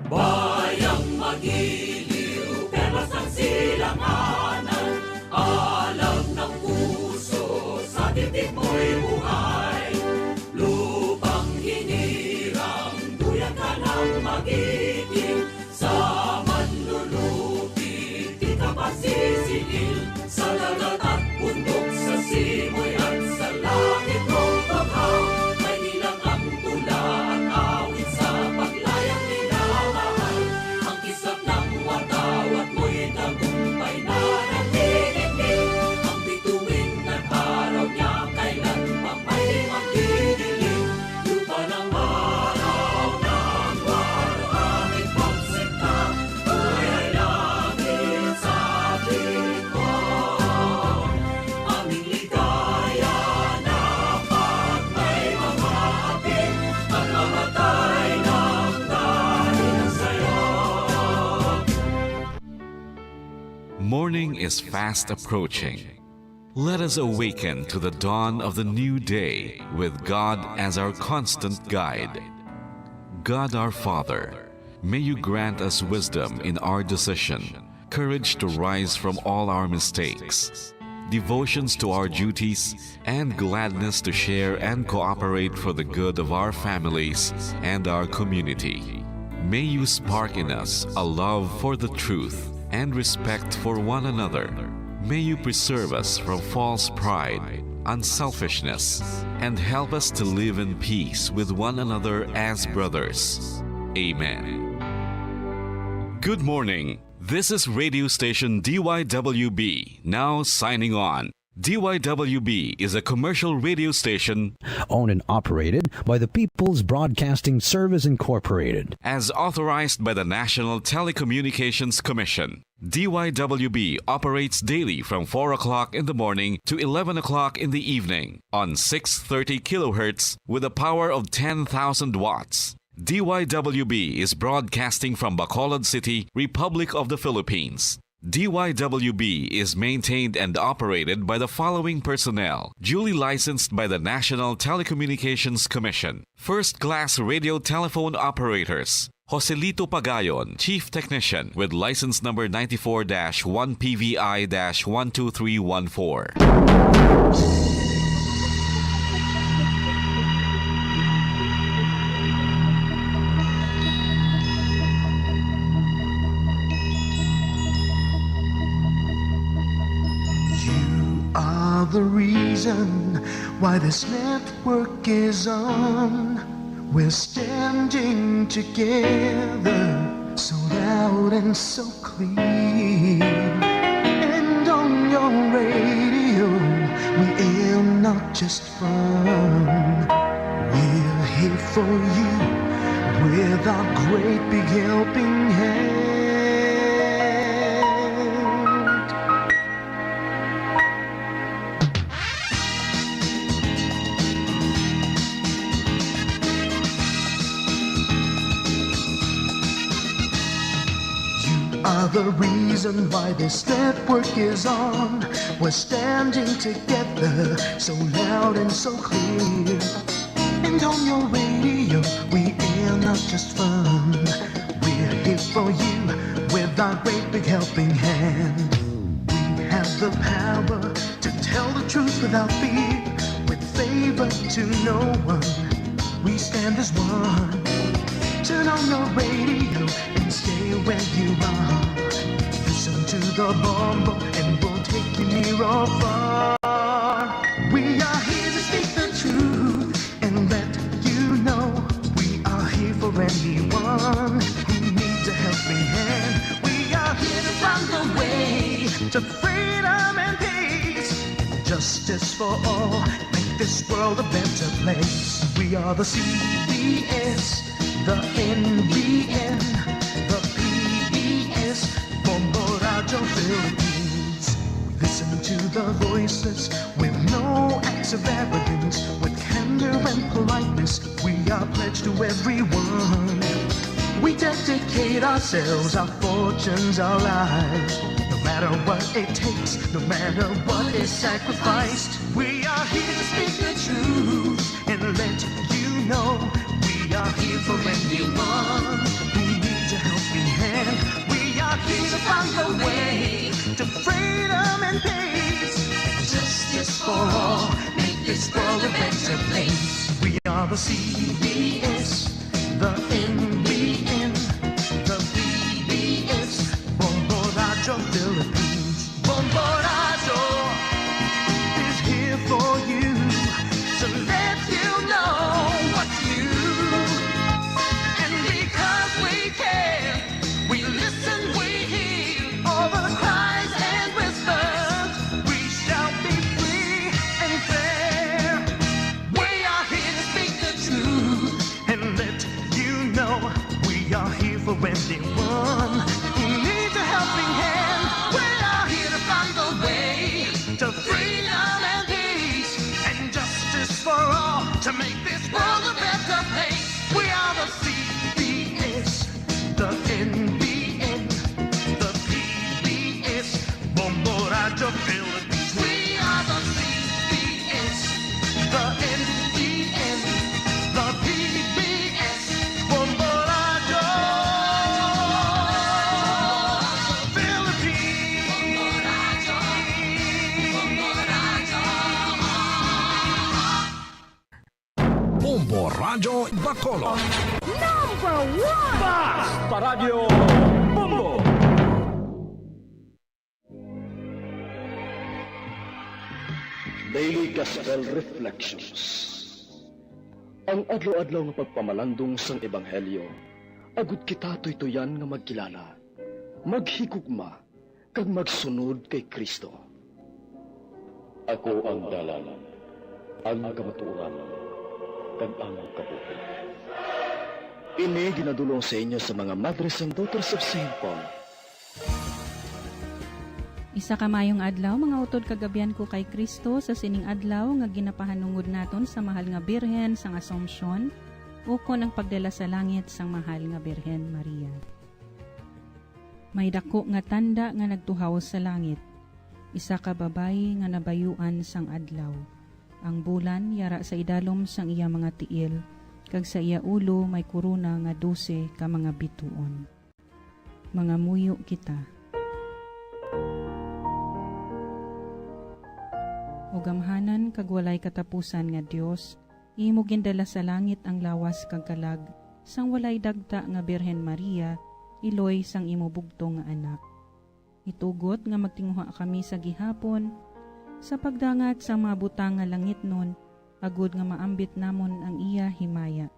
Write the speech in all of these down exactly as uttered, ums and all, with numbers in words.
Bayang magiliw, perlas ng silanganan, alam ng puso, sa dibdib mo'y buhay. Lupang hinirang, duyan ka ng magiting, sa manlulupig di ka pasisingil, sa dagat at bundok, sa simoy at sa langit mong tughaw. Kay bilang ang tula at awit sa paglayang minamahal, ang kislap ng watawat mo'y tagumpay na naniningil. Ang bituin ng araw niya kailan pa may magdidilim. Lupa ng araw ng waluhangin pagsinta, kulay langit sa tingkod. Aming ligaya na pag may mga hapit, pagmamatay ng dahil sa'yo. Morning is fast approaching. Let us awaken to the dawn of the new day with God as our constant guide. God our Father, may you grant us wisdom in our decision, courage to rise from all our mistakes, devotions to our duties, and gladness to share and cooperate for the good of our families and our community. May you spark in us a love for the truth and respect for one another. May you preserve us from false pride, unselfishness, and help us to live in peace with one another as brothers. Amen. Good morning. This is radio station D Y W B, now signing on. D Y W B is a commercial radio station owned and operated by the People's Broadcasting Service Incorporated. As authorized by the National Telecommunications Commission. D Y W B operates daily from four o'clock in the morning to eleven o'clock in the evening on six thirty kilohertz with a power of ten thousand watts. D Y W B is broadcasting from Bacolod City, Republic of the Philippines. D Y W B is maintained and operated by the following personnel, duly licensed by the National Telecommunications Commission. First class radio telephone operators, Joselito Pagayon, Chief Technician, with license number ninety-four dash one P V I dash one two three one four. You are the reason why this network is on. We're standing together, so loud and so clear. And on your radio, we aim not just fun. We're here for you with our great big helping hand. You are the reason why this network is on. We're standing together, so loud and so clear. And on your radio, we air not just fun. We're here for you with our great big helping hand. We have the power to tell the truth without fear, with favor to no one. We stand as one. Turn on your radio and stay where you are. Listen to the bombo and we'll take you near or far. We are here to speak the truth and let you know we are here for anyone who needs a helping hand. We are here to find the way to freedom and peace. Justice for all, make this world a better place. We are the C B S, the N B N, the P B S, Bombo Radio Philippines. We listen to the voices with no acts of arrogance, with candor and politeness. We are pledged to everyone. We dedicate ourselves, our fortunes, our lives. No matter what it takes, no matter what is sacrificed, we are here to speak the truth and let you know we are here for anyone who needs a For all, make this world a better place. We are the C B S, the N B N, the P B S, Bombo Radyo Philippines. Bombo Radyo is here for you to let you know what's new. And because we care, we listen, we hear all the cries and whispers. We shall be free and fair. We are here to speak the truth and let you know we are here for anyone who needs a helping hand. We are here to find the way to freedom and peace and justice for all to make this world a better place. We are the C B S, the N B N, the P B S, Bombo Radyo Philippines. We are the C B S, the N B N, the P B S, Bombo Radyo Philippines. Bombo Radyo Bacolod. Number one! Basta Radyo Bombo! Daily Gospel Reflections. Ang adlaw-adlaw nga pagpamalandong sang Ebanghelyo, agud kita tuytuyan nga magkilala, maghigugma, kag magsunod kay Cristo. Ako ang dalan, ang kamatuoran, kag ang kabuhi. Ini ginadul-ong sa inyo sa mga Madres and Daughters of Saint Paul. Isa ka maayong adlaw, mga utod kag abyan ko kay Cristo, sa sining adlaw nga ginapahanungod naton sa Mahal nga Birhen sang Assumption, ukon ang pagdala sa langit sang Mahal nga Birhen Maria. May daku nga tanda nga nagtuhaw sa langit, isa ka babayi nga nabayuan sang adlaw. Ang bulan yara sa idalom sang iya mga tiil, kag sa iya ulo may korona nga dose ka mga bituon. Mangamuyo kita. O gamhanan kag walay katapusan nga Dios, imo gindala sa langit ang lawas kag kalag sang walay dagta nga Birhen Maria, iloy sang imo bugtong nga Anak. Itugot nga magtinguha kami sa gihapon sa pagdangat sang mga butang nga langitnon, agud nga maambit namon ang iya himaya.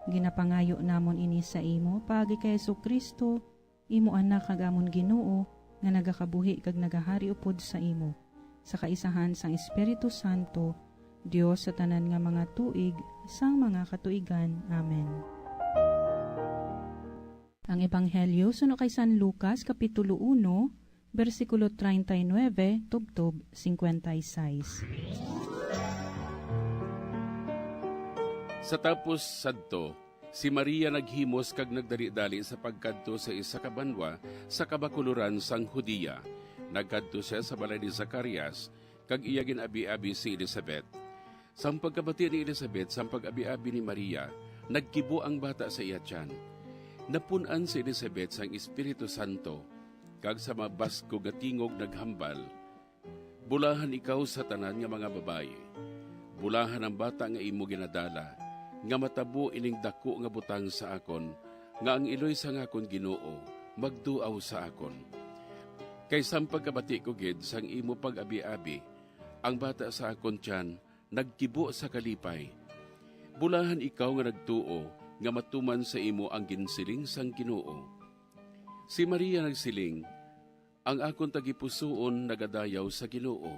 Ginapangayo namon ini sa imo paagi kay Jesu-Cristo, imo Anak kag amon Ginoo, nga nagakabuhi kag nagahari upod sa imo, sa kaisahan sang Espiritu Santo, Dios sa tanan nga mga tuig sang mga katuigan. Amen. Ang Ebanghelyo suno kay San Lucas, Kapitulo uno, bersikulo treinta y nueve tubtob cincuenta y seis. Sa tapos sadto, si Maria naghimos kag nagdalidali sa pagkadto sa isa ka banwa sa kabakuloran sang Judea. Nagkadto sia sa balay ni Zacarias, kag iya gin-abiabi si Elizabeth. Sang pagkabati ni Elizabeth sang pag-abiabi ni Maria, nagkibo ang bata sa iya tiyan. Napun-an si Elizabeth sang Espiritu Santo, kag sa mabaskog nga tingog naghambal, "Bulahan ikaw sa tanan nga mga babayi. Bulahan ang bata nga imo ginadala, nga matabo ining daku nga butang sa akon, nga ang iloy sang akon Ginoo magduaw sa akon. Kay sang pagkabati ko gid sang imo pag-abiabi, ang bata sa akon tiyan nagkibo sa kalipay. Bulahan ikaw nga nagtuo nga matuman sa imo ang ginsiling sang Ginoo." Si Maria nagsiling, "Ang akon tagipusoon nagadayaw sa Ginoo,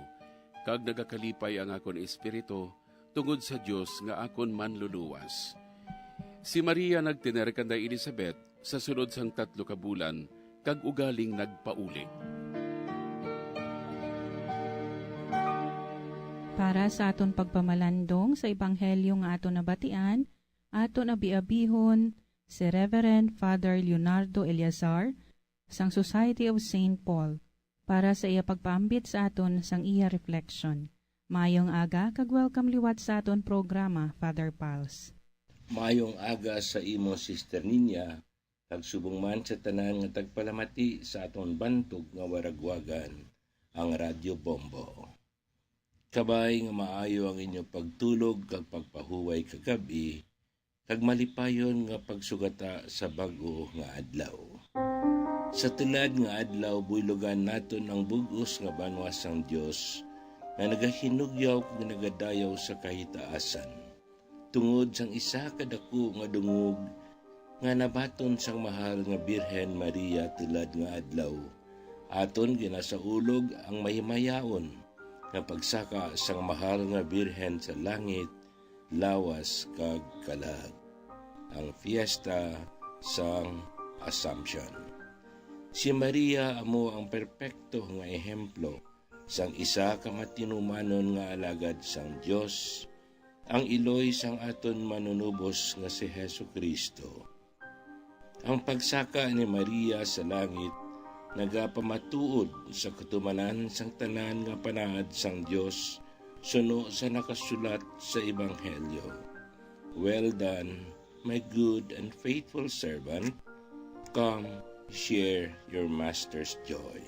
kag nagakalipay ang akon espiritu tungod sa Dios nga akon Manluluwas." Si Maria nagtener kanday Elizabeth sa sulod sang tatlo ka bulan, kag ugaling nagpauli. Para sa aton pagpamalandong sa ebanghelyo nga aton nabatian, aton abiabihon si Reverend Father Leonardo Eleazar sang Society of Saint Paul para sa iya pagpaambit sa aton sang iya reflection. Maayong aga kag welcome liwat sa aton programa, Father Pals. Maayong aga sa imo, Sister Ninya, kag subong man sa tanan nga tagpalamati sa aton bantog nga waragwagan, ang Radyo Bombo. Kabay nga maayo ang inyo pagtulog kag pagpahuway kagab-i, kag malipayon nga pagsugata sa bag-o nga adlaw. Sa tulad nga adlaw, buylogan naton ang bug-os nga banwa sang Dios nga nagahinugyaw kag nagadayaw sa kahitaasan, tungod sang isa ka daku nga dungog nga nabaton sang mahal nga Birhen Maria tulad nga adlaw. Aton ginasaulog ang mahimayaon nga pagsaka sang mahal nga Birhen sa langit, lawas, kag kalag, ang fiesta sang Assumption. Si Maria amo ang perpekto nga ehemplo sang isa ka matinumanon nga alagad sang Dios, ang iloy sang aton Manunubos nga si Jesu-Cristo. Ang pagsaka ni Maria sa langit nagapamatuod sa katumanan sang tanan nga panaad sang Dios suno sa nakasulat sa Ebanghelyo, "Well done, my good and faithful servant. Come, share your master's joy."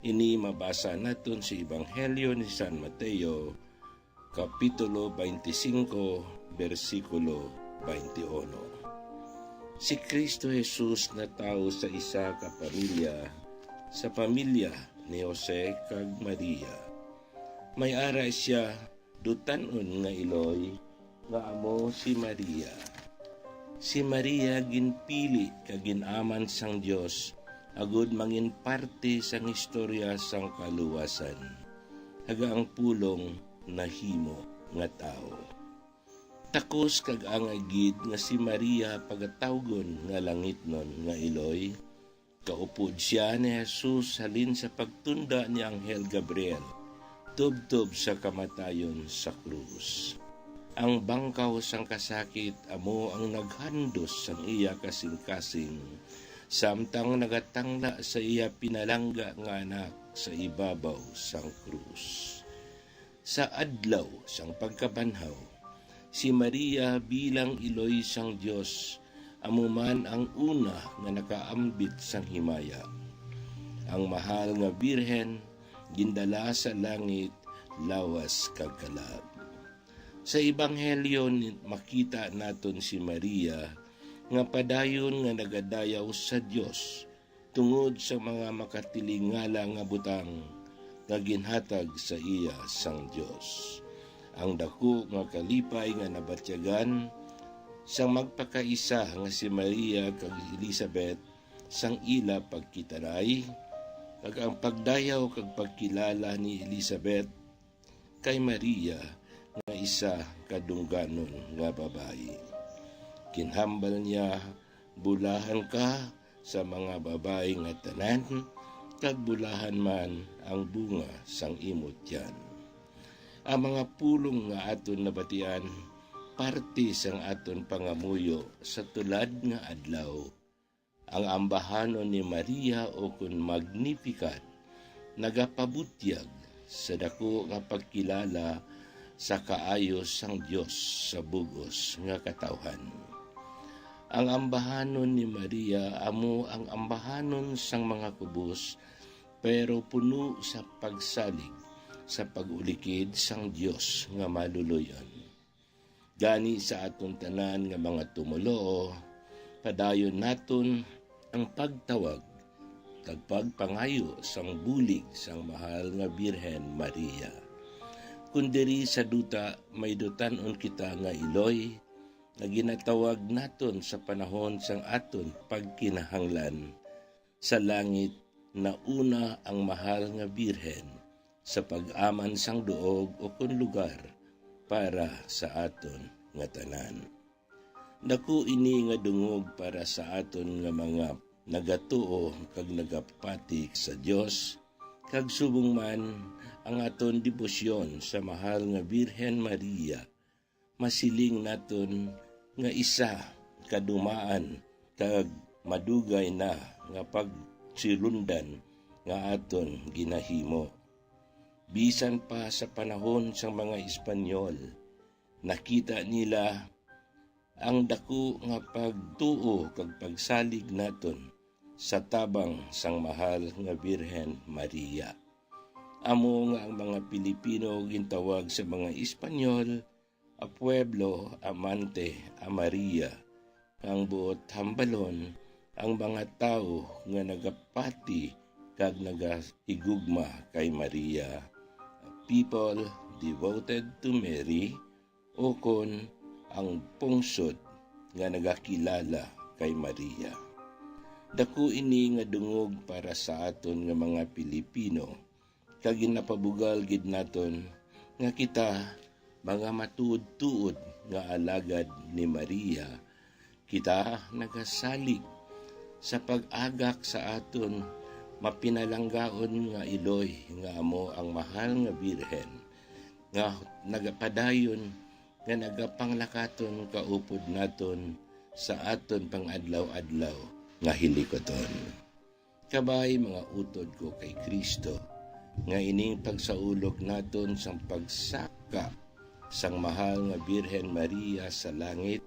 Ini mabasa naton sa Ebanghelyo ni San Mateo, Kapitulo twenty-five, bersikulo twenty-one. Si Cristo Jesus natawo sa isa ka pamilya, sa pamilya ni Jose kag Maria. May ara sia dutan-on nga iloy, nga amo si Maria. Si Maria ginpili kag gin-aman sang Dios agud mangin parte sang istorya sang kaluwasan, kag ang pulong nahimo nga tawo. Takos kag angay gid nga si Maria pagatawgon nga langitnon nga iloy. Kaupod sia ni Jesus halin sa pagtunda ni Anghel Gabriel tubtob sa kamatayon sa krus. Ang bangkaw sang kasakit amo ang naghandos sang iya kasingkasing, samtang nagatangla sa iya pinalangga nga Anak sa ibabaw sang krus. Sa adlaw sang pagkabanhaw, si Maria bilang iloy sang Dios amo man ang una nga nakaambit sang himaya. Ang mahal nga Birhen gindala sa langit lawas kag kalag. Sa Ebanghelyo, ni-, makita naton si Maria nga padayon nga nagadayaw sa Dios tungod sa mga makatilingala nga butang nga ginhatag sa iya sang Dios. Ang daku nga kalipay nga nabatyagan sang magpakaisa nga si Maria kag Elizabeth sang ila pagkitaray, kag ang pagdayaw kag pagkilala ni Elizabeth kay Maria nga isa ka dungganon nga babayi. Ginhambal niya, "Bulahan ka sa mga babayi nga tanan, kag bulahan man ang bunga sang imo tiyan." Ang mga pulong nga aton nabatian parte sang aton pangamuyo sa tulad nga adlaw. Ang ambahanon ni Maria, o kon Magnificat, nagapabutyag sa daku nga pagkilala sa kaayo sang Dios sa bug-os nga katawhan. Ang ambahanon ni Maria amo ang ambahanon sang mga kubos, pero puno sa pagsalig sa pag-ulikid sang Dios nga Maluluy-on. Gani, sa aton tanan nga mga tumoluo, padayon naton ang pagtawag kag pagpangayo sang bulig sang mahal nga Birhen Maria. Kon diri sa duta may dutan-on kita nga iloy nga ginatawag naton sa panahon sang aton pagkinahanglan, sa langit nauna ang mahal nga Birhen sa pag-aman sang duog, o kon lugar, para sa aton nga tanan. Daku ini nga dungog para sa aton nga mga nagatuo kag nagapati sa Dios, kag subong man ang aton debosyon sa mahal nga Birhen Maria, masiling naton nga isa ka dumaan kag madugay na nga pagsilundan nga aton ginahimo. Bisan pa sa panahon sang mga Espanyol, nakita nila ang daku nga pagtuo kag pagsalig naton sa tabang sang mahal nga Birhen Maria. Amo nga ang mga Pilipino gintawag sa mga Espanyol a pueblo amante a Maria, ang buot hambalon, ang mga tawo nga nagapati kag nagahigugma kay Maria, a people devoted to Mary, ukon ang pungsod nga nagakilala kay Maria. Daku ini nga dungog para sa aton nga mga Pilipino, kag ginapabugal gid naton nga kita, mga matuod-tuod nga alagad ni Maria, kita nagasalig sa pag-agak sa aton mapinalanggaon nga iloy, nga amo ang mahal nga Birhen, nga nagapadayon, nga nagapanglakaton kaupod naton sa aton pang-adlaw-adlaw nga hilikuton. Kabay, mga utod ko kay Cristo, nga ining pagsaulog naton sang pagsaka sang mahal nga Birhen Maria sa langit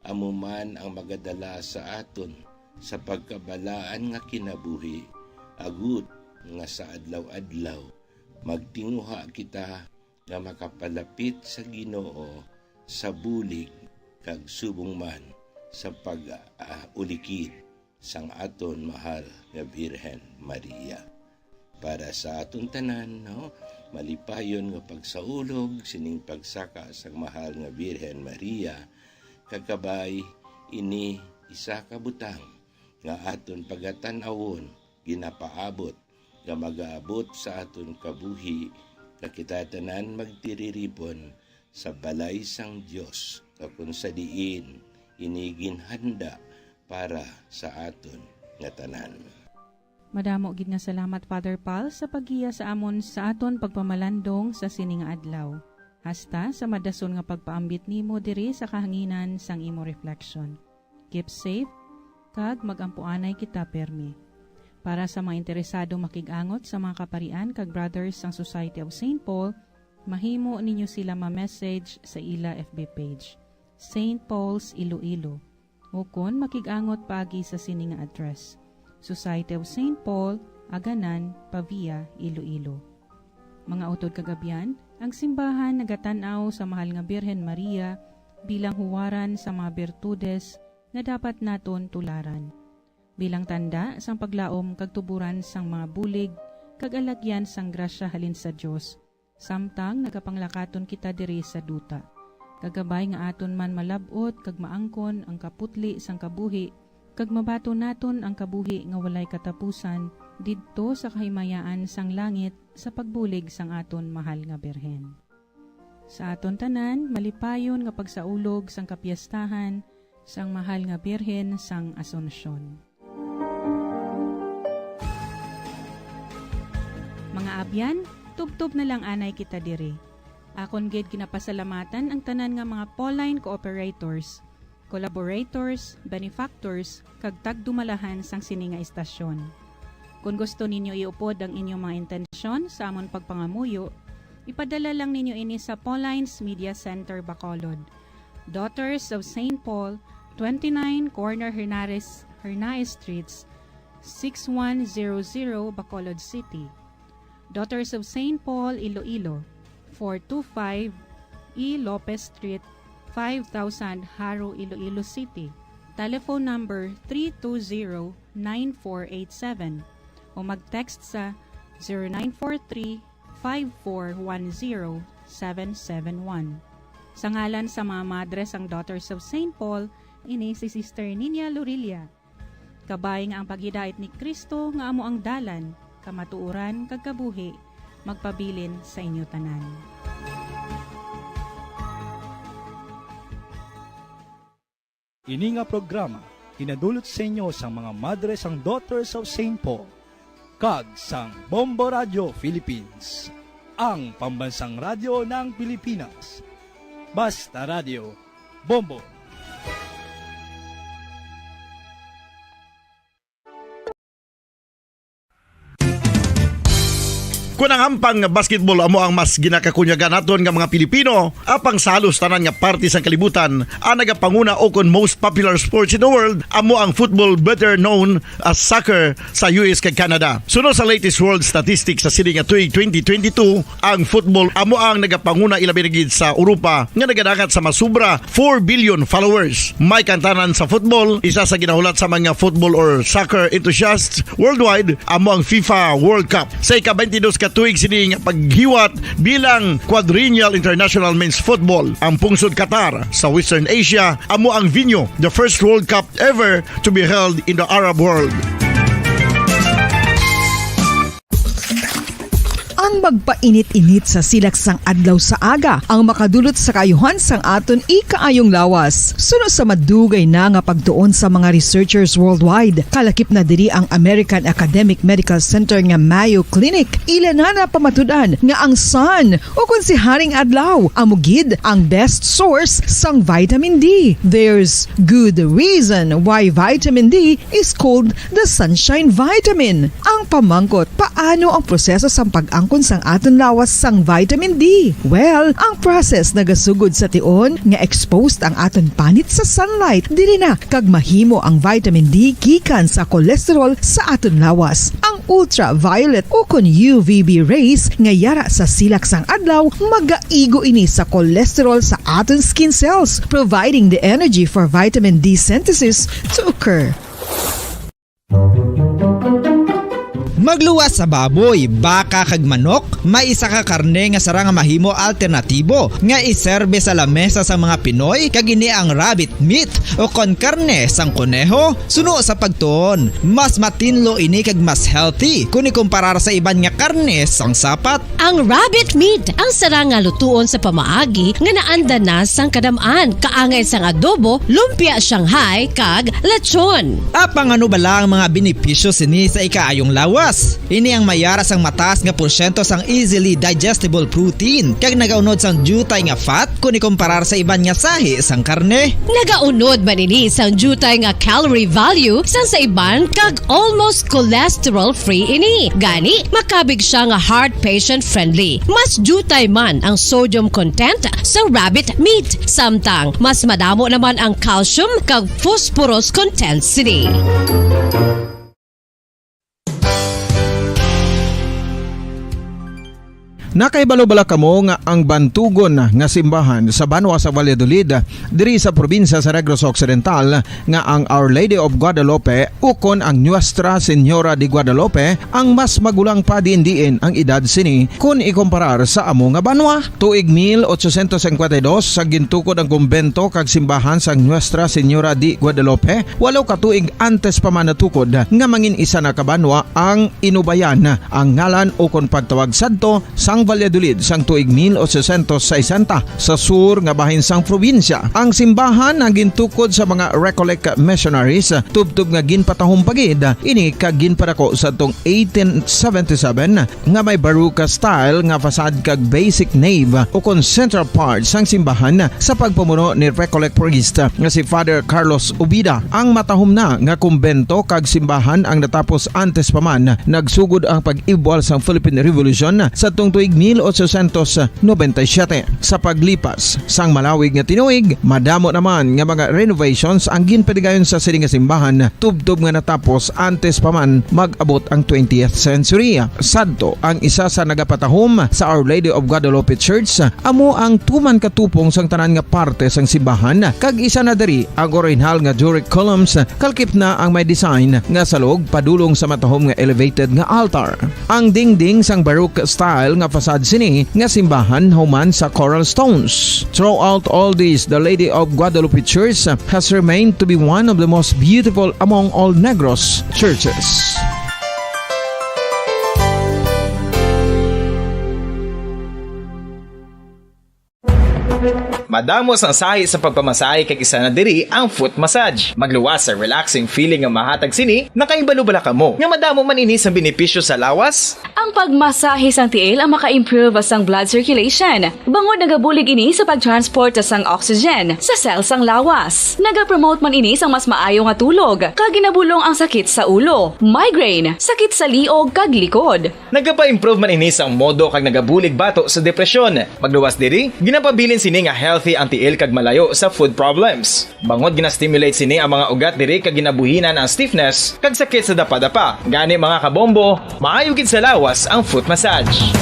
amo man ang magadala sa aton sa pagkabalaan nga kinabuhi, agud nga sa adlaw-adlaw magtinguha kita nga makapalapit sa Ginoo sa bulig kag subong man sa pag-, ah, ulikid sang aton mahal nga Birhen Maria. Para sa aton tanan, no, malipayon nga pagsaulog sining pagsaka sang mahal nga Birhen Maria, kag kabay, ini isa ka butang nga aton pagatan-awon, ginapaabot, nga magaabot sa aton kabuhi, nga kita tanan magtiriripon sa balay sang Dios, nga kon sa diin ini ginhanda para sa aton nga tanan. Madamo gid nga salamat, Father Paul, sa paggiya sa amon sa aton pagpamalandong sa sini nga adlaw, hasta sa madason nga pagpaambit nimo diri sa kahanginan sang imo reflection. Keep safe, kag mag-ampuanay kita permi. Para sa mga interesado makig-angot sa mga kaparian kag brothers sang Society of Saint Paul, mahimo ninyo sila ma-message sa ila F B page, Saint Paul's Iloilo, ukon makig-angot paagi sa sini nga address, Society of Saint Paul, Aganan, Pavia, Iloilo. Mga utod kag abyan, ang simbahan nagatan-aw sa Mahal nga Birhen Maria bilang huwaran sa mga birtudes nga dapat naton tularan, bilang tanda sang paglaom kag tuboran sang mga bulig kag alagyan sang grasya halin sa Dios, samtang nagapanglakaton kita diri sa duta. Kagabay nga aton man malab-ot kag maangkon ang kaputli sang kabuhi, kag mabaton naton ang kabuhi nga walay katapusan didto sa kahimayaan sang langit sa pagbulig sang aton mahal nga Birhen. Sa aton tanan, malipayon nga pagsaulog sang kapiestahan sang mahal nga Birhen sang Asuncion. Mga abyan, tubtob na lang anay kita diri. Akon gid ginapasalamatan ang tanan nga mga Pauline cooperators, collaborators, benefactors, kag tagdumalahan sang sini nga istasyon. Kon gusto ninyo iupod ang inyong mga intensyon sa amon pagpangamuyo, ipadala lang ninyo ini sa Pauline's Media Center, Bacolod, Daughters of Saint Paul, twenty-nine Corner Hernares, Hernaez Streets, six one zero zero, Bacolod City. Daughters of Saint Paul, Iloilo, four two five E Lopez Street, five thousand, Jaro, Iloilo City. Telephone number three two zero nine four eight seven, o mag-text sa zero nine four three, five four one zero, seven seven one. Sa ngalan sa mga madre sang Daughters of Saint Paul, ini si Sister Nina Lorilla. Kabay nga ang paghidait ni Cristo nga amo ang dalan, kamatuoran, kag kabuhi, magpabilin sa inyo tanan. Ini nga programa ginadulot sa inyo sang mga madre sang Daughters of Saint Paul kag sang Bombo Radio Philippines, ang pambansang radyo ng Pilipinas. Basta Radio, Bombo! Kon ang hampang nga basketball amo ang mas ginakakunyagan naton nga mga Pilipino, apang sa halos tanan nga parte sang kalibutan, ang nagapanguna o kon most popular sports in the world amo ang football, better known as soccer, sa U S kag Canada. Suno sa latest world statistics sa sini nga tuig twenty twenty-two, ang football amo ang nagapanguna, ilabi na gid sa Europa, nga nagadangat sa masubra four billion followers. May kantanan sa football, isa sa ginahulat sa mga football or soccer enthusiasts worldwide amo ang FIFA World Cup. Sa ika-twenty-dos ka tuig sini nga paghiwat bilang Quadrennial International Men's Football, ang pungsod Qatar sa Western Asia amo ang venue. The first World Cup ever to be held in the Arab world. Ang magpainit-init sa silak sang adlaw sa aga ang makadulot sa kaayuhan sang aton ikaayong lawas. Suno sa madugay na nga pagtuon sa mga researchers worldwide, kalakip na diri ang American Academic Medical Center nga Mayo Clinic, ila na napamatud-an nga ang sun, o kon si Haring Adlaw, amo gid ang best source sang vitamin D. There's good reason why vitamin D is called the sunshine vitamin. Ang pamangkot, paano ang proseso sang pag-angkon sang aton lawas sang vitamin D? Well, ang process nagasugod sa tion nga exposed ang aton panit sa sunlight, diri na kag mahimo ang vitamin D gikan sa cholesterol sa aton lawas. Ang ultraviolet o kon U V B rays nga yara sa silak sang adlaw magaigo ini sa cholesterol sa aton skin cells, providing the energy for vitamin D synthesis to occur. Magluwas sa baboy, baka, kag manok, may isa ka karne nga sarang nga mahimo alternatibo nga iserbe sa lamesa sang mga Pinoy, kag ini ang rabbit meat o kon karne sang koneho. Suno sa pagtuon, mas matinlo ini kag mas healthy kon ikumparar sa iban nga karne sang sapat. Ang rabbit meat ang sarang nga lutuon sa pamaagi nga naanda na sang kadam-an, kaangay sang adobo, lumpia Shanghai, kag lechon. Apang ano bala ang mga benepisyo sini sa ikaayong lawas? Ini ang mayara sang mataas nga porsyento sang easily digestible protein kag nagaunod sang diutay nga fat kon ikumparar sa iban nga sahi sang karne. Nagaunod man ini sang diutay nga calorie value sang sa iban kag almost cholesterol-free ini. Gani, makabig siya nga heart patient-friendly. Mas diutay man ang sodium content sa rabbit meat, samtang mas madamo naman ang calcium kag phosphorus content sini. Nakahibalo bala kamo nga ang bantugon nga simbahan sa banwa sa Valladolid, diri sa probinsya sa Negros Occidental, nga ang Our Lady of Guadalupe ukon ang Nuestra Señora de Guadalupe ang mas magulang pa diin-diin ang edad sini kon ikumparar sa amo nga banwa? Tuig mil ochocientos cincuenta y dos, sa gintukod ang kumbento kag simbahan sang Nuestra Señora de Guadalupe, walo ka tuig antes pa man natukod nga mangin isa na ka banwa ang Inubayan, ang ngalan ukon pagtawag sadto sang Valladolid sang tuig mil ochocientos sesenta, sa sur nga bahin sang probinsya. Ang simbahan ang gintukod sa mga Recollect missionaries, tubtob nga ginpatahom pa gid ini kag ginpadako sadtong eighteen seventy-seven nga may Baroque style nga facade kag basic nave ukon central part sang simbahan sa pagpamuno ni Recollect priest nga si Father Carlos Ubida. Ang matahom na nga kumbento kag simbahan ang natapos antes pa man nagsugod ang pag-ibwal sang Philippine Revolution sadtong tuig mil ochocientos noventa y siete. Sa paglipas sang malawig nga tinuig, madamo naman nga mga renovations ang ginpatigayon sa sini nga simbahan, tubtob nga natapos antes pa man mag-abot ang twentieth century. Sadto, ang isa sa nagapatahom sa Our Lady of Guadalupe Church amo ang tuman ka tupong sang tanan nga parte sang simbahan, kag isa na diri ang orihinal nga Doric columns, kalakip na ang may design nga salog padulong sa matahom nga elevated nga altar. Ang dingding sang Baroque style nga facade sini nga simbahan human sa coral stones. Throughout all this, the Lady of Guadalupe Church has remained to be one of the most beautiful among all Negros churches. Madamo sang sahi sa pagpamasahe, kag isa na diri ang foot massage. Magluwas sa relaxing feeling nga mahatag sini. Nakahibalo bala kamo nga madamo man ini sang benepisyo sa lawas? Ang pagmasahe sang tiil ang maka-improve sang blood circulation, bangod nagabulig ini sa pag-transport sang oxygen sa cell sang lawas. Nagapromote man ini sang mas maayo nga tulog, kag ginabulong ang sakit sa ulo, migraine, sakit sa liog, kag likod. Nagapa-improve man ini sang modo kag nagabulig bato sa depresyon. Magluwas diri, ginapabilin sini nga healthy ang tiil kag malayo sa foot problems. Bangod gina-stimulate sini ang mga ugat diri kag ginabuhinan ang stiffness kag sakit sa dapadapa. Gani, mga kabombo, maayo gid sa lawas ang foot massage.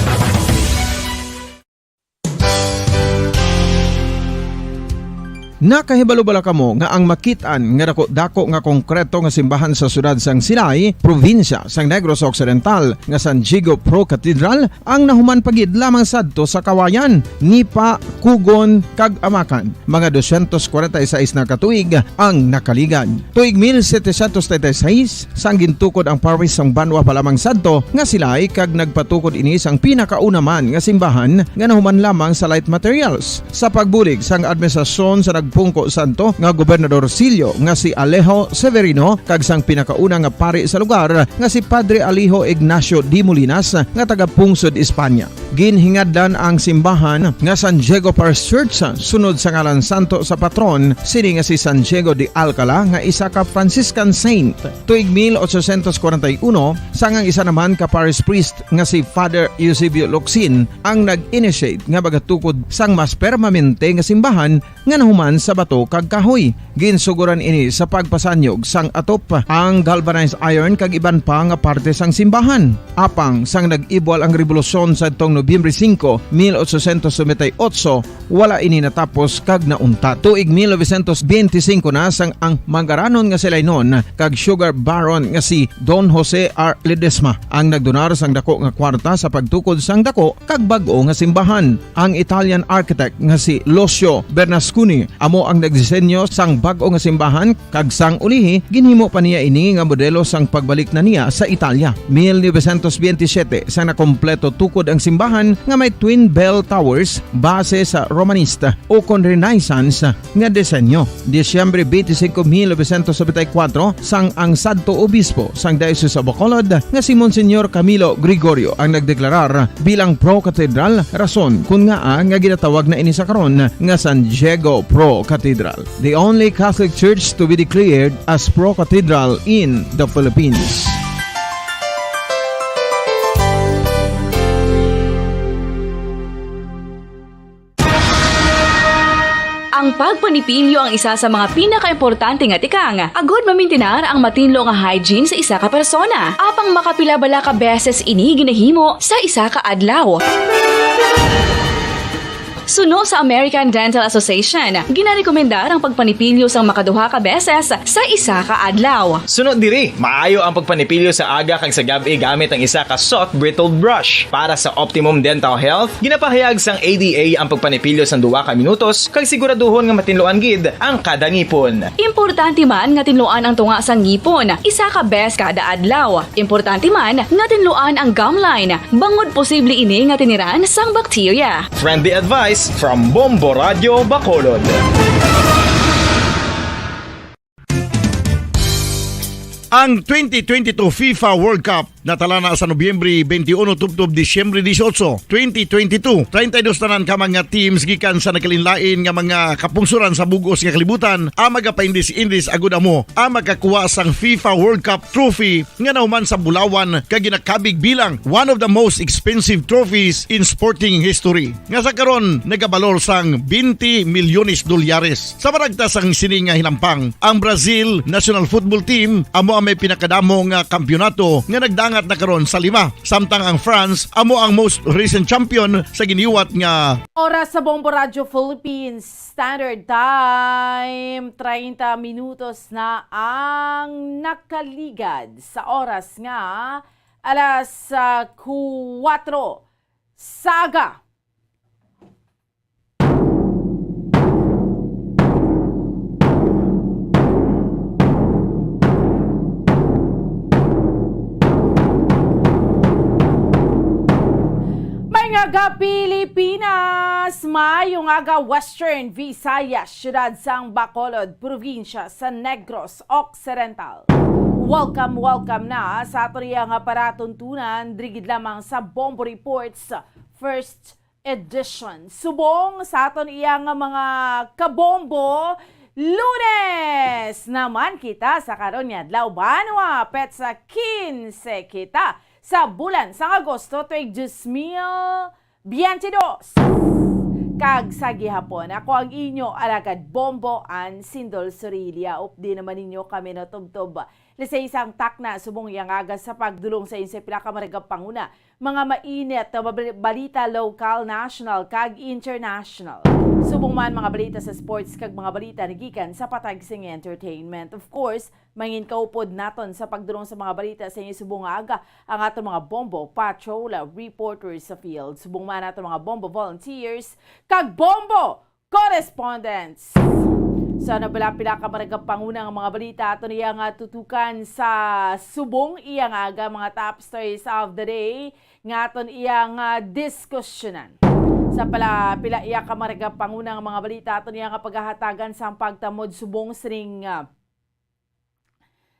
Nakahibalo bala kamo nga ang makit-an nga dako-dako nga konkreto nga simbahan sa siyudad sang Silay, probinsya sang Negros Occidental, nga San Diego Pro Cathedral, ang nahuman pa gid lamang sadto sa Kawayan, Nipa, Kugon, kag Amakan? Mga dosyentos kwarenta y seis na ka tuig ang nakaligad. Tuig mil setecientos treinta y seis, sang gintukod ang parish sang banwa pa lamang sadto nga Silay, kag nagpatukod ini sang pinakauna man nga simbahan nga nahuman lamang sa light materials. Sa pagbulig sang administrasyon sa nagpungko sadto nga gobernador silyo nga si Alejo Severino kag sang pinakauna nga pari sa lugar nga si Padre Alejo Ignacio de Molinas nga taga-pungsod Espanya, ginhingadlan ang simbahan nga San Diego Parish Church sunod sa ngalan santo sa patron sini nga si San Diego de Alcala, nga isa ka Franciscan saint. Tuig mil ochocientos kwarenta y uno, sang ang isa naman ka parish priest nga si Father Eusebio Locsin ang nag-initiate nga magatukod sang mas permanente nga simbahan nga nahuman sa bato kag kahoy. Ginsuguran ini sa pagpasanyog sang atop, ang galvanized iron kag iban pa nga parte sang simbahan. Apang sang nag-ibwal ang rebolusyon sadtong Nobyembre singko, mil ochocientos noventa y ocho, wala ini natapos kag nauntat. Tuig mil novecientos benti singko na, sang ang mangaranon nga si Lainon kag sugar baron nga si Don Jose R. Ledesma ang nagdonar sang dako nga kwarta sa pagtukod sang dako kag bag-o nga simbahan. Ang Italian architect nga si Lucio Bernasconi amo ang nagdisenyo sang bag-o nga simbahan, kag sang ulihi ginhimo pa niya ini nga modelo sang pagbalik na niya sa Italia. Mil novecientos benti siyete, sang nakompleto tukod ang simbahan nga may twin bell towers base sa Romanista o kon Renaissance nga disenyo. Disyembre twenty-five, mil novecientos noventa y cuatro, sang ang sadto obispo sang Diocese of Bacolod nga si Monsignor Camilo Gregorio ang nagdeklarar bilang pro-cathedral, rason kon ngaa nga ginatawag na ini sa karon nga San Diego Pro Cathedral, the only Catholic church to be declared as pro-cathedral in the Philippines. Ang pagpanipilyo ang isa sa mga pinakaimportante nga tikang agud mamintinar ang matinlo nga hygiene sa isa ka persona. Apang makapila bala ka beses ini ginahimo sa isa ka adlaw? Suno sa American Dental Association, ginarekomendar ang pagpanipilyo sang makaduha ka beses sa isa ka adlaw. Suno diri, maayo ang pagpanipilyo sa aga kag sa gab-i gamit ang isa ka soft bristled brush. Para sa optimum dental health, ginapahayag sang A D A ang pagpanipilyo sang duha ka minutos kag siguraduhon nga matinluan gid ang kada ngipon. Importante man nga tinluan ang tunga sang ngipon isa ka bes kada adlaw. Importante man nga tinluan ang gum line, bangod posible ini nga tiniran sang bakterya. Friendly advice from Bombo Radio Bacolod. Ang twenty twenty-two FIFA World Cup natala na sa Nobyembre twenty-one tubtob Disyembre dieciocho, twenty twenty-two. Treinta y dos tanan ka mga teams gikan sa nagkalainlain nga mga kapungsoran sa bug-os nga kalibutan ang magapaindis-indis agud amo ang makakuha sang FIFA World Cup trophy nga nahuman sa bulawan kag ginakabig bilang one of the most expensive trophies in sporting history, nga sa karon nagabalor sang twenty milyones dolyares. Sa maragtas sang sini nga hinampang, ang Brazil national football team amo ang may pinakadamo nga kampiyonato nga nagdangat na karon sa lima, samtang ang France amo ang most recent champion sa giniwat nga. Oras sa Bombo Radyo Philippines Standard Time, treinta minutos na ang nakaligad sa oras nga alas, ah, kuwatro sa aga. Mga ka-Pilipinas, Maayong aga, Western Visayas, siyudad sang Bacolod, probinsya sa Negros Occidental. Welcome, welcome na sa aton iya nga paratuntunan, diri gid lamang sa Bombo Reports First Edition. Subong sa aton iya nga mga kabombo, Lunes naman kita sa karon nga adlaw, banwa, petsa quince kita sa bulan sang Agosto, tuig dos mil biyente dos. Kag sa gihapon, ako ang inyo alagad bombo, Ann Sindol Sorilia. Updi naman ninyo kami natubtob. Lisay sang takna subong iya nga aga sa pagdulong sa inyo sa pila ka maragapanguna, mga mainit nga bab-, balita lokal, national, kag international. Subong man mga balita sa sports kag mga balita nagikan sa patag sing entertainment. Of course, mangin kaupod naton sa pagdulong sa mga balita sa inyo subong nga aga ang aton mga bombo patrol reporters sa field. Subong man aton mga bombo volunteers kag bombo correspondents. Sa nabala pila ka maragapanguna nga mga balita aton iya nga tutukan sa subong iya nga aga, mga top stories of the day nga aton iya nga diskusyonan. Sa pala pila iya ka maragapanguna nga mga balita aton iya nga paghahatagan sang pagtamod subong sining, ah,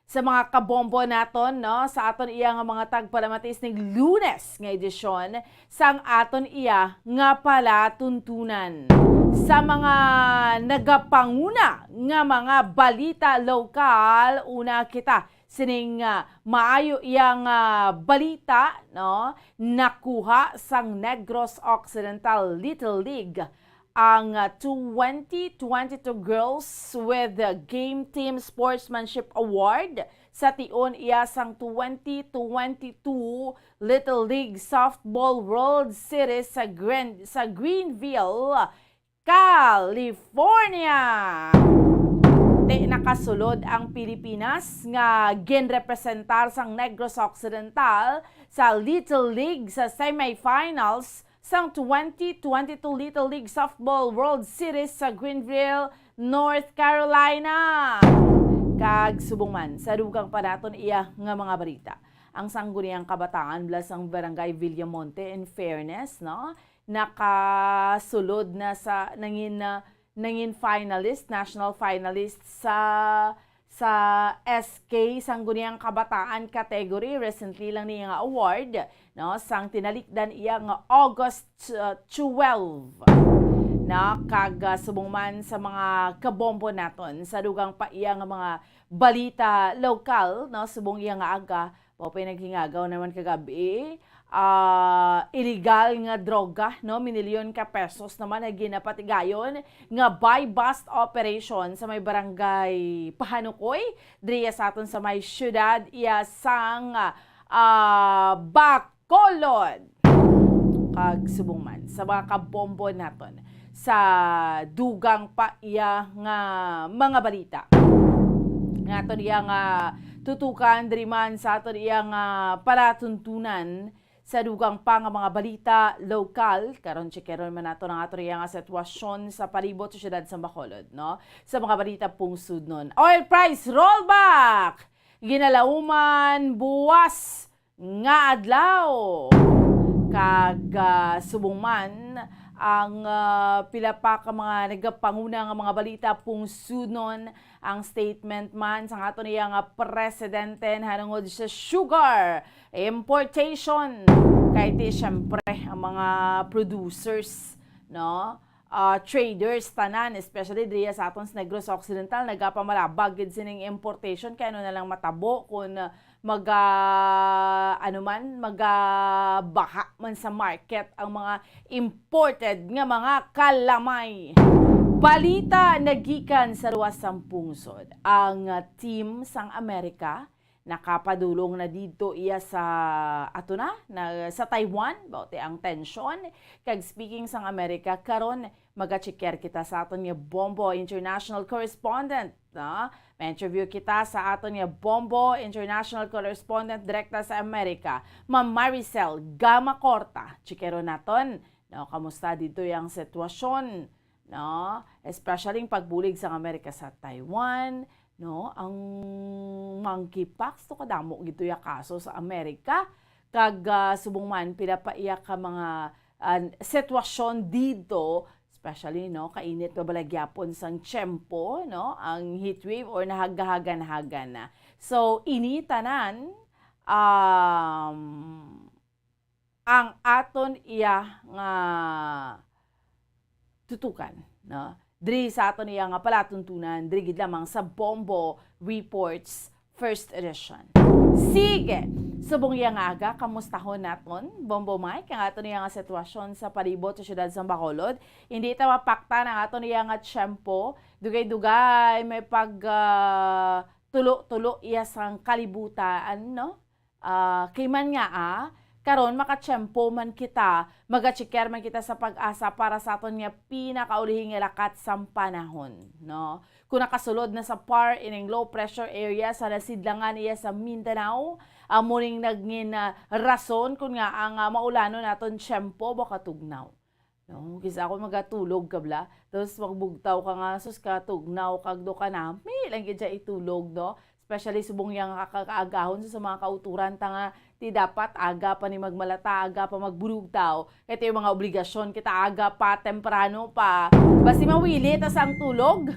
sa mga kabombo naton, no, sa aton iya nga mga tagpalamati sining Lunes nga edisyon sang aton iya nga palatuntunan. Sa mga nagapanguna nga mga balita lokal, una kita sining, ah, maayo iya nga balita, no, nakuha sang Negros Occidental Little League ang, ah, twenty twenty-two Girls with the Game Team Sportsmanship Award sa tion iya sang twenty twenty-two Little League Softball World Series sa Gren-, sa Greenville, California. Ti nakasulod ang Pilipinas nga ginrepresentar sang Negros Occidental sa Little League sa semifinals sang twenty twenty-two Little League Softball World Series sa Greenville, North Carolina. Kag subong man, sa dugang pa naton iya nga mga balita. Ang sangguniang kabataan mula sang Barangay Villamonte, in fairness, no, nakasulod na sa, nangin, ah, nangin finalist, national finalist sa sa S K, Sangguniang Kabataan category. Recently lang niya nga award, no, sang tinalikdan iya nga August, uh, twelve. Na kag, uh, subong man sa mga kabombo naton, sa dugang pa iya nga mga balita lokal, no, subong iya nga aga, mao pa'y naghingagaw naman kagabi, ah, illegal nga droga, no? Minilyon ka pesos naman ang ginapatigayon nga buy-bust operation sa may barangay Pahanukoy, diriya sa aton sa may siyudad iya sang, ah, Bacolod. Kag subong man sa mga kabombo naton, sa dugang pa iya nga mga balita nga aton iya nga tutukan diri man sa aton iya nga palatuntunan. Sa dugang pa nga mga balita lokal, karon tsekeron man naton ang aton iya nga sitwasyon sa palibot sa siyudad sa Bacolod, no? Sa mga balita pungsudnon, oil price rollback! Ginalauman buwas nga adlaw. Kag, ah, subong man ang, ah, pila pa ka mga nagapanguna nga mga balita pungsudnon, ang statement man sang aton iya nga presidente nahanungod sa sugar importation. Kay ti, siyempre, ang mga producers, no, ah, traders, tanan, especially diriya sa aton sa Negros Occidental, nagapamalabag gid sining importation. Kay ano na lang matabo kung maga-, ano man, magabaha man sa market ang mga imported nga mga kalamay. Balita nagikan sa luwas sang pungsod. Ang team sang Amerika nakapadulong na didto iya sa, ato na, na, sa Taiwan, about ang tensyon. Kag speaking sang Amerika, karon maga-checker kita sa aton nga Bombo International Correspondent, no? May interview kita sa aton nga Bombo International Correspondent direkta sa Amerika, Ma'am Maricel Gama Corta. Checkeron naton, no? Kamusta didto ang sitwasyon, no? Especially ang pagbulig sang Amerika sa Taiwan, no? Ang monkeypox, to kadamo gid to ya kaso sa Amerika. Kag, ah, subong man, pila pa iya ka mga, ah, sitwasyon dito, especially, no, kainit pa bala gyapon sang tiyempo, no, ang heat wave or nahagahagan-hagan na. So, ini tanan, um, ang aton iya nga tutukan, no? Diri sa aton iya nga palatuntunan, diri gid lamang sa Bombo Reports First Edition. Sige! Subong iya nga aga, kamustahon naton, Bombo Mike, ang aton iya nga sitwasyon sa palibot sa siyudad sa Bacolod. Hindi ta mapaktan ang aton iya nga tiyempo. Dugay-dugay, may pag, ah, tulo-tulo iya sang kalibutan, no? Ah, kay man nga, ah, karon makatiyempo man kita, magatsikar man kita sa PAGASA para sa aton nga pinakaulihi nga lakat sang panahon, no? Kung nakasulod na sa par ining low pressure area sa nasidlangan iya sa Mindanao, amo ning nagngin, ah, rason kun nga ang, ah, maulanon naton tiyempo makatugnaw. No, kisa ako magatulog ka bala, tapos magbugtaw ka nga, sus, katugnaw kag do ka nami lang gid siya itulog, no? Especially subong yang kakaagahon sa, sa mga kauturan ta nga ti dapat aga pa ni magmalata, aga pa magbulugtaw. Kay ti mga obligasyon kita aga pa, temprano pa. Basi mawili ta sang tulog.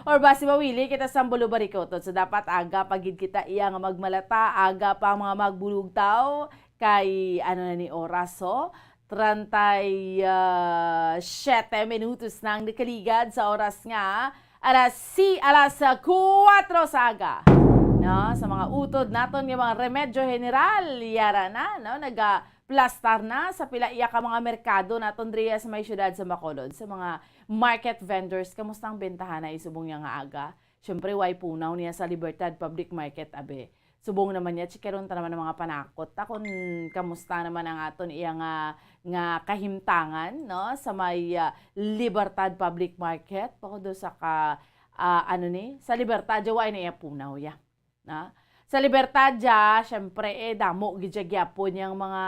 Or basi mawili kita sang bulubarikoton. So dapat aga pa gid kita iya nga magmalata, aga pa mga magbulugtaw. Kay ano na ni oras, oh? Treinta y siete minutos nang nakaligad sa oras nga alas si-, alas kuwatro sa aga. No, sa mga utod naton nga mga remedyo general, yara na, no, nagaplastar na sa pila iya ka mga merkado naton diri sa may siyudad sa Bacolod, sa mga market vendors. Kamusta ang bentahan na isubong niya nga aga? Siyempre, way punaw niya sa Libertad Public Market, abi. Subong naman niya, chikaron ta naman ang mga panakot ta kung kamusta naman ang aton iya nga, nga kahimtangan, no? Sa may, ah, Libertad Public Market, bako do sa ka, ah, ano ni? Sa Libertad, ya way na iya punaw, ya. Na? Sa Libertad, ya, syempre, eh, damo gid siya gyapon yang mga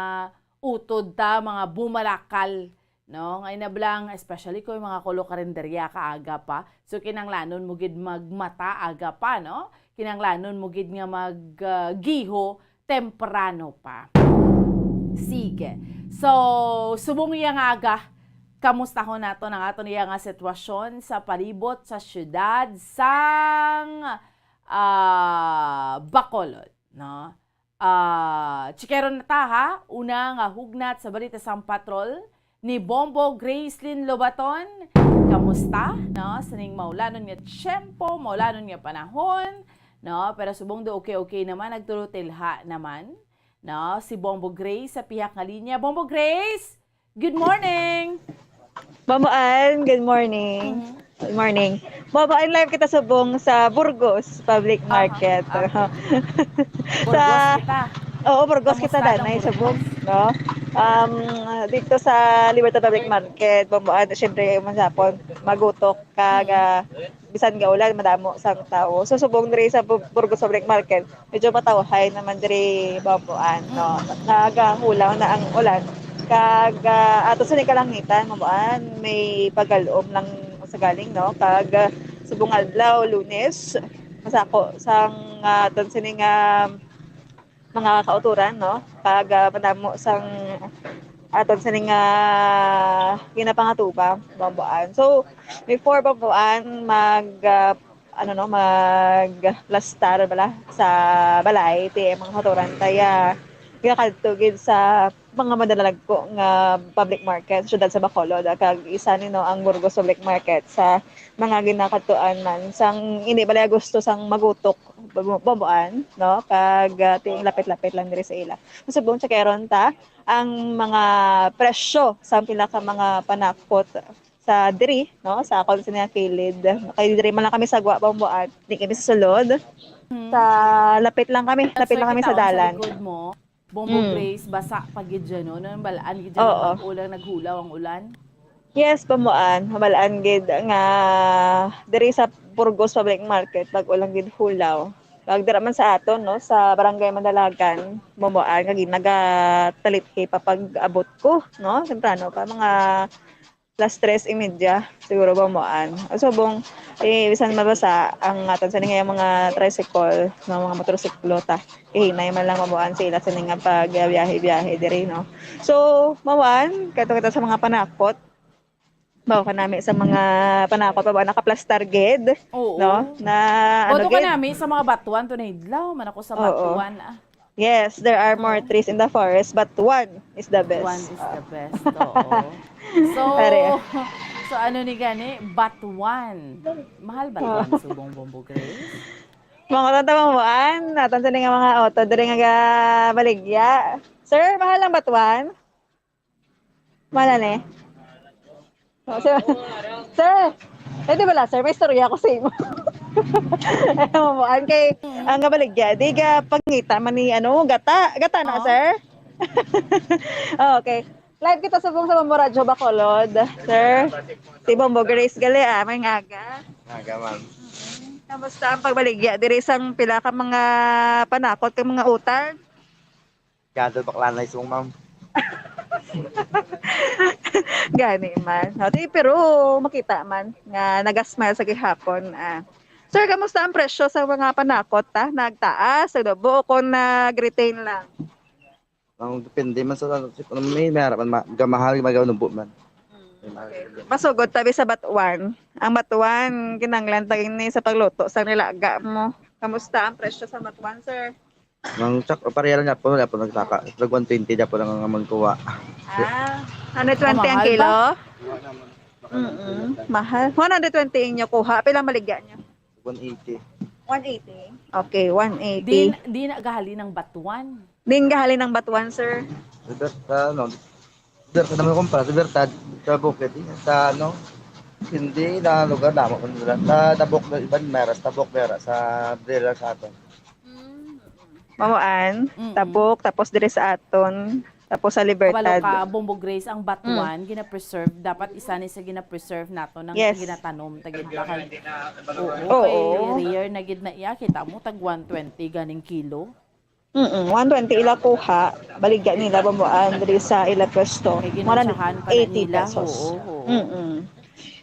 utod ta, mga bumalakal, no? Ngay na bala, especially kung mga kolo karinderya ka aga pa. So, kinanglanon mo gid magmata aga pa, no? Kinanglanon mo gid nga mag, ah, giho temprano pa. Sige. So, subong iya nga aga, kamustahon naton ang aton iya nga sitwasyon sa palibot sa siyudad sang, ah, Bacolod, no? Ah, chikeron na ta, ha. Una nga hugnat sa balita sang patrol ni Bombo Gracelyn Lobaton. Kamusta, no? Sining maulanon nga tiyempo, maulanon nga panahon, no? Pero subong do okay-okay naman, nagtulotilha naman, no? Si Bombo Grace sa pihak nga linya. Bombo Grace, good morning! Bombo Ann, good morning. Mhm. Good morning. Bombo Ann, live kita subong sa Burgos Public Aha, Market. Okay. Burgos Sa kita. Oo, Burgos kita, Kamusta ang danay, Burgos? Subong, no? Um, dito sa Libertad Public Market, Bombo Ann, syempre, man sa hapon, magutok, kag, Mm. ah, bisan gaulan, madamo sang tao. So, subong diri sa Bu-, Burgos Public Market, medyo matawhay naman diri, Bombo Ann, no? Mm. Nagahulaw na ang ulan. Kag, ah, ato sa kalangitan, Bombo Ann, may pagalom lang sa galing, no? Kag, ah, subong adlaw, Lunes, masako sang, ah, aton sini nga mga kauturan, no? Kag, ah, madamo sang aton sini nga ginapangatubang, Bombo Ann. So, before, Bombo Ann, mag, ah, ano, no, magplastar bala sa balay, ti mga kauturan, kaya gakadto gid sa mga madalagko nga public market sa siyudad sa Bacolod, ah, kag isa ni, no, ang Burgos Public Market sa mga ginakadtuan man sang hindi bala gusto sang magutok, Bombo Ann, no, kag, ah, ti lapit-lapit lang diri sa ila. Subong chikeron ta ang mga presyo sa pila ka mga panakot sa diri, no, sa akon sa nga kilid. Kay diri man lang kami sa gwa, Bombo Ann, di kami sa sulod. Hmm. Sa lapit lang kami, lapit lang kami sa dalan. Sa likod mo, Bombo Mm. Grace, basa pa gid dyan, no? Nang balaan gid dyan, Oo. Bag-o lang naghulaw ang ulan? Yes, Bombo Ann, mabalaan gid nga diri sa Burgos Public Market, bag-o lang gid hulaw. Pag dira man sa aton, no, sa Barangay Mandalagan, Bombo Ann, nga ginagatalit pa pag-abot ko, no? Temprano pa, mga Las tres y media, siguro, Bambuan. Subong, eh, bisan mabasa ang aton sa nga mga tricycle, nga mga motorsiklo, ta. Kahinay man lang, Bambuan, sila sa nga pagbiyahe-biyahe diri, no? So, Bambuan, kadto kita sa mga panakot. Bawo ka nami sa mga panakot, Bambuan, nakaplastar gid, Oo. no? Na, Boto ano ka gid? Nami sa mga batuan, to na hidlaw, man ako sa Oo. Batuan. Ah. Yes, there are more trees in the forest, but one is the best. One is the best. Oo. So, Pare. So ano ni gani? Batuan. Mahal Batuan subong, Bombo Grace? Mga tanta, Bambuan, natan sa nga mga auto, diri nga baligya. Sir, mahal ang Batuan? Mahal ni? Oh, sir, sir, pwede bala, sir? May istorya ko sa imo. Bambuan, kay ang kabaligya, di ka pangita man ni, ano, gata. Gata na, Oh. Sir? Okay. Live kita subong sa Bombo Radyo Bacolod, sir. Si Bombo Grace gali, ah, may ngaga. Aga, ma'am. Kamusta ang pagbaligya diri sang pila ka mga panakot kag mga utang? Gado baklanay subong, ma'am. Gani man. No, di, pero makita man nga nagasmile sa gihapon. Ah. Sir, kamusta ang presyo sa mga panakot, ta? Nagtaas, nagdubo, o kung nag-retain lang? Ang depende man sa, ano, sa ekonomiya, may harapan ma gamahal, maganubo man. May mahal. Masugod tabi sa batuan. Ang batuan, kinanglan ta gini sa pagluto sa nilaga mo. Kamusta ang presyo sa batuan, sir? Ang chak, pareha lang niya po, wala po nagtaka. Tag one twenty niya po lang ang amon kuha. Ah, hundred twenty ang Mahal kilo? ba? Mm-mm. Mahal. One hundred twenty inyo kuha. Pila maligya nyo? One eighty. One eighty. Okay, one Di, eighty. Di na gahalin ang batuan. Din gahalin ang batuan, sir. Libertad, ano, Libertad naman kumpara sa Libertad, sa bukid, sa, ano, hindi na lugar naman kung nila. Sa tabok na iban, mera sa tabok, mera sa dila sa aton. Mamuan, Mm-mm. tabok, tapos dire sa aton, tapos sa Kabalo Libertad. Ka, Bombo Grace, ang batuan, gina-preserve. Dapat isa ni sa gina-preserve nato ng Yes. Ginatanom. Tagid ba kay, oo, Oo. Kay rare na gid na iya. Kita mo, tag one twenty ganing kilo. Mm, one twenty ila kuha, baligya nila Bomboan diri sa ila pwesto. Kay ginansahan pa na One hundred eighty nila. pesos. Oo, oo. Mm.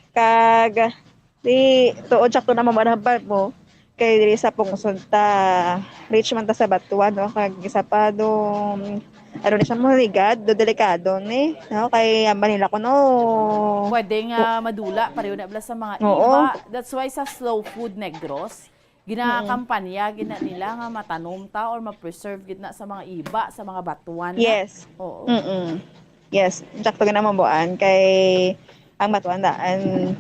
Kag di tuod sakto na mamarabal mo kay diri sa pungsod ta, rich man ta sa batuan, no? Kag isa pa do, ano ni siya, mo ligad, do delikado ni, no? Kay ang Manila ko, no? Pwede nga madula, pareho na bala sa mga Oo. iba. That's why sa Slow Food Negros, ginakampanya gina nila nga matanom ta or ma-preserve gid na sa mga iba, sa mga batuan na. Yes. Oo. Mm-mm. Yes, sakto gid na Bomboan kay ang batuan daan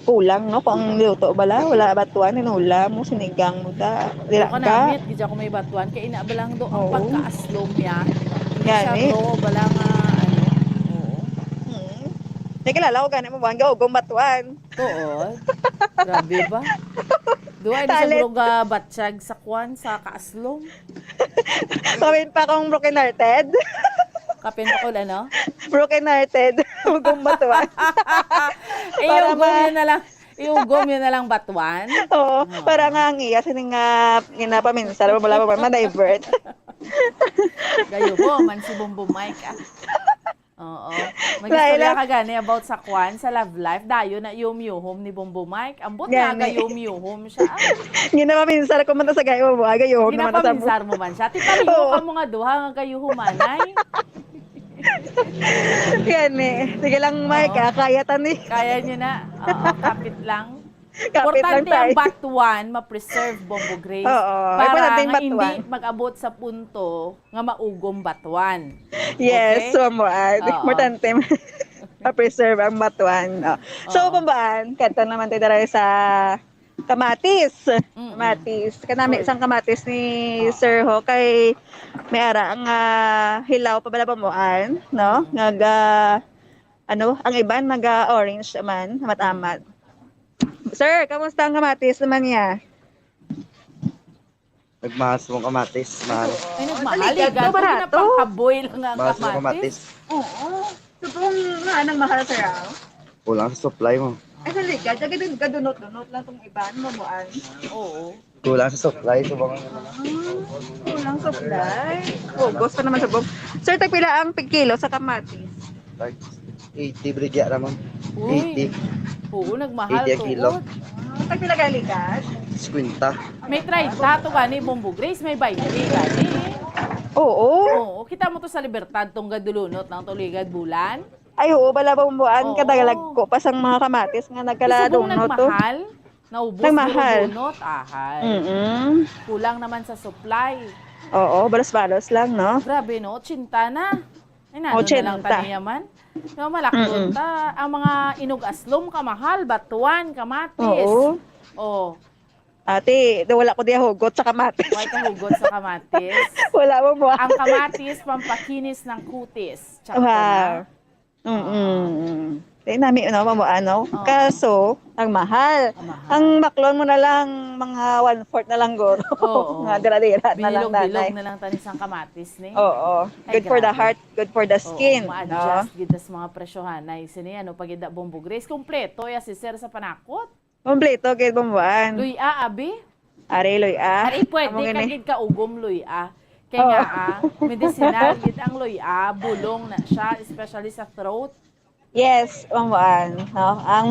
kulang, no? Kung ang luto bala, wala batuan, inula mo, sinigang mo da. Dila Ako ka. namit, gid ako may batuan. Kaya ina ba lang do, ang Oo. pagkaaslom niya. Hindi siya Gani. Raw bala nga, ano. Oo. Hmm. May kilala ko gani mo, buwan, gaugong batuan. Oo. Grabe ba? Duha ni sa Talit. Broga Batsyag sa kwan, sa kaaslom. Kawin pa akong broken hearted. Kapin pa ko, ano? Broken hearted. Ugong batuan. Eh, Para iugom ma- yun na lang. Iugom yun na lang batuan. Oo, para nga ang iya, sini nga, ginapaminsar, wala pa man, ma-divert. Gayo po, man si Bombo Mike, ah. Oo. Mag-istorya ka gani about sa kwan, sa love life. Dayo na yumyuhom ni Bombo Mike. Ambot nga Gani. Gayumyuhom siya. Ah. Ginapaminsar ko man to sa gayo mo, ah, gayo naman sa Ginapaminsar mo man siya. Ti pareho Oo. Ka mga duha nga gayuhumanay. Gani. Sige lang, Mike, Oo. ah, kaya ta ni. Kaya nyo na. Oo, kapit lang. Kapit lang Importante ang tayo. Batuan, ma-preserve, Bombo Grace. Oo, Para importante ang nga hindi batuan. Mag-abot sa punto nga maugom batuan. Yes, Okay? Bomboan. Oo. Importante ma-preserve ang batuan. Oh. So, Oo. Bomboan, kadto naman tayo diri sa kamatis. Mm-mm. Kamatis. Kanami Oy. Sang kamatis ni Oo. Sir Ho kay may ara nga hilaw pa bala Bomboan, no? Mm. Naga, ano, ang iban naga-orange man, amat-amat. Sir, kamusta ang kamatis naman niya? Nagmahal sa mga kamatis, mahal. Ay, Oo, nagmahal. delikado, Ganto, barato. Ginapangkaboy lang ang Mahal sa mga kamatis. kamatis. Oo. Subong nga nang mahal, sir, ah. Kulang sa supply mo. Ay, sa ligad, gadun-, gadunot-dunot lang tong iban, Bomboan. Oo. Kulang sa supply, subong. Ah, kulang supply. Pugos pa naman sa bog. Sir, tagpila ang pigkilo sa kamatis? Like, Eighty, baligya ra, ma'am. Uy. Eighty. Oo, nagmahal Eighty ang kilo. tuod. Pag pila ka ligad? Singkwenta. May treinta to gani, Bombo Grace, may twenty gani. Oo. Oo, kita mo to sa Libertad, tong gadulunot lang to, ligad bulan. Ay, oo, bala, Bomboan, Oo. kadalag ko pa sang mga kamatis nga Subong nagkaladunot to. nagmahal, naubos Nagmahal. Bunot, ahay. Mm-mm. Kulang naman sa supply. Oo, balos-balos lang, no? Grabe, no? Ochenta na. Ay, nano na lang Ochenta. taniya man? No, malakton Mm-mm. ta. Ang mga inug-aslom, kamahal, batuan, kamatis. Oo. Oh. Ate, do wala ko diya hugot sa kamatis. Why ka hugot sa kamatis? Wala mo mo. Ang kamatis, pampakinis ng kutis. Tsaka Wow. na. Mm-mm. Di nami, no, mamo, ano? Oo. Kaso, ang mahal. Ang mahal. Ang baklon mo na lang, mga one-fourth na lang, guro. Oo. Nga dira-dira na lang, Bilog-bilog nanay. na lang tani sang kamatis, ni? Oo. Ay, Good for the grabe. heart, good for the Oo, skin, no? ma-adjust gid sa mga presyohanay. Sini, ano, pag ida Bombo Grace, kompleto ya si Sir sa panakot. Kompleto gid, Bomboan. Luy-a, abi? Ari, luy-a. Ari, pwede Amo ka gani. gid kaugom luy-a. Kay Oo. nga, ah, medicinal gid ang luy-a, bulong na siya, especially sa throat. Yes, Bomboan, no? Ang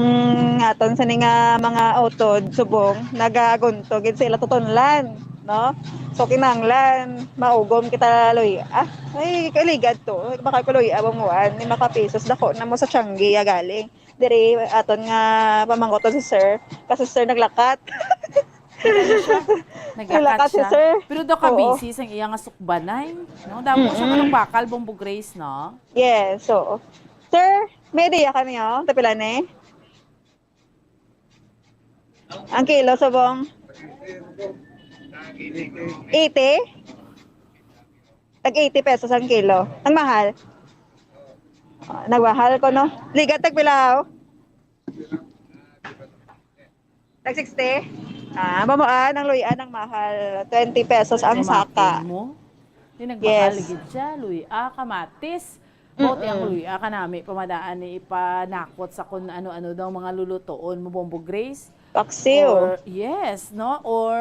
aton sa ni nga mga utod, subong, nagagunto gid sila tutunlan, no? So, kinahanglan, maugom kita luy-a. Ay, kaligad to. Baka ko luy-a, Bomboan. Ni makapisos, dako na mo sa tiyanggi, ya galing. Diri, aton nga pamangkoton si sir. Kasi sir, naglakat. Naglakat siya. Naglakat si sir. Pero daw ka Oo. busy sang iya nga sukbanay, no? Damo siya Mm-mm. kanang bakal, Bombo Grace, no? Yes, oo. Sir, may idea kami, oh. Tapila ni? Ang kilo, subong? Eighty? Tag eighty pesos ang kilo. Ang mahal? Ah, nagmahal ko, no? Ligat, tagpila, oh? Tag sixty? Ah, mamuan ang luy-an ang mahal. Twenty pesos ang Kamatis saka. mo? Di nagmahal Yes. gid siya. Luy-a, kamatis. Buti ang Mm-mm. luy-a kanami pamadaan ni ipanakot sa kung ano-ano daw mga lulutuon mo, Bombo Grace. Paksiw. Or, yes, no? Or,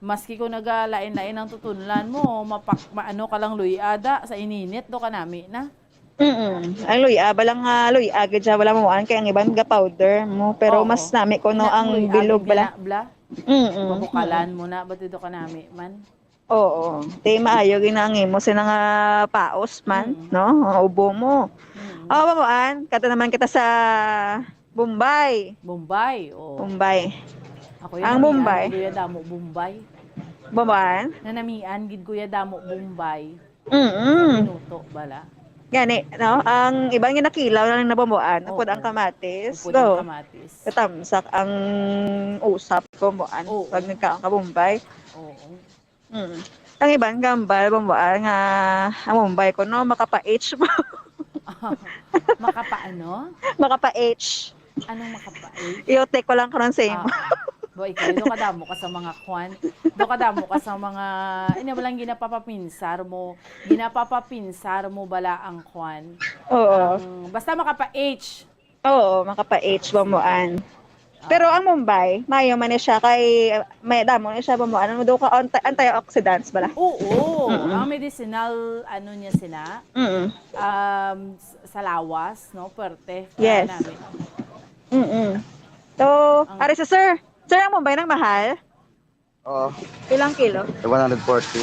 maski kung nagalain-lain ang tutunlan mo, mapak-, maano ka lang luy-a da, sa ininit do kanami na. Mm. Ang luy-a, bala nga luy-a, gid siya, wala mo, kay ang iban ga powder mo, pero Oo. mas nami ko, no, Ina-, ang luy-a, bilog, gid bala. na, bla. Mm-mm. Mabukalan mo na, ba't ito kanami man? Oo. Di maayo, gid na ang imo, sina nga paos man, Mm. no? Ang ubo mo. Mm. Oh, mamuan, kata naman kita sa Bombay. Bombay, oh. Bombay. Ako yung Ang namian, Bombay. gid ko ya damo Bombay. Bombay? Nanamian, gid ko ya damo Bombay. Mm-mm. Minuto, bala. Gani, no? Ang iban nga nakilaw lang na Bombay, Oo. upod ang kamatis. Upod Go. ang kamatis. Katamsak ang usap, Bombay. Oo. Pag nagkaon ka Bombay. Oo. Mm. Ang iban gambal, Bombay, nga ang Bombay ko, no, makapa-H mo. Makapa ano? Makapa-H. Anong makapa-H? I-take ko lang karon sa imo. Ah. Boy, ikaw, do kadamo ka sa mga kwan. Do kadamo ka sa mga, ini, walang ginapapapinsar mo. Ginapapapinsar mo bala ang kwan. Oo. Ang, basta makapa-H. Oo, makapa-H, Bombay. Pero ang Bombay, maayo man ni siya kay, uh, may damo ni siya, Bombay. Ano daw ka, anti-, antioxidants bala? Oo, Mm-mm. ang medicinal, ano niya sila, Mm-mm. um, s-, sa lawas, no? Perte. Yes. Kaya namin. Mm-mm. So, Ang ari si sir. Sir, ang Bombay nang mahal? Oo. Pilang kilo? One hundred forty.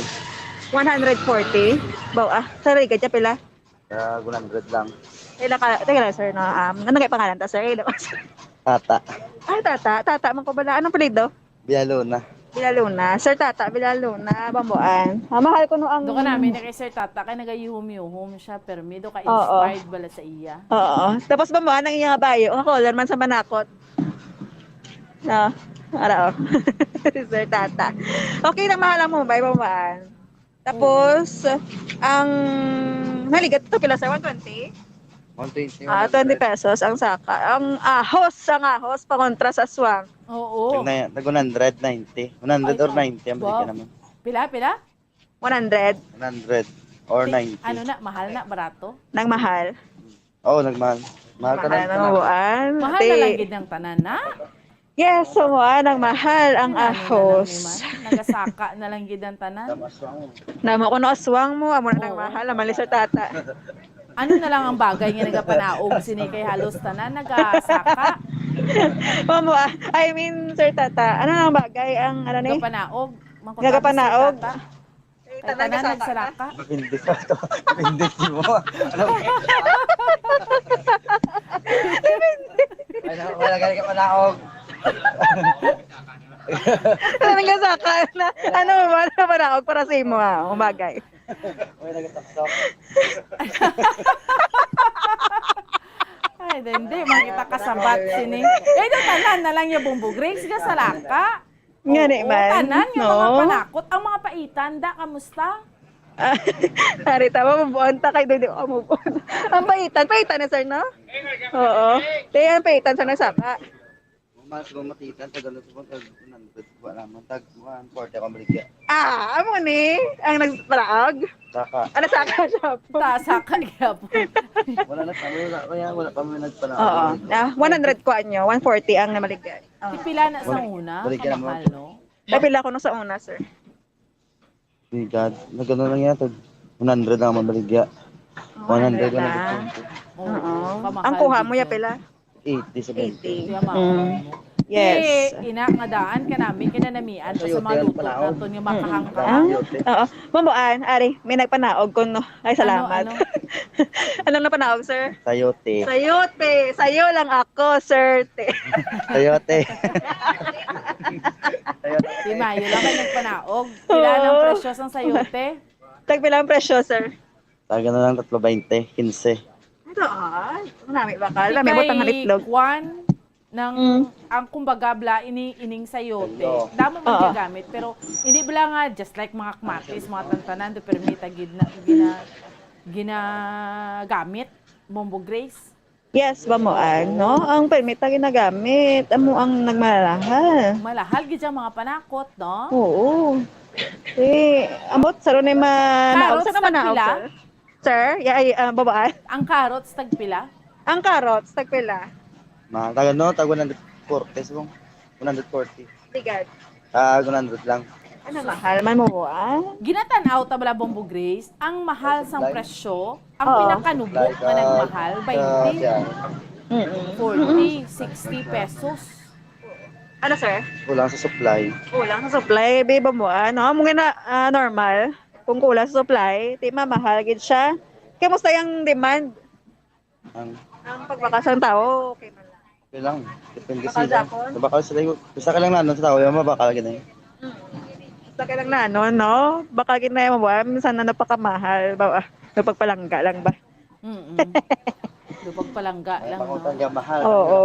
One hundred forty? Baw, ah, sa Riga dyan, pila? Ah, one hundred lang. Pila ka, teka lang, sir, no? Um, ano kay pangalan ta, sir? Tata. Ah, Tata. Tata, man ko bala. Anong apelyido? Villaluna. Villaluna. Sir Tata, Villaluna, Bambuan. Ah, mahal ko no ang Do ka namin na kay Sir Tata, kay nagayuhom-yuhom siya, permi. Do ka Oo. inspired bala sa iya. Oo. Tapos, Bambuan, ang iya nga bayo, nga color man sa manakot. No, ara, oh. Si Sir Tata. Okay na, mahal ang Mumbai, Bambuan. Tapos, ang naligat to, pila, sir? One twenty? One twenty, Ah, one hundred. Twenty pesos ang saka. Ang ahos, ang ahos, pangontra sa aswang. Oo. Tag na, tag one hundred ninety. One hundred or ninety ang balik ka naman. Pila, pila? One hundred? One hundred or Ti-, ninety. Ano na, mahal na, barato? Nang mahal? Oo, nagmahal. Mahal ka Mahal lang na, tanan. Bambuan. Mahal na Ti- lang gid ang tanan, na? Yes, so mo, ah, nang mahal ang Ano, ano na lang ahos. ni man? Nagasaka na lang gid ang tanan. Tama, aswang mo. Namo ko no aswang mo, amo na nang Oo. mahal, ang mali sa tata. Ano na lang ang bagay nga nagapanaog sini kay halos tanan nagasaka? Mamo, ah, I mean, Sir Tata, ano lang bagay ang, ano ni? Nagapanaog. Nagapanaog? Ay, tanan nagsalaka. Hindi ka to. Hindi mo. Ano? Wala, wala ka ka panaog. Ano nagkasaka na? Ano ba? Ano ba na? Para sa imo, ha? Ang bagay. Wala nagtaksok. Ay, hindi. Makita ka sa bat sini. Eh, ito tanan na lang yung Bombo Grace. Gasalaka. Nga ni Oo, man. Tanan nga No? mga panakot. Ang mga paitan, da, kamusta? Ari, tama, move on ta kay doon ako move on. Ang paitan, paitan na, sir, no? Oo. Kaya ang paitan sa nagsaka. Mas kung matitan, tagal na sa pag nandun, wala naman, tag one forty akong baligya. Ah, amo ni ang nagparaog. Saka, Ano sa ka siya po? Tasa ka gyapon. Wala na kami, wala, kaya wala pa may nagpanaog. Oo. Ah, one hundred ko anyo, one forty ang namaligay. Oh. Pila na sa una? Balik ka na mo. Kamahal, no? Ay, pila ko no sa una, sir? Bigat. Nagano lang yan, tag one hundred lang ang baligya. One hundred lang na. ang discount. Oo, Oo. kamahal Ang kuha mo gid ya yun. Pila? Eighty sa Eighty. Kaya mga Mm. mo. Yes. Eh, ina nga daan ka namin, kinanamian pa sa mga luto naton nga makahangka. Ah, oo. Mambuan, ari, may nagpanaog ko, no? Ay, salamat. Ano, Anong napanaog, sir? Sayote. Sayote. Sayo lang ako, sir. Te. Sayote. Di mayo lang kayo nagpanaog. Pila ang Oo. presyo sang sayote? Tagpila ang presyo, sir? Taga na lang tatlo bainte, quince. Ito, ah. Marami ba ka? Di Marami kay butang nga itlog. Kwan, nang, Mm. ang kumbaga bla ini ining sayote. Hello. Damo man Oo. gagamit, pero hindi bala nga just like mga kamatis, mga tantanan, do permi ta gid na gina, ginagamit, Bombo Grace. Yes, Bambuan, no? Ang permit na ginagamit, amo ang nagmalahal. Malahal gid ang mga panakot, no? Oo. Eh, ambot sa ron ay ma... Carrots Sa naman na, tagpila? Sir? Sir? Ya, ay, ah, Bambuan? Ang carrots tagpila? Ang carrots, tagpila? Mahal. Taga no, tag one hundred forty, subong. One hundred forty. Ligad. Ah, one hundred lang. Ano, mahal man mo, ah? Ginatan-aw ta bala, Bombo Grace, ang mahal sang presyo, ang Oo. pinakanubo Like, nga ah, nagmahal, ah, baynte, yeah. Mm-mm. forty, sixty pesos. Ano, sir? Kulang sa supply. Kulang sa supply, babe mo, ah. No? Amo nga na, ah, normal. Kung kulang sa supply, di mamahal gid siya. Kamusta yung demand? Ang Ang pagbakal sang tao, okay man lang. Okay lang. Depende Bakal sila. Japon? Mabakal sila yung, basta ka lang nanon sa tao, yung mabakal ka na yun. Basta ka lang na, no, no? Baka ginaya mo ba? Minsan na napakamahal ba? Napagpalangga lang ba? Mm-mm. Do pagpalangga Ay, lang, pangutang no? ka mahal. Oo.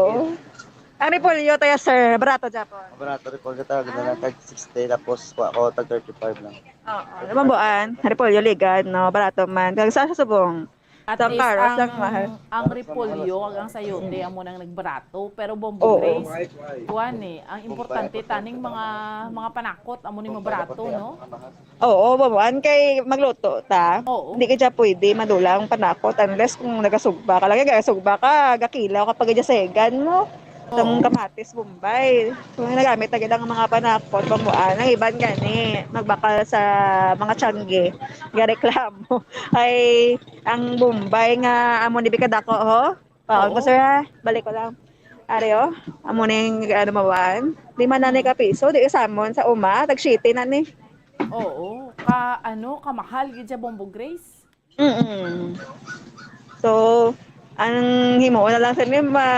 Ang repolyo tayo, sir. Barato, Japon. Barato repolyo talaga na lang tag sixty, tapos kuha ko tag thirty-five lang. Oo. Lumambuan, repolyo ligad, no? Barato man. Kag sa subong. At Sa least, carrots ang, lang mahal. ang repolyo, ang sayote, amo nang nagbarato. Pero Oo. Bombo Grace, kuwan eh. Ang importante, taning mga mga panakot, amo ni mabarato, no? Oo, babuan kay magluto ta. Oo. Hindi ka dyan pwede madulang panakot unless kung nagasugba ka. Lagi nagasugba ka, gakilaw ka pag dyan sa higan mo. Itong Oo. Kamatis, Bombay. So, nagamit na gid ang mga panakot, babuan. Ang iban gani, magbakal sa mga tiyangge. Gareklamo. Ay, ang Bombay nga amo ni Bikadako, ho? Oo, Oo. Sir, ha? Balik ko lang. Ari, oh. Amo ning, ano, mawan. Lima na ni ka piso. Di ka samon sa uma. Tag siyete na ni. Oo. Ka, ano, kamahal gid siya, Bombo Grace. Mm. So, ang himo na lang sa ni, ma,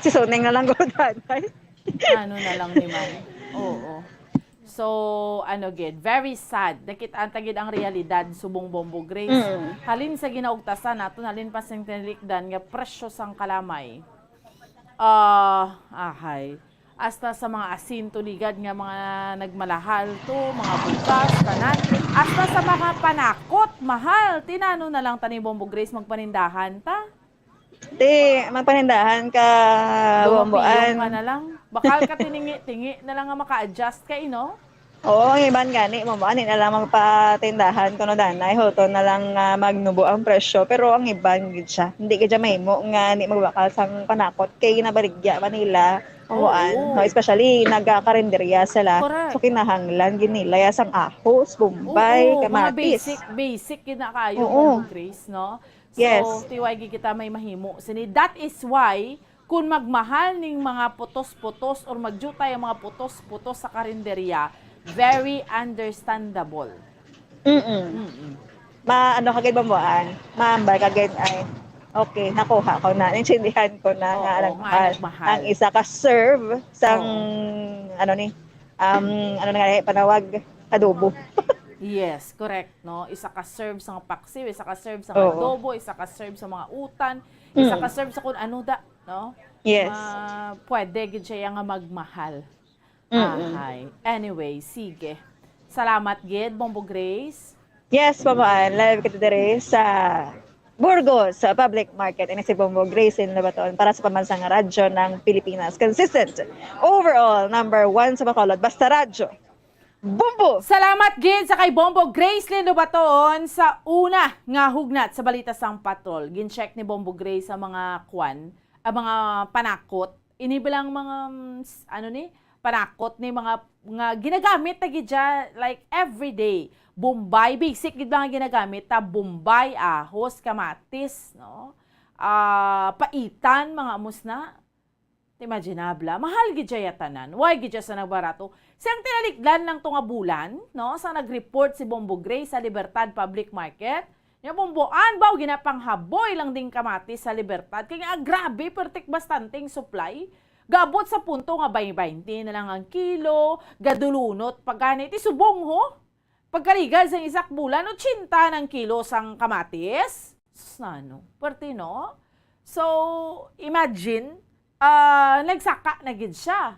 si Soneng na lang gud, anay. Ano na lang ni man. Oo. So, ano gid, very sad. Nakit-an ta gid ang realidad subong, Bombo Grace. Mm. Halin sa ginaugtasan naton, halin pa sing tinilikdan nga presyo sang kalamay. Ah, ahay. Hasta sa mga asin tuligad nga mga nagmalahal to, mga bugas, tanan. Hasta sa mga panakot, mahal. Tinano na lang tani, Bombo Grace, magpanindahan ta. Di, magpanindahan ka, Lumampiyon Bomboan. ka na lang. Bakal ka tiningi-tingi na lang nga maka-adjust ka, eh, no? Oo, ang iban gani, Bomboan, di na lang magpatindahan kuno danay, huto na lang nga magnubo ang presyo, pero ang iban gid siya. Hindi gid siya mahimo nga di magbakal sang panakot kay nabaligya man nila. Kuan, Oo. no, especially nagakarinderya sila. Correct. So, kinahanglan gid nila ya sang ahos, bombay, Oo, mga kamatis. basic, basic gid na kayo, Oo. Bombo Grace, no? Yes. So, tiway gid kita may mahimo. Sini, that is why, kung magmahal ning mga putos-putos or magjutay ang mga putos-putos sa karinderya, very understandable. Mm-mm. Mm-mm. Ma-, ano ka gid, Bomboan? Maambal ka gid, ay, okay, nakuha ko na, naintindihan ko na Oo, nga nga nagmahal nagmahal. ang isa ka serve sang, Oo. ano ni, um, ano na nga, eh, panawag, adobo. Yes, correct, no? Isa ka serve sa paksiw, isa ka serve sa Oo. adobo, isa ka serve sa mga utan, isa Mm. ka serve sa kung ano da, no? Yes. Ma-, pwede gid siya nga magmahal. Mm-mm. Ahay. Anyway, sige. Salamat gid, Bombo Grace. Yes, Bomboan. Live kita diri sa Burgos, sa public market. Ini si Bombo Grace in Lobaton para sa Pambansang Radyo ng Pilipinas. Consistent. Overall, number one sa Bacolod. Basta Radyo. Bombo! Salamat gid sa kay Bombo Grace Lindo Baton sa una nga hugnat sa balita sang patrol. Gin-check ni Bombo Grace sa mga kwan, ang mga panakot. Ini bilang mga, mm, s-, ano ni, panakot ni mga, nga ginagamit na gid siya, like, everyday. Bombay, basic gid ba nga ginagamit ta? Bombay, ahos, kamatis, no? Ah, paitan, mga amos na. Imaginable. Mahal gid siya tanan. Why gid siya sa nagbarato? Siyang tinalikdan lang to nga bulan, no? Sa nag-report si Bombo Gray sa Libertad Public Market, nga Bomboan baw ginapanghaboy lang ding kamatis sa Libertad. Kay nga, grabe, pertik bastante ang supply. Gabot sa punto nga baynte na lang ang kilo, gadulunot pa gani. Ti subong, ho? Pagkaligal sang isa ka bulan, otsenta ang kilo sang kamatis. Sus, nano? Pwerte, no? So, imagine, ah, nagsaka na gid siya.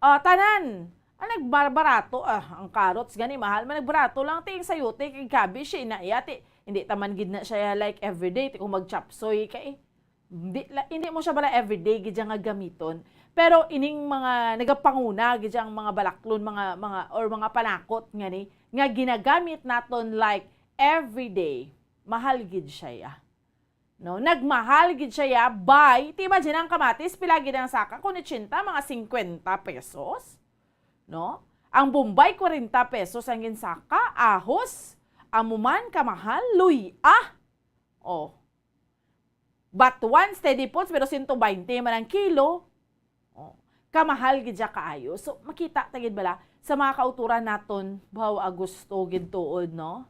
Ah, tanan, ang nagbarato, ah, ang carrots gani, mahal man, nagbarato lang, ti ang sayote kag cabbage, ina iya, ti, hindi taman gid na siya, like, everyday, ti kung mag-chop suey ka, eh. Hindi la-, hindi mo siya bala everyday gid siya nga gamiton. Pero ining mga nagapanguna gid siya ang mga balaklon, mga, mga, or mga panakot nga ni, nga ginagamit naton, like, everyday, mahal gid siya ya. No? Nagmahal gid siya ya by, ti imagine ang kamatis, pila gid ang saka? Kung otsenta, mga singkwenta pesos. No? Ang Bombay, kwarenta pesos ang ginsaka, ahos, amo man kamahal, luy-a. Oh. Batuan, steady foods, pero sento baynte man ang kilo. Oh. Kamahal gid siya kaayo. So, makita ta gid bala sa mga kauturan naton, baw, Agosto gid tuod, no?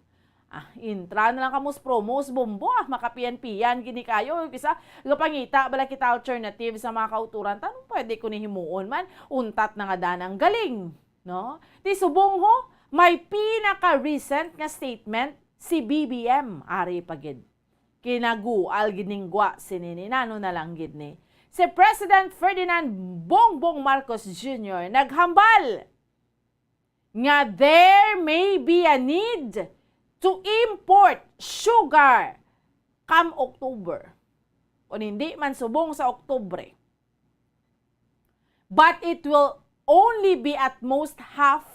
Ah, intra na lang kamo sa promos, Bombo, ah, makapiyan-piyan gini kayo. Kisa, gapangita bala kita alternative sa mga kauturan. Tanong pwede ko ni himuon man, untat na nga danang galing, no? Ti subong ho, may pinaka-recent nga statement si B B M, ari pa gid. Kinagual gid ning gwa sini ni, nano na lang gid ni. Si President Ferdinand Bongbong Marcos Junior naghambal nga there may be a need to import sugar come October. Kung hindi man subong sa Oktubre. But it will only be at most half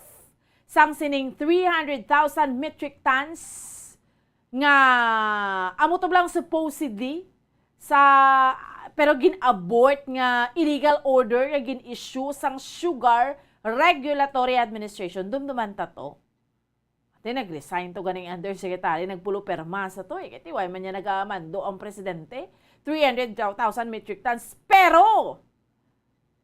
sang sining three hundred thousand metric tons nga amo to lang supposedly sa, pero gin-abort nga illegal order nga gin-issue sang Sugar Regulatory Administration. Dumduman ta to. Ate, nag-resign to ganing undersecretary, nagpulo perma sa to eh. Kay ti why man niya nagamando ang presidente? Three hundred thousand metric tons. Pero,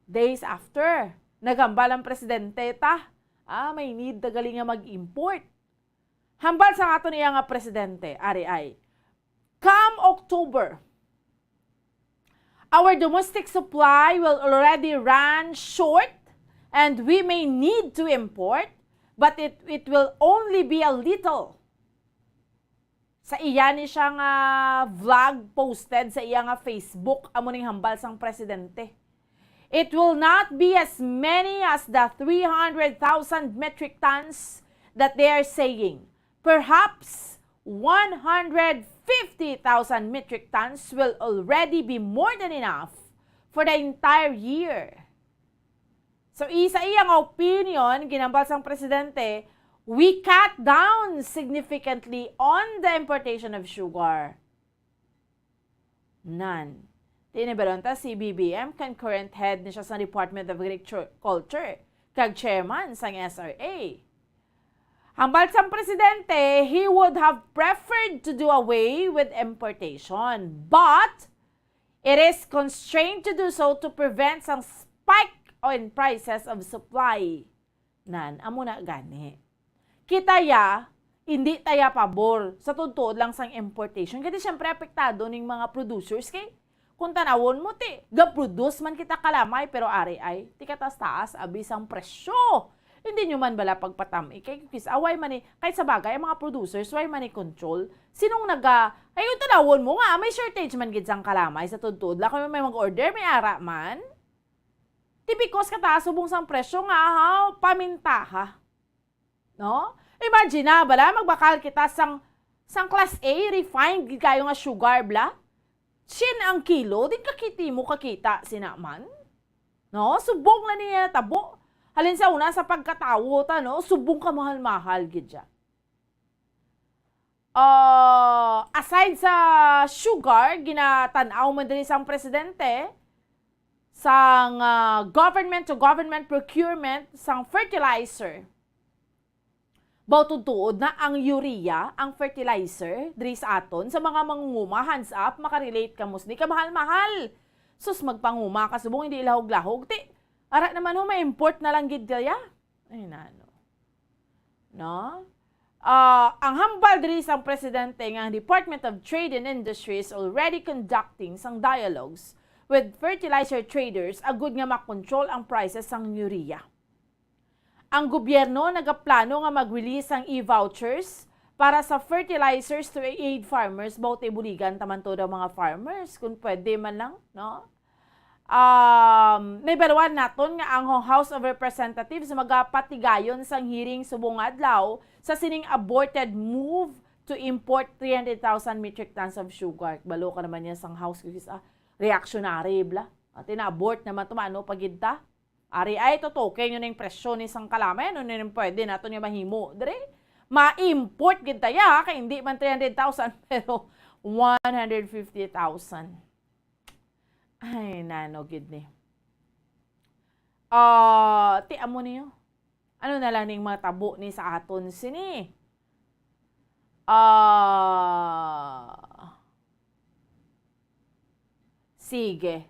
days after, nagambal ang presidente ta, ah, may need na gali nga mag-import. Hambal sa aton iya nga presidente, ari ay, come October, our domestic supply will already run short and we may need to import, but it, it will only be a little. Sa iya ni siya nga vlog posted sa iya nga Facebook, amo ning hambal sang presidente. It will not be as many as the three hundred thousand metric tons that they are saying. Perhaps one hundred fifty thousand metric tons will already be more than enough for the entire year. So, isa iya nga opinion, ginambal sang presidente, we cut down significantly on the importation of sugar. Nan. Tinibaron ta si B B M, concurrent head ni siya sa Department of Agriculture kag chairman sang S R A. Hambal sang presidente, he would have preferred to do away with importation, but it is constrained to do so to prevent sang spike in prices of supply. Nan, amo na gani. Kita ya, hindi ta ya pabor sa tuod-tuod lang sang importation. Kaya siyempre, apektado ning mga producers kay kung tanawon mo, ti, ga-produce man kita kalamay, pero ari ay, ti kataas-taas, abi sang presyo. Hindi nyo man bala pagpatam-i kay kis-, ah, why man ni, kahit sa bagay, ang mga producers, why man ni control? Sinong naga, ay, yung tanawon mo nga, may shortage man gid sang kalamay sa tuod-tuod lang. Kung may mag-order, may ara man. Ti because kataas subong sang presyo nga, ha, pamintaha. No? Imagine na, bala, magbakal kita sang, sang class A, refined gid kayo nga sugar, bala. Siyam ang kilo, di ka kiti mo kakita, sina man. No? Subong na niya tabo. Halin sa una, sa pagkatawo ta, no? Subong ka mahal-mahal gid siya. Ah, aside sa sugar, ginatan-aw man diri sang presidente sang, ah, government to government procurement sang fertilizer. Baw tuod-tuod na ang urea, ang fertilizer, diri sa aton, sa mga mangunguma, hands up, makarelate kamo sini, kamahal-mahal. Sus, magpanguma ka subong, hindi lahog-lahog. Ti, ara naman ho, may import na lang gid kaya. Ay, nano. No? Ah, ang hambal diri sang presidente nga ang Department of Trade and Industry is already conducting sang dialogues with fertilizer traders agud nga makontrol ang prices sang urea. Ang gobyerno nagaplano nga mag-release sang e-vouchers para sa fertilizers to aid farmers, baw ti buligan ta man to daw mga farmers, kung pwede man lang, no? Um, nahibaluan naton nga ang House of Representatives magapatigayon sang hearing subong nga adlaw sa sining aborted move to import three hundred thousand metric tons of sugar. Balo ka naman niya sang House, kis-, ah, reactionary, bla. Ati na abort naman to, mano pa gid ta? Ari ay, tutukin nyo na yung presyo ni sang kalamay, ano na yung pwede nato niya mahimo. Dre, ma-import gid ta ya, kay hindi man three hundred thousand, pero one hundred fifty thousand. Ay, nano gid ni. Ah, ti amo niyo. Ano na lang ning mga tabo ni sa aton sini? Ah, sige.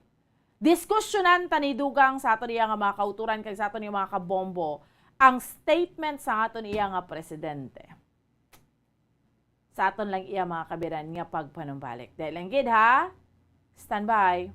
Diskusyonan ta ni dugang sa aton iya nga mga kauturan kag sa aton iya mga kabombo ang statement sa aton iya nga presidente. Sa aton lang iya, mga kabiran, nga pagpanumbalik. Dahil lang gid, ha? Standby.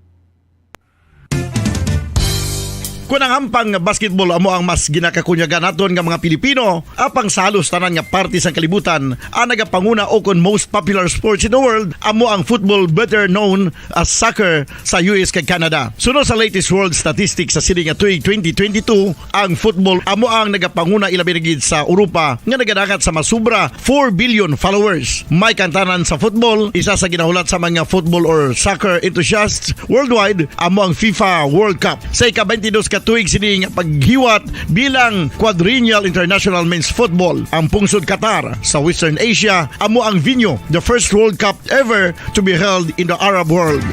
Kun ang hampang nga basketball amo ang mas ginakakunyagan naton nga mga Pilipino, apang sa halos tanan nga parte sang kalibutan, ang nagapanguna o kon most popular sports in the world amo ang football, better known as soccer, sa U S kag Canada. Suno sa latest world statistics sa sini nga tuig twenty twenty-two, ang football amo ang nagapanguna, ilabi na gid sa Europa, nga nagadangat sa masubra four billion followers. May kantanan sa football, isa sa ginahulat sa mga football or soccer enthusiasts worldwide, amo ang FIFA World Cup. Sa ika-twenty-dos ka tuig sini nga paghiwat bilang quadrennial international men's football, ang pungsod Qatar sa Western Asia amo ang venue, the first World Cup ever to be held in the Arab world.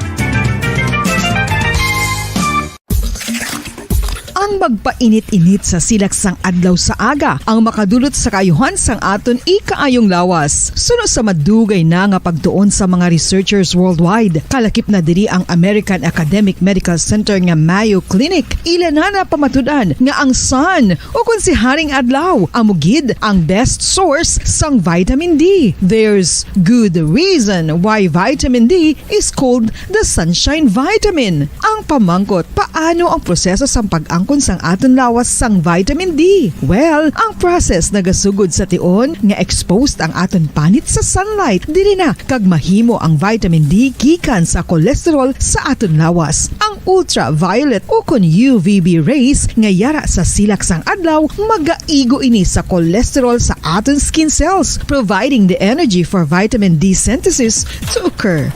Ang magpainit-init sa silak sang adlaw sa aga ang makadulot sa kaayuhan sang aton ikaayong lawas. Suno sa madugay na nga pagtuon sa mga researchers worldwide, kalakip na diri ang American Academic Medical Center nga Mayo Clinic. Ila na napamatud-an nga ang sun, o kon si Haring Adlaw, amo gid ang best source sang vitamin D. There's good reason why vitamin D is called the sunshine vitamin. Ang pamangkot, paano ang proseso sang pag-angkon sang aton lawas sang vitamin D? Well, ang process nagasugod sa tion nga exposed ang aton panit sa sunlight. Diri na kag mahimo ang vitamin D gikan sa cholesterol sa aton lawas. Ang ultraviolet o kon U V B rays nga yara sa silak sang adlaw, magaigo ini sa cholesterol sa aton skin cells, providing the energy for vitamin D synthesis to occur.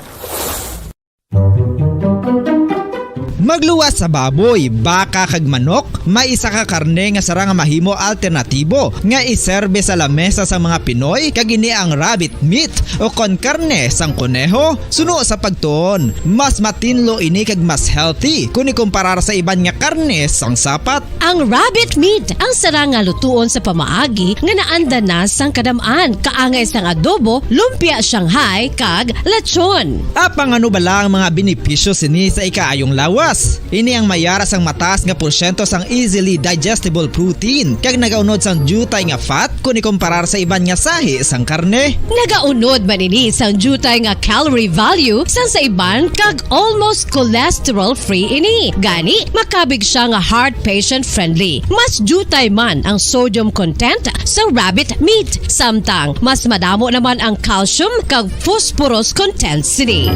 Magluwas sa baboy, baka kag manok, may isa ka karne nga sarang nga mahimo alternatibo nga iserbe sa lamesa sa mga Pinoy, kag ini ang rabbit meat o kon karne sang koneho. Suno sa pagtuon, mas matinlo ini kag mas healthy kon ikumparar sa iban nga karne sang sapat. Ang rabbit meat ang sarang nga lutuon sa pamaagi nga naanda na sang kadam-an, kaangay sang adobo, lumpia Shanghai, kag lechon. Apang ano bala ang mga benepisyo sini sa ikaayong lawas? Ini ang mayara sang mataas nga porsyento sang easily digestible protein kag nagaunod sang diutay nga fat kon ikumparar sa iban nga sahi sang karne. Nagaunod man ini sang diutay nga calorie value sang sa iban kag almost cholesterol-free ini. Gani, makabig siya nga heart patient-friendly. Mas diutay man ang sodium content sa rabbit meat, samtang mas madamo naman ang calcium kag phosphorus content sini.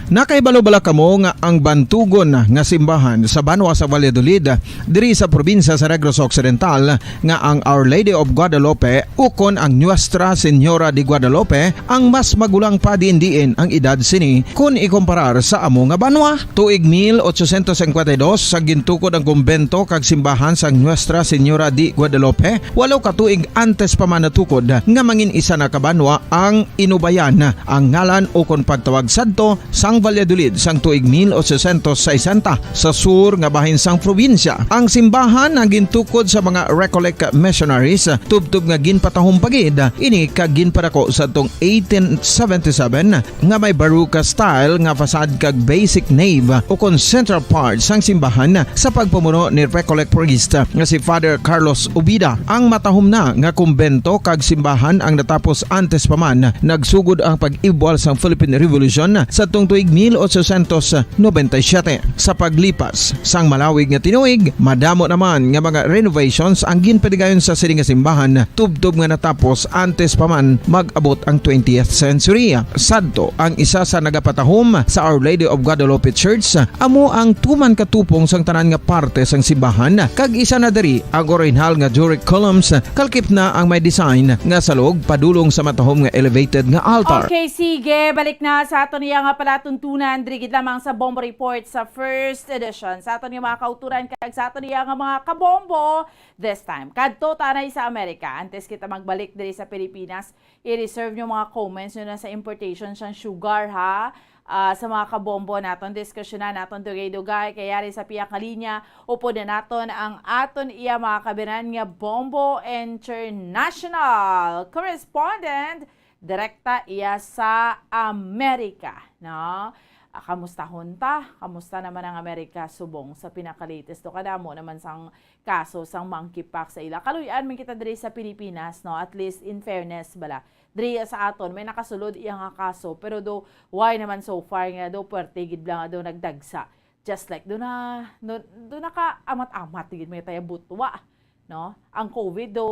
Nakahibalo bala kamo nga ang bantugon nga simbahan sa banwa sa Valladolid, diri sa probinsya sa Negros Occidental, nga ang Our Lady of Guadalupe ukon ang Nuestra Señora de Guadalupe ang mas magulang pa diin-diin ang edad sini kon ikumparar sa amo nga banwa? Tuig mil ochocientos cincuenta y dos sa gintukod ang kumbento kag simbahan sang Nuestra Señora de Guadalupe, walo ka tuig antes pa man natukod nga mangin isa na ka banwa ang Inubayan, ang ngalan ukon pagtawag sadto sang Valladolid sang tuig mil ochocientos sesenta, sa sur nga bahin sang probinsya. Ang simbahan ang gintukod sa mga Recollect missionaries, tubtob nga ginpatahom pa gid ini kag ginpadako sadtong eighteen seventy-seven, nga may baroque style nga facade kag basic nave ukon central part sang simbahan sa pagpamuno ni Recollect priest nga si Father Carlos Ubida. Ang matahom na nga kumbento kag simbahan ang natapos antes pa man nagsugod ang pag-ibwal sang Philippine Revolution sadtong tuig mil ochocientos noventa y siete. Sa paglipas sang malawig nga tinuig, madamo naman nga mga renovations ang ginpatigayon sa sini nga simbahan, tubtob nga natapos antes pa man mag-abot ang twentieth century. Sadto, ang isa sa nagapatahom sa Our Lady of Guadalupe Church amo ang tuman ka tupong sang tanan nga parte sang simbahan, kag isa na diri ang orihinal nga Doric columns, kalkip na ang may design nga salog padulong sa matahom nga elevated nga altar. Okay, sige, balik na sa aton iya nga palatuntunan diri gid lamang sa Bombo Report sa first edition. Sa aton nga mga kauturan kag sa aton iya nga mga kabombo, this time, kadto tanay sa Amerika. Antes kita magbalik diri sa Pilipinas, i-reserve nyo mga comments nyo na sa importation sang sugar, ha? Ah, sa mga kabombo naton, diskusyonan naton dugay-dugay, kay yari sa pihak nga linya, upod na naton ang aton iya mga kabinan nga Bombo International correspondent, direkta iya sa Amerika, no? Ah, kamustahon ta? Kamusta naman ang Amerika subong sa pinaka-latest do? Kadamo naman sang kaso sang monkeypox sa ila. Kaluy-an man kita diri sa Pilipinas, no? At least, in fairness bala, diri sa aton may nakasulod iya nga kaso, pero do, why naman so far nga do puwerte gid bala nga do nagdagsa? Just like do na, do, do nakaamat-amat gid may taya butwa, no? Ang covid do,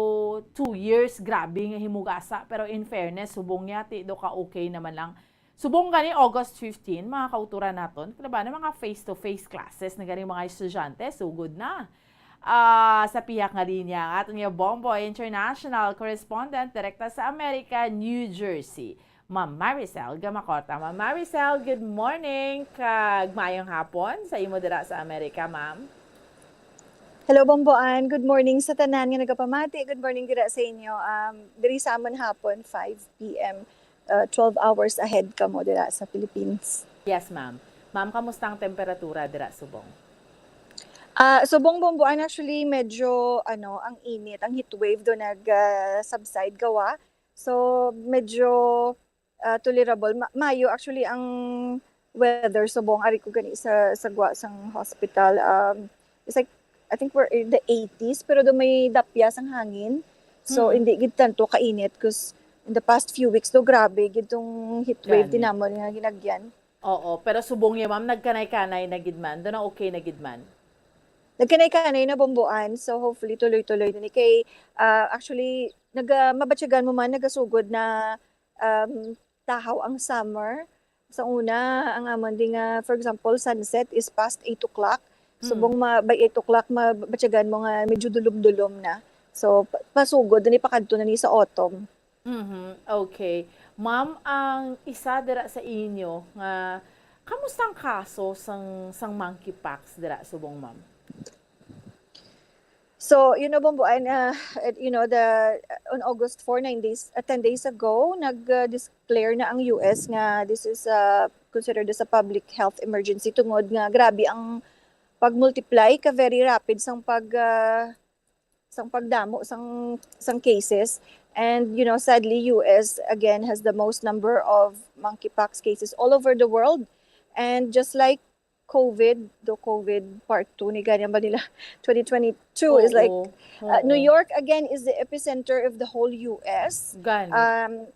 two years, grabe nga himugasa, pero in fairness, subong niya ti do ka okay naman lang. Subong gani August fifteen, mga kauturan naton, kalabanan mga face-to-face classes na gani mga estudyante, sugod na. Ah, sa pihak nga linya, ang aton nga Bombo International correspondent direkta sa America, New Jersey, Ma'am Maricel Gamacota. Ma'am Maricel, good morning kag maayong hapon sa imo dira sa Amerika, ma'am. Hello, Bomboan. Good morning sa tanan nga nagapamati. Good morning dira sa inyo. Um, diri sa amon hapon, five p m, uh, twelve hours ahead kamo dira sa Philippines. Yes, ma'am. Ma'am, kamusta ang temperatura dira subong? Ah, subong, Bomboan, actually, medyo, ano, ang init, ang heat wave do nag, ah, subside gawa. So, medyo, ah, tolerable. Ma-, mayo, actually, ang weather subong, ari ko gani sa, sa gwa sang hospital. Um, it's like, I think we're in the eighties, pero do may dapya sang hangin. So, Mm. hindi gid tanto kainit, 'cause in the past few weeks do, grabe gid tong heat wave Gani. tinamon nga ginagyan. Oo, pero subong niya, ma'am, nagkanay-kanay na gid man. Do na okay na gid man. Nagkanay-kanay na, Bomboan. So, hopefully, tuloy-tuloy din. Kay, ah, actually, naga-, mabatyagan mo man, nagasugod na, um, tahaw ang summer. Sa una, ang amon di nga, for example, sunset is past eight o'clock. Mm. Subong ma-, by eight o'clock, mabatyagan mo nga medyo dulom-dulom na. So, pa-, pasugod, dili pakadto na ni sa autumn. Mhm, okay. Ma'am, ang isa dira sa inyo nga, kamusta ang kaso sang, sang monkeypox dira subong, ma'am? So, you know, Bomboan, uh, at, you know, the on August four, nine days, uh, ten days ago, nag-declare na ang U S nga this is, uh, considered as a public health emergency tungod nga grabe ang pag-multiply ka very rapid sang pag, uh, sang pagdamo sang sang cases. And, you know, sadly, U S again has the most number of monkeypox cases all over the world. And just like COVID, the COVID part two ni gani ba nila twenty twenty-two is like, uh, New York again is the epicenter of the whole U S. Gani. Um,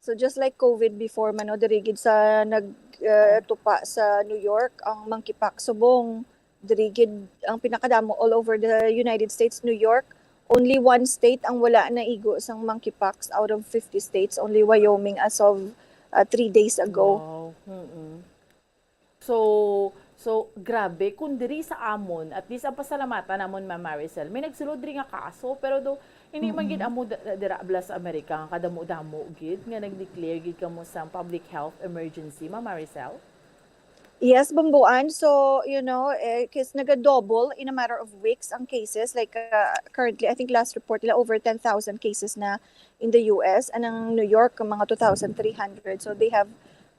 so just like COVID before man, no, diri gid sa nag, uh, tupa sa New York ang monkeypox subong diri gid ang pinakadamo all over the United States. New York, only one state ang wala naigo sang monkeypox out of fifty states, only Wyoming as of, uh, three days ago. Wow. Mm-mm. So, so grabe, kung diri sa amon, at least ang pasalamatan namon, Ma'am Maricel, may nagsulod diri nga kaso, pero do hindi man gid amo da- dira bala sa Amerika nga kadamo-damo gid nga nag-declare gid kamo sa public health emergency, Ma'am Maricel? Yes, Bomboan. So, you know, eh, 'cause naga-double in a matter of weeks ang cases. Like, uh, currently, I think last report nila, over ten thousand cases na in the U S. And ang New York, mga two thousand three hundred. So, they have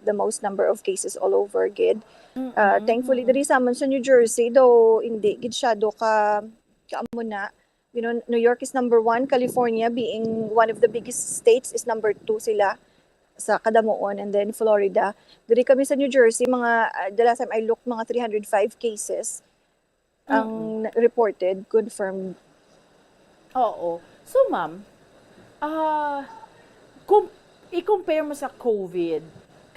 the most number of cases all over gid. Uh, thankfully, diri sa amon sa New Jersey, though hindi gid siya do ka, ka amo na. You know, New York is number one, California, being one of the biggest states, is number two sila sa kadamuon, and then Florida. Diri kami sa New Jersey, mga, uh, the last time I looked, mga three hundred five cases ang reported, confirmed. Oo. So, ma'am, ah, kung i-compare mo sa COVID,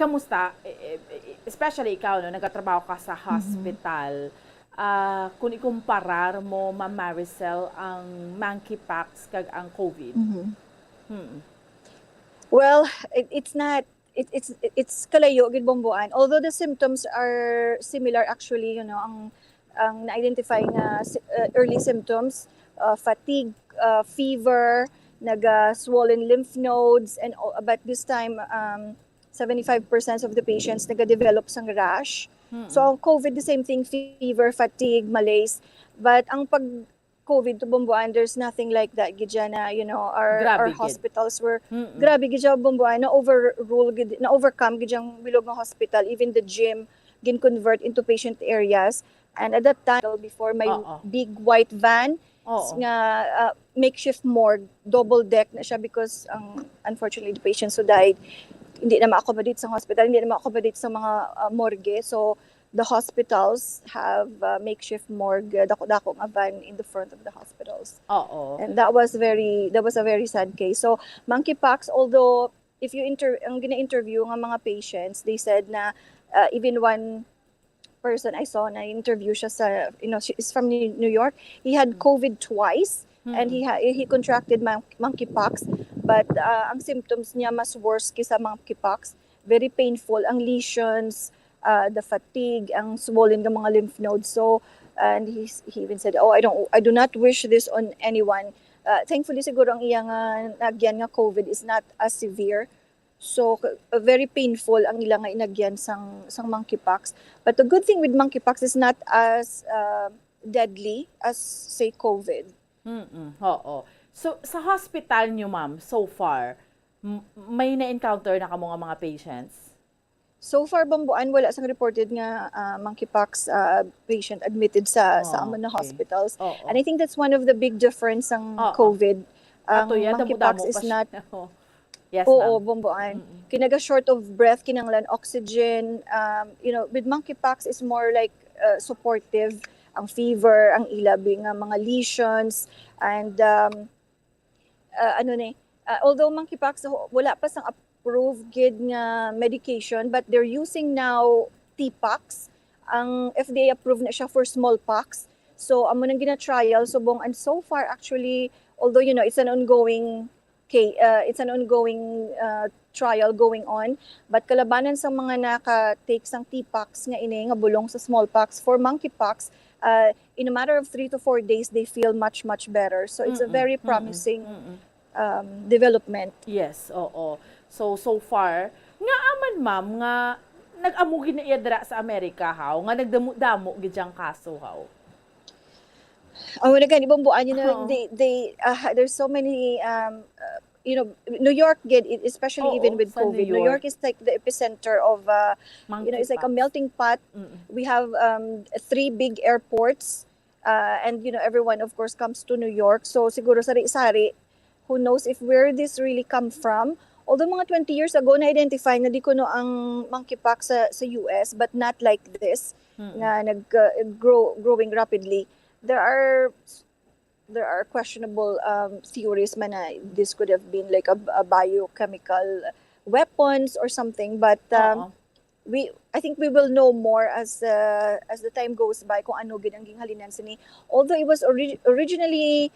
kamusta? E- e- e- Especially ikaw, no, nagatrabaho ka sa hospital. Ah, kung ikumparar mo, Ma'am Maricel, ang monkeypox kag ang COVID? Mhm. Hmm. Well, it, it's not, it, it's it's kalayo gid, Bomboan. Although the symptoms are similar, actually, you know, ang ang na-identify nga si- uh, early symptoms, uh, fatigue, uh, fever, naga swollen lymph nodes, and all, but this time, um, seventy-five percent of the patients naga-develop sang rash. So ang COVID, the same thing, fever, fatigue, malaise. But ang pag COVID to, Bomboan, there's nothing like that gid dyan na, you know, our, Grabe our gid. Hospitals were, Mm-mm. grabe gid siya, Bomboan, na overrule gid, na overcome gid yung bilog nga hospital, even the gym gin-convert into patient areas. And at that time, before, may Oo. big white van Oo. nga, uh, makeshift morgue, double deck na siya because ang, unfortunately, the patients who died hindi na ma-accommodate sa hospital, hindi na ma-accommodate sa mga, uh, morgue. So the hospitals have, uh, makeshift morgue, uh, dako-dako nga van in the front of the hospitals. Oo. And that was very, that was a very sad case. So monkeypox, although if you inter ang gina-interview nga mga patients, they said na, uh, even one person I saw na interview siya sa, you know, she is from New New York. He had COVID twice and he ha- he contracted mon- monkeypox, but, uh, ang symptoms niya mas worse kaysa monkeypox. Very painful ang lesions, uh, the fatigue, ang swollen nga mga lymph nodes. So, and he he even said, "Oh, I don't I do not wish this on anyone." Uh, thankfully, siguro ang iya nga nagyan nga COVID is not as severe. So, k- uh, very painful ang ila nga inagyan sang sang monkeypox. But the good thing with monkeypox is not as, uh, deadly as, say, COVID. Mm-mm. Oo. So, sa hospital nyo, ma'am, so far, m- may na-encounter na kamo nga mga patients? So far, Bomboan, wala sang reported nga, uh, monkeypox, uh, patient admitted sa sa Oh, amon na okay. Hospitals. Oo. And I think that's one of the big difference sang Oo. COVID. Ang Ato yan, monkeypox damo-damo is pa siya. not Yes, Oo, ma'am. Bomboan. Kinaga short of breath, kinanglan oxygen. Um, you know, with monkeypox is more like, uh, supportive ang fever, ang ilabi nga mga lesions, and, um, uh, ano ni, uh, although monkeypox, ho- wala pa sang approved gid nga medication, but they're using now T-Pox. Ang F D A approved na siya for smallpox. So, amo nang gina-trial subong, and so far, actually, although, you know, it's an ongoing okay, uh, it's an ongoing, uh, trial going on, but kalabanan sa mga naka-take sang T-Pox nga ini nga bulong sa smallpox for monkeypox, uh, in a matter of three to four days, they feel much, much better. So it's a very promising, um, development. Yes, oo. So, so far, ngaa man, ma'am, nga nag-amo gid na iya dira sa Amerika, haw, nga nagdamo-damo gid yang kaso, haw? Oh, na gani, Bomboan, you know, Oo. they, they, uh, there's so many, um, uh, you know, New York, gid, e- especially even Oo, with sa New COVID, New York York. Is like the epicenter of, uh, you know, it's like a Monkeypox. Melting pot. Mm. We have, um, three big airports, uh, and, you know, everyone, of course, comes to New York. So, siguro sari-sari, who knows if where this really come from. Although mga twenty years ago, na-identify na di kuno ang monkeypox sa, sa U S, but not like this, Mm-mm. Nga nag, uh, grow, growing rapidly. There are, there are questionable, um, theories man na this could have been like a, a biochemical weapons or something, but, um, Oo. we, I think we will know more as, uh, as the time goes by kung ano gid ang ginghalinan sini. Although it was ori- originally,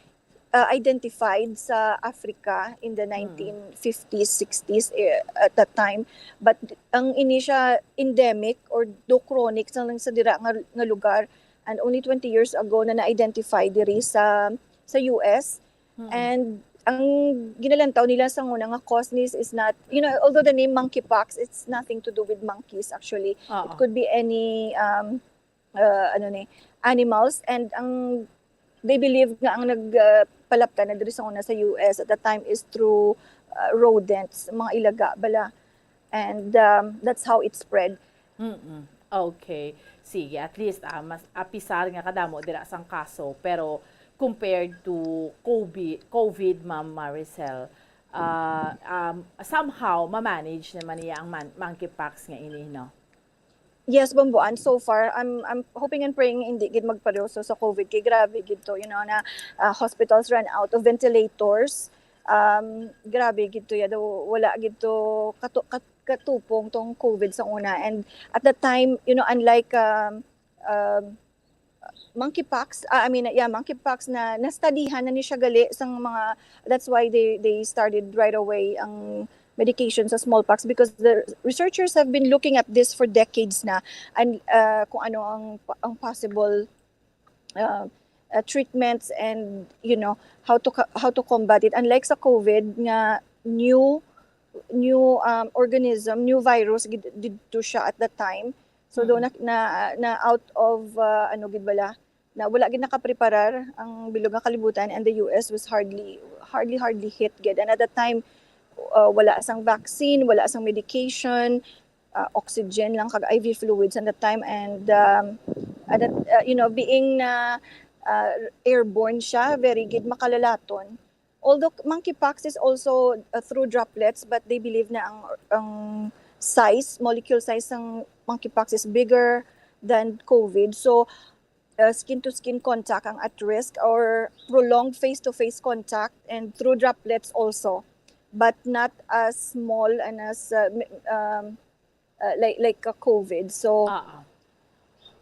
uh, identified sa Africa in the Mm. nineteen fifties, sixties, eh, at that time. But ang ini siya endemic or do chronic sa lang sa dira nga, nga lugar, and only twenty years ago na na-identify diri sa, sa U S. Mm. And ang ginalantaw nila sa una nga cause nis is not, you know, although the name monkeypox, it's nothing to do with monkeys actually. It Oo. Could be any, um, uh, ano ni, animals. And ang, they believe nga ang nag, uh, palapta na diri sa una sa U S at that time is through, uh, rodents, mga ilaga bala. And, um, that's how it spread. Mm-mm. Okay. Sige, at least, ah, mas, apisar nga kadamo dira sang kaso, pero compared to COVID, COVID, Ma'am Maricel, ah, um, somehow ma-manage naman niya ang man- monkeypox nga ini, no? Yes, Bomboan. So far, I'm, I'm hoping and praying hindi gid magpaduso sa COVID kay grabe gid to, you know, na, uh, hospitals run out of ventilators. Um, grabe gid to, ya, daw wala gid to katu- kat- katupong tong COVID sa una. And at that time, you know, unlike, um, um, monkeypox, ah, I mean, yeah, monkeypox na nastudihan na ni siya gali sang mga, that's why they, they started right away ang medication sa smallpox because the researchers have been looking at this for decades na, and, uh, kung ano ang, ang possible, uh, uh, treatments and, you know, how to co- how to combat it. Unlike sa COVID nga new new, um, organism, new virus gid didto siya at that time. So do Mm. na, na, na out of, uh, ano gid bala, na wala gid nakapreparar ang bilog nga kalibutan, and the U S was hardly, hardly, hardly hit gid. And at that time, uh, wala sang vaccine, wala sang medication, uh, oxygen lang kag I V fluids at that time. And, um, at that, uh, you know, being na, uh, airborne siya, very gid makalalaton. Although monkeypox is also, uh, through droplets, but they believe na ang, ang size, molecule size ng monkeypox is bigger than COVID. So, uh, skin-to-skin contact ang at risk, or prolonged face-to-face contact and through droplets also, but not as small and as, uh, m- um, uh, like, like a COVID. So, Oo.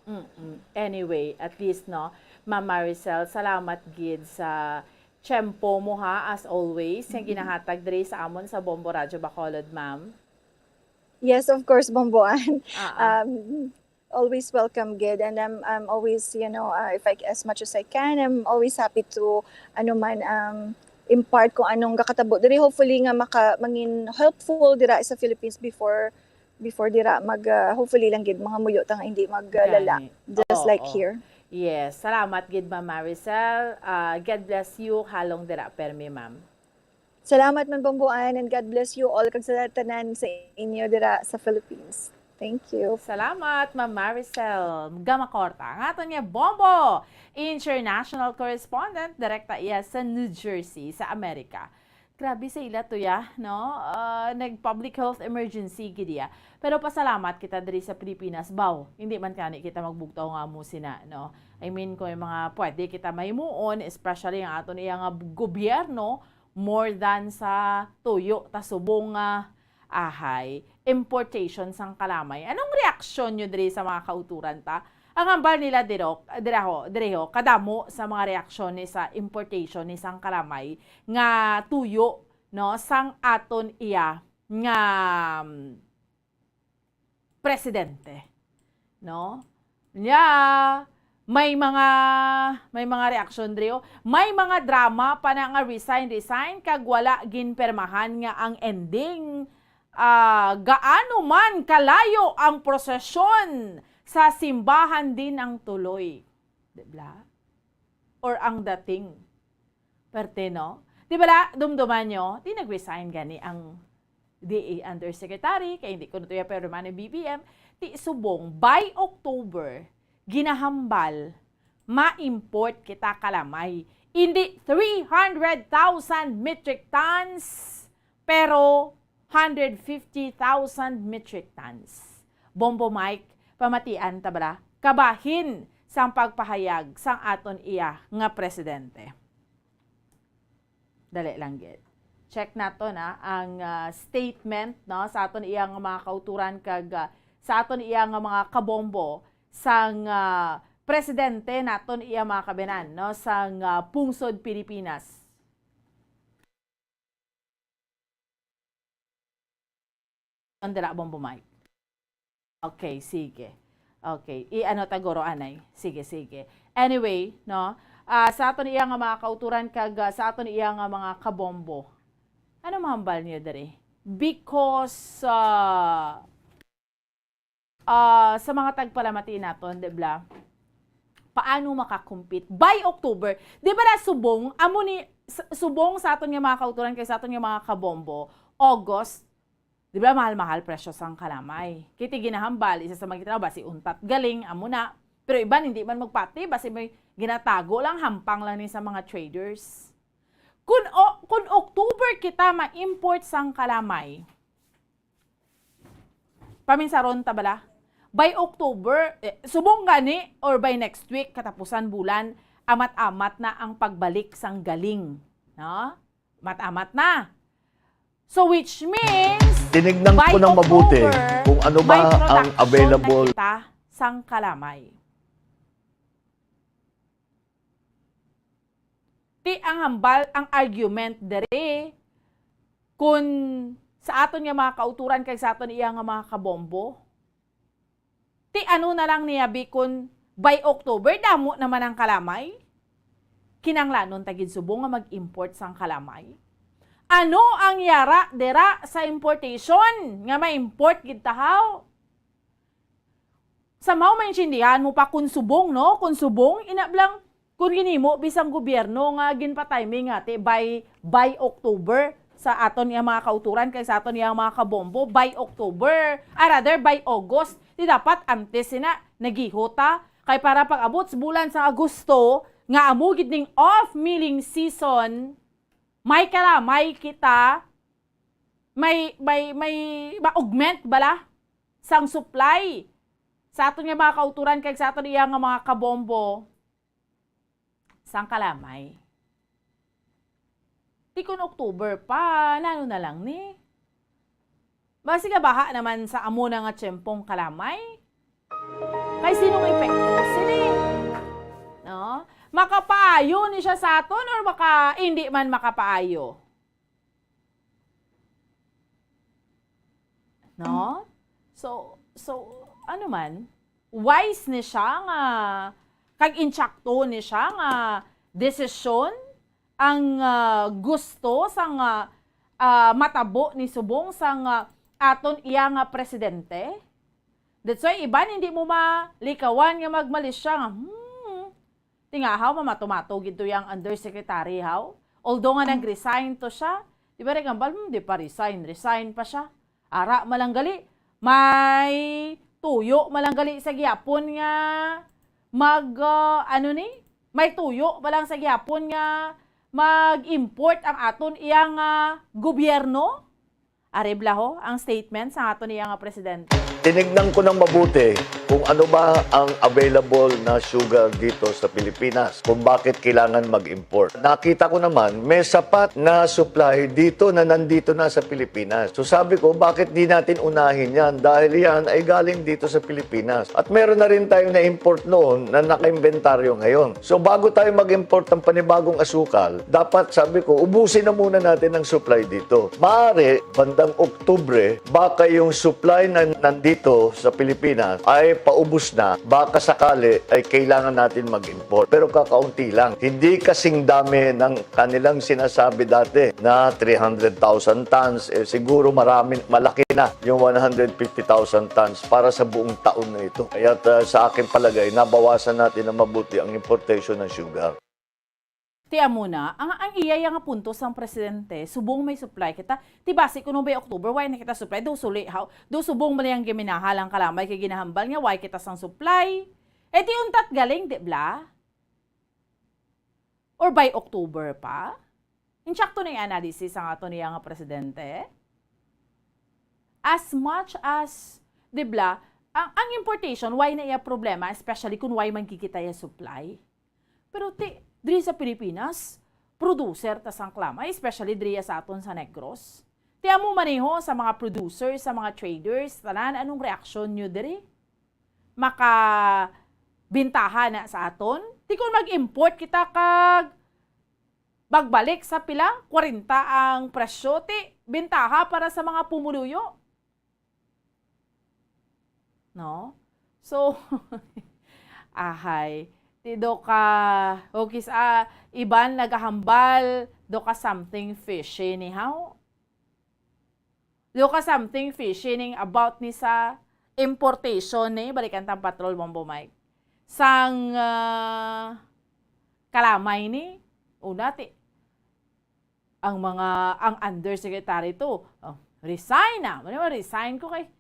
Mm-mm. Anyway, at least, no, Ma'am Maricel, salamat gid sa tiyempo mo, ha, as always, nga ginahatag diri sa amon sa Bombo Radyo Bacolod, ma'am. Yes, of course, Bomboan. Oo. Um, always welcome gid, and I'm I'm always, you know, uh, if I, as much as I can, I'm always happy to, ano man, um, impart kung anong gakatabo diri. Hopefully nga maka mangin helpful dira sa Philippines before before dira mag, uh, hopefully lang gid mga muyo ta nga hindi maglala, Gani. just like Oo. Here. Yes, salamat gid, Ma'am Maricel. Ah, God bless you, halong dira permi, ma'am. Salamat man, Bomboan, and God bless you all kag sa tanan sa inyo dira sa Philippines. Thank you. Salamat, Ma'am Maricel Gamacorta. Ang aton nga Bombo International Correspondent, direkta iya sa New Jersey, sa Amerika. Grabe sa ila to, ya, no? Ah, nag-public health emergency gid iya. Pero pasalamat kita diri sa Pilipinas, baw. Hindi man kani kita magbugtaw nga amo sina, no? I mean, kung may mga pwede kita mahimuon, especially ang aton iya nga gobyerno, more than sa tuyo ta subong nga ahay, importation sang kalamay. Anong reaksyon nyo diri sa mga kauturan ta? Ang hambal nila diro, diraho, diriho, kadamo sa mga reaksyon ni sa importation ni sang kalamay nga tuyo, no, sang aton iya nga, mm, presidente, no? Nya, may mga, may mga reaksyon diri, oh. May mga drama pa na nga resign, resign, kag wala ginpermahan nga ang ending ah, gaano man kalayo ang prosesyon, sa simbahan din ang tuloy. Di ba? Or ang dating. Perte, no? Di ba, dumduman nyo? Di nag-resign gani ang D A Undersecretary, kay hindi ko na to ya pero man ang B B M. Ti subong, by October, ginahambal, ma-import kita kalamay. Hindi three hundred thousand metric tons, pero hundred fifty thousand metric tons. Bombo Mike, pamatian ta bala, kabahin sang pagpahayag sang aton iya nga presidente. Dali lang gid. Check nato na ang, ah, statement, no, sa aton iya nga mga kauturan kag, ah, sa aton iya nga mga kabombo sang, ah, presidente naton iya mga kabinan, no, sang, ah, pungsod Pilipinas. Ang dira, Bombo Mike. Okay, sige. Okay, i-ano ta guro anay. Sige, sige. Anyway, no, ah, sa aton iya nga mga kauturan kag, ah, sa aton iya nga mga kabombo, ano mahambal niyo diri? Because, ah, ah, sa mga tagpalamati naton, di ba? Paano makakumpit by October? Di ba na subong, amo ni, s- subong sa aton nga mga kauturan kay sa aton nga mga kabombo, August, di ba, mahal-mahal presyo sang kalamay. Kiti ginahambal, isa sa mga gitanaw, basi untat galing, amo na. Pero iban, hindi man magpati, basi may ginatago lang, hampang lang ni sa mga traders. Kun, o, kun October kita ma-import sang kalamay, paminsaron ta bala? By October, eh, subong gani or by next week, katapusan bulan, amat-amat na ang pagbalik sang galing. No? Amat-amat na. So, which means, Tinignan by ko ng mabuti October, kung ano ba may ang production na available. Kita sang kalamay. Ti ang hambal, ang argument dere, kun sa aton nga mga kauturan kag sa aton iya nga mga kabombo, ti ano na lang niya, bi, kun by October, damo naman ang kalamay? Kinanglanon ta gid subong nga mag-import sang kalamay? Ano ang yara dera sa importation nga ma-import gid tahaw? Somehow, maintindihan mo pa kun subong, no? Kun subong, ina blang, kun ginhimo bisang gobyerno nga ginpa-timing nga, ti, by, by October sa aton nga mga kauturan kag sa aton nga mga kabombo, by October, or rather, by August, di dapat antes sina naghihot ta? Kay para pag-abot sa bulan sa Agosto, nga amo gid ning off milling season, may kalamay kita, may, may, may ma-augment bala sang supply sa aton nga mga kauturan kag sa aton iya nga mga kabombo sang kalamay. Ti kun October pa, nano na lang ni? Basi nga baha naman sa amo na nga tiyempong kalamay. Kay sinong epekto sini? No? Makapaayo ni siya sa aton or maka, hindi man makapaayo? No? So, so, ano man, wise ni siya nga, kag insakto ni siya nga desisyon ang, ah, gusto sang, ah, ah, matabo ni subong sang, ah, aton iya nga presidente. That's why iban hindi mo malikawan nga magmalisya nga, hmm, tingahaw, mamato-mato gid to yang undersecretary, haw? Although nga nag-resign to siya, di ba, Regambal? Hmm, di pa resign, resign pa siya. Ara malang gali, may tuyo malang gali sa gihapon nga mag, ah, ano ni? May tuyo pa lang sa gihapon nga mag-import ang aton iyang, ah, gobyerno? Ari bala ho ang statement sa aton iya nga presidente. Tinignan ko ng mabuti kung ano ba ang available na sugar dito sa Pilipinas, kung bakit kailangan mag-import. Nakita ko naman, may sapat na supply dito na nandito na sa Pilipinas. So sabi ko, bakit di natin unahin yan? Dahil yan ay galing dito sa Pilipinas. At meron na rin tayong na-import noon na naka-inventaryo ngayon. So bago tayo mag-import ng panibagong asukal, dapat, sabi ko, ubusin na muna natin ang supply dito. Maaari, banda Ang Oktubre, baka yung supply na nandito sa Pilipinas ay paubos na, baka sakali ay kailangan natin mag-import. Pero kakaunti lang. Hindi kasing dami ng kanilang sinasabi dati na three hundred thousand tons. Eh, siguro marami, malaki na yung one hundred fifty thousand tons para sa buong taon na ito. Kaya, uh, sa aking palagay, nabawasan natin na mabuti ang importation ng sugar. Ti amo na, ang, ang iya ya nga punto sang presidente, subong may supply kita, ti basi kuno by October, why na kita supply? Do suli, how? Do subong man yang giminahal ang kalamay kay ginahambal nga why kita sang supply? Eh, ti untat galing, di bla? Or by October pa? Insakto na yung analysis ang ato niya nga presidente? As much as, di bla, ang, ang importation, why na iya problema, especially kung why man kikita ya supply? Pero ti, diri sa Pilipinas, producer ta sang kalamay, especially diri sa aton sa Negros. Ti amo maniho sa mga producers, sa mga traders, tanan, anong reaksyon nyo diri? Maka bintaha na sa aton? Ti kung mag-import kita kag magbalik sa pila? Kwarenta ang presyo, ti bintaha para sa mga pumuluyo. No? So, ahay, ti do ka, o kis-, ah, iban nagahambal, do ka something fishy ni haw? Do ka something fishy ning about ni sa importation ni, balikan tang patrol, Bombo Mike. Sang, ah, kalamay ni, una ti, ang mga, ang undersecretary to, oh, resign na. Ano, resign ko kay,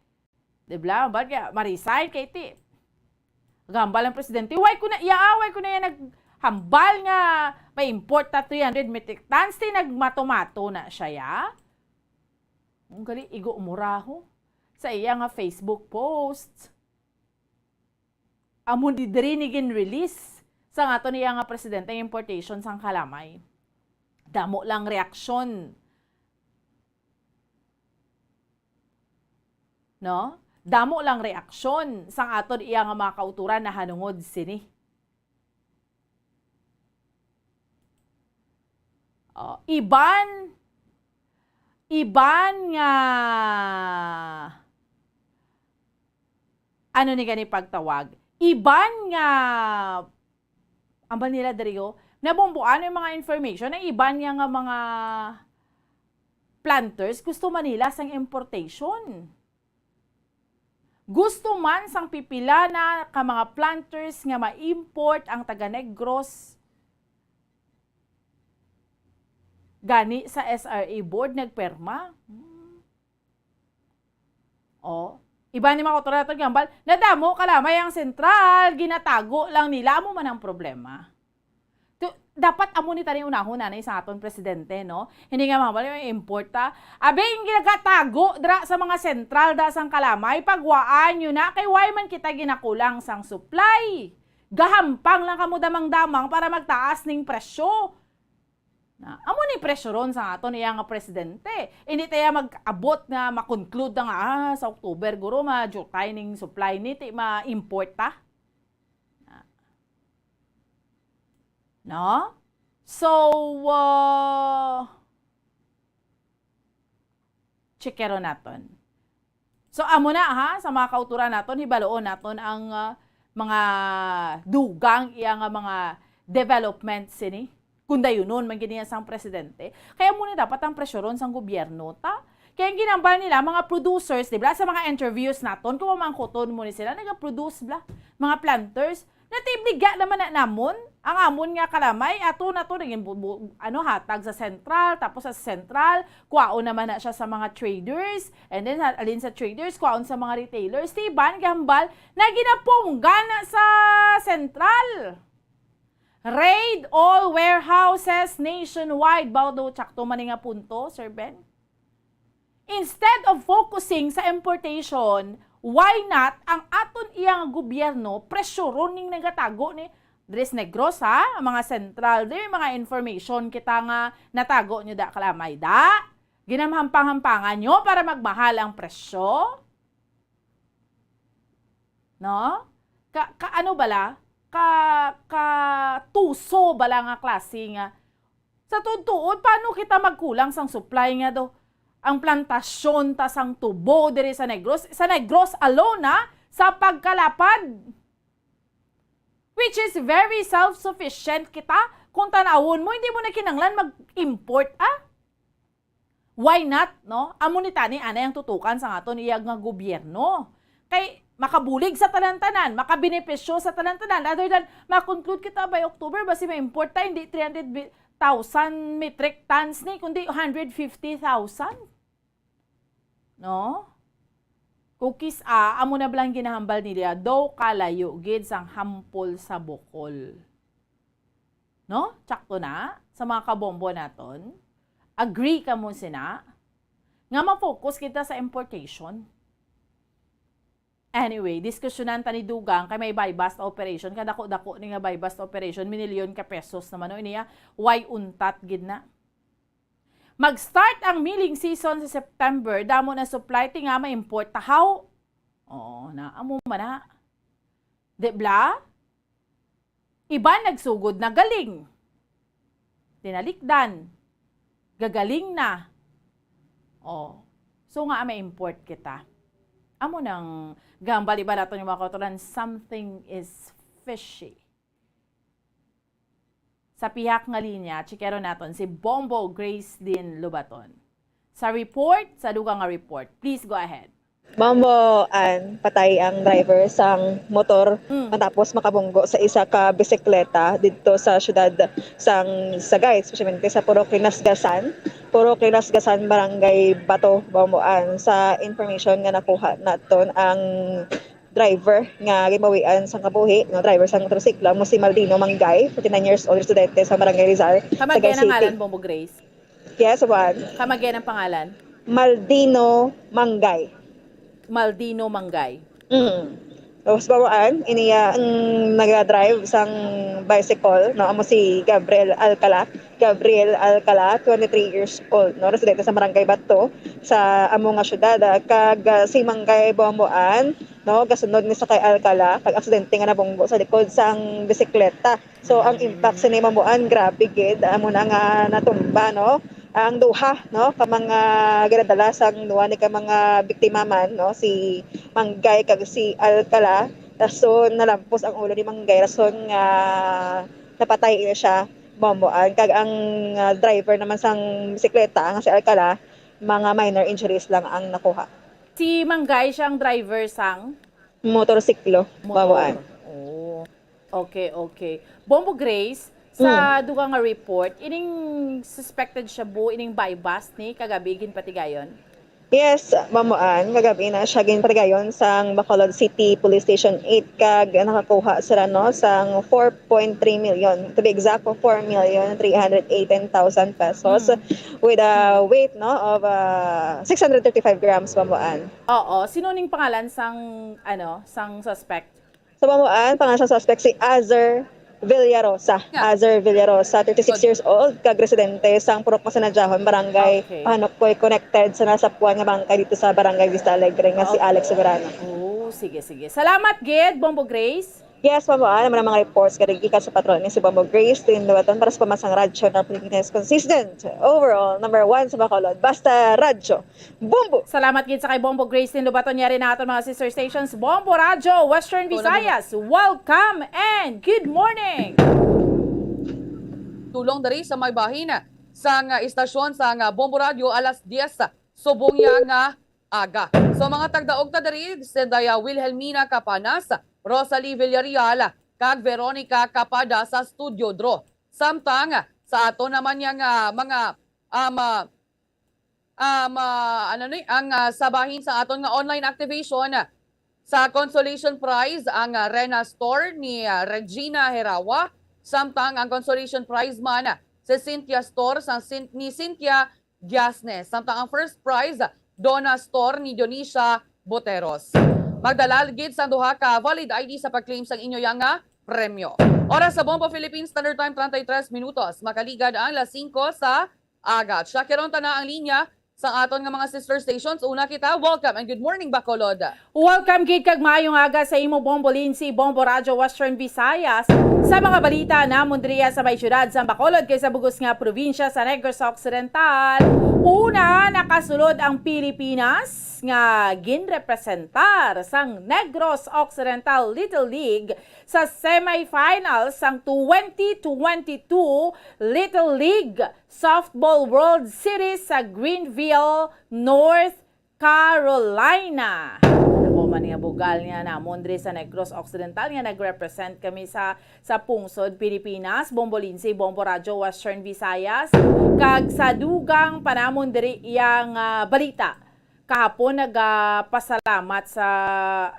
di ba? Ba't kaya ma-resign kay ti? Gambal ang presidente. Why ko na, iya, why ko na yan naghambal nga may import na three hundred metric tons? Ti nagmato-mato na siya, ya? Ang gali, igo muraho. Sa iya nga Facebook post. Amo di diri ni gin-release sang aton iya nga presidente ang importation sang kalamay. Damo lang reaksyon. No? Damo lang reaksyon sang aton iya nga mga kauturan nahanungod sini. Oh, iban, iban nga, ano ni gani pagtawag? Iban nga, ambal nila diri, oh, nabomboan yung mga information. Ang iban nga, nga mga planters, gusto man nila sang importation. Gusto man sang pipila na ka mga planters nga ma-import ang taga Negros gani sa S R A board nagperma. Hmm. Oh, iba ni mga kautoran naton gambal, nadamo kalamay ang sentral, ginatago lang nila, amo man ang problema. Tu-, dapat amo ni tani unahon, nanay, sa aton presidente, no? Hindi nga mga bali, may import, ta. Abi, yung ginagatago dra sa mga sentral da sang kalamay, pagwaan nyo na, kay why man kita ginakulang sang supply? Gahampang lang kamo damang-damang para magtaas ning presyo. Na, amo ni presyo ron sa aton iya nga presidente. Hindi tayo mag-abot nga makonclude na nga, ah, sa October, guro, ma-jutay ning supply ni, ti ma-import ta. No? So, uh, checkeron naton. So, amo na, ha, sa mga kauturan naton, hibaloon naton ang, uh, mga dugang iya nga mga development sini. Kung dayunon man gid niya sang presidente. Kaya amo ni dapat ang presyoron sang gobyerno, ta? Kaya ang ginambal nila, mga producers, di ba, sa mga interviews naton, kung mamangkuton mo ni sila, nag-produce, bla, mga planters, natibligya naman na namon, ang amon nga kalamay, ato na to, naging bu-, bu-, ano, hatag sa sentral, tapos sa sentral, kuwaon naman na siya sa mga traders, and then, ha-, alin sa traders, kuwaon sa mga retailers, ti iban, gambal, na ginapunggan na sa sentral. Raid all warehouses nationwide. Baw do, tsakto man ni nga punto, Sir Ben? Instead of focusing sa importation, why not ang aton iya nga gobyerno presyoron ning nagatago ni Dres Negros, ha? Ang mga sentral, di mga information kita nga natago nyo da kalamay da. Ginamhampang-hampangan nyo para magmahal ang presyo. No? Ka, ka ano bala? Ka, ka tuso bala nga klase nga sa tuod-tuod, paano kita magkulang sang supply nga do? ang plantasyon ta sang tubo diri sa Negros, sa Negros alone, ah, sa pagkalapad. Which is very self-sufficient kita. Kung tanawon mo, hindi mo na kinanglan mag-import, ah. Why not, no? Amo ni tani, anay ang tutukan sa aton iya nga gobyerno. Kay makabulig sa tanan-tanan, makabenepisyo sa tanan-tanan, rather than ma-conclude kita by October, basi ma-import ta, hindi three hundred thousand metric tons ni, kundi hundred fifty thousand. No? Kukis, ah, amo na bala ang ginahambal nila, daw kalayo gid sang hampol sa bukol. No? Tsakto na sa mga kabombo naton. Agree kamo sina nga ma-focus kita sa importation. Anyway, diskusyonan ta ni Dugang kay may buy-bust operation. Kadako-dako ni nga buy-bust operation, minilyon ka pesos naman, no? Iniya, why untat gid na? Mag-start ang milling season sa September, damo na supply, ti nga ma-import tahaw. Oo, na, amo man na. Di bla? Iban nagsugod na galing. Tinalikdan. Gagaling na. Oh. So nga may import kita. Amo nang gambal iba naton yung mga kautoran, something is fishy. Sa pihak nga linya, chikero naton si Bombo Grace Lynn Lubaton. Sa report, sa dugang nga report. Please go ahead. Bombo, an patay ang driver sang motor Mm. matapos makabunggo sa isa ka bisikleta didto sa siyudad sang Sagay, especially sa Purok Kinasgasan, Purok Kinasgasan, Barangay Bato, Bombo, an. Sa information nga nakuha naton, ang driver nga ginbawian sang kabuhi, no, driver sang motorsiklo, amo si Maldino Mangay, forty-nine years old, residente sa Barangay Rizal, Sagay City. Kamagyan ang ngalan, Bombo Grace? Yes, Juan. Kamagyan ang pangalan? Maldino Mangay. Maldino Mangay. Mm. Tapos bawaan, ini, ah, ang nagadrive sang bicycle, no, amo si Gabriel Alcala. Gabriel Alcala, twenty-three years old, no, residente sa Barangay Bato, sa amo nga syudad, ah, kag, ah, si Mangay Bomboan, no, gasunod ni Sakay Alcala, kag aksidente nga nabunggo sa likod sang bisikleta. So, ang impact sini, Bomboan, grabe gid, amo na nga natumba, no, ang duha, no, ka mga ginadala sang duha ni ka mga biktima man, no, si Mangay kag si Alcala. So, nalampos ang ulo ni Mangay, rason nga napatay siya, Bomboan. Kag ang, ah, driver naman sang bisikleta, nga si Alcala, mga minor injuries lang ang nakuha. Si Mangay siya ang driver sang? Motorsiklo, Bomboan. Oh. Okay, okay. Bombo Grace, sa Mm. dugang nga report, ining suspected shabu, ining buy-bust ni kagabi ginpatigayon? Yes, Bomboan, kagabi na siya ginpatigayon sang Bacolod City Police Station eight, kag nakakuha sila, no, sang four point three million, to be exact, four million three hundred eighteen thousand pesos, Mm. with a weight, no, of, ah, six hundred thirty-five grams, Bomboan. Oo, sino ning pangalan sang, ano, sang suspect? Sa Bomboan, pangalan sang suspect si Azer Villarosa. Yeah. Azer Villarosa, thirty-six Good. years old, kag residente sang Purok Masinadjahon, Barangay Okay. Pahanukboy, connected sa nasapuan nga bangkay dito sa Barangay Vista Alegre nga si Okay. Alex Soberano. Oh, sige, sige. Salamat gid, Bombo Grace. Yes, Bomboan, naman ang mga reports nga gikan sa patrol ni si Bombo Grace Lynn Lubaton para sa Pamansang Radyo ng Pilipinas. Consistent, overall, number one sa Bacolod. Basta Radyo. Bombo! Salamat gid sa kay Bombo Grace Lynn Lubaton, yari na aton mga sister stations, Bombo Radyo, Western Ito na, Visayas. Welcome and good morning! Tulong diri sa may bahin sang istasyon sang Bombo Radyo, alas diyes subong niya nga aga. So, mga tagdaog ta diri, Sendaya Wilhelmina Capanas, Rosalie Villarreal, kag Veronica Capada sa studio draw. Samtang sa aton naman niya nga mga, um, ah, um, ah, ano ni, ang, ah, sa bahin sa aton nga online activation, sa consolation prize ang, ah, Rena Store ni, ah, Regina Herawa, samtang ang consolation prize man, ah, si Cynthia Store sang Cyn-, ni Cynthia Giasnes, samtang ang first prize, ah, Donna Store ni Dionisia Boteros. Magdala gid sang duha ka valid I D sa pag-claim sang inyo yang, ah, premyo. Oras sa Bombo Philippines Standard Time, treinta y tres minutos. Makaligad ang las singko sa aga. Tsakiron ta na ang linya sa aton nga mga sister stations. Una kita, welcome and good morning, Bacolod. Welcome gid kag maayong aga sa imo, Bombo Lindsay, Bombo Radyo Western Visayas. Sa mga balita namon diriya sa may siyudad sang Bacolod kag sa bug-os nga probinsya sa Negros Occidental. Una, nakasulod ang Pilipinas nga ginrepresentar sang Negros Occidental Little League sa semifinals sang twenty twenty-two Little League Softball World Series sa Greenville, North Carolina. Ako man nga bugal nga namon diri sa Negros Occidental nga nag-represent kami sa, sa pungsod Pilipinas, Bombo Lindsay, Bombo Radyo Western Visayas, kag sa dugang pa namon diri iyang ah, balita. Kahapon nagapasalamat sa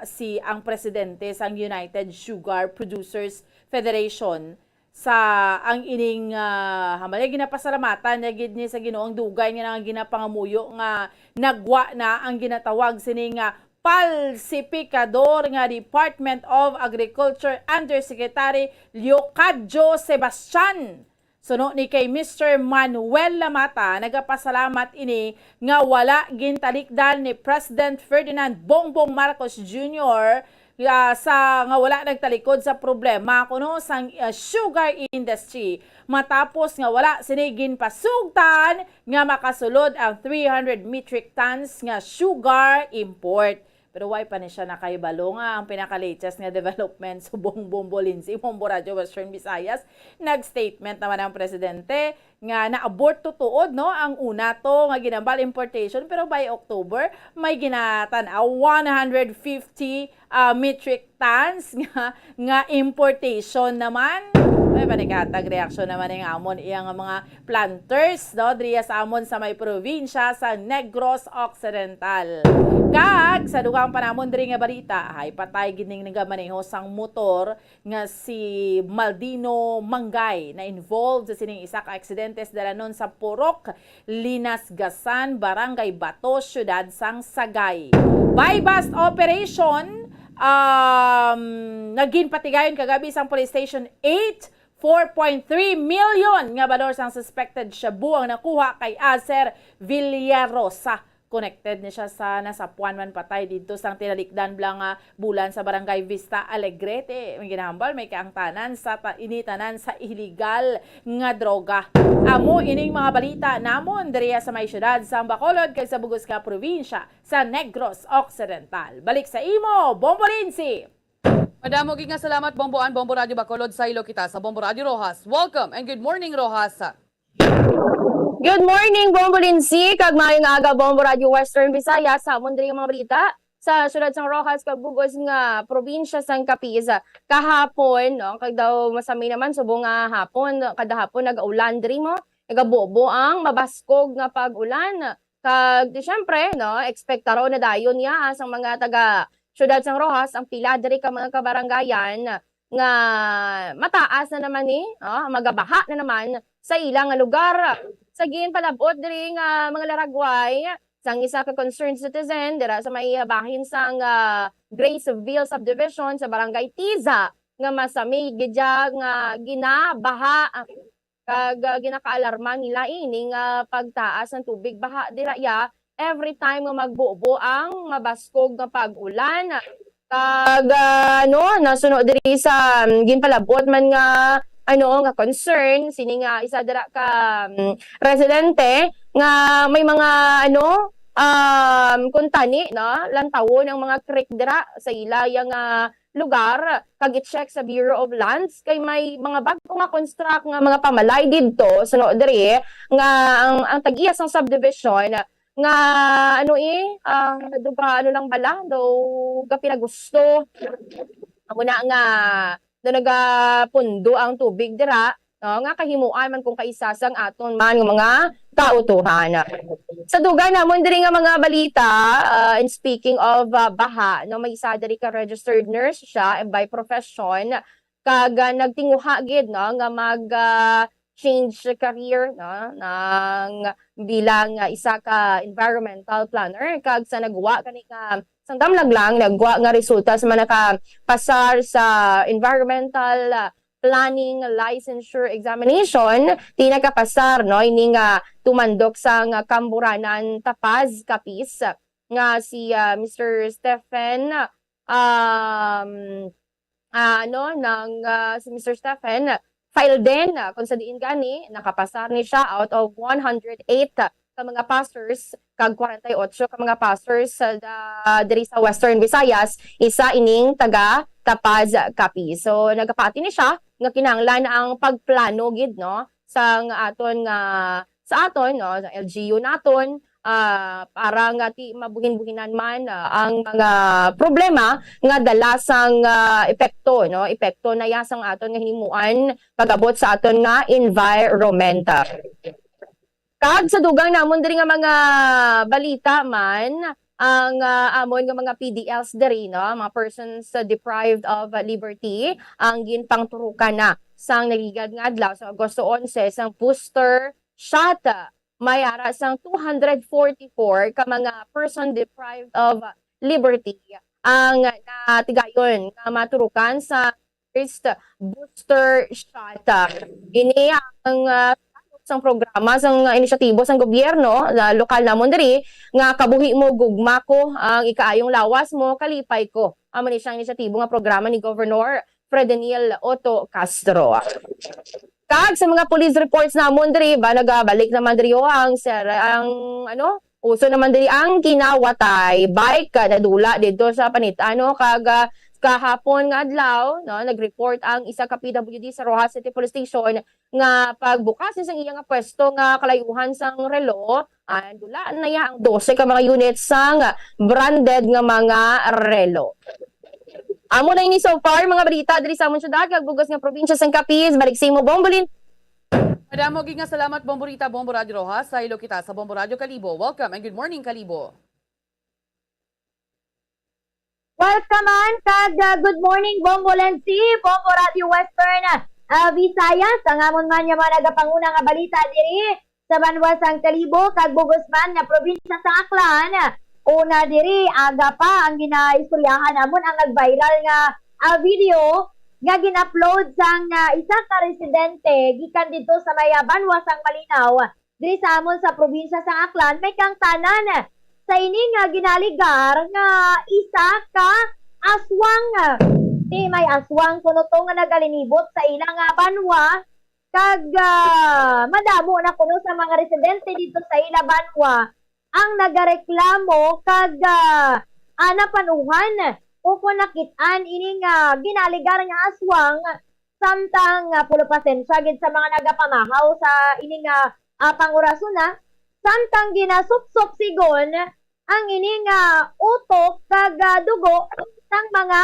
si ang presidente sang United Sugar Producers Federation sa ang ining ah, hamali ginapasalamatan niya gid ni sa Ginoo ang dugay nga nga ginapangamuyo nga nagwa na ang ginatawag sini nga palsipikador nga Department of Agriculture Undersecretary Leocadio Sebastian. Suno ni kay Mister Manuel Lamata, nagapasalamat ini nga wala gintalikdan ni President Ferdinand Bongbong Marcos Junior ah, sa nga wala nagtalikod sa problema kuno sang ah, sugar industry matapos nga wala sini ginpasugtan nga makasulod ang three hundred metric tons nga sugar import. Pero why pa ni siya nakahibalo nga ang pinaka-latest nga development subong Bombo Lindsay, Bombo Radyo Western Visayas, nag-statement naman ang presidente nga na-abort tuod, no, ang una to nga ginambal importation, pero by October may ginatan-aw one hundred fifty ah, metric tons nga, nga importation naman. May panighatag reaksyon naman ang amon iya nga mga planters, no, diriya sa amon sa may probinsya sa Negros Occidental. Kag sa dugang pa namon diri nga balita, ay patay gid ning nagamaneho sang motor nga si Maldino Mangay na involved sa sining isa ka aksidente sa dalanon sa Purok, Linasgasan, Barangay Bato, Siyudad sang Sagay. Buy-bust operation um, nga ginpatigayon kagabi sang Police Station eight, four point three million nga balor sang suspected shabu ang nakuha kay Acer Villarosa. Connected ni siya sa nasapuan man patay didto sang tinalikdan bala nga bulan sa Barangay Vista Alegre. Ti, may ginahambal, may kaangtanan sa ta-, ini tanan sa iligal nga droga. Amo ining mga balita namon diriya sa may siyudad sa Bacolod kag sa bug-os nga probinsya sa Negros Occidental. Balik sa imo, Bombo Lindsay! Madamo gid nga salamat, Bombo Ann, Bombo Radyo Bacolod, saylo kita sa Bombo Radyo Roxas. Welcome and good morning, Roxas. Good morning, Bombo Lindsay, kag maayong aga, Bombo Radyo Western Visayas. Sa amon diri nga mga balita, sa siyudad sang Roxas kag bug-os nga probinsya sang Capiz. Kahapon, no, kag daw masami naman subong nga hapon, kada hapon nagaulan diri mo, nagabubo ang mabaskog nga pag-ulan. Kag di syempre, no, ekspektaro na dayon niya ah, sang mga taga siyudad sang Roxas ang pila diri ka mga kabarangayan nga mataas na naman ni, oh, magabaha na naman sa ila nga lugar. Sa ginpalab-ot diri nga mga laragway sang isa ka concerned citizen dira sa may bahin sang ah, Graceville Subdivision sa Barangay Tiza nga masami gid ya nga ginabaha kag ah, ginakaalarma nila ini nga pagtaas ng tubig baha dira ya every time nga magbubo ang mabaskog nga pag-ulan. Kag ah, ano, nasuno diri sa um, ginpalabot man nga ano nga concern sini nga isa dira ka um, residente nga may mga ano um kuntani no lantawon ang mga creek dira sa ila yang ah, lugar kag i-check sa Bureau of Lands kay may mga bag-o nga construct nga mga pamalay didto suno diri nga ang ang tag-iya sang subdivision nga ano eh ah, duga ano lang bala daw ga pinagusto amo na nga daw nagapundo ang tubig dira no, nga kahimuan man kung kaisa sang aton man nga mga kautuhan. Sa dugang namon diri nga mga balita, uh, and speaking of uh, baha, no, may isa diri ka registered nurse siya and by profession kag uh, nagtinguha gid no nga mag uh, change career no nang bilang uh, isa ka environmental planner kag sa nagwa kani nga sang damlag lang nagwa nga resulta sa mga nakapasar sa environmental uh, planning licensure examination, ti nakapasar, no, ini nga tumandok sang Kamburanan, Tapaz, Capiz, nga si, ah, Mister Stephen, um, ah, ano, nang, ah, si Mister Stephen, file din, ah, kung sa diin gani, nakapasar ni siya out of one hundred eight ka mga passers, kag forty-eight ka mga passers sa da-, diri sa Western Visayas, isa ining taga Tapaz, Capiz. So, nagapati ni siya nga kinahanglan ang pagplano gid, no, sang aton nga, sa aton, no, sa L G U naton, ah, para nga ti mabuhin-buhinan man, ah, ang mga problema nga dala sang, ah, epekto, no, epekto na ya sang aton nga hinimuan pag-abot sa aton nga environment. Kag sa dugang namon diri nga mga balita man, ang, ah, amon nga mga P D Ls diri, no, mga persons, ah, deprived of, ah, liberty, ang ginpangturukan na sang nagligad nga adlaw sa Agosto onse sang booster shot. May ara sang two hundred forty-four ka mga person deprived of liberty ang natigayon nga maturukan sa first booster shot. Ini ang, ah, sang programa, sang inisyatibo sang gobyerno, sa lokal namon diri, nga "Kabuhi mo, gugma ko, ang ikaayong lawas mo, kalipay ko." Amo ni siyang inisyatibo nga programa ni Governor Fredonil Otto Castro. Kag sa mga police reports namon diri, ba, nagabalik naman diri, oh, ang ser-, ang, ano, uso naman diri ang kinawatay. Bike, ah, nadula didto sa Panit-an, no, kag, ah, kahapon nga adlaw, no, nag-report ang isa ka P W D sa Roxas City Police Station nga pagbukas sa iya nga pwesto nga kalayuhan sang relo, ah, nadula na iya ang dose ka mga units sang branded nga mga relo. Amo na ini so far, mga balita diri sa amon syudad kag bug-os nga probinsya sang Capiz. Balik sa imo, Bombolin. Madamo gid nga salamat, Bombo Rita, Bombo Radyo Roxas. Sa Iloilo kita sa Bombo Radyo Kalibo. Welcome and good morning, Kalibo. Welcome man, kag, uh, good morning, Bombo Lensi, Bombo Radyo Western, uh, Visayas. Ang amon man nga mga nagapanguna nga balita diri sa banwa sang Kalibo kag bug-os man nga probinsya sa Aklan. Una diri, aga pa ang ginaistoryahan namon ang nag-viral nga, ah, video nga gin-upload sang, ah, isa ka residente gikan didto sa may, ah, banwa sang Malinaw, diri sa amon sa probinsya sang Aklan. May kangtanan sa ini nga ginaaligar nga isa ka aswang. Ti may aswang kuno to nga nagalinibot sa ila nga banwa. Kag, ah, madamo na kuno sa mga residente didto sa ila banwa ang nagareklamo kag, ah, ah, napanuhan o kon nakit-an ini nga ginaaligar nga aswang, samtang, ah, pulo pasensya gid sa mga nagapamahaw sa ini nga, ah, pangurasona, samtang ginasupsop sigon ang ini nga utok kag, ah, dugo sang mga,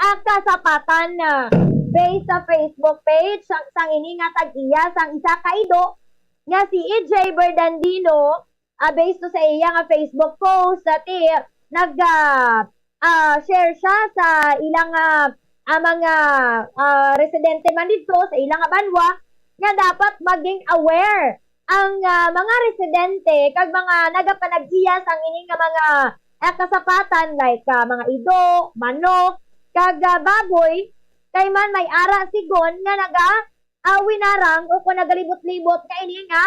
ah, kasapatan, ah, based sa Facebook page sang, sang ini nga tag-iya sang isa ka ido nga si E J Berdandino, ah, based to sa iya nga Facebook post, dati nag, ah, ah, share siya sa ilang, ah, ah, mga, ah, residente man didto sa ilang banwa nga dapat maging aware ang, ah, mga residente kag mga nagapanag-iya sang ini nga mga, ah, kasapatan like, ah, mga ido, manok, kag, ah, baboy, kay man may ara sigon nga naga, ah, winarang o kon nagalibot-libot nga ini nga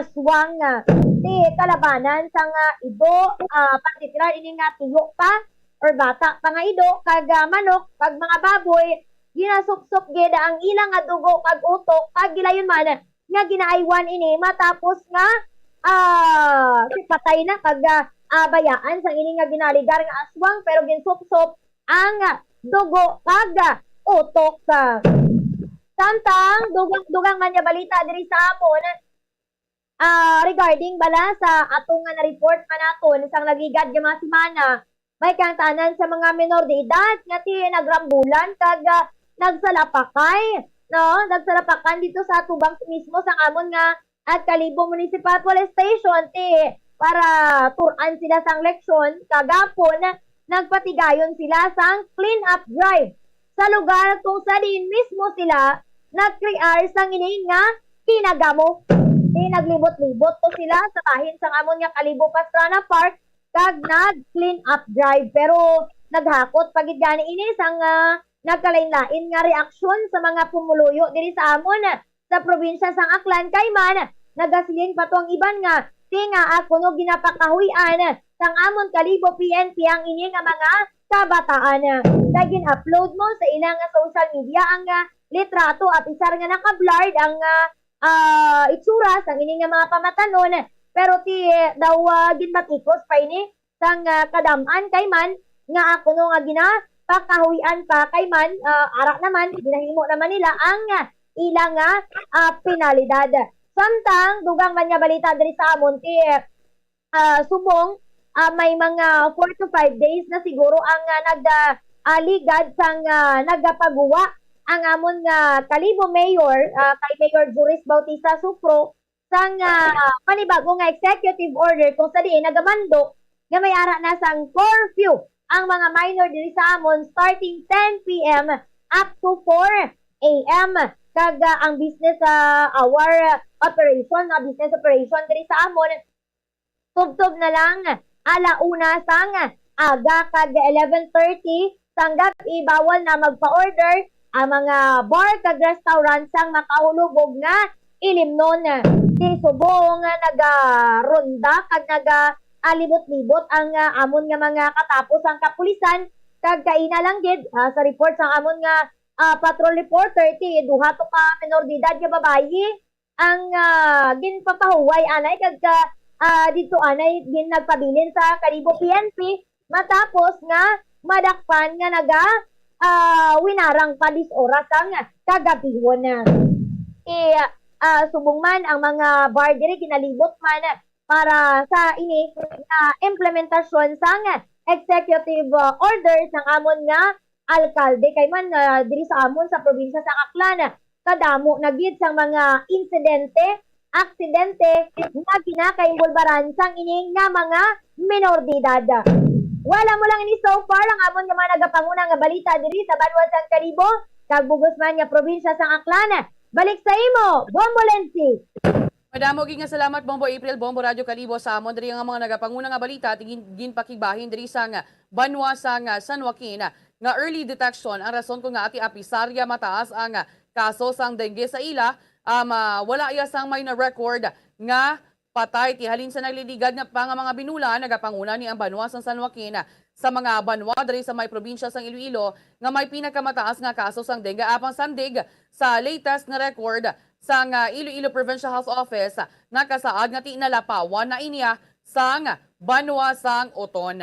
aswang, ah, ti kalabanan sang, ah, ido, ah, partikular ini nga tuyo pa or bata pa nga ido kag, ah, manok kag mga baboy, ginasupsop gid ang ila nga dugo kag utok kag gilayon man nga ginaaywan ini matapos nga, ah, patay na kag, ah, ah, bayaan sang ini nga ginaaligar nga aswang, pero ginsupsop ang dugo kag utok. Samtang dugang-dugang man nga balita diri sa amon, ah, regarding bala sa atong nga na-report man naton sang nagligad nga mga semana, may kangtanan sa mga menor de edad nga ti nagrambulan kag, ah, nagsalapakay, no? Nagsalapakan dito sa tubang mismo sang amon nga at Kalibo Municipal Police Station ti para turan sila sang leksyon. Kagapon, nagpatigayon sila sang clean-up drive sa lugar kung sa diin mismo sila nagkrear sang ini nga tinagamo. Ti naglibot-libot to sila sa bahin sang amon nga Kalibo Pastrana Park kag nag-clean up drive. Pero naghakot pa gid gani ini sang, ah, nagkalain-lain nga reaksyon sa mga pumuluyo diri sa amon sa probinsya sang Aklan, kay man nagasiling pa to ang iban nga tingaa kuno ginapakahuy-an sang amon Kalibo P N P ang ini nga mga kabataan. Kay gin-upload mo sa ila nga social media ang, ah, litrato, apisar nga naka-blurred ang, ah, ah, itsura sang ini nga mga pamatanon, pero ti daw, ah, ginbatikos pa ini sang, ah, kadam-an kay man nga kuno nga ginapakahuy-an pa kay man, ah, ara naman, ginahimo naman nila ang, ah, ila nga, ah, penalidad. Samtang dugang man nga balita diri sa amon ti, ah, subong, ah, may mga four to five days na siguro ang, ah, nag, ah, ah, ligad sang, ah, nagapaguwa ang amon nga Kalibo Mayor, ah, kay Mayor Juris Bautista Sufro, sang, ah, panibago nga executive order kung sa diin nagamando nga may ara na sang curfew ang mga minor diri sa amon starting ten P M up to four A M. Kag, ah, ang business, ah, hour, ah, operation, mga business operation diri sa amon, tubtob na lang ala una sang aga kag eleven thirty sang gab-i, bawal na magpa-order ang mga bar kag restaurant sang makahulubog nga ilimnon. Ti subong nga nagaronda kag nagaalibot-libot ang, ah, amon nga mga katapo sang kapulisan, kag kaina lang gid, ah, sa report sang amon nga, ah, patrol reporter, ti duha to ka menor de edad nga babayi ang, ah, ginpapahuway anay kag, ah, ah, didto anay gin-, nagpabilin sa Kalibo P N P matapos nga madakpan nga naga, ah, winarang pa diyes oras sang kagabihon. I, ah, subong man ang mga bar diri ginalibot man para sa ini nga implementasyon sang executive, ah, order sang amon nga alkalde, kay man, ah, diri sa amon sa probinsya sang Aklan, kadamo na gid sang mga insidente, aksidente nga ginakaimbulbaran sang ini nga mga menor de edad. Wala mo lang ini so far ang amon nga mga nagapanguna nga balita diri sa banwa sang Kalibo kag bug-os man nga probinsya sang Aklan. Balik sa imo, Bombo Lensi. Madamo gid nga salamat, Bombo April, Bombo Radyo Kalibo, sa amon diri nga mga nagapanguna nga balita. Tingin ginpakigbahin diri sang banwa sang San Joaquin nga early detection ang rason kon ngaa ti apisar ya mataas ang kaso sang dengue sa ila. Um, ah, wala ya sang may na-record nga patay. Ti halin sa nagliligad nga pa nga mga binulan, nagapanguna ni ang banwa sang San Joaquin sa mga banwa diri sa may probinsya sang Iloilo nga may pinakamataas nga kaso sang dengue. Apang sandig sa latest nga record sang, ah, Iloilo Provincial Health Office, nakasaad nga ti nalapawan na ini sang banwa sang Oton.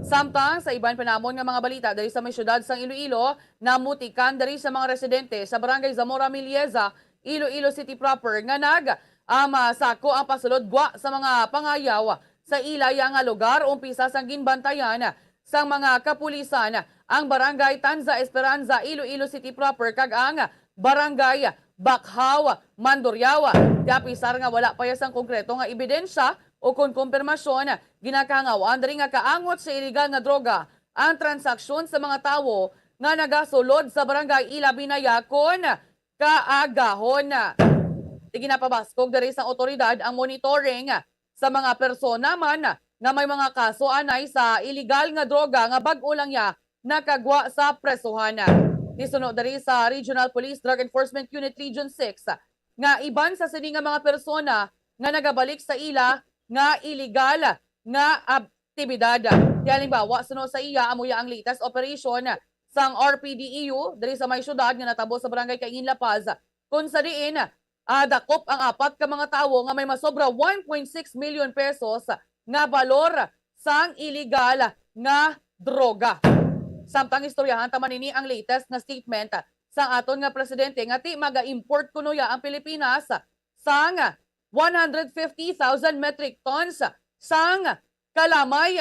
Samtang sa iban pa namon nga mga balita diri sa may siyudad sang Iloilo, namutikan diri sa mga residente sa Barangay Zamora Milieza, Iloilo City proper, nga nag, um, ah, sako ang pasulod gwa sa mga pangayaw sa ila ya nga lugar, umpisa sang ginbantayan sang mga kapulisan ang Barangay Tanza Esperanza, Iloilo City proper, kag ang Barangay Bakhaw, Mandurriao. Ti apisar nga wala pa ya sang konkreto nga ebidensya o kon kumpirmasyon, ginakahangaw-an diri nga kaangot sa iligal nga droga ang transaksyon sa mga tawo nga nagasulod sa barangay, ilabi na ya kon kaagahon. Ti ginapabaskog diri sang awtoridad ang monitoring sa mga persona man nga may mga kaso anay sa iligal nga droga nga bag-o lang ya nakagwa sa presohan. Ti suno diri sa Regional Police Drug Enforcement Unit Region six nga iban sa sini nga mga persona nga nagabalik sa ila nga iligal nga aktibidad. Ti halimbawa, suno sa iya, amo ya ang latest operation sang R P D E U diri sa may siyudad nga natabo sa Barangay Caingin, La Paz, kung sa diin, ah, dakop ang apat ka mga tawo nga may masobra one point six million pesos nga balor sang iligal nga droga. Samtang istoryahan ta man ini ang latest nga statement sang aton nga presidente nga ti maga-import kuno ya ang Pilipinas sang one hundred fifty thousand metric tons sang kalamay.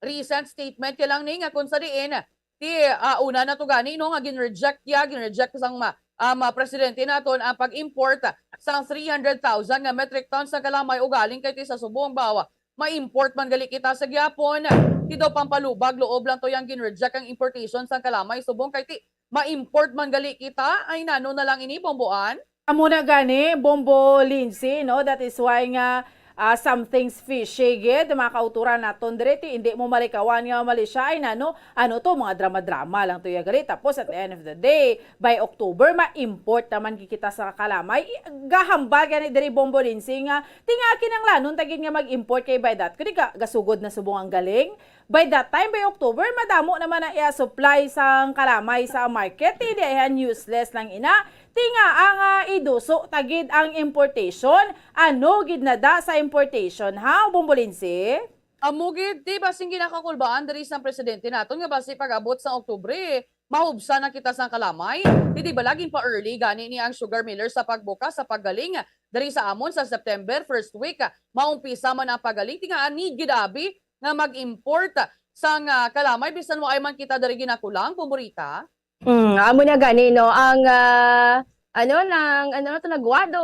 Recent statement ya lang ni nga kung sa diin ti, ah, una na to gani, no, nga gin-reject ya, gin-reject sang ma-, ah, ma-, presidente naton ang pag-import sang three hundred thousand nga metric tons sa kalamay, ugaling kay ti sa subong bawa ma-import man gali kita sa gihapon. Ti daw pampalubag loob lang to yang gin-reject ang importation sang kalamay subong kay ti ma-import man gali kita. Ay, nano na lang ini, Bomboan? Amo na gani, Bombo Lindsay, no? That is why nga, Ah, something's fishy gid, mga kauturan naton diri, ti hindi mo malikawan nga mali siya. Ay, nano, ano to, mga drama-drama lang to ya gali. Tapos, at the end of the day, by October, ma-import naman gid kita sa kalamay. I- gahambal gani diri, Bombo Lindsay, nga tinga kinanglanon ta gid nga mag-import kay by that, kung di ka gasugod na subong ang galing. By that time, by October, madamo naman ang iya supply sang kalamay sa market. Hindi, ayan, useless lang ina. Tinga ang, ah, iduso ta gid ang importation. Ano gid na da sa importation, ha, Bombo Lindsay? Amo gid, ti, basing ginakakulbaan diri sang presidente naton nga basi pag-abot sang Oktubre, mahubsan na kita sang kalamay. Ti, di ba, laging pa-early gani ni ang sugar miller sa pagbukas sa paggaling diri sa amon sa September first week. Maumpisa man ang paggaling, tinga ani gid abi nga mag-import sang, ah, kalamay bisan waay man kita diri ginakulang, Bombo Rita? Mm, amo na gani, no, ang, ah, ano lang, ano na to, nagwado,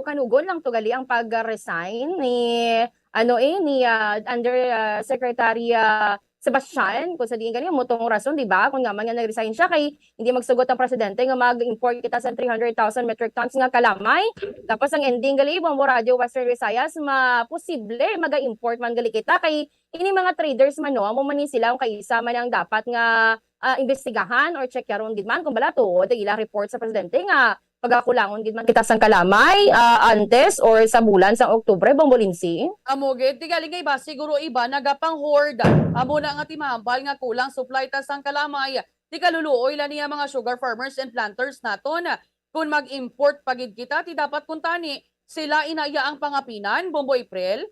kanugon lang to gali ang pag-resign ni, ano, eh, ni, ah, under, ah, Secretary, ah, Sebastian, kung sa diin gani, amo tong rason, di ba? Kung nga man nga nag-resign siya, kay hindi magsugot ang presidente nga mag-import kita sa three hundred thousand metric tons nga kalamay. Tapos ang ending gali, Bombo Radyo Western Visayas, ma-, posible, mag-import man gali kita, kay ini mga traders man, no, amo man ni sila ang kaisa man ang dapat nga, ah, imbestigahan or checkyaron gid man kung bala tuod ang ilang report sa presidente nga pagakulangon gid man kita sang kalamay, ah, antes or sa bulan sang Oktubre, Bombo Lindsay. Amo gid, ti gali nga iba siguro iba nagapang-hoard. Amo na nga timahambal nga kulang supply ta sang kalamay. Ti kaluluoy lang niya mga sugar farmers and planters naton. Kung mag-import pa gid kita, ti dapat kuntani sila inaya ang pangapinan, Bombo April.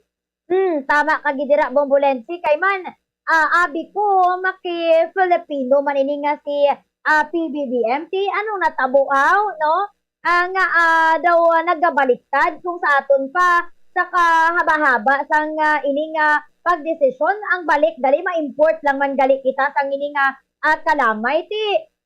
Hmm, tama ka gid dira, Bombo Lensi, kay man, ah, abi ko, maki-Filipino man ini nga si, ah, P B B M. Ti, anong natabo, aw, no? Ah, nga, ah, daw, ah, nagabaliktad kung sa aton pa, sa kahaba-haba sang, ah, ini nga pagdesisyon, ang balik, dali ma-import lang man gali kita sang ini nga, ah, kalamay. Ti,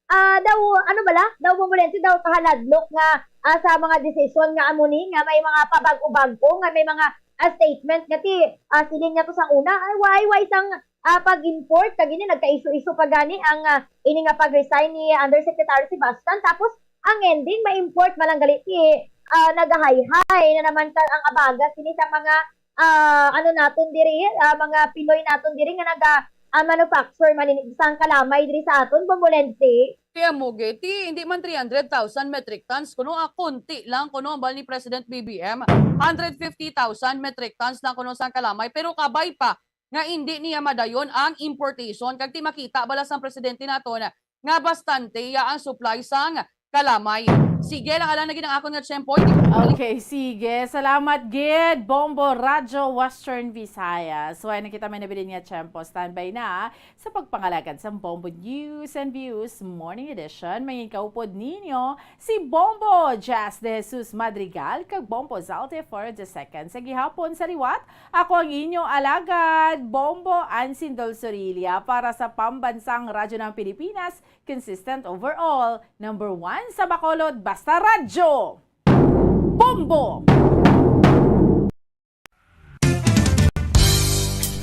ah, daw, ano bala? Daw, Bombo Lensi, daw kahaladlok nga, ah, sa mga desisyon nga amo ni, nga may mga pabag-o-bag-o, nga may mga, ah, statement nga ti, ah, siling niya to sang una, ay, why, why sang, ah, pag-import, kag ini nagka-issue-issue pa gani ang, ah, ini nga pag-resign ni Undersecretary Sebastian. Tapos, ang ending, ma-import man lang gali ti, ah, nagahayhay na naman ka ang abaga sini sa mga, ah, ano naton diri, ah, mga Pinoy naton diri nga naga, ah, manufacture man ini sang kalamay diri sa aton, Bombo Lensi. Kaya mo, Getty, hindi man three hundred thousand metric tons, kuno, ah, konti lang, kuno, ang bal ni President B B M, hundred fifty thousand metric tons lang, kuno, sang kalamay, pero kabay pa nga hindi niya madayon ang importation. Kag ti makita bala sang presidente naton nga bastante ya ang supply sang kalamay. Sige lang, alang na gid ang akon nga tiyempo. Okay, sige. Salamat gid, Bombo Radyo Western Visayas. Way na kita may nabilin nga tiyempo. Standby na sa pagpangalagad sang Bombo News and Views Morning Edition. Mangin kaupod ninyo si Bombo Jazz de Jesus Madrigal kag Bombo Zalte for the second. Sa gihapon sa liwat, ako ang inyo alagad, Bombo Ansindol Sorilla, para sa Pambansang Radyo ng Pilipinas, consistent overall, number one sa Bacolod, basta radyo! Bombo!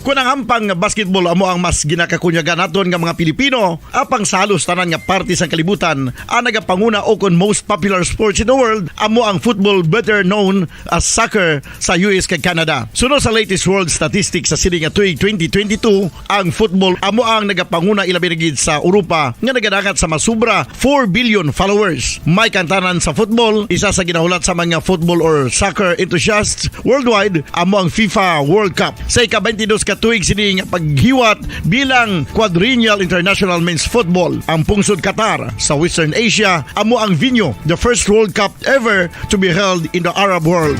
Kun ang ampang nga basketball amo ang mas ginakakunyagan naton nga mga Pilipino, apang sa halos tanan nga parte sang kalibutan, ang nagapanguna o kon most popular sports in the world amo ang football, better known as soccer, sa U S kag Canada. Suno sa latest world statistics sa sini nga tuig twenty twenty-two, ang football amo ang nagapanguna, ilabi na gid sa Europa, nga nagadangat sa masubra four billion followers. May kantanan sa football, isa sa ginahulat sa mga football or soccer enthusiasts worldwide, amo ang FIFA World Cup. Sa ika-twenty-dos ka tuig sini nga paghiwat bilang Quadrennial International Men's Football, ang pungsod Qatar sa Western Asia amo ang venue, the first World Cup ever to be held in the Arab world.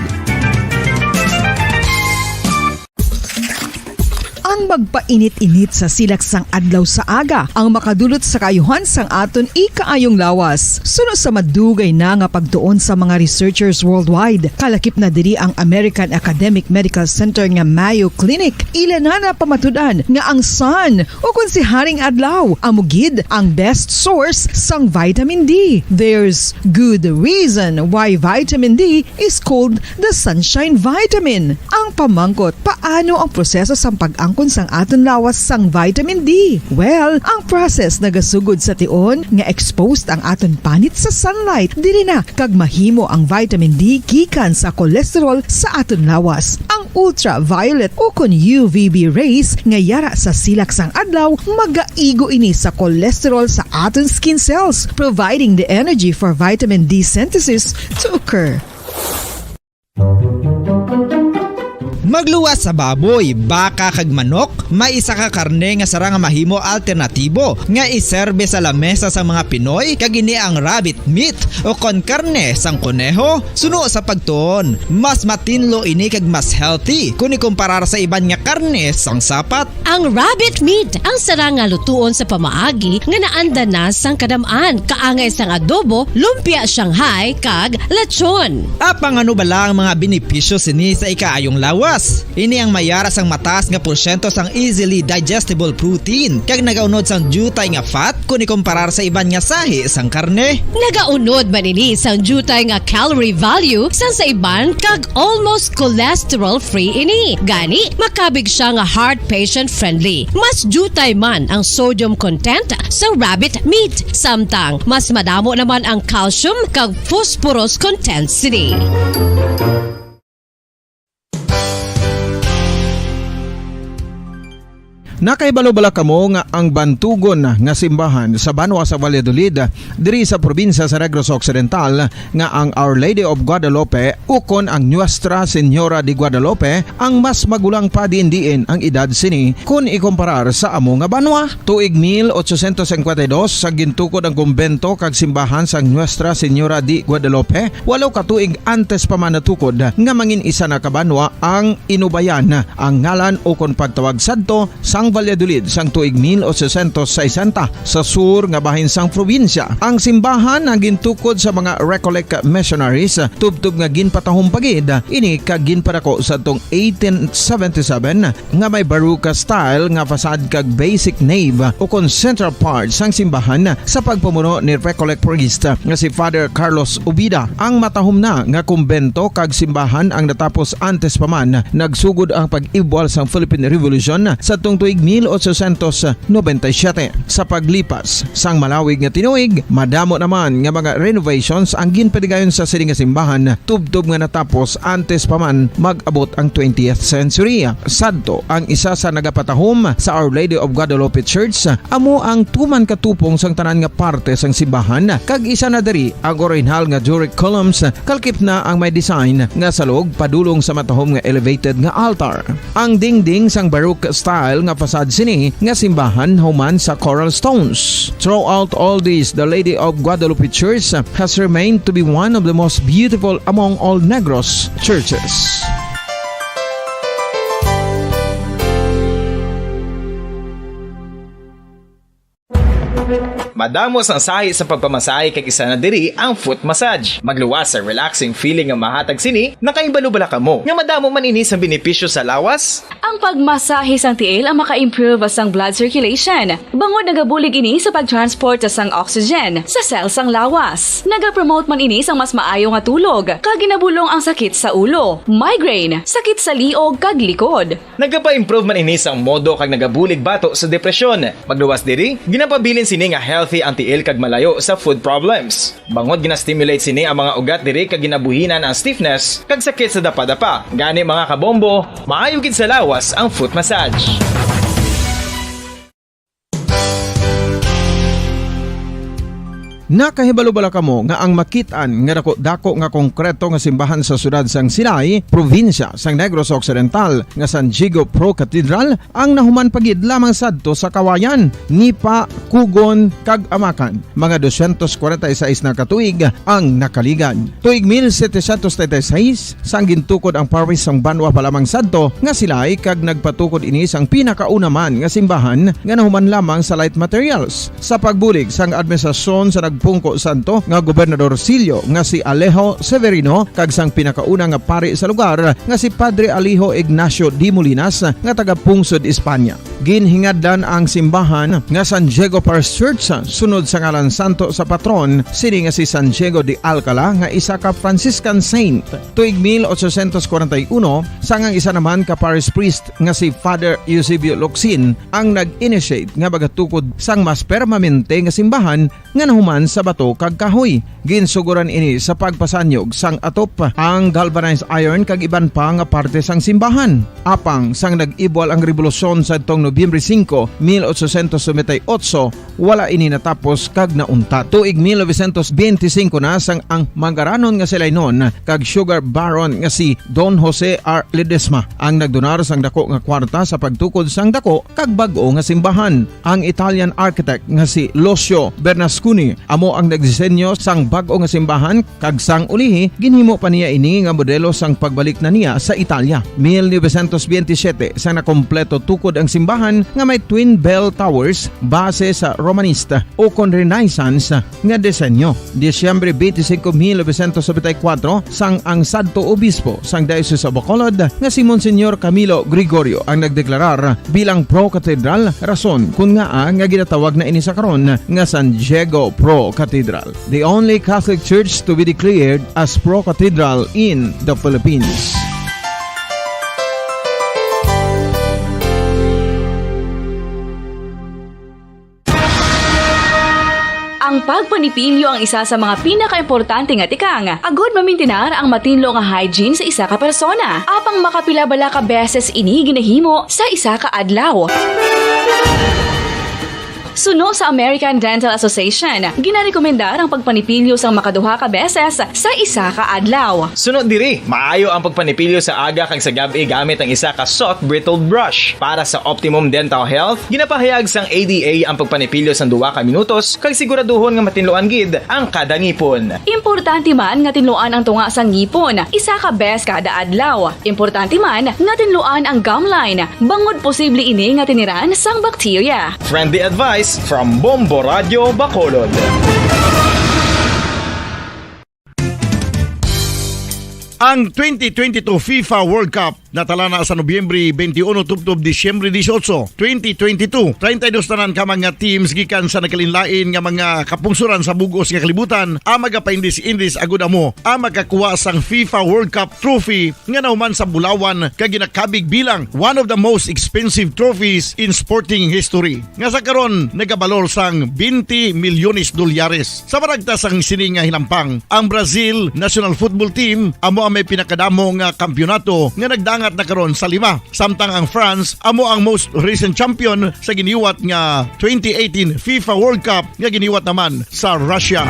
Ang magpainit-init sa silak sang adlaw sa aga ang makadulot sa kaayuhan sang aton ikaayong lawas. Suno sa madugay na nga pagtuon sa mga researchers worldwide, kalakip na diri ang American Academic Medical Center nga Mayo Clinic. Ila na napamatud-an nga ang sun, o kon si Haring Adlaw, amo gid ang best source sang vitamin D. There's good reason why vitamin D is called the sunshine vitamin. Ang pamangkot, paano ang proseso sang pag-angkon sang aton lawas sang vitamin D? Well, ang process nagasugod sa tion nga exposed ang aton panit sa sunlight, diri na kag mahimo ang vitamin D gikan sa cholesterol sa aton lawas. Ang ultraviolet, ukon U V B rays nga yara sa silak sang adlaw, magaigo ini sa cholesterol sa aton skin cells, providing the energy for vitamin D synthesis to occur. Magluwas sa baboy, baka, kag manok, may isa ka karne nga sara nga mahimo alternatibo nga iserbe sa lamesa sang mga Pinoy, kag ini ang rabbit meat, o kon karne sang koneho. Suno sa pagtuon, mas matinlo ini kag mas healthy kon ikumparar sa iban nga karne sang sapat. Ang rabbit meat ang sara nga lutuon sa pamaagi nga naanda na sang kadam-an, kaangay sang adobo, lumpia Shanghai, kag lechon. Apang ano bala ang mga benepisyo sini sa ikaayong lawas? Ini ang mayara sang mataas nga porsyento sang easily digestible protein, kag nagaunod sang diutay nga fat kon ikumparar sa iban nga sahi sang karne. Nagaunod man ini sang diutay nga calorie value sang sa iban, kag almost cholesterol-free ini. Gani, makabig siya nga heart patient-friendly. Mas diutay man ang sodium content sa rabbit meat, samtang mas madamo naman ang calcium kag phosphorus content sini. Nakahibalo bala kamo nga ang bantugon nga simbahan sa banwa sa Valladolid, diri sa probinsya sa Negros Occidental, nga ang Our Lady of Guadalupe, ukon ang Nuestra Señora de Guadalupe, ang mas magulang pa diin-diin ang edad sini kon ikumparar sa amo nga banwa? Tuig mil ochocientos cincuenta y dos, sa gintukod ang kumbento kag simbahan sang Nuestra Señora de Guadalupe, walo ka tuig antes pa man natukod nga mangin isa na ka banwa ang Inubayan, ang ngalan ukon pagtawag sadto sang Valladolid sang tuig mil ochocientos sesenta, sa sur nga bahin sang probinsya. Ang simbahan ang gintukod sa mga Recollect missionaries, tubtob nga ginpatahom pa gid ini kag ginpadako sadtong eighteen seventy-seven, nga may Baroque style nga facade kag basic nave ukon central part sang simbahan sa pagpamuno ni Recollect priest nga si Father Carlos Ubida. Ang matahom na nga kumbento kag simbahan ang natapos antes pa man nagsugod ang pag-ibwal sang Philippine Revolution sadtong tuig mil ochocientos noventa y siete. Sa paglipas sang malawig nga tinuig, madamo naman nga mga renovations ang ginpaligayon sa sini nga simbahan, tubtob nga natapos antes pa man mag-abot ang twentieth century. Sadto, ang isa sa nagapatahom sa Our Lady of Guadalupe Church amo ang tuman ka tupong sang tanan nga parte sang simbahan, kag isa na diri ang orihinal nga Doric columns, kalkip na ang may design nga salog padulong sa matahom nga elevated nga altar. Ang dingding sang Baroque style nga facade sini nga simbahan human sa coral stones. Throughout all this, the Lady of Guadalupe Church has remained to be one of the most beautiful among all Negros churches. Madamo sang sahi sa pagpamasahe, kag isa na diri ang foot massage. Magluwas sa relaxing feeling nga mahatag sini. Nakahibalo bala kamo nga madamo man ini sang benepisyo sa lawas? Ang pagmasahe sang tiil ang maka-improve sang blood circulation, bangod nagabulig ini sa pag-transport sang oxygen sa cell sang lawas. Nagapromote man ini sang mas maayo nga tulog, kag ginabulong ang sakit sa ulo, migraine, sakit sa liog, kag likod. Nagapa-improve man ini sang modo kag nagabulig bato sa depresyon. Magluwas diri, ginapabilin sini nga healthy ang tiil kag malayo sa foot problems. Bangod gina-stimulate sini ang mga ugat diri kag ginabuhinan ang stiffness kag sakit sa dapadapa. Gani, mga kabombo, maayo gid sa lawas ang foot massage. Nakahibalo bala kamo nga ang makit-an nga dako-dako nga konkreto nga simbahan sa siyudad sang Silay, probinsya sang Negros Occidental, nga San Diego Pro Cathedral ang nahuman pa gid lamang sadto sa Kawayan, Nipa, Cogon, kag Amacan? Mga doscientos cuarenta y seis na ka tuig ang nakaligad. Tuig mil setecientos treinta y seis, sang gintukod ang parish sang banwa pa lamang sadto nga Silay, kag nagpatukod ini sang pinakauna man nga simbahan nga nahuman lamang sa light materials. Sa pagbulig sang administrasyon sa nagpungko sadto nga gobernador silyo nga si Alejo Severino kag sang pinakauna nga pari sa lugar nga si Padre Alejo Ignacio de Molinas nga taga-pungsod Espanya. Ginhingadlan ang simbahan nga San Diego Parish Church sunod sa ngalan santo sa patron sini nga si San Diego de Alcala, nga isa ka Franciscan saint. Tuig mil ochocientos cuarenta y uno, sang ang isa naman ka parish priest nga si Father Eusebio Locsin ang nag-initiate nga magatukod sang mas permanente nga simbahan nga nahuman sa bato kag kahoy. Ginsuguran ini sa pagpasanyog sang atop, ang galvanized iron kag iban pa nga parte sang simbahan. Apang sang nag-ibwal ang rebolusyon sadtong Nobyembre singko, mil ochocientos noventa y ocho, wala ini natapos kag nauntat. Tuig mil novecientos benti singko na sang ang Mangaranon nga si Lainon kag Sugar Baron nga si Don Jose R. Ledesma ang nagdonar sang dako nga kwarta sa pagtukod sang dako kag bag-o nga simbahan. Ang Italian architect nga si Lucio Bernasconi amo ang nagdisenyo sang bag-o nga simbahan, kag sang ulihi ginhimo pa niya ini nga modelo sang pagbalik na niya sa Italia. Mil novecientos benti siyete, sa nakompleto tukod ang simbahan nga may twin bell towers base sa Romanista o kon Renaissance nga disenyo. Disyembre twenty-five, mil novecientos noventa y cuatro, sang ang sadto obispo sang Diocese of Bacolod nga si Monsignor Camilo Gregorio ang nagdeklarar bilang Pro Cathedral, rason kun ngaa nga ginatawag na ini sa karon nga San Diego Pro Cathedral, the only Catholic Church to be declared as Pro Cathedral in the Philippines. Ang pagpanipilyo ang isa sa mga pinakaimportante nga tikang agud mamintinar ang matinlo nga hygiene sa isa ka persona. Apang makapila bala ka beses ini ginahimo sa isa ka adlaw? Suno sa American Dental Association, ginarekomendar ang pagpanipilyo sang makaduha ka beses sa isa ka adlaw. Suno diri, maayo ang pagpanipilyo sa aga kag sa gab-i gamit ang isa ka soft bristled brush. Para sa optimum dental health, ginapahayag sang A D A ang pagpanipilyo sang duha ka minutos kag siguraduhon nga matinluan gid ang kada ngipon. Importante man nga tinluan ang tunga sang ngipon isa ka bes kada adlaw. Importante man nga tinluan ang gum line, bangod posible ini nga tiniran sang bakterya. Friendly advice from Bombo Radio Bacolod. Ang twenty twenty-two FIFA World Cup natala na sa Nobyembre twenty-one tubtob Disyembre dieciocho, twenty twenty-two. Treinta y dos tanan ka mga teams gikan sa nagkalainlain nga mga kapungsoran sa bug-os nga kalibutan ang magapaindis-indis agud amo ang makakuha sang FIFA World Cup trophy nga nahuman sa bulawan kag ginakabig bilang one of the most expensive trophies in sporting history, nga sa karon nagabalor sang twenty milyones dolyares. Sa maragtas sang sini nga hinampang, ang Brazil national football team amo ang may pinakadamo nga kampiyonato nga nagdangat na karon sa lima, samtang ang France amo ang most recent champion sa giniwat nga twenty eighteen FIFA World Cup nga giniwat naman sa Russia.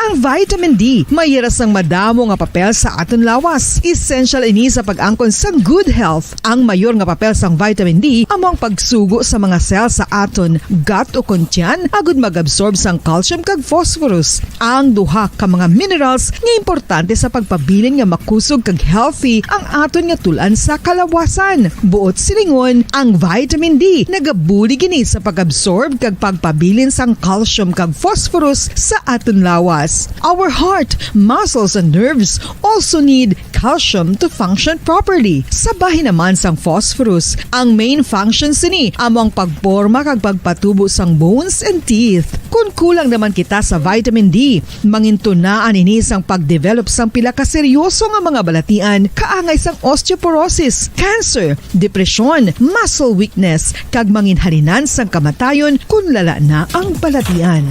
Ang vitamin D may ira sang madamo nga papel sa aton lawas. Essential ini sa pag-angkon sang good health. Ang mayor nga papel sang vitamin D amo ang pagsugo sa mga cell sa aton gut o kon tiyan agud mag-absorb sang calcium kag phosphorus, ang duha ka mga minerals nga importante sa pagpabilin nga makusog kag healthy ang aton nga tul-an sa kalawasan. Buot silingon, ang vitamin D nagabulig ini sa pag-absorb kag pagpabilin sang calcium kag phosphorus sa aton lawas. Our heart, muscles, and nerves also need calcium to function properly. Sa bahin naman sang phosphorus, ang main function sini amo ang pagporma kag pagpatubo sang bones and teeth. Kon kulang naman kita sa vitamin D, mangintunaan ini sang pag-develop sang pila ka seryoso nga mga balatian, kaangay sang osteoporosis, cancer, depresyon, muscle weakness, kag manginhalinan sang kamatayon kon lala na ang balatian.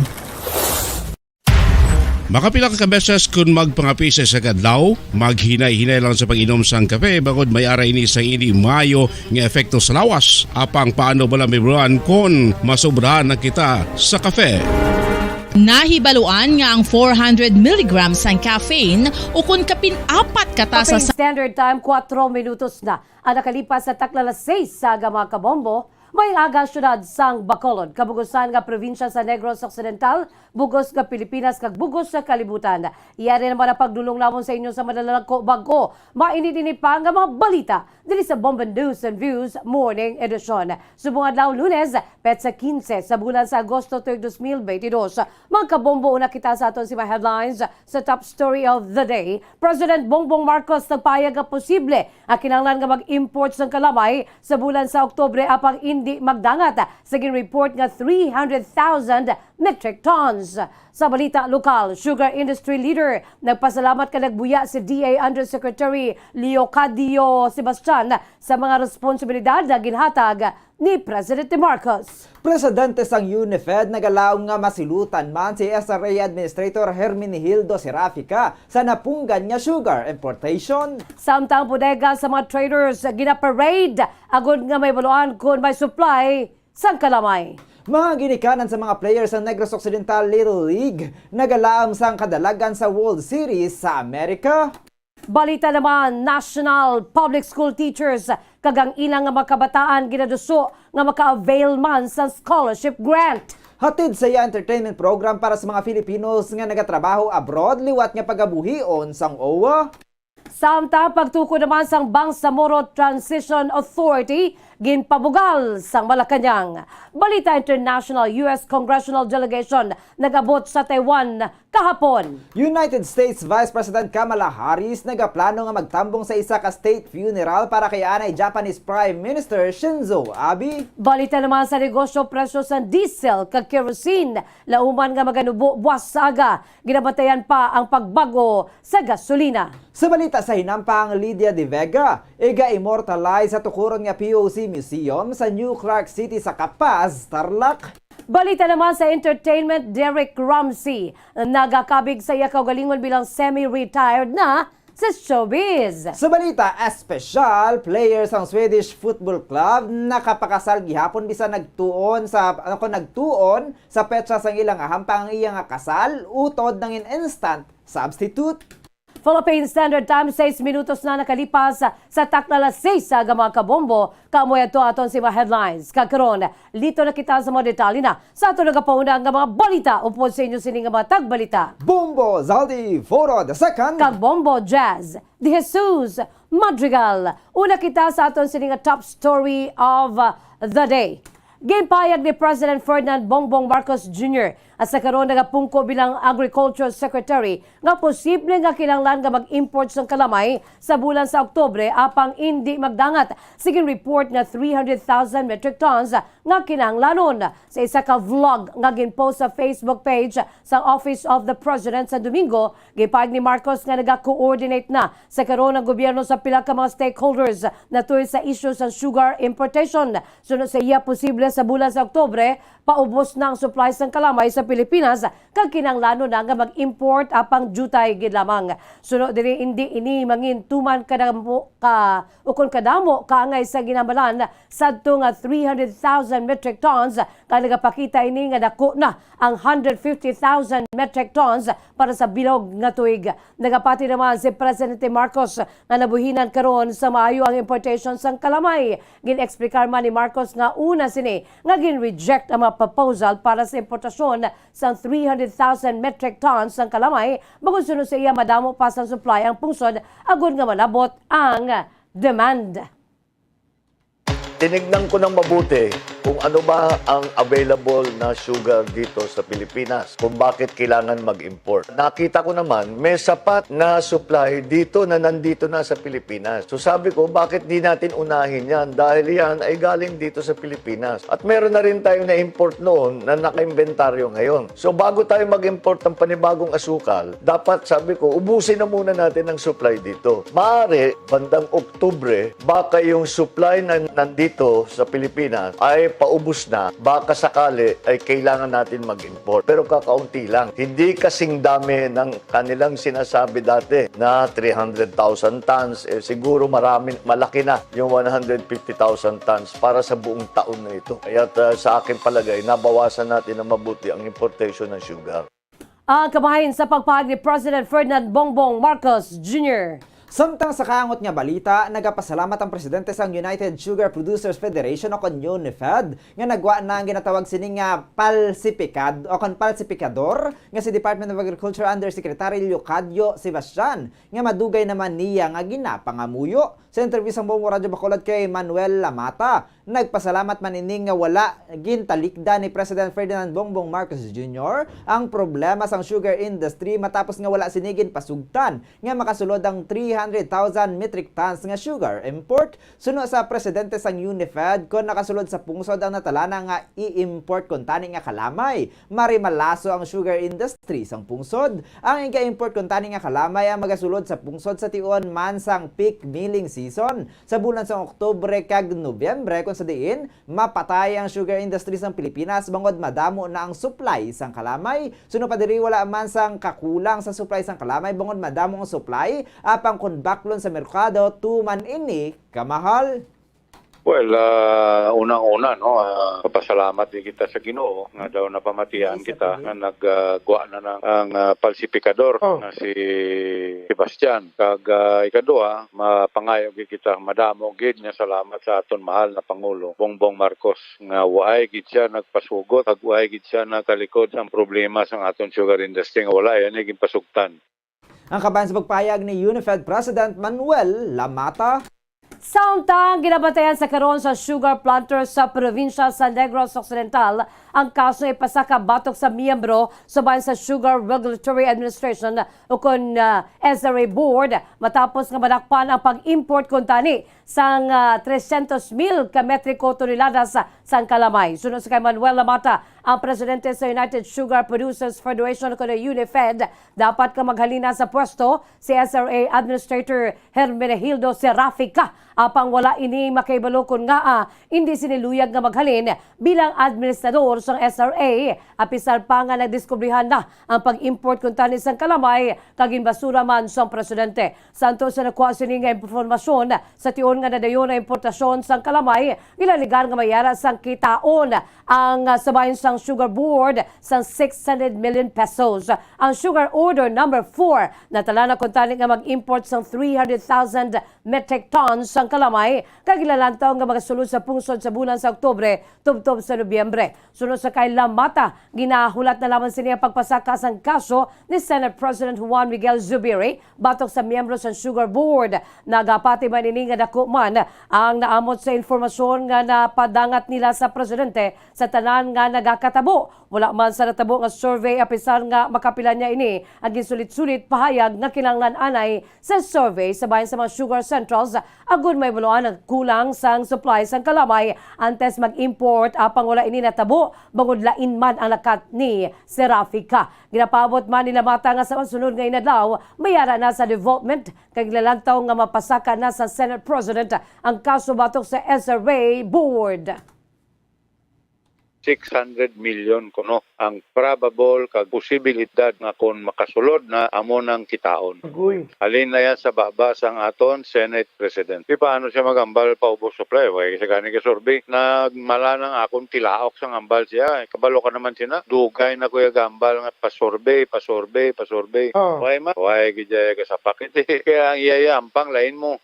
Makapila ka beses kon magpangape sa isa ka adlaw, maghinay-hinay lang sa pag-inom sang kape, bangod may ara ini sang indi maayo nga epekto sa lawas. Apang paano bala, Miss Ron, kon masobrahan na kita sa kape? Nahibaluan nga ang four hundred milligrams sang caffeine, o kon kapin apat ka tasa Kaping sa standard time, kuwatro minutos na ang nakalipas sa takna alas seis sa aga, mga kabombo. May aga, siyudad sang Bacolod, kabugusan nga probinsya sa Negros Occidental, bugos nga Pilipinas, kag bugos sa kalibutan. Yari naman ang pagdulong namon sa inyo sa madalagko bag-o, mainit-init pa nga mga balita diri sa Bombo News and Views Morning Edition. Subong adlaw, Lunes, petsa quince sa bulan sa Agosto, tuig dos mil benti dos. Mga kabombo, una kita sa aton sima headlines. Sa top story of the day, President Bongbong Marcos nagpahayag nga posible ang kinahanglan nga mag-import sang kalamay sa bulan sa Oktubre apang indi magdangat sa ginreport nga three hundred thousand metric tons. Sa balita lokal, sugar industry leader nagpasalamat kag nagbuya si D A Undersecretary Leocadio Sebastian sa mga responsibilidad nga ginhatag ni Presidente Marcos. Presidente sang UNIFED nagalaom nga masilutan man si S R A Administrator Herminihildo Serafica sa napunggan nga sugar importation. Samtang bodega sa mga traders ginaparade agod nga mahibaluan kon may supply sang kalamay. Mga ginikanan sa mga players sa Negros Occidental Little League nagalaom sang kadalagan sa World Series sa Amerika. Balita naman, National Public School teachers kag ang ilang nga mga kabataan ginaduso nga maka-avail man sa scholarship grant. Hatid sa iya entertainment program para sa mga Filipinos nga nagatrabaho abroad liwat nga pagabuhion sang owa. Samtang pagtukod naman sang Bangsamoro Transition Authority ginpabugal sang Malacañang. Balita international, U S congressional delegation nag-abot sa Taiwan kahapon. United States Vice President Kamala Harris nagaplano nga magtambong sa isa ka state funeral para kay anay Japanese Prime Minister Shinzo Abe. Balita naman sa negosyo, presyo sa diesel kag kerosene lauman nga maganubo buwas sa aga, ginabantayan pa ang pagbag-o sa gasolina. Sa balita sa hinampang, Lydia de Vega iga-immortalize sa tukuron nga P O C Museum sa New Clark City sa Capaz, Tarlac. Balita naman sa entertainment, Derek Ramsey nagakabig sa iya kaugalingon bilang semi-retired na sa showbiz. Sa balita espesyal, player sang Swedish Football Club nakapakasal gihapon bisan nagtuon sa, ano ko, nagtuon sa petsa sang ilang hampang ang iya nga kasal, utod nangin instant substitute. Philippine Standard Time, sais minutos na nakalipas sa takna alas sais sa aga, mga kabombo. Kamoy ato aton si mga headlines. Kag karon, lito na kita sa mga detalye na sa aton nagapauna nga mga balita. Upod sa inyo sini nga mga tagbalita, Bombo Zaldi Foro the second kag Bombo Jazz de Jesus Madrigal. Una kita sa aton sini nga top story of, uh, the day. Ginpahayag ni President Ferdinand Bongbong Marcos Junior, nga sa karon nagapungko bilang Agriculture Secretary, nga posible nga kinahanglan nga mag-import sang kalamay sa bulan sa Oktubre apang indi magdangat sa ginreport nga three hundred thousand metric tons nga kinahanglanon. Sa isa ka vlog nga ginpost sa Facebook page sa Office of the President sa Domingo, gipahayag ni Marcos nga naga-coordinate na sa karon ang gobyerno sa pila ka mga stakeholders natuy sa isyu sa sugar importation. Suno sa iya, posible sa bulan sa Oktubre paubos na ang supply sang kalamay sa Pilipinas, kag kinahanglanon na nga mag-import apang diutay gid lamang. Suno diri, indi ini mangin tuman kadamo ka, ukon kadamo kaangay sa ginhambal sadto nga three hundred thousand metric tons, kag nagapakita ini nga dako na ang hundred fifty thousand metric tons para sa bilog nga tuig. Nagapati naman si Presidente Marcos nga nabuhinan karon sa maayo ang importation sang kalamay. Gin-eksplikar man ni Marcos nga una sini nga gin-reject ang mga proposal para sa importasyon sang three hundred thousand metric tons sang kalamay, bangod suno sa iya madamo pa sang supply ang pungsod agud nga malabot ang demand. Tinignan ko ng mabuti kung ano ba ang available na sugar dito sa Pilipinas, kung bakit kailangan mag-import. Nakita ko naman, may sapat na supply dito na nandito na sa Pilipinas. So sabi ko, bakit di natin unahin yan? Dahil yan ay galing dito sa Pilipinas. At meron na rin tayong na-import noon na naka-inventaryo ngayon. So bago tayo mag-import ng panibagong asukal, dapat, sabi ko, ubusin na muna natin ang supply dito. Maaari, bandang Oktubre, baka yung supply na nandito sa Pilipinas ay paubos na, baka sakali ay kailangan natin mag-import. Pero kakaunti lang. Hindi kasing dami ng kanilang sinasabi dati na three hundred thousand tons. Eh, siguro marami, malaki na yung one hundred fifty thousand tons para sa buong taon na ito. Kaya, uh, sa aking palagay, nabawasan natin ng mabuti ang importation ng sugar. Ang kabahin sa pagpahayag ni President Ferdinand Bongbong Marcos Junior. Samtang sa kaangot nga balita, nagapasalamat ang presidente sang United Sugar Producers Federation o kon UNIFED nga nagwa na ang ginatawag sini nga palsipikad o kon palsipikador nga si Department of Agriculture Undersecretary Leocadio Sebastian, nga madugay naman niya nga ginapangamuyo. Sa interview sang Bombo Radyo Bacolod kay Manuel Lamata, Nagpasalamat man ini nga wala gintalikdan ni President Ferdinand Bongbong Marcos Junior ang problema sang sugar industry matapos nga wala sini ginpasugtan nga makasulod ang three hundred thousand metric tons nga sugar import. Suno sa presidente sang UNIFED, kon nakasulod sa pungsod ang natalana nga i-import kuntani nga kalamay, marimalaso ang sugar industry sang pungsod. Ang iga-import kuntani nga kalamay ang magasulod sa pungsod sa tion man sang peak milling season sa bulan sang Oktubre kag Nobyembre, kon sa diin mapatay ang sugar industry sang Pilipinas bangod madamo na ang supply sang kalamay. Suno pa diri, wala man sang kakulang sa supply sang kalamay bangod madamo ang supply, apang kon baklon sa merkado, tuman ini kamahal. Well, ah, unang-una, no, ah, papasalamat di kita sa Ginoo nga daw napamatian kita nga nagwa na ng ang ah, palsipikador Oh. nga si Sebastian. Kag ah, ikaduha, mapangayo gid kita, madamo gid nga salamat sa aton mahal na Pangulo, Bongbong Marcos, nga waay gid siya nagpasugot, kag waay gid siya nagtalikod sang problema sang aton sugar industry nga wala yan ginpasugtan. Ang kabahin sa pagpahayag ni UNIFED President Manuel Lamata. Samtang ginabantayan sa karon sa sugar planters sa probinsya sa Negros Occidental ang kaso nga ipasaka batok sa miyembro sa bahin sa Sugar Regulatory Administration o kon ah, S R A Board matapos nga madakpan ang pag-import kuntani sang ah, tresyentos mil ka metriko toneladas sang kalamay. Suno sa kay Manuel Lamata, ang presidente sa United Sugar Producers Federation o kon UNIFED, dapat nga maghalin na sa pwesto si S R A Administrator Hermenegildo Serafica. Apang wala ini makahibalo kon ngaa indi sini luyag nga maghalin bilang administrador sang S R A, apisar pa nga nadiskubrihan na ang pag-import kuntani sang kalamay kag ginbasura man sang presidente. Santo sa nakuha sini nga impormasyon, sa tion nga nadayon ang importasyon sang kalamay, ginaligan nga may ara sang kitaon ang ah, sa bahin sang Sugar Board sang six hundred million pesos. Ang Sugar Order Number four natala na kuntani nga mag-import sang three hundred thousand metric tons sang kalamay kag ginalantaw nga magasulod sa pungsod sa bulan sa Oktubre tubtob sa Nobyembre. Suno sa kay Lamata, ginahulat na lamang sini ang pagpasaka sang kaso ni Senate President Juan Miguel Zubiri batok sa miyembro sang Sugar Board. Nagapati man ini nga dako man ang naamot sa informasyon nga napadangat nila sa presidente sa tanan nga nagakatabo. Wala man sa natabo nga survey, apisar nga makapila niya ini ang ginsulit-sulit pahayag nga kinahanglan anay sa survey sa bahin sa mga sugar centrals agud mahibaluan ang kulang sang supply sang kalamay antes mag-import, apang wala ini natabo bangod lain man ang lakat ni Serafica. Ginapaabot man ni Lamata nga sa masunod nga inadlaw may ara na sa development kag ginalantaw nga mapasaka na sa Senate President ang kaso batok sa S R A Board. Six hundred million kuno ang probable kag posibilidad nga kon makasulod na, amo nang kitaon. Agoy. Halin na yan sa baba sang aton Senate President. Di paano siya magambal pa ubos supply? Way sa gani ka survey. Nagmala nang akon tilaok sang ambal siya. Kabalo ka naman sina. Dugay na kuya gambal nga pa-survey, pa-survey, pa-survey. Oh. Way ma, way gid siya kasapak. Kaya ang iya ampang lain mo.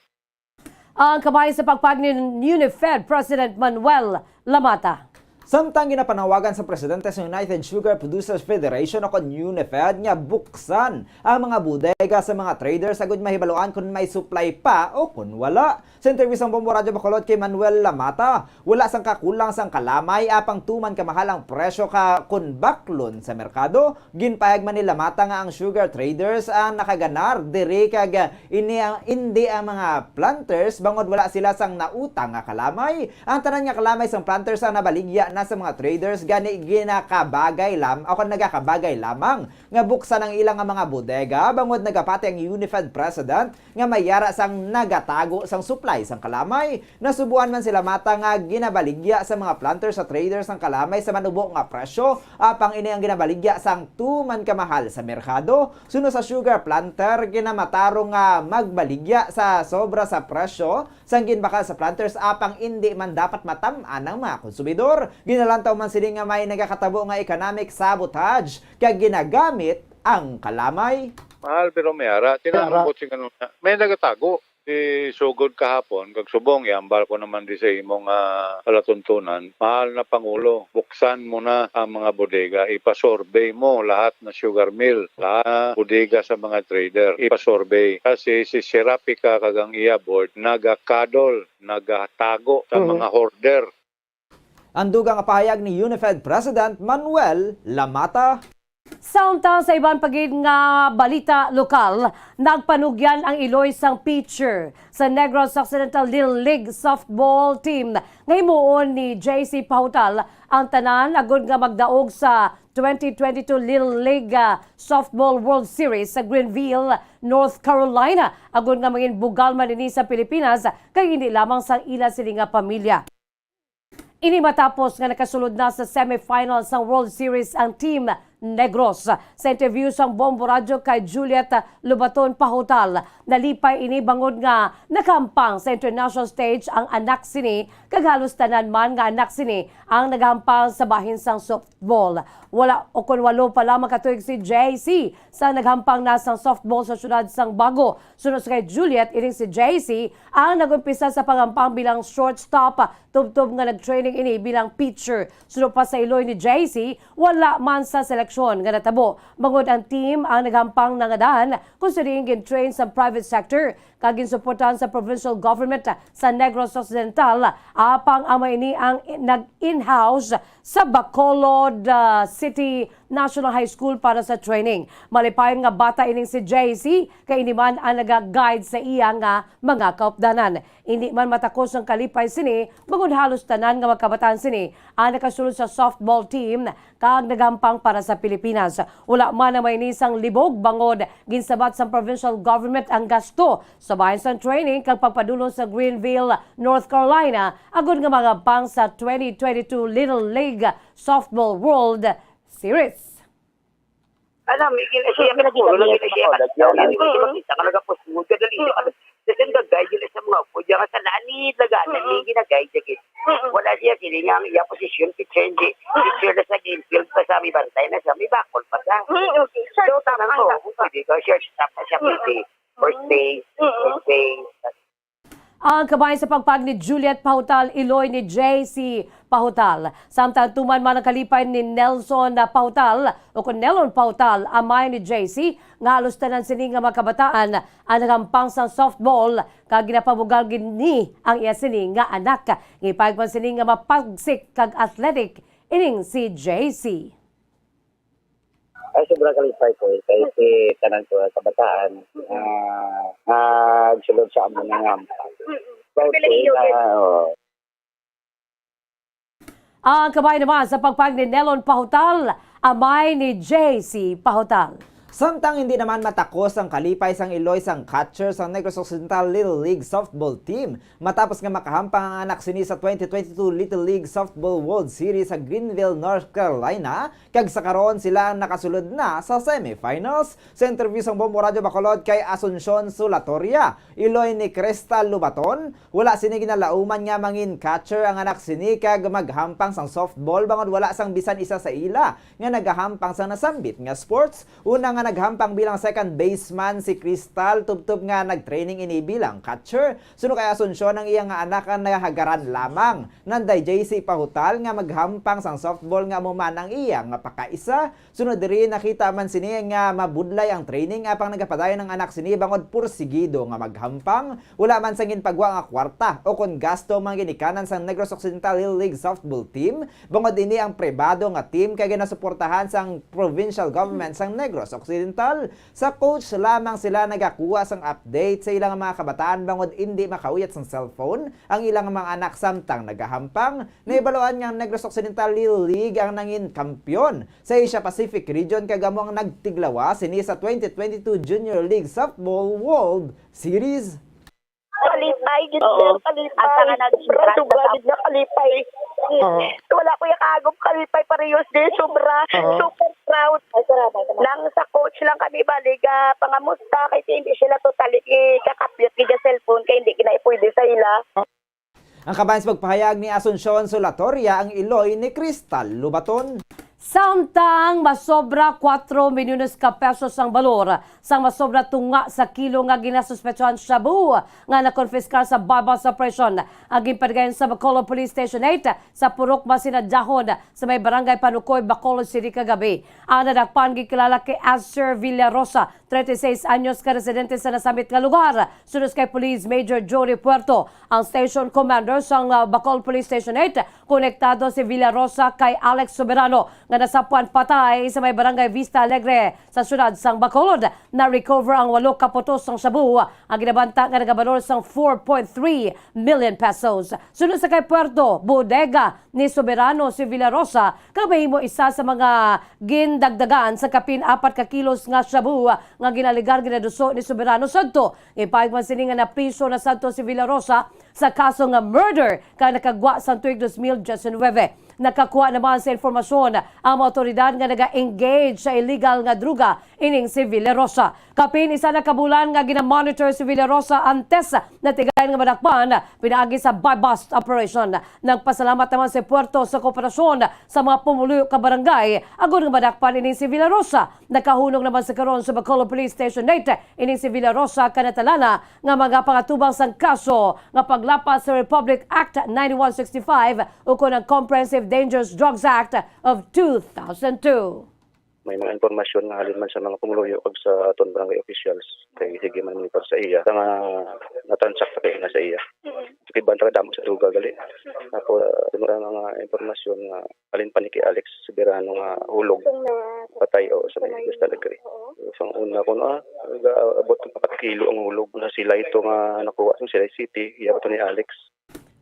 Ang kabahin sa pagpahayag ni UNIFED President Manuel Lamata. Samtang ginapanawagan sa presidente sa United Sugar Producers Federation o kon UNIFED nga buksan ang mga bodega sa mga traders agud mahibaluan kon may supply pa o kon wala. Sa interview sang Bombo Radyo Bacolod kay Manuel Lamata, wala sang kakulang sang kalamay apang tuman kamahal ang presyo ka kon baklon sa merkado. Ginpahayag man ni Lamata nga ang sugar traders ang nakaganar diri kag ini ang, indi ang mga planters bangod wala sila sang nautang nga kalamay. Ang tanan nga kalamay sang planters ang nabaligya na sa mga traders, gani ginakabagay lam-, o kon nagakabagay lamang nga buksan ang ila nga mga bodega bangod nagapati ang UNIFED president nga may ara sang nagatago sang supply sang kalamay. Nasubuan man si Lamata nga ginabaligya sa mga planters sa traders ang kalamay sa manubo nga presyo, apang ini ang ginabaligya sang tuman kamahal sa merkado. Suno sa sugar planter, ginamatarong nga magbaligya sa sobra sa presyo sang ginbakal sa planters, apang indi man dapat matam-an ang mga konsumidor. Ginalantaw man sini nga may nagakatabo nga economic sabotage kag ginagamit ang kalamay. Mahal pero may ara. May ara. Tinanong ko si ganun na. May nagatago. Di sugod kahapon, kag subong, iambal ko naman di sa imo nga palatuntunan, mahal na Pangulo, buksan mo na ang mga bodega, ipasurvey mo lahat na sugar mill, lahat na bodega sa mga trader, ipasurvey. Kasi si Serapika kag ang iya board nagakadol, nagatago sa Mhm. mga hoarder. Ang dugang nga pahayag ni Unifed President Manuel Lamata. Samtang sa iban pa gid nga balita lokal, nagpanugyan ang iloy sang pitcher sa Negros Occidental Little League Softball Team nga himuon ni J C Pahutal ang tanan agud nga magdaog sa twenty twenty-two Little League, ah, Softball World Series sa Greenville, North Carolina, agud nga mangin bugal man ini sa Pilipinas kag hindi lamang sang ila sini nga pamilya. Ini matapos nga nakasulod na sa semifinals sang World Series ang Team Negros. Sa interview sang Bombo Radyo kay Juliet Lobaton Pahutal, nalipay ini bangod nga nakahampang sa international stage ang anak sini, kag halos tanan man nga anak sini ang nagahampang sa bahin sang softball. Wala o kon walo pa lamang ka tuig si J C sa naghampang na sang softball sa siyudad sang Bago. Suno sa kay Juliet, ining si J C ang nag-umpisa sa paghampang bilang shortstop, tubtob nga nag-training ini bilang pitcher. Suno pa sa iloy ni J C, wala man sa seleksyon nga natabo, bangod ang team ang naghampang na nga daan, kon sa diin gin-train sa private sector kag ginsuportahan sa provincial government sa Negros Occidental, apang amo ini ang nag-in-house sa Bacolod, ah, City National High School para sa training. Malipayon nga bata ining si J C, kay ini man ang naga-guide sa iya nga mga kaupdanan. Indi man matakos ang kalipay sini, bangod halos tanan nga mga kabataan sini ang nakasulod sa softball team kag nagahampang para sa Pilipinas. Wala man na may nisang libog, bangod ginsabat sang provincial government ang gasto sa bahin sang training kag pagpadulong sa Greenville, North Carolina, agud nga magahampang sa twenty twenty-two Little League Softball World Series. Alam, may gina-, siya Pero ka na puro lang ginagamit gina-, ako, siya. Lagyan Hindi ko namin. Makita ka nagapusunod ka dali. Mm. Ano, kasi ang gagay gina sa mga upo, diyan ka sa langit, laga, Mm. hindi ginaguide siya gid. Mm. Wala siya, kini nga ang iya posisyon, pitcher, hindi. Mm. Pitcher na sa game field pa sa may bantay na siya, may bakol pa siya. Mm, okay. So, Shortstop tanang lang ko, siya. Kung pwede ka, shortstop na siya, Mm. pwede. First Mm. base, Mm. first base. Ang kabahin sa pagpag ni Juliet Pahutal, iloy ni J C Pahutal. Samtang tuman man ang kalipay ni Nelson Pahutal, o kon Nelon Pahutal, amay ni J C, nga halos tanan sini nga mga kabataan ang nagahampang sang softball, kag ginapabugal gid ni ang iya sini nga anak. Gipahayag man sini nga mapagsik kag athletic ining si J C. Ay, sobra kalipay ko, eh, kay si tanan ko, kabataan, ah, nagsulod sa amo nga hampang. Mm-mm. Proud ko, Pribilehiyo, eh, na, yes. Oo. Ang kabahin naman sa pagpag ni Nelon Pahutal, amay ni J C Pahutal. Samtang hindi naman matakos ang kalipay sang iloy sang catcher sang Negros Occidental Little League Softball Team, matapos nga makahampang ang anak sini sa twenty twenty-two Little League Softball World Series sa Greenville, North Carolina, kag sa karon sila ang nakasulod na sa semifinals. Sa interview sang Bombo Radyo Bacolod kay Asuncion Sulatoria, iloy ni Crystal Lubaton, wala sini ginalauman nga mangin catcher ang anak sini kag maghampang sang softball, bangod wala sang bisan isa sa ila nga nagahampang sang nasambit nga sports. Una nga naghampang bilang second baseman si Crystal, tubtob nga nagtraining ini bilang catcher. Suno kay Asuncion, ang iya nga anak ang nahagaran lamang. Nanday J C Pahutal nga maghampang sang softball nga amo man ang iya nga pakaisa. Sunod diri, nakita man sini nga mabudlay ang training, apang nagapadayon ang anak sini bangod pursigido nga maghampang. Wala man sang ginpagwa nga kwarta o kon gasto mga ginikanan sang Negros Occidental Little League Softball Team, bangod ini ang pribado nga team kay ginasuportahan sang provincial government sang Negros Occidental. Sa coach lamang sila nagakuha sang update sa ilang mga kabataan bangod indi makauyat sang cellphone ang ilang mga anak samtang nagahampang. Nahibaloan nga ang Negros Occidental Little League ang nangin kampiyon sa Asia Pacific region kag amo ang nagtiglawas sini sa twenty twenty-two Junior League Softball World Series. Kalipay, gid, Oo. Sir, kalipay. Ang tanga na Sobra, sobra, gid na kalipay. Oo. Wala ko yung kaagom kalipay, parehas din, sobra. Oo. Super proud. Ay, salamat, salamat. Nang sa coach lang kami, bali, ga, pangamusta, kay hindi sila totally ikakapyot, gid sa cellphone, kay hindi kinai pwede sa ila. Ang kabahin sa pagpahayag ni Asuncion Sulatoria ang iloy ni Crystal Lubaton. Samtang masobra kuwatro milyones ka pesos ang balor sang masobra tunga sa kilo nga ginasuspetsahan shabu nga nakonpiskar sa buy-bust operation ang ginpatigayon sa Bacolod Police Station eight sa Purok Masinadyahon sa may Barangay Panukoy, Bacolod City kagabi. Ang nadakpan gikilala kay Aster Villarosa, treinta y seis anyos, ka residente sa nasambit nga lugar. Suno kay Police Major Jory Puerto, ang station commander sang, ah, Bacol Police Station eight, konektado si Villarosa kay Alex Soberano nga nasapuan patay sa may Barangay Vista Alegre sa siyudad sang Bacolod. Na-recover ang walo ka putos sang shabu nga ginabanta nga nagabalor sang four point three million pesos. Suno sa kay Puerto, bodega ni Soberano si Villarosa kag mahimo isa sa mga gindagdagan sa kapin apat ka kilos nga shabu nga ginalegar ginaduso ni Soberano sadto. Ginpahayag man sini nga napriso na sadto si Villarosa sa kaso nga murder kag nakagwa sang tuig dos mil diecinuebe. Nakakuha naman sa informasyon ang mga awtoridad nga naga-engage sa illegal nga droga ining si Villarosa. Kapin isa na ka bulan nga ginamonitor si Villarosa antes na tigayon nga madakpan pinaagi sa buy-bust operation. Nagpasalamat naman si Puerto sa kooperasyon sa mga pumuluyo ka barangay agod nga madakpan ining si Villarosa. Nakahunong naman sa karon sa Bacolod Police Station eight ining si Villarosa kanatalana nga mga pangatubang sang kaso nga paglapas sa Republic Act ninety-one sixty-five ukon ang Comprehensive Dangerous Drugs Act of two thousand two. May mga impormasyon nga halin man sa mga pumuluyo kag sa aton barangay officials kay sige man monitor sa iya. Sa nga na-transact sa kay na sa iya. Mm. Kay banta ka damo sa duga gali. Tapos uh, mga impormasyon nga halin pa ni kay Alex Soberano nga hulog, itong na patay o sa may sa may Vista Alegre. Oo. Sang una ko na, abot ng apat kilo ang hulog na sila ito nga nakuha sa Silay City, iya to ni Alex.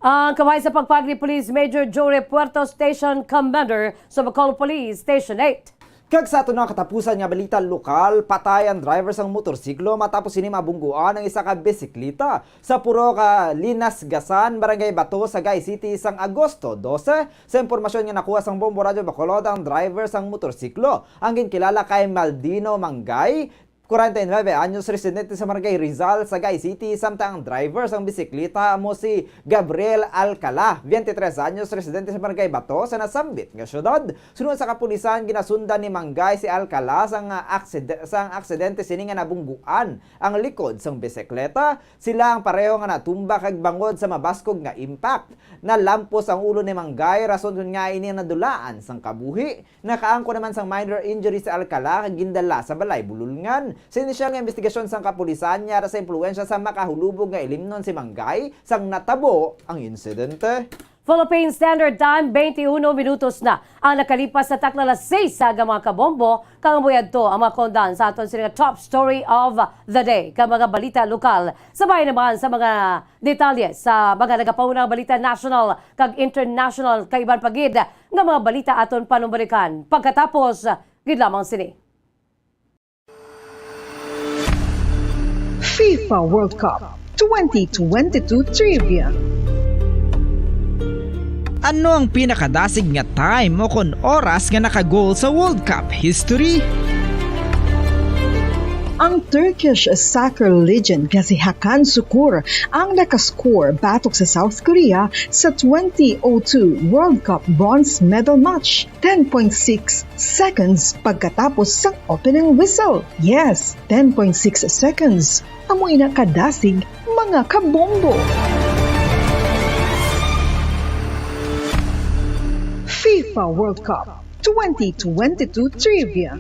Ang kamay sa pagpag ni Police Major Jory Puerto, Station Commander sa Bacol Police Station eight. Kag sa aton nga katapusan nga balita lokal, patay ang driver sang motorsiklo matapos sini mabungguan ang isa ka bisikleta sa puro ka Linasgasan, Barangay Bato, Sagay City, sang Agosto dose. Sa impormasyon nga nakuha sang Bombo Radyo Bacolod, ang driver sang motorsiklo ang ginkilala kay Maldino Mangay, kwarenta y nuebe anyos, residente sa Barangay Rizal, Sagay City, samtang ang driver sang bisikleta amo si Gabriel Alcala, veintitrés anyos, residente sa Barangay Bato sa nasambit nga syudad. Suno sa kapulisan, ginasundan ni Mangay si Alcala sang, ah, akside-, sang aksidente sini nga nabungguan ang likod sang bisikleta. Sila ang pareho nga natumba kag bangod sa mabaskog nga impact, nalampos ang ulo ni Mangay, rason kon ngaa ini ang nadulaan sang kabuhi. Nakaangkon naman sang minor injury si Alcala kag gindala sa balay bululngan. Sa inisyal nga imbestigasyon sang kapulisan, yara sa impluwensya sa makahulubog nga ilimnon si Mangay sang natabo ang insidente. Philippine Standard Time, twenty-one minutos na ang nakalipas sa takna alas seis sa aga, mga kabombo, kag amo yadto ang mga kaundan sa aton sini nga top story of the day kag mga balita lokal. Sabay naman sa mga detalye sa mga nagapaunang balita national kag international kag iban pa gid nga mga balita aton panumbalikan pagkatapos gid lamang sini. FIFA World Cup twenty twenty-two Trivia. Ano ang pinakadasig nga time o kon oras nga naka-goal sa World Cup history? Ang Turkish soccer legend nga si Hakan Sukur ang nakascore batok sa South Korea sa twenty oh two World Cup bronze medal match, ten point six seconds pagkatapos sang opening whistle. Yes, ten point six seconds. Amo ina kadasig, mga kabombo. FIFA World Cup twenty twenty-two Trivia.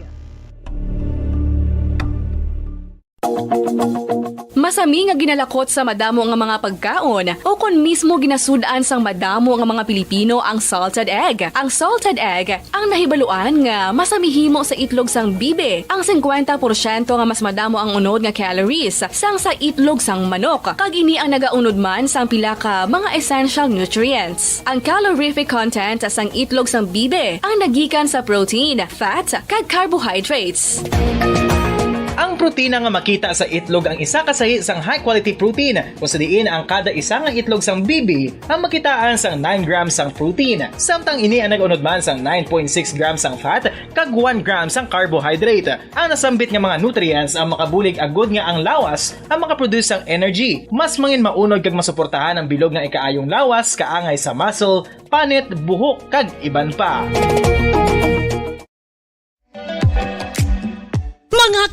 Masami nga ginalakot sa madamo nga mga pagkaon o kon mismo ginasud-an sang madamo nga mga Pilipino ang salted egg. Ang salted egg ang nahibaluan nga masami himo sa itlog sang bibi. Ang singkwenta porsyento nga mas madamo ang unod nga calories sang sa itlog sang manok, kag ini ang nagaunod man sang pila ka mga essential nutrients. Ang calorific content sang itlog sang bibi ang nagikan sa protein, fat, kag carbohydrates. Ang protina nga makita sa itlog ang isa ka sahi sang high-quality protein, kung sa diin ang kada isa nga itlog sang bibi ang makitaan sang nine grams sang protein, samtang ini ang nag-unod man sang nine point six grams sang fat kag one gram sang carbohydrate. Ang nasambit nga mga nutrients ang makabulig agud nga ang lawas ang makaproduce sang energy. Mas mangin maunod kag masuportahan ang bilog nga ikaayong lawas, kaangay sa muscle, panit, buhok, kag iban pa.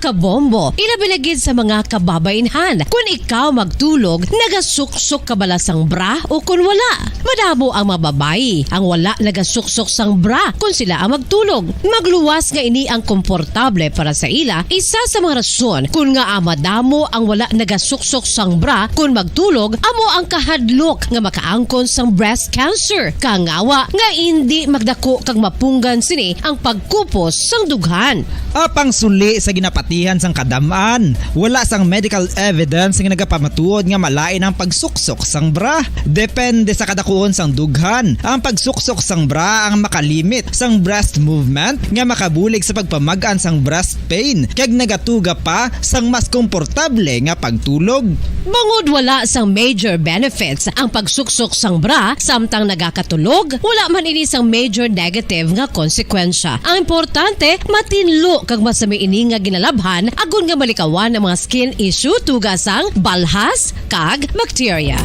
Kabombo, ilabi na gid sa mga kababainhan. Kun ikaw magtulog, nagasuksok ka bala sang bra o kun wala? Madamo ang mga babayi ang wala nagasuksok sang bra kun sila ang magtulog. Magluwas nga ini ang komportable para sa ila. Isa sa mga rason kun ngaa madamo ang wala nagasuksok sang bra kun magtulog amo ang kahadlok nga makaangkon sang breast cancer. Kangawa nga indi magdako kag mapunggan sini ang pagkupos sang dughan. Apang suli sa ginapatihan sang kadam-an, wala sang medical evidence nga nagapamatuod nga malain ang pagsuksok sang bra. Depende sa kadakuon sang dughan, ang pagsuksok sang bra ang makalimit sang breast movement nga makabulig sa pagpamag-an sang breast pain kag nagatuga pa sang mas komportable nga pagtulog. Bangod wala sang major benefits ang pagsuksok sang bra samtang nagakatulog, wala man ini sang major negative nga konsekwensya. Ang importante, matinlo kag masami ini nga ginalabhan agod nga malikawan ang mga skin issue, tuga sang balhas kag bakterya.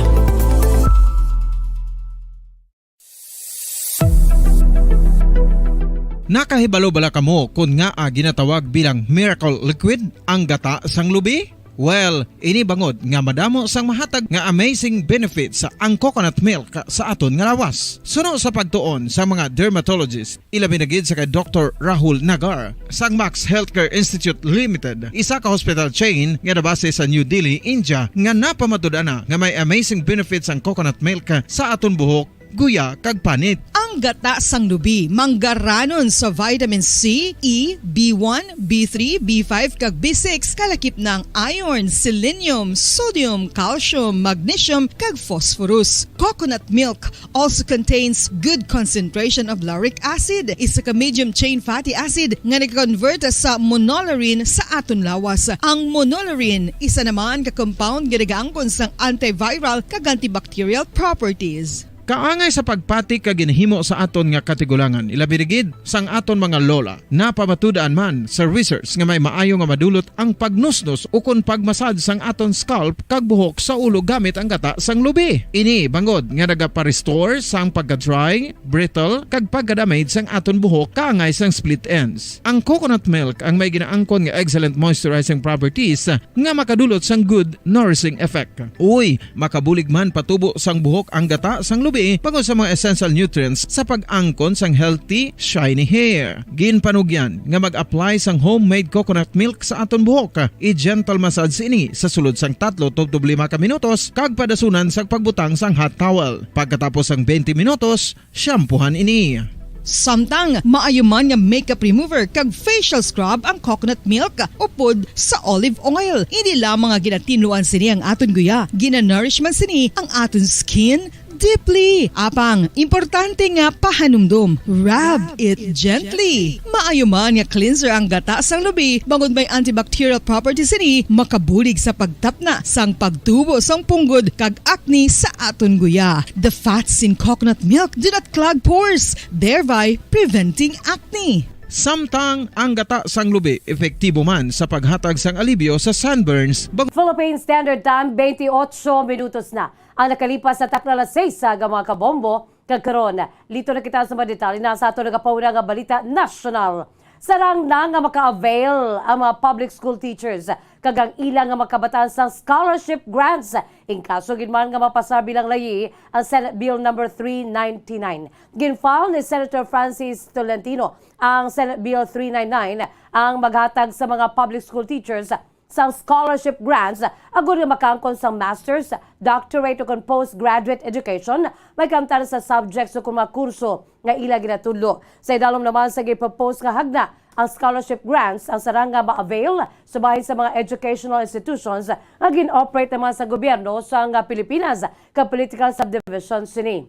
Nakahibalo bala kamo kon ngaa ginatawag bilang miracle liquid ang gata sang lubi? Well, ini bangod nga madamo sang mahatag nga amazing benefits ang coconut milk sa aton nga lawas. Suno sa pagtuon sa mga dermatologist, ilabi na gid sa kay Doktor Rahul Nagar sang Max Healthcare Institute Limited, isa ka hospital chain nga nabase sa New Delhi, India, nga napamatud-an na nga may amazing benefits ang coconut milk sa aton buhok, guya, kag panit. Ang gata sang lubi manggaranon sa vitamin C, E, B one, B three, B five, kag B six, kalakip na ang iron, selenium, sodium, calcium, magnesium, kag phosphorus. Coconut milk also contains good concentration of lauric acid, isa ka medium chain fatty acid nga nag-convert sa monolaurin sa aton lawas. Ang monolaurin isa naman ka compound nga nagaangkon sang antiviral kag antibacterial properties. Kaangay sa pagpati kag ginhimo sa aton nga katigulangan, ilabi na gid sang aton mga lola. Napamatud-an man sa research nga may maayo nga madulot ang pagnusnos ukon pagmasad sang aton scalp kag buhok sa ulo gamit ang gata sang lubi. Ini bangod nga nagapa-restore sang pagka-dry, brittle, kag pagka-damage sang aton buhok kaangay sang split ends. Ang coconut milk ang may ginaangkon nga excellent moisturizing properties nga makadulot sang good nourishing effect. Uy, makabulig man patubo sang buhok ang gata sang lubi bangod sa mga essential nutrients sa pag-angkon sang healthy, shiny hair. Ginpanugyan nga mag-apply sang homemade coconut milk sa aton buhok. I-gentle massage ini sa sulod sang tatlo tubtob lima ka minutos kag padasunan sang pagbutang sang hot towel. Pagkatapos sang twenty minutos, shampoohan ini. Samtang maayo man nga makeup remover kag facial scrub ang coconut milk upod sa olive oil. Hindi lamang nga ginatinluan sini ang aton guya, ginanourish man sini ang aton skin deeply. Apang, importante nga pahanumdom, rub it gently. Maayo man nga cleanser ang gata sang lubi, bangod may antibacterial properties sini, makabulig sa pagtapna sang pagtubo sang punggod kag acne sa aton guya. The fats in coconut milk do not clog pores, thereby preventing acne. Samtang ang gata sang lubi epektibo man sa paghatag sang alibyo sa sunburns, bag- Philippine Standard Time, twenty-eight minutos na ang nakalipas sa takna alas seis sa aga, mga kabombo. Kag karon, lito na kita sa mga detalye na sa ato nagapauna nga balita nasyonal. Sarang na nga maka-avail ang mga public school teachers kag ang ila nga mga kabataan sang scholarship grants. In kaso gid man nga mapasar bilang layi ang Senate Bill number three ninety-nine. Gin-file ni Senator Francis Tolentino ang Senate Bill three ninety-nine, ang maghatag sa mga public school teachers sang scholarship grants agod nga makaangkon sang master's, doctorate, o kon postgraduate education, may kaangtan sa subjects o kon mga kurso nga ila ginatudlo. Sa idalom naman sa gipropose nga hagna, ang scholarship grants ang sarang nga ma-avail sa bahin sa mga educational institutions nga gin-operate naman sa gobyerno sang Pilipinas kag political subdivision sini.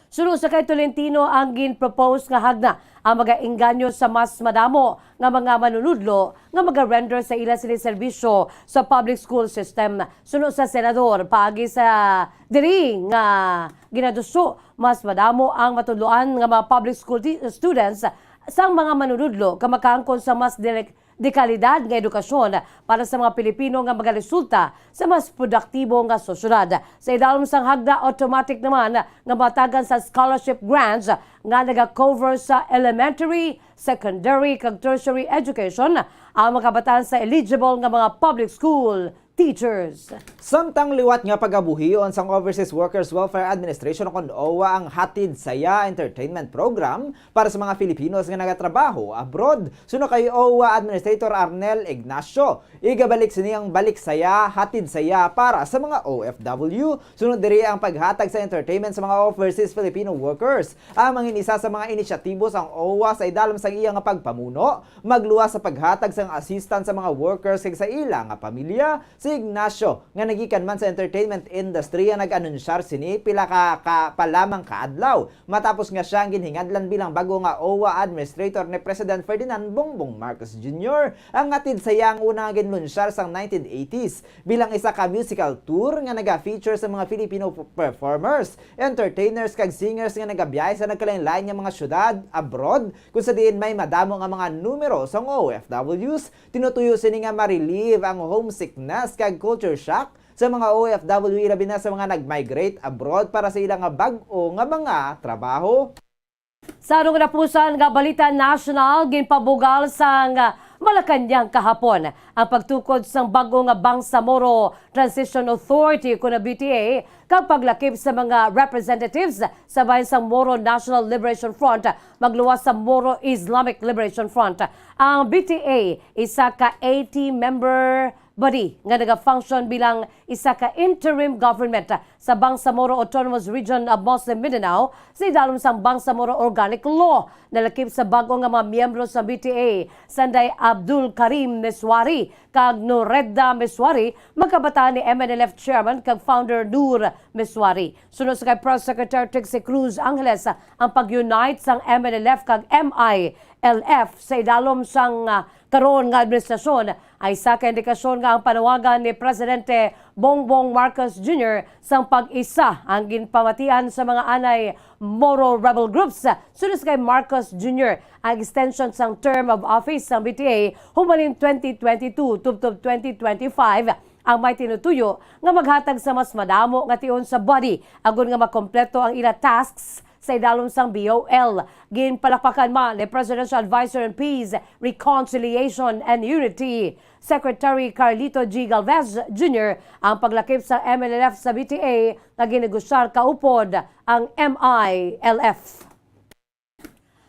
Suno sa kay Tolentino, ang gin-propose nga hagna ang magaengganyo sa mas madamo nga mga manunudlo nga maga-render sa ila sini serbisyo sa public school system. Suno sa senador, paagi sa diri nga ginaduso, mas madamo ang matudloan nga mga public school ti-, students sang mga manunudlo nga makaangkon sa mas direk-, de kalidad nga edukasyon para sa mga Pilipino nga magaresulta sa mas produktibo nga sosyedad. Sa idalom sang hagda, automatic naman nga matagan sa scholarship grants nga naga-cover sa elementary, secondary, kag tertiary education ang mga kabataan sa eligible nga mga public school teachers. Samtang liwat nga pagabuhion sang Overseas Workers Welfare Administration, kon OWWA, ang Hatid Saya Entertainment Program para sa mga Filipinos nga nagatrabaho abroad, suno kay OWWA Administrator Arnel Ignacio, igabalik sini ang Balik Saya, Hatid Saya para sa mga O F W. Sunod diri ang paghatag sa entertainment sa mga overseas Filipino workers. Ang mangin isa sa mga inisyatibo sang OWWA sa idalom sang iya nga pagpamuno, magluwas sa paghatag sang assistance sa mga workers kag sa ila nga pamilya. Si Ignacio, nga nagikan man sa entertainment industry, ang nag-anunsyar sini pila ka, ka pa lamang ka adlaw matapos nga siya ang ginhingadlan bilang bag-o nga OWWA administrator ni President Ferdinand Bongbong Marcos Junior. Ang Hatid Saya ang una nga ginlunsyar sang nineteen eighties bilang isa ka musical tour nga naga-feature sa mga Filipino p-, performers, entertainers, kag singers nga nagabiyahe sa nagkalain-lain nga mga syudad abroad, kung sa diin may madamo nga mga numero sang O F Ws. Tinutuyo sini nga ma-relieve ang homesickness kag culture shock sa mga O F W, labi na sa mga nag-migrate abroad para sa ila nga bag-o nga mga trabaho. Sa atong katapusan nga balita nasyonal, ginpabugal sang Malacañang kahapon ang pagtukod sang bag-o nga Bangsamoro Transition Authority, kon ang B T A, kag paglakip sa mga representatives sa bahin sang Moro National Liberation Front magluwas sa Moro Islamic Liberation Front. Ang B T A, isa ka eighty member body nga nagafunction bilang isa ka interim government sa Bangsamoro Autonomous Region of Muslim Mindanao, sa idalom sang Bangsamoro Organic Law. Nalakip sa bag-o nga mga miyembro sa B T A, Sanday Abdul Karim Meswari kag Noredda Meswari, magkabataan ni M N L F chairman kag founder Nur Meswari. Suno sa kay Press Secretary Trixie Cruz Angeles, ang pag-unite sang M N L F kag M I L F sa idalom sang, ah, karon nga administrasyon ay isa ka indikasyon nga ang panawagan ni Presidente Bongbong Marcos Junior sang pag-isa ang ginpamatian sa mga anay Moro rebel groups. Suno sa kay Marcos Junior, ang extension sang term of office sang B T A humalin twenty twenty-two tubtob twenty twenty-five ang may tinutuyo nga maghatag sa mas madamo nga tion sa body agod nga makompleto ang ila tasks sa idalom sang B O L. Ginpalakpakan man ni Presidential Advisor on Peace, Reconciliation, and Unity, Secretary Carlito G Galvez Junior, ang paglakip sa M N L F sa B T A nga ginegosyar kaupod ang M I L F.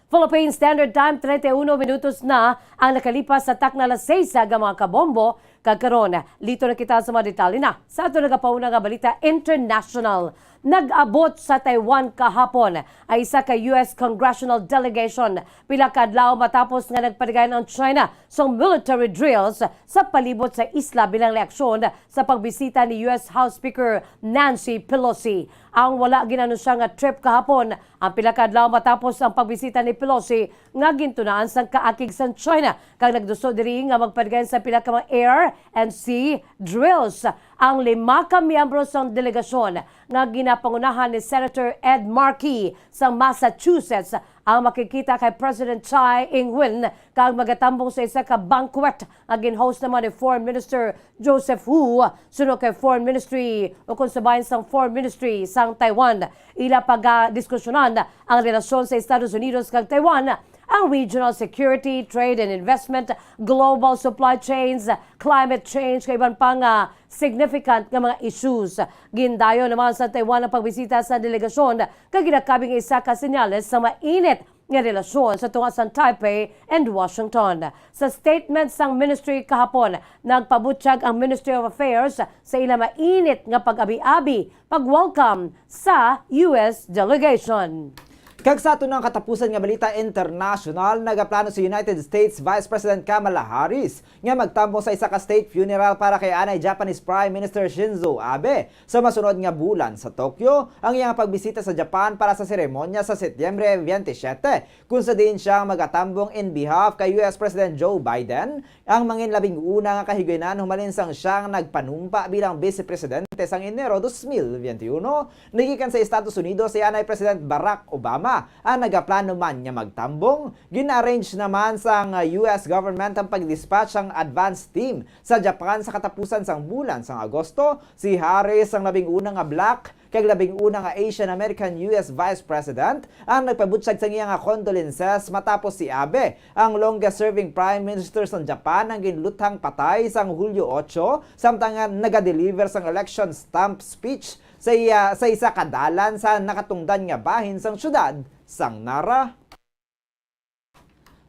Philippine Standard Time, treinta y uno minutos na ang nakalipas sa takna alas seis, mga kabombo. Kag karon, liwat na kita sa mga detalye na sa ato nagapauna nga balita international. Nag-abot sa Taiwan kahapon ang isa ka U S congressional delegation, pila ka adlaw matapos nga nagpadayon ang China sa military drills sa palibot sa isla bilang reaksyon sa pagbisita ni U S House Speaker Nancy Pelosi. Ang wala gin-anunsya nga trip kahapon, ang pila ka adlaw matapos ang pagbisita ni Pelosi nga gintunaan sang kaakig sang China, kag nagduso diri nga magpadayon sa pila ka mga air and sea drills ang lima ka miyembro sang delegasyon nga ginapangunahan ni Senator Ed Markey sa Massachusetts, ang makigkita kay President Tsai Ing-wen kag magatambong sa isa ka banquet nga gin-host naman ni Foreign Minister Joseph Wu. Suno kay Foreign Ministry, o kon sa bahin sang Foreign Ministry sang Taiwan, ila pagadiskusyonan ang relasyon sa Estados Unidos kag Taiwan, ang regional security, trade and investment, global supply chains, climate change, kag iban pa nga significant nga mga issues. Gindayon naman sa Taiwan ang pagbisita sa delegasyon, kag ginakabig nga isa ka senyales sa mainit nga relasyon sa tunga sang Taipei and Washington. Sa statement sang ministry kahapon, nagpabutyag ang Ministry of Affairs sa ila mainit nga pag-abi-abi, pag-welcome sa U S delegation. Kag sa aton nga katapusan nga balita international, nagaplano si United States Vice President Kamala Harris nga magtambong sa isa ka state funeral para kay anay Japanese Prime Minister Shinzo Abe sa masunod nga bulan sa Tokyo. Ang iyang pagbisita sa Japan para sa seremonya sa Setyembre twenty-seven, kung sa diin siya magatambong in behalf kay U S President Joe Biden, ang mangin labing una nga kahigayunan humalin sang siya nagpanumpa bilang Vice Presidente sang Enero dos mil biyente uno, nagikan sa Estados Unidos si anay President Barack Obama, ang nagaplano man nga magtambong. Gin-arrange naman sang, ah, U S government ang pag-dispatch sang advance team sa Japan sa katapusan sang bulan sang Agosto. Si Harris ang labing una nga black kag labing una nga Asian American U S Vice President ang nagpabutyag sang iya nga condolences, matapos si Abe, ang longest-serving Prime Minister sang Japan, ang ginluthang patay sang Hulyo otso, samtang nga nagadeliver sang election stump speech sa iya, sa isa ka dalan sa nakatungdan nga bahin sang siyudad sang Nara.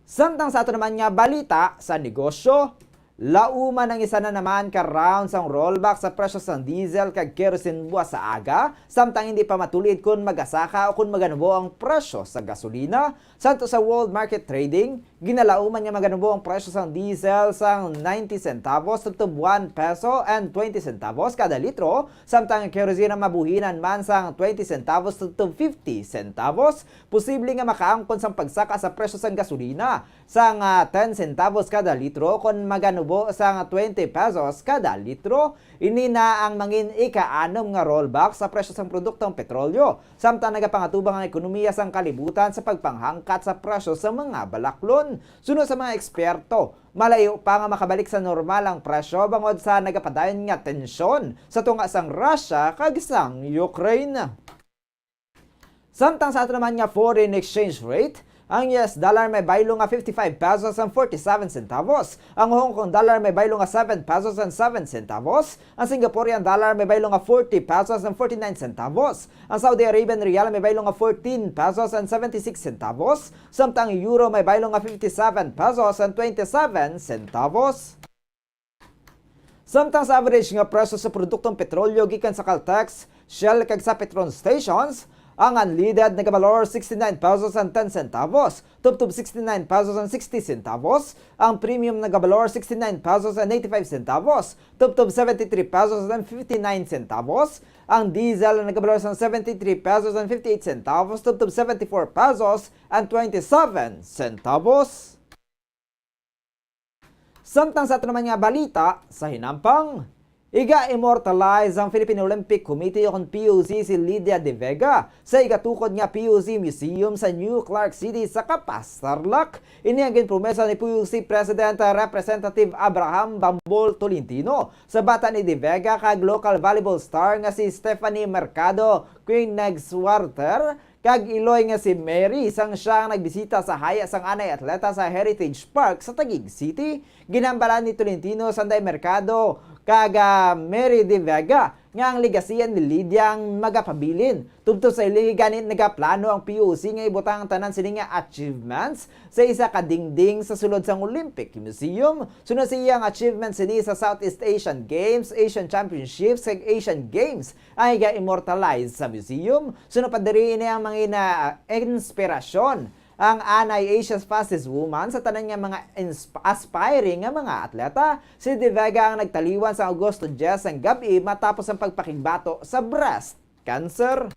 Samtang sa ato naman nga balita sa negosyo, lauman ang isa na naman ka round sang rollback sa presyo sang diesel kag kerosene buwas sa aga, samtang hindi pa matulid kon magasaka o kon maganubo ang presyo sa gasolina. Sadto sa World Market Trading, ginalauman nga maganubo ang presyo sang diesel sang ninety centavos tubtob one peso and twenty centavos kada litro, samtang ang kerosene mabuhinan man sang twenty centavos tubtob fifty centavos. Posible nga makaangkon sang pagsaka sa presyo sang gasolina sang, ah, ten centavos kada litro kon maganubo sang twenty pesos kada litro. Ini na ang mangin ika-anom nga rollback sa presyo sang produktong petrolyo, samtang nagapangatubang ang ekonomiya sang kalibutan sa pagpanghangkat sa presyo sa mga balaklon. Suno sa mga eksperto, malayo pa nga makabalik sa normal ang presyo bangod sa nagapadayon nga tensyon sa tunga sang Russia kag sang Ukraine. Samtang sa ato naman nga foreign exchange rate, ang U S dollar may baylo nga fifty-five pesos and forty-seven centavos, ang Hong Kong dollar may baylo nga seven pesos and seven centavos, ang Singaporean dollar may baylo nga forty pesos and forty-nine centavos, ang Saudi Arabian riyal may baylo nga fourteen pesos and seventy-six centavos, samtang ang euro may baylo nga fifty-seven pesos and twenty-seven centavos. Samtang sa average nga presyo sa produktong petrolyo gikan sa Caltex, Shell kag sa Petron stations, ang unleaded nagabalor sixty-nine pesos and ten centavos, tubtob sixty-nine pesos and sixty centavos, ang premium nagabalor sixty-nine pesos and eighty-five centavos, tubtob seventy-three pesos and fifty-nine centavos, ang diesel nagabalor sang seventy-three pesos and fifty-eight centavos, tubtob seventy-four pesos and twenty-seven centavos. Samtang sa ato naman nga balita sa hinampang, iga-immortalize sang Philippine Olympic Committee o kon P O C si Lydia De Vega sa igatukod nga P O C Museum sa New Clark City sa Capas, Tarlac. Ini ang ginpromesa ni P O C President Representative Abraham Bambol Tolentino sa bata ni De Vega kag local volleyball star nga si Stephanie Mercado Koenigswarter kag iloy nga si Mary, sang siya ang nagbisita sa haya sang anay atleta sa Heritage Park sa Taguig City. Ginhambalan ni Tolentino, Sanday Mercado, kag, ah, Mary De Vega nga ang legasiya ni Lydia ang magapabilin. Tubtob sa ili, gani nagaplano ang P O C nga ibutang ang tanan sini nga achievements sa isa ka dingding sa sulod sang Olympic Museum. Sunod sa iya ang achievements sini sa Southeast Asian Games, Asian Championships, kag Asian Games ang iga-immortalize sa museum. Sunod pa diri, ini ang mga ina-, inspirasyon, ang anay Asia's fastest woman sa tanan nga mga insp-, aspiring nga mga atleta. Si De Vega ang nagtaliwan sa Agosto diyes sang gab-i matapos ang pagpakigbato sa breast cancer.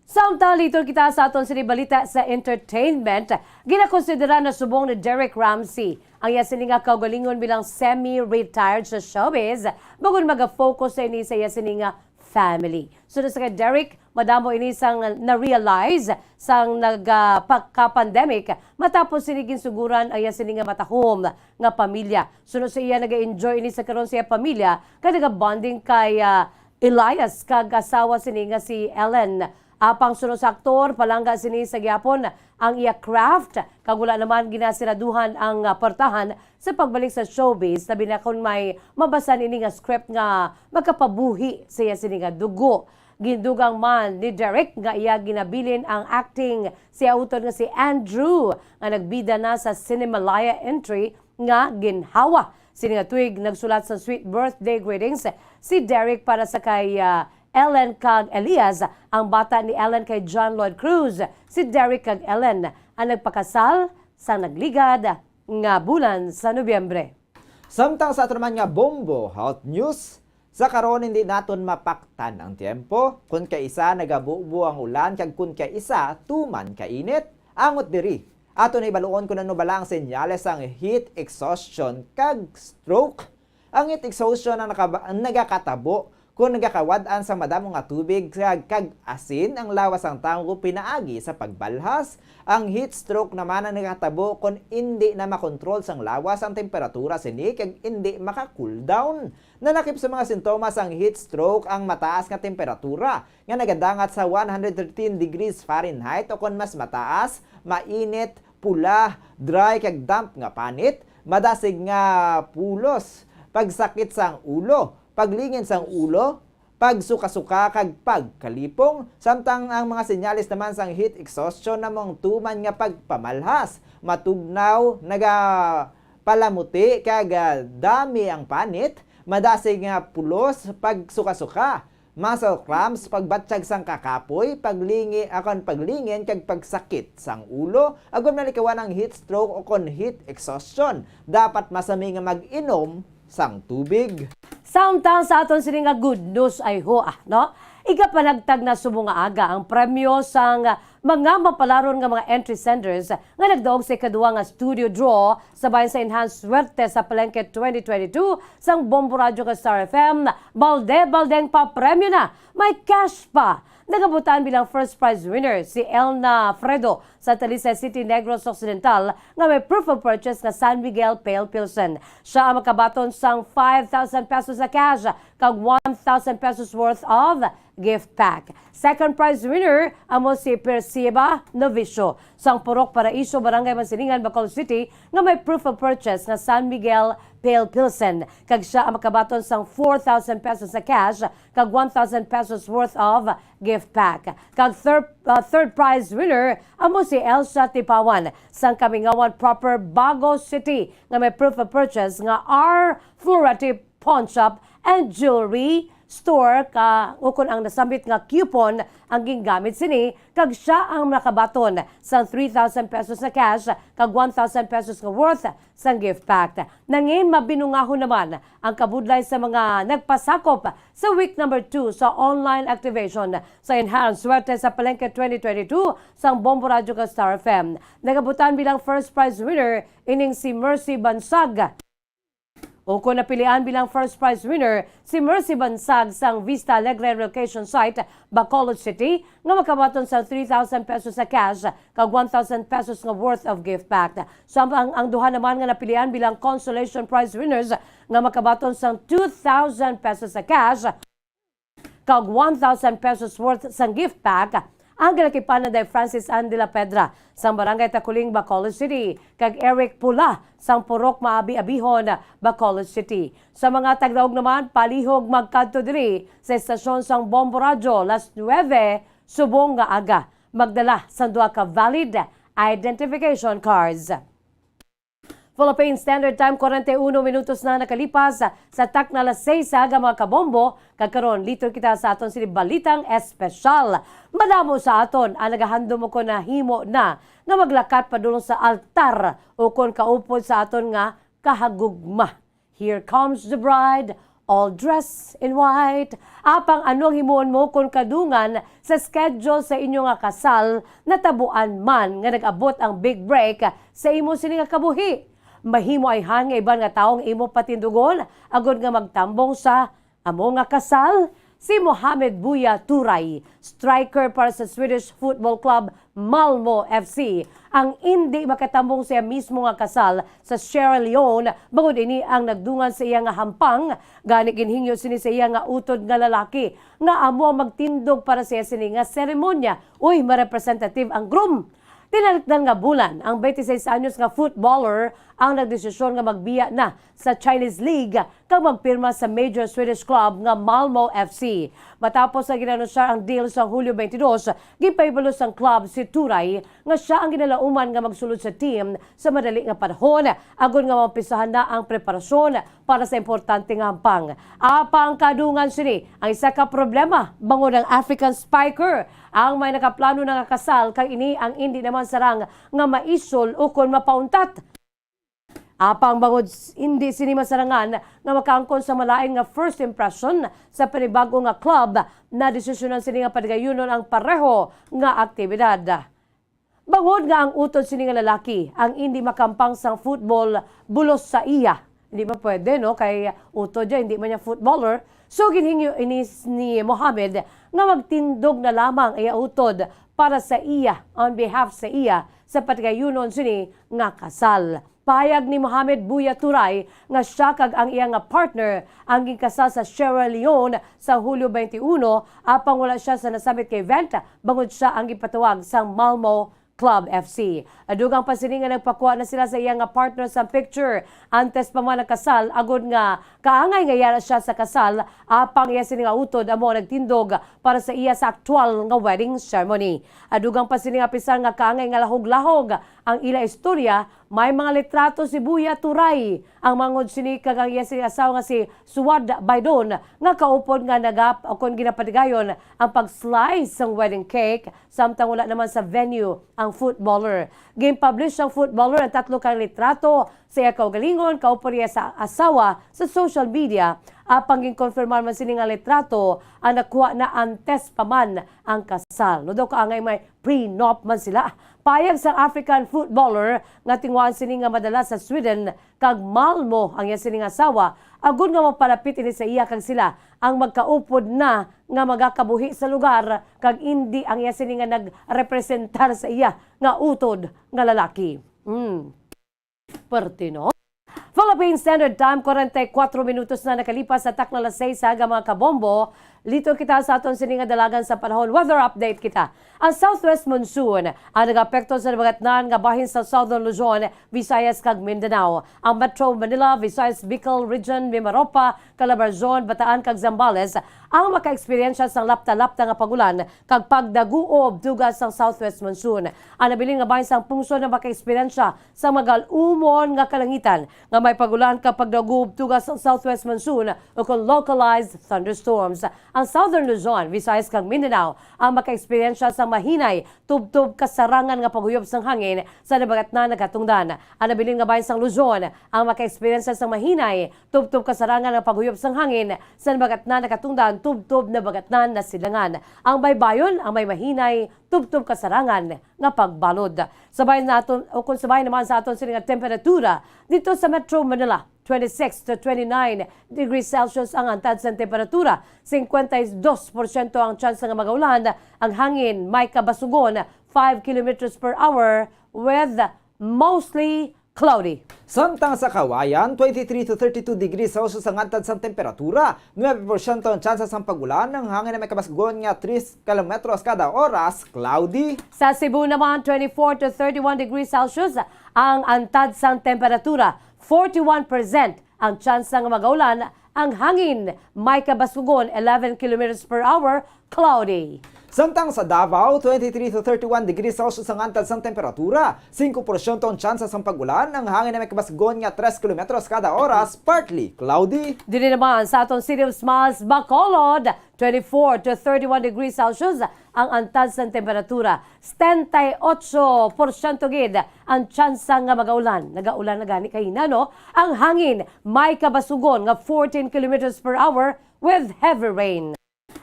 Samtang liton kita sa aton sini balita sa entertainment, ginakonsidera na subong ni Derek Ramsey ang iya sini nga kaugalingon bilang semi-retired sa showbiz, bangod maga-focus sa ini sa iya sini nga family. Sunod sa kay Derek, madamo ini sang na-realize sang nagpaka-pandemic matapos sini ginsuguran ang iya sini nga matahom nga pamilya. Sunod sa iya, naga-enjoy ini sa karon sa iya pamilya kag naga-bonding kay, ah, Elias kag asawa sini nga si Ellen. Apang suno sa aktor, palangga sini sa gihapon ang iya craft, kag wala naman ginasiraduhan ang, ah, portahan sa pagbalik sa showbiz, labi na kon may mabasa nini nga script nga makapabuhi sa iya sini nga dugo. Gindugang man ni Derek nga iya ginabilin ang acting sa iya utod nga si Andrew, nga nagbida na sa Cinemalaya entry nga ginhawa. Sini nga tuig, nagsulat sa sweet birthday greetings si Derek para sa kay, ah, Ellen kag Elias, ang bata ni Ellen kay John Lloyd Cruz. Si Derek kag Ellen ang nagpakasal sa nagligad nga bulan sa Nobyembre. Samtang sa ato naman nga bombo health news, sa karon hindi naton mapaktan ang tiyempo, kun kaisa nagabubo ang ulan kag kun kaisa tuman kainit. Angot diri, aton hibaluon kun ano bala ang senyales sang heat exhaustion kag stroke. Ang heat exhaustion ang nakaba-, nagakatabo Kon nagakawad-an sang madamo nga tubig kag, kag asin ang lawas sang tawo pinaagi sa pagbalhas, ang heat stroke naman ang nagakatabo kon indi na makontrol sang lawas ang temperatura sini kag indi maka-cool down. Nanakip sa mga sintomas sang heat stroke ang mataas nga temperatura nga nagadangat sa one hundred thirteen degrees Fahrenheit o kon mas mataas, mainit, pula, dry kag damp nga panit, madasig nga pulos, pagsakit sang ulo, paglingin sang ulo, pagsuka-suka kag pagkalipong, samtang ang mga senyales naman sang heat exhaustion amo ang tuman nga pagpamalhas, matugnaw, nagapalamuti kag, ah, dami ang panit, madasig nga pulos, pagsuka-suka, muscle cramps, pagbatsyag sang kakapoy, paglingi-, akon paglingin kag pagsakit sang ulo, agud malikawan ang heat stroke o kon heat exhaustion. Dapat masami nga mag-inom sang tubig. Samtang sa aton sini nga good news ay hoa, no? Igapanagtag na subong nga aga ang premyo sang mga mapalaron nga mga entry senders nga nagdaog sa ikaduha nga studio draw sa bahin sa Enhanced Swerte sa Palenque twenty twenty-two sang Bombo Radyo kag Star F M. Balde-baldeng papremyo na, may cash pa. Nagabutan bilang first prize winner si Elna Fredo sa Talisay City, Negros Occidental, nga may proof of purchase nga San Miguel Pale Pilsen. Siya ang makabaton sang five thousand pesos na cash kag one thousand pesos worth of gift pack. Second prize winner amo si Perciba Novicio sang Purok Paraiso, Barangay Mansilingan, Bacolod City, nga may proof of purchase nga San Miguel Pale Pilsen, kag siya ang makabaton sang four thousand pesos na cash kag one thousand pesos worth of gift pack. Kag third, uh, third prize winner amo si Elsa Tipawan sang Kamingawan Proper, Bago City, nga may proof of purchase nga R Florati Pawn Shop and Jewelry Store, ka ukon ang nasambit nga coupon ang gingamit sini, kag siya ang nakabaton sang three thousand pesos na cash kag one thousand pesos nga worth sang gift pack. Nangin mabinungahon naman ang kabudlay sa mga nagpasakop sa week number two sa online activation sa Enhanced Swerte sa Palenque twenty twenty-two sang Bombo Radyo kag Star F M. Nagabutan bilang first prize winner ining si Mercy Bansag. Ukon napilian bilang first prize winner si Mercy Bansag sang Vista Alegre Relocation Site, Bacolod City, nga makabaton sang three thousand pesos sa cash kag one thousand pesos nga worth of gift pack. Samtang ang duha naman nga napilian bilang consolation prize winners nga makabaton sang two thousand pesos sa cash kag one thousand pesos worth sang gift pack ang ginakipan-an ni Francis Ann de la Pedra sang Barangay Taculing, Bacolod City, kag Eric Pula sang Purok Maabi-abihon, Bacolod City. Sa mga tagdaog naman, palihog magkadto diri sa estasyon sang Bombo Radyo las nuebe subong nga aga, magdala sang duha ka valid identification cards. Philippine Standard Time, kwarenta y uno minutos na nakalipas sa takna alas seis sa aga, mga kabombo, kag karon liton kita sa aton sini balitang espesyal. Madamo sa aton ang nagahandom ukon nahimo na nga maglakat padulong sa altar ukon kaupod sa aton nga kahagugma. Here comes the bride, all dressed in white. Apang ano ang himuon mo kon kadungan sa schedule sa inyo nga kasal natabuan man nga nag-abot ang big break sa imo sini nga kabuhi? Mahimo ayhan nga iban nga tawo ang imo patindugon agod nga magtambong sa amo nga kasal? Si Mohamed Buya Turay, striker para sa Swedish football club Malmo F C, ang indi makatambong sa iya mismo nga kasal sa Sierra Leone, bangod ini ang nagdungan sa iya nga hampang. Gani, ginhingyo sini sa iya nga utod nga lalaki nga amo ang magtindog para sa iya sini nga seremonya. Uy, ma-representative ang groom. Tinalikdan nga bulan, ang twenty-six anyos nga footballer ang nagdesisyon nga magbiya na sa Chinese League kag magpirma sa major Swedish club nga Malmo F C. Matapos nga ginanunsar ang deal sa Hulyo twenty-two, ginpahibalo sang club si Turay nga sia ang ginalauman nga magsulod sa team sa madali nga panahon, agod nga maumpisahan na ang preparasyon para sa importante nga hampang. Apang kadungan sini, ang isa ka problema, bangod ang African spiker ang may nakaplano na nga kasal, kag ini ang indi naman sarang nga maisol ukon mapauntat. Apang bangod s-, indi sini masarangan nga makaangkon sa malain nga first impression sa panibag-o nga club, nadesisyonan sini nga padagayunon ang pareho nga aktibidad. Bangod nga ang utod sini nga lalaki ang indi makahampang sang football bulos sa iya. Hindi ba pwede, no? Kay utod niya, hindi man niya footballer. So, ginhingyo ini s-, ni Mohammed nga magtindog na lamang iya utod para sa iya, on behalf sa iya, sa patigayunon sini nga kasal. Pahayag ni Mohammed Buya Turay nga siya kag ang iya nga partner ang ginkasal sa Sierra Leone sa Hulyo twenty-one, apang wala siya sa nasambit nga event bangod siya ang gipatawag sang Malmo Club F C. Dugang pa sini nga nagpakuha na sila sa iya nga partner sa picture antes pa man ang kasal, agod nga kaangay nga yara siya sa kasal, apang iya sini nga utod amo ang nagtindog para sa iya sa aktual nga wedding ceremony. Dugang pa sini nga apisar nga kaangay nga lahog-lahog ang ila istorya, may mga litrato si Buya Turay ang manghod sini kag ang iya sini asawa nga si Suwad Baydon nga kaupod nga nagap-, o kon ginapatigayon ang pag-slice sang wedding cake samtang wala naman sa venue ang footballer. Gin-publish sang footballer ang tatlo ka litrato sa iya kaugalingon, kaupod niya sa asawa, sa social media, apang ginkonfirmar man sini nga litrato ang nakuha na antes pa man ang kasal. No daw kaangay may prenup man sila. Payag sang African footballer nga tinguhaan sini nga madala sa Sweden kag Malmo ang iya sini nga asawa, agud nga mapalapit ini sa iya kag sila ang magkaupod na nga magakabuhi sa lugar, kag indi ang iya sini nga nagrepresentar sa iya nga utod nga lalaki. Hmm. Perte, no? Philippine Standard Time, forty-four minutos na nakalipas sa takna alas sais sa aga, mga kabombo. Liton kita sa aton sini nga dalagan sa panahon. Weather update kita. Ang southwest monsoon ang nagaapekto sa nabagatnan nga bahin sa Southern Luzon, Visayas, kag Mindanao. Ang Metro Manila, Visayas, Bicol Region, Mimaropa, Calabarzon, Bataan, kag Zambales ang makaeksperyensya sang lapta-lapta nga pag-ulan kag pagdaguob dugang sang southwest monsoon. Ang nabilin nga bahin sang pungsod ang makaeksperyensya sang magal-umon nga kalangitan nga may pag-ulan kag pagdaguob dugang sang southwest monsoon o kon localized thunderstorms. Ang Southern Luzon, Visayas, kag Mindanao ang makaeksperyensya sang mahinay tubtob kasarangan nga paghuyop sang hangin sa nabagatnan nga katungdan. Ang nabilin nga bahin sang Luzon ang makaeksperyensya sang mahinay tubtob kasarangan nga paghuyop sang hangin sa nabagatnan nga katungdan tubtob nabagatnan nga silangan. Ang baybayon ang may mahinay tubtob kasarangan nga pagbalod. Sabay naton, o kon sabay naman sa aton sini nga temperatura didto sa Metro Manila, twenty-six to twenty-nine degrees Celsius ang antad sang temperatura, cincuenta y dos por ciento ang tsansa nga magaulan, ang hangin may kabasugon, five kilometers per hour, with mostly cloudy. Samtang sa Cauayan, twenty-three to thirty-two degrees Celsius ang antad sang temperatura, nuebe porsyento ang tsansa sang pag-ulan, ang hangin na may kabasugon nga tres kilometros kada oras, cloudy. Sa Cebu naman, twenty-four to thirty-one degrees Celsius ang antad sang temperatura, forty-one percent ang tsansa nga magaulan, ang hangin may kabasugon, eleven kilometers per hour, cloudy. Samtang sa Davao, twenty-three to thirty-one degrees Celsius ang antad sang temperatura, singko porsyento ang tsansa sang pag-ulan, ang hangin na may kabasgon nga tres kilometros kada oras, partly cloudy. Diri naman sa aton City of Smiles, Bacolod, twenty-four to thirty-one degrees Celsius ang antad sang temperatura, setenta y ocho porsyento gid ang tsansa nga magaulan. Nagaulan na gani kahina, no? Ang hangin may kabasugon nga fourteen kilometers per hour with heavy rain.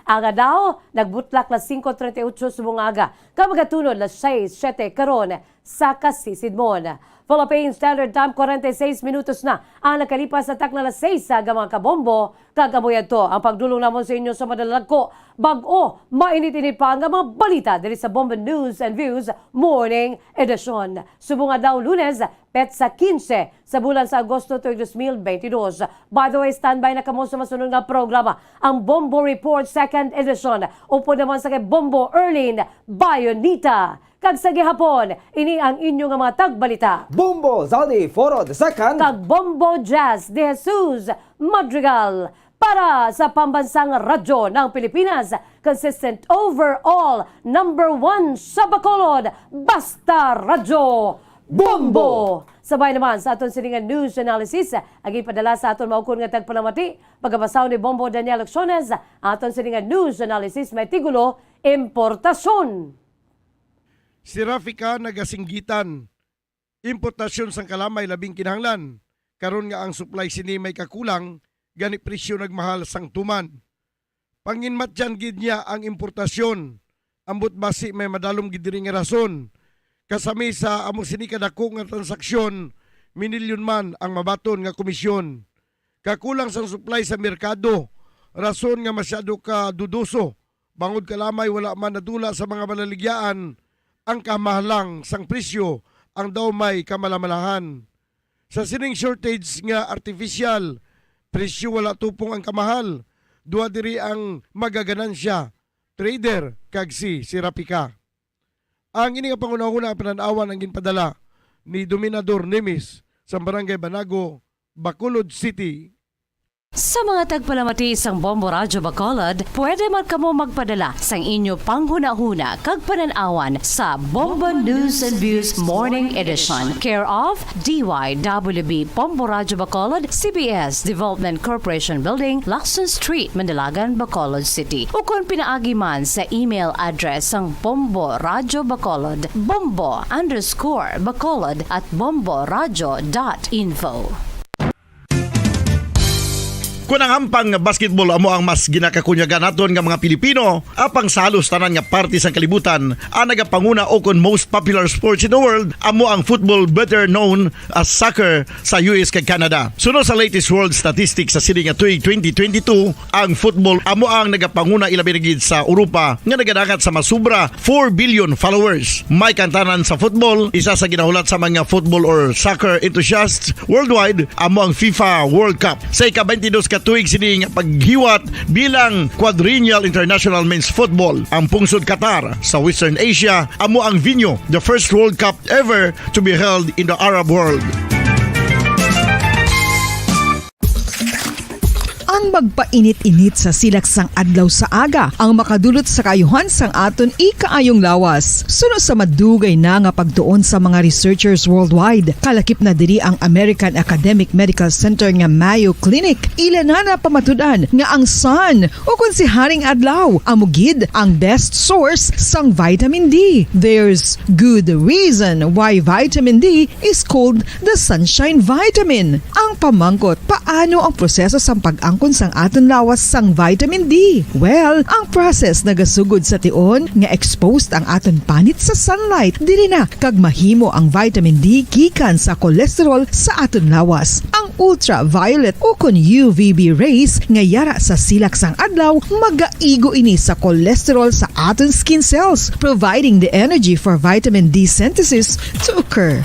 Ang adlaw nagbutlak alas singko treinta y ocho subong nga aga, kag magatunod alas sais siete karon sa kasisidmon. Philippine Standard Time, kwarenta y seis minutos na ang nakalipas sa takna alas sais sa aga, mga kabombo, kag amo yadto ang pagdulong namon sa inyo sa madalagko, bag-o, mainit-init pa nga mga balita diri sa Bombo News and Views Morning Edition. Subong adlaw Lunes, petsa quince sa bulan sa Agosto tuig dos mil beintidos. By the way, standby na kamo sa masunod nga programa, ang Bombo Report Second Edition, upod naman sa kay Bombo Erlin Bayonita. Kag sa gihapon, ini ang inyo nga mga tagbalita, Bombo Zaldi Foro the Second kag Bombo Jazz de Jesus Madrigal. Para sa Pambansang Radyo ng Pilipinas, consistent overall number one sa Bacolod, basta Radyo Bombo! Sabay naman sa aton sini nga news analysis, ang ipadala sa aton maukon nga tagpalamati, pagkabasa ni Bombo Daniel Acciones. Aton sini nga news analysis may titulo, Importasyon. Si Rafica nagasinggitan importasyon sang kalamay labing kinahanglan, karon nga ang supply sini may kakulang, gani presyo nagmahal sang tuman. Panginmatyan gid niya ang importasyon, ambot basi may madalom gid diri nga rason. Kasami sa amo sini kadako nga transaksyon, minilyon man ang mabaton nga komisyon. Kakulang sang supply sa merkado, rason nga masyado ka dudoso, bangod kalamay wala man nadula sa mga balaligyaan ang kamahalang sang presyo, ang daw may kamalamalahan. Sa sining shortage nga artificial, presyo wala tupong ang kamahal, duha diri ang magaganansya, trader kag si Serapika. Ang ini nga panghunahuna ang panan-awan ang ginpadala ni Dominador Nimis sa Barangay Banago, Bacolod City. Sa mga tagpalamati sang Bombo Radyo Bacolod, pwede man kamo magpadala sang inyo panghunahuna kag panan-awan sa Bombo News and Views Morning Edition, care of D Y W B Bombo Radyo Bacolod, C B S Development Corporation Building, Lacson Street, Mandalagan, Bacolod City. Ukon pinaagi man sa email address sang Bombo Radyo Bacolod, bombo underscore bacolod at bomboradyo dot info. Kon ang hampang nga basketball amo ang mas ginakakunyagan naton nga mga Pilipino, apang sa halos tanan nga parte sang kalibutan, ang nagapanguna o kon most popular sports in the world amo ang football, better known as soccer, sa U S kag Canada. Suno sa latest world statistics sa sini nga tuig twenty twenty-two, ang football amo ang nagapanguna, ilabi na gid sa Europa nga nagadangat sa masubra four billion followers. May kantanan sa football, isa sa ginahulat sa mga football or soccer enthusiasts worldwide amo ang FIFA World Cup. Sa ika-twenty-dos ka tuig sini nga paghiwat bilang Quadrennial International Men's Football, ang pungsod Qatar sa Western Asia amo ang venue, the first World Cup ever to be held in the Arab world. Ang magpainit-init sa silak sang adlaw sa aga ang makadulot sa kaayuhan sang aton ikaayong lawas. Suno sa madugay na nga pagtuon sa mga researchers worldwide, kalakip na diri ang American Academic Medical Center nga Mayo Clinic. Ila na napamatud-an nga ang sun, o kon si Haring Adlaw, amo gid ang best source sang vitamin D. There's good reason why vitamin D is called the sunshine vitamin. Ang pamangkot, paano ang proseso sang pag-angkon sang aton lawas sang vitamin D? Well, ang process nagasugod sa tion nga exposed ang aton panit sa sunlight. Diri na kag mahimo ang vitamin D gikan sa cholesterol sa aton lawas. Ang ultraviolet o kon U V B rays nga yara sa silak sang adlaw magaigo ini sa cholesterol sa aton skin cells, providing the energy for vitamin D synthesis to occur.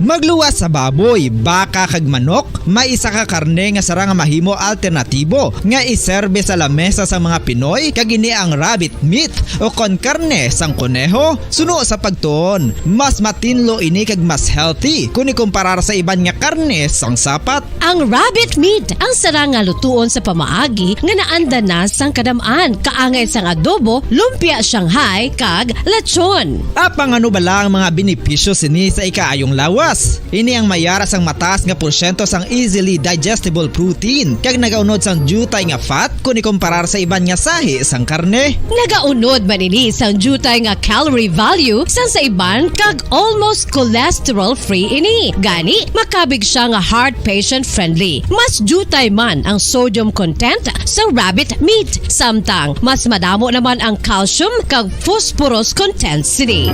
Magluwas sa baboy, baka kag manok, may isa ka karne nga sarang nga mahimo alternatibo nga iserbe sa lamesa sa mga Pinoy, kag ini ang rabbit meat o kon karne sang koneho. Suno sa pagtuon, mas matinlo ini kag mas healthy kon ikumparar sa iban nga karne sang sapat. Ang rabbit meat ang sarang nga lutuon sa pamaagi nga naanda na sang kadam-an, kaangay sang adobo, lumpia Shanghai, kag lechon. Apang ano bala ang mga benepisyo sini sa ikaayong lawas? Ini ang mayara sang mataas nga porsyento sang easily digestible protein, kag nagaunod sang diutay nga fat kon ikumparar sa iban nga sahi sang karne. Nagaunod man ini sang diutay nga calorie value sang sa iban, kag almost cholesterol-free ini. Gani, makabig sia nga heart patient-friendly. Mas diutay man ang sodium content sa rabbit meat, samtang mas madamo naman ang calcium kag phosphorus content sini.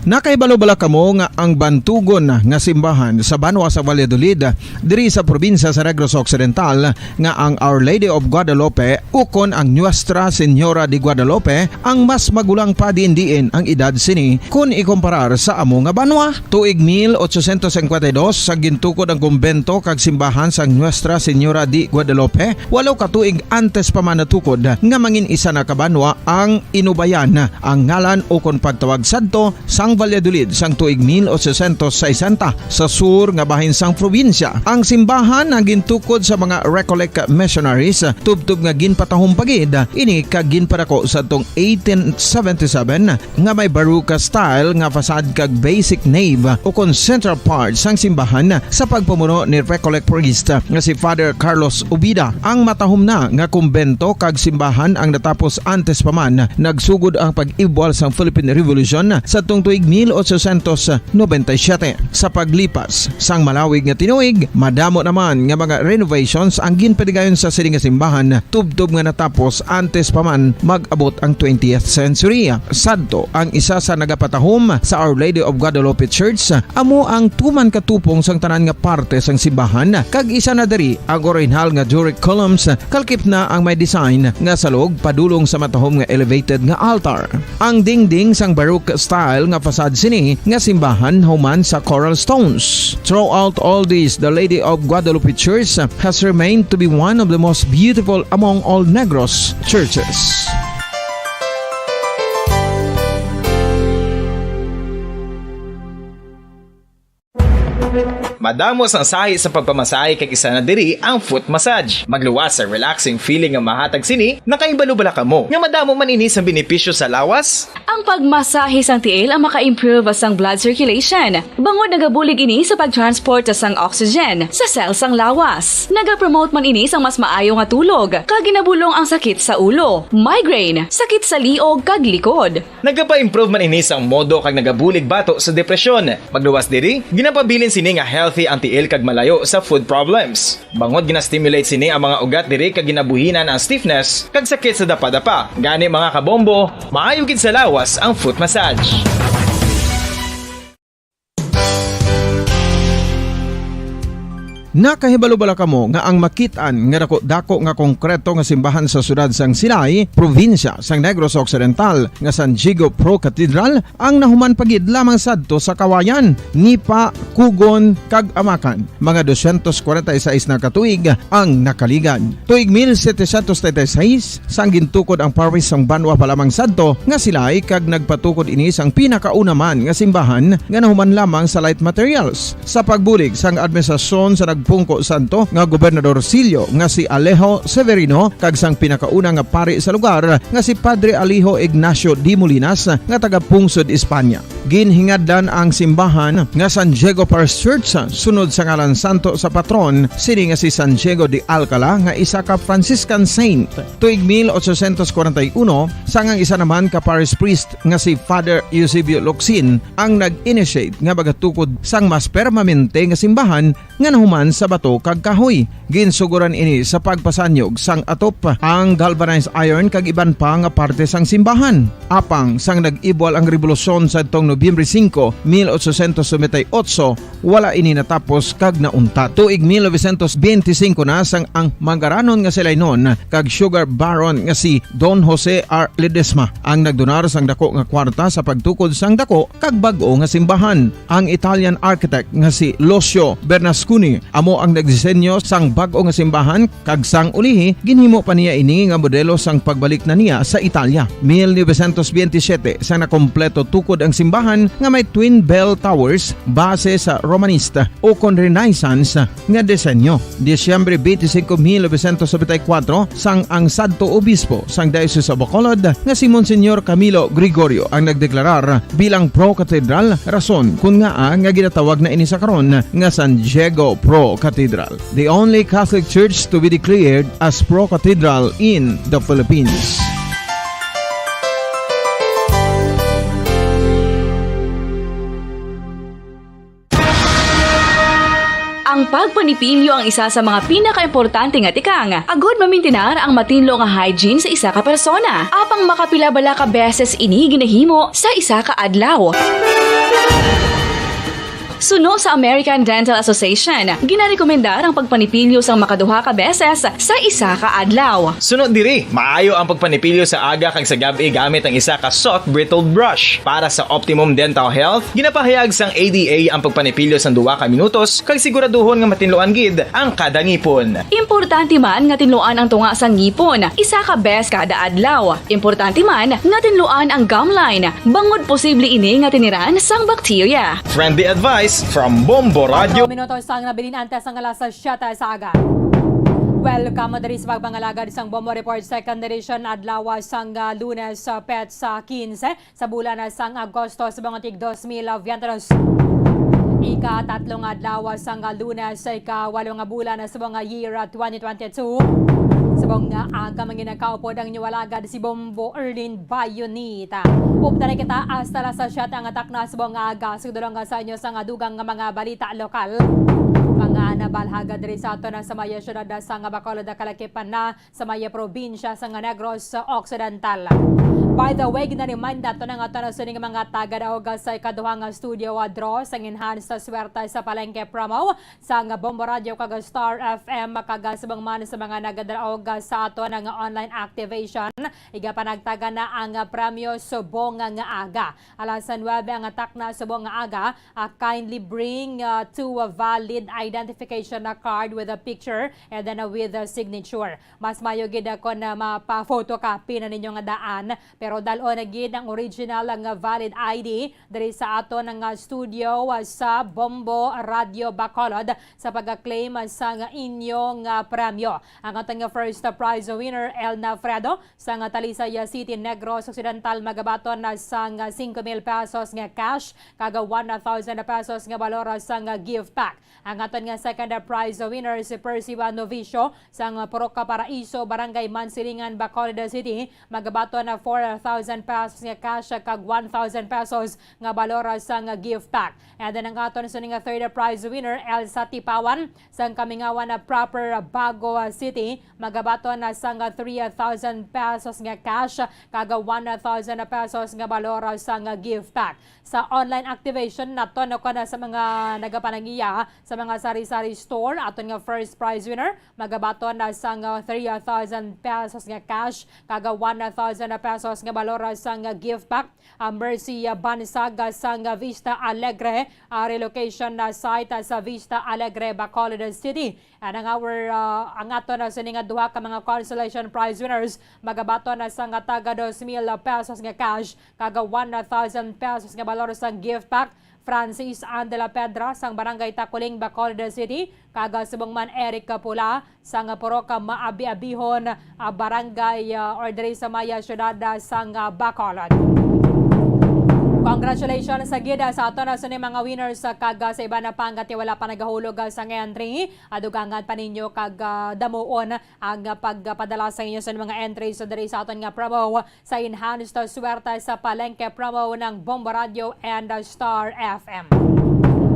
Nakahibalo bala kamo nga ang bantugon nga simbahan sa banwa sa Valladolid, diri sa probinsya sa Negros Occidental, nga ang Our Lady of Guadalupe ukon ang Nuestra Señora de Guadalupe ang mas magulang pa diin-diin ang edad sini kon ikumparar sa amo nga banwa? Tuig mil ochocientos cincuenta y dos sa gintukod ang kumbento kag simbahan sang Nuestra Señora de Guadalupe, walo ka tuig antes pa man natukod nga mangin isa na ka banwa ang Inubayan, ang ngalan ukon pagtawag sadto sang Valladolid sang tuig mil ochocientos sesenta, sa sur nga bahin sang probinsya. Ang simbahan ang gintukod sa mga Recollect missionaries, tubtob nga ginpatahom pa gid ini kag ginpadako sadtong eighteen seventy-seven, nga may Baroque style nga facade kag basic nave ukon central part sang simbahan sa pagpamuno ni Recollect priest nga si Father Carlos Ubida. Ang matahom na nga kumbento kag simbahan ang natapos antes pa man nagsugod ang pag-ibwal sang Philippine Revolution sadtong tuig mil ochocientos noventa y siete. Sa paglipas sang malawig nga tinuig, madamo naman nga mga renovations ang ginpadigayon sa sini nga simbahan, tubtob nga natapos antes pa man mag-abot ang twentieth century. Sadto, ang isa sa nagapatahom sa Our Lady of Guadalupe Church amo ang tuman ka tupong sang tanan nga parte sang simbahan, kag isa na diri ang orihinal nga Doric columns, kalkip na ang may design nga salog padulong sa matahom nga elevated nga altar. Ang dingding sang Baroque style nga facade sini nga simbahan human sa coral stones. Throughout all this, the Lady of Guadalupe Church has remained to be one of the most beautiful among all Negros churches. Madamo sang sahi sa pagpamasahe, kag isa na diri ang foot massage. Magluwas sa relaxing feeling nga mahatag sini. Nakahibalo bala kamo nga madamo man ini sang benepisyo sa lawas? Ang pagmasahe sang tiil ang maka-improve sang blood circulation, bangod nagabulig ini sa pag-transport sang oxygen sa cell sang lawas. Nagapromote man ini sang mas maayo nga tulog, kag ginabulong ang sakit sa ulo, migraine, sakit sa liog, kag likod. Nagapa-improve man ini sang modo kag nagabulig bato sa depresyon. Magluwas diri, ginapabilin sini nga healthy ang tiil kag malayo sa foot problems. Bangod gina-stimulate sini ang mga ugat diri kag ginabuhinan ang stiffness kag sakit sa dapadapa. Gani, mga kabombo, maayo gid sa lawas ang foot massage. Nakahibalo bala kamo nga ang makit-an nga dako-dako nga konkreto nga simbahan sa siyudad sang Silay, probinsya sang Negros Occidental, nga San Diego Pro Cathedral ang nahuman pa gid lamang sadto sa Kawayan, Nipa, Cogon, kag Amacan, mga dosyentos kwarenta y seis na ka tuig ang nakaligad. Tuig mil setecientos treinta y seis, sang gintukod ang parish sang banwa pa lamang sadto nga Silay, kag nagpatukod ini sang pinakauna man nga simbahan nga nahuman lamang sa light materials. Sa pagbulig sang administrasyon sa nagpungko sadto nga Gobernador Sillo nga si Alejo Severino kag sang pinakauna nga pari sa lugar nga si Padre Alejo Ignacio de Molinas nga taga-pungsod Espanya. Ginhingadlan ang simbahan nga San Diego Parish Church sunod sa ngalan santo sa patron sini nga si San Diego de Alcala nga isa ka Franciscan saint. Tuig mil ochocientos kwarenta y uno, sang ang isa naman ka parish priest nga si Father Eusebio Locsin ang nag-initiate nga magatukod sang mas permanente nga simbahan nga nahuman sa bato kag kahoy. Ginsugoran ini sa pagpasanyog sang atop, ang galvanized iron kag iban pa nga parte sang simbahan. Apang sang nag-ibwal ang rebolusyon sadtong Nobyembre singko, mil ochocientos noventa y ocho, wala ini natapos kag nauntat. Tuig mil novecientos benti singko na sang ang mangaranon nga Silaynon kag sugar baron nga si Don Jose R. Ledesma ang nagdonar sang dako nga kwarta sa pagtukod sang dako kag bag-o nga simbahan. Ang Italian architect nga si Lucio Bernasconi amo ang nagdisenyo sang bag-o nga simbahan, kag sang ulihi ginhimo pa niya ini nga modelo sang pagbalik na niya sa Italia. Mil novecientos benti siyete, sang nakompleto tukod ang simbahan nga may twin bell towers base sa Romanista ukon Renaissance nga disenyo. Disyembre benti singko, mil novecientos nobenta y kuwatro, sang ang sadto obispo sang Diocese of Bacolod nga si Monsignor Camilo Gregorio ang nagdeklarar bilang pro-cathedral, rason kon ngaa nga ginatawag na ini sa karon nga San Diego Pro Cathedral, the only Catholic church to be declared as pro-cathedral in the Philippines. Ang pagpanipilyo ang isa sa mga pinakaimportante nga tikang agud mamintinar ang matinlo nga hygiene sa isa ka persona. Apang makapila bala ka beses ini ginahimo sa isa ka adlaw? Suno sa American Dental Association, ginarekomendar ang pagpanipilyo sang makaduha ka beses sa isa ka adlaw. Suno diri, maayo ang pagpanipilyo sa aga kag sa gab-i gamit ang isa ka soft bristled brush. Para sa optimum dental health, ginapahayag sang A D A ang pagpanipilyo sang duha ka minutos kag siguraduhon nga matinluan gid ang kada ngipon. Importante man nga tinluan ang tunga sang ngipon isa ka bes kada adlaw. Importante man nga tinluan ang gum line, bangod posible ini nga tiniran sang bakterya. Friendly advice from Bombo Radio. Minuto sang nabilin antes ang alas siyete sa aga. Welcome diri sa pagpangalagad sang Bombo Report Second Edition, adlaw sang, ah, Lunes, ah, petsa quince sa bulan, ah, sang Agosto sa mga tig dos mil veintitrés. Ika-tatlong adlaw sang Lunes, sa ika-walo nga bulan sa mga year twenty twenty-two. Subong nga aga, manginakaupod ang inyo alagad, si Bombo Erlin Bayonita. Updan na kita hasta alas siyete ang takna subong nga aga. Sugdulong nga sa inyo sang dugang nga mga balita lokal. Mga nabalhaga diri sa aton sa may siyudad sang Bacolod, kalakipan na sa may probinsya sang Negros Occidental. By the way, gina-remind nato na nga aton sining mga tagadaog sa ikaduha nga studio draw sang Enhanced Swerte sa Palengke promo sang Bombo Radio kag Star F M, kag subong man sa mga nagadaog sa aton nga online activation, igapanagtagan na ang premyo subong nga aga. Alas nuebe ang takna subong nga aga. Ah, kindly bring, ah, two, ah, valid identification, ah, card with a picture and then, ah, with a signature. Mas maayo gid, ah, kon, ah, mapa-photocopy na ninyo nga daan, pero dal-on na gid ang original nga valid I D diri sa aton nga studio, ah, sa Bombo Radio Bacolod sa pag-claim, ah, sa nga inyo nga premyo. Ang aton nga first, ah, prize winner, Elna Fredo, sang Talisay City, Negros Occidental, magabaton na sang singko mil pesos nga cash kag one thousand pesos nga balor sang gift pack. Ang aton nga second prize winner, si Percival Novicio sang Purok Paraiso, Barangay Mansilingan, Bacolod City, magabaton na four thousand pesos nga cash kag one thousand pesos nga balor sang gift pack. And then ang aton sini nga third prize winner, Elsa Tipawan sang Kamingawan na proper, Bago City, magabaton na sang three thousand pesos nga cash kag one thousand pesos nga balor sang gift pack. Sa online activation naton, kuno sa mga nagapanangiya sa mga sari-sari store, aton nga first prize winner magabaton na sang three thousand pesos nga cash kag one thousand pesos nga balor sang gift pack. Ah, Mercy, ah, Bansag, ah, sang Vista Alegre, ah, relocation na site, ah, sa Vista Alegre, Bacolod City. And ang our, ah, ang aton na sini nga duha ka mga consolation prize winners magabaton na sang taga dos mil pesos nga cash kag one thousand pesos nga balor sang gift pack. Francis Ann de la Pedra sang Barangay Taculing, Bacolod City, kag subong man Eric Pula sang Purok Maabi-abihon, ah, Barangay, ah, or diri sa may siyudad, ah, sang, ah, Bacolod. Congratulations sa gid, ah, sa aton na sini mga winners, ah, kag, ah, sa iban na pa nga ti wala pa nagahulog, ah, sang entry. Ah, dugangan pa ninyo kag, ah, damuon ang, ah, pagpadala sa inyo sa mga entries diri sa aton nga promo sa Enhanced Swerte sa Palengke promo ng Bombo Radio and Star F M.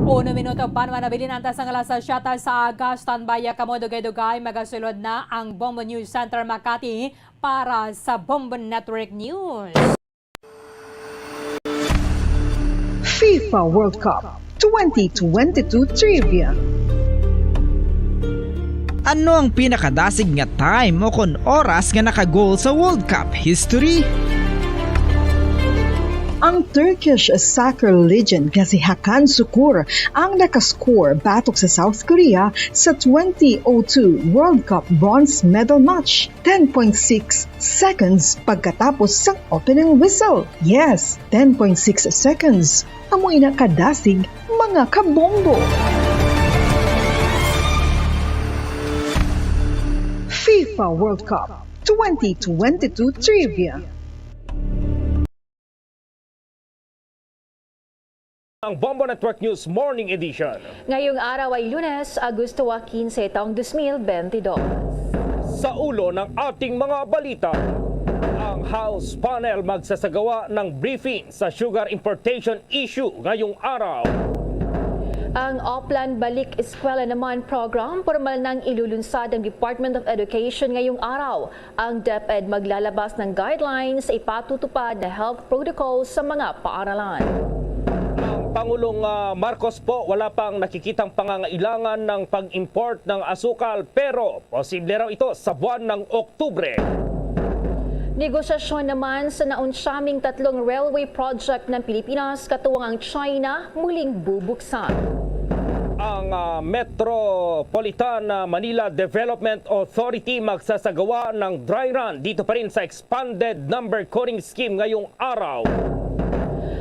Uno minuto pa naman nabilin ang tasang alas siyete sa aga. Standby kamo, dugay-dugay magasulod na ang Bombo News Center Makati para sa Bombo Network News. FIFA World Cup twenty twenty-two Trivia. Ano ang pinakadasig nga time o kon oras nga naka-goal sa World Cup history? Ang Turkish soccer legend nga si Hakan Sukur ang nakascore batok sa South Korea sa twenty oh two World Cup bronze medal match, ten point six seconds pagkatapos sang opening whistle. Yes, ten point six seconds. Amo ina kadasig, mga kabombo. FIFA World Cup twenty twenty-two Trivia. Ang Bombo Network News Morning Edition. Ngayong araw ay Lunes, Agosto quince, taong dos mil bentidós. Sa ulo ng ating mga balita, ang House panel magsasagawa ng briefing sa sugar importation issue ngayong araw. Ang Oplan Balik Eskwela Naman program, pormal nang ilulunsad ang Department of Education ngayong araw. Ang DepEd maglalabas ng guidelines sa ipatutupad na health protocol sa mga paaralan. Ang Pangulong, ah, Marcos po, wala pang nakikitang pangangailangan ng pag-import ng asukal, pero posible raw ito sa buwan ng Oktubre. Negosasyon naman sa naunsyaming tatlong railway project ng Pilipinas, katuwang ang China, muling bubuksan. Ang, ah, Metropolitan, ah, Manila Development Authority magsasagawa ng dry run dito pa rin sa expanded number coding scheme ngayong araw.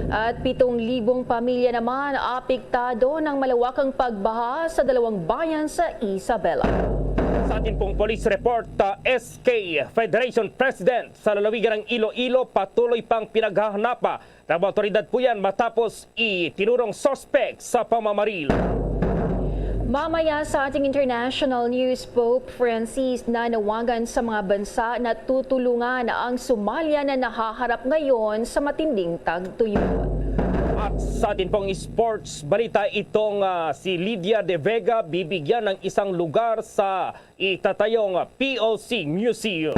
At pitong libong pamilya naman apektado ng malawakang pagbaha sa dalawang bayan sa Isabela. Sa atin pong police report, ah, S K Federation President sa lalawigan ng Iloilo, patuloy pang pinaghahanapa ng mga otoridad po yan matapos itinurong suspek sa pamamaril. Mamaya sa ating international news, Pope Francis nanawagan sa mga bansa na tutulungan ang Somalia na nahaharap ngayon sa matinding tagtuyuan. At sa atin pong sports balita, itong, ah, si Lydia De Vega bibigyan ng isang lugar sa itatayong P O C Museum.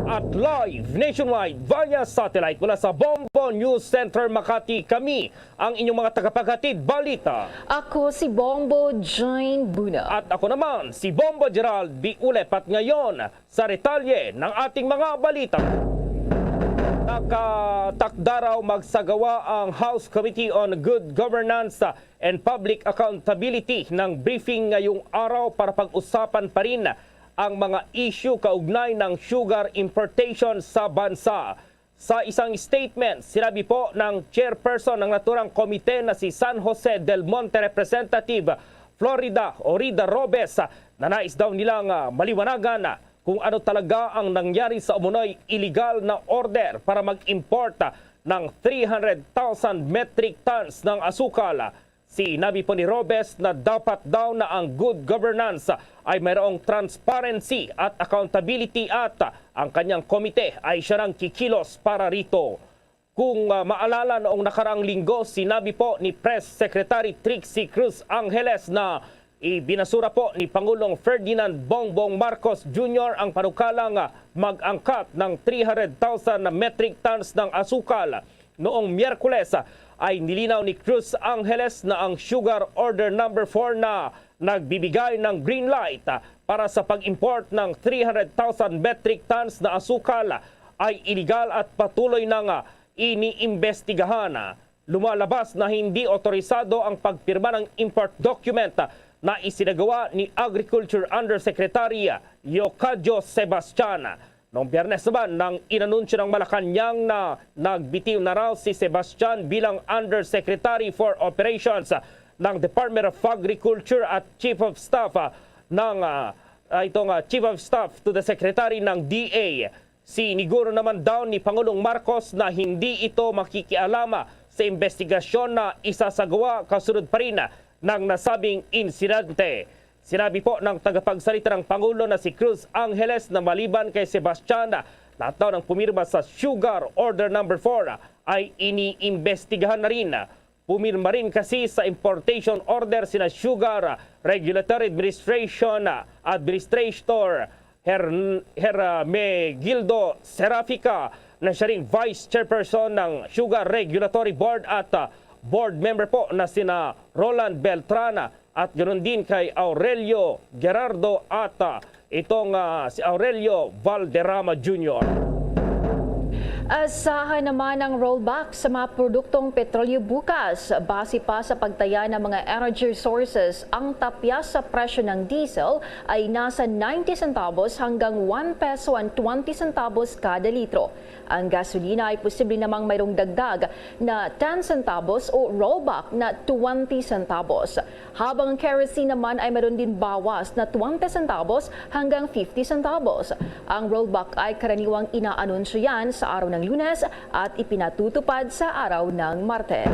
At live nationwide via satellite mula sa Bombo News Center Makati, kami ang inyong mga tagapaghatid balita. Ako si Bombo Jane Buna. At ako naman, si Bombo Gerald Biulep. At ngayon, sa detalye ng ating mga balita. Nakatakda raw magsagawa ang House Committee on Good Governance and Public Accountability ng briefing ngayong araw para pag-usapan pa rin ang mga issue kaugnay ng sugar importation sa bansa. Sa isang statement, sinabi po ng chairperson ng naturang komite na si San Jose del Monte Representative Florida Orida Robes na nais daw nilang, ah, maliwanagan kung ano talaga ang nangyari sa umunoy iligal na order para mag-import ng three hundred thousand metric tons ng asukal. Sinabi po ni Robes na dapat daw na ang good governance ay mayroong transparency at accountability at ang kanyang komite ay siya nang kikilos para rito. Kung, ah, maalala, noong nakaraang linggo, sinabi po ni Press Secretary Trixie Cruz Angeles na ibinasura po ni Pangulong Ferdinand Bongbong Marcos Junior ang panukalang, ah, mag-angkat ng three hundred thousand na metric tons ng asukal. Noong Miyerkules, ah, ay nilinaw ni Cruz Angeles na ang Sugar Order Number Four na nagbibigay ng green light, ah, para sa pag-import ng three hundred thousand metric tons na asukal ay iligal at patuloy nang, ah, iniimbestigahan. Lumalabas na hindi otorisado ang pagpirma ng import document na isinagawa ni Agriculture Undersecretary Leocadio Sebastian. Noong Biyernes naman, nang inanunsyo ng Malacañang na nagbitiw na raw si Sebastian bilang Undersecretary for Operations ng Department of Agriculture at Chief of Staff, ah, ng, ah, ah, itong, ah, Chief of Staff to the Secretary ng D A. Siniguro naman daw ni Pangulong Marcos na hindi ito makikialam sa investigasyon na isasagawa kasunod pa rin ng nasabing insidente. Sinabi po ng tagapagsalita ng Pangulo na si Cruz Angeles na maliban kay Sebastian, lahat daw ng pumirma sa Sugar Order Number Four ay iniimbestigahan na rin. Pumirma rin kasi sa importation order sina Sugar Regulatory Administration Administrator Her-, Hermegildo Serafica, na siya rin Vice Chairperson ng Sugar Regulatory Board, at, ah, board member po na sina Roland Beltran at ganoon din kay Aurelio Gerardo at, ah, itong, ah, si Aurelio Valderrama Junior. Asahan naman ang rollback sa mga produktong petrolyo bukas. Base pa sa pagtaya ng mga energy sources, ang tapya sa presyo ng diesel ay nasa ninety centavos hanggang one peso and twenty centavos kada litro. Ang gasolina ay posible namang mayroong dagdag na ten centavos o rollback na twenty centavos. Habang ang kerosene naman ay mayroon din bawas na twenty centavos hanggang fifty centavos. Ang rollback ay karaniwang inaanunsyo yan sa araw ng Lunes at ipinatutupad sa araw ng Martes.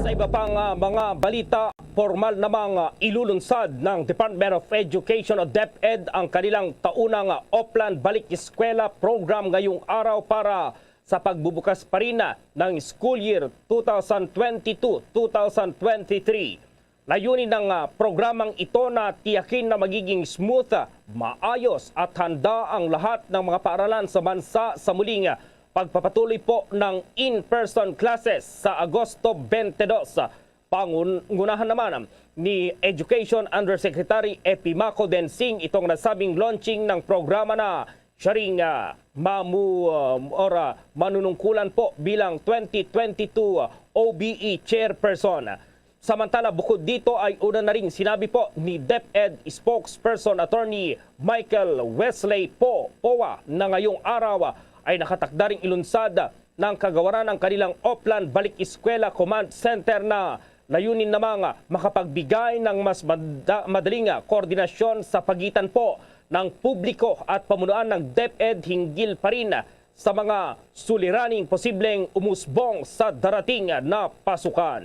Sa iba pang, ah, mga balita, pormal namang, ah, ilulunsad ng Department of Education o DepEd ang kanilang taunang, ah, Oplan Balik Eskwela program ngayong araw para sa pagbubukas pa rin, ah, ng school year two thousand twenty-two, two thousand twenty-three. Layunin ng, ah, programang ito na tiyakin na magiging smooth, ah, maayos at handa ang lahat ng mga paaralan sa bansa sa muling, ah, pagpapatuloy po ng in-person classes sa Agosto twenty-two. Pangunahan naman ni Education Undersecretary Epimaco Densing itong nasabing launching ng programa na siya ring, ah, mamu-, um, or, ah, manunungkulan po bilang twenty twenty-two O B E chairperson. Samantala, bukod dito ay una na ring sinabi po ni DepEd Spokesperson Attorney Michael Wesley Po-, Poa na ngayong araw, ah, ay nakatakda ring ilunsad ng kagawaran ang kanilang Oplan Balik Eskwela Command Center na Layunin namang makapagbigay ng mas mada-, madaling koordinasyon sa pagitan po ng publiko at pamunuan ng DepEd hinggil pa rin sa mga suliraning posibleng umusbong sa darating na pasukan.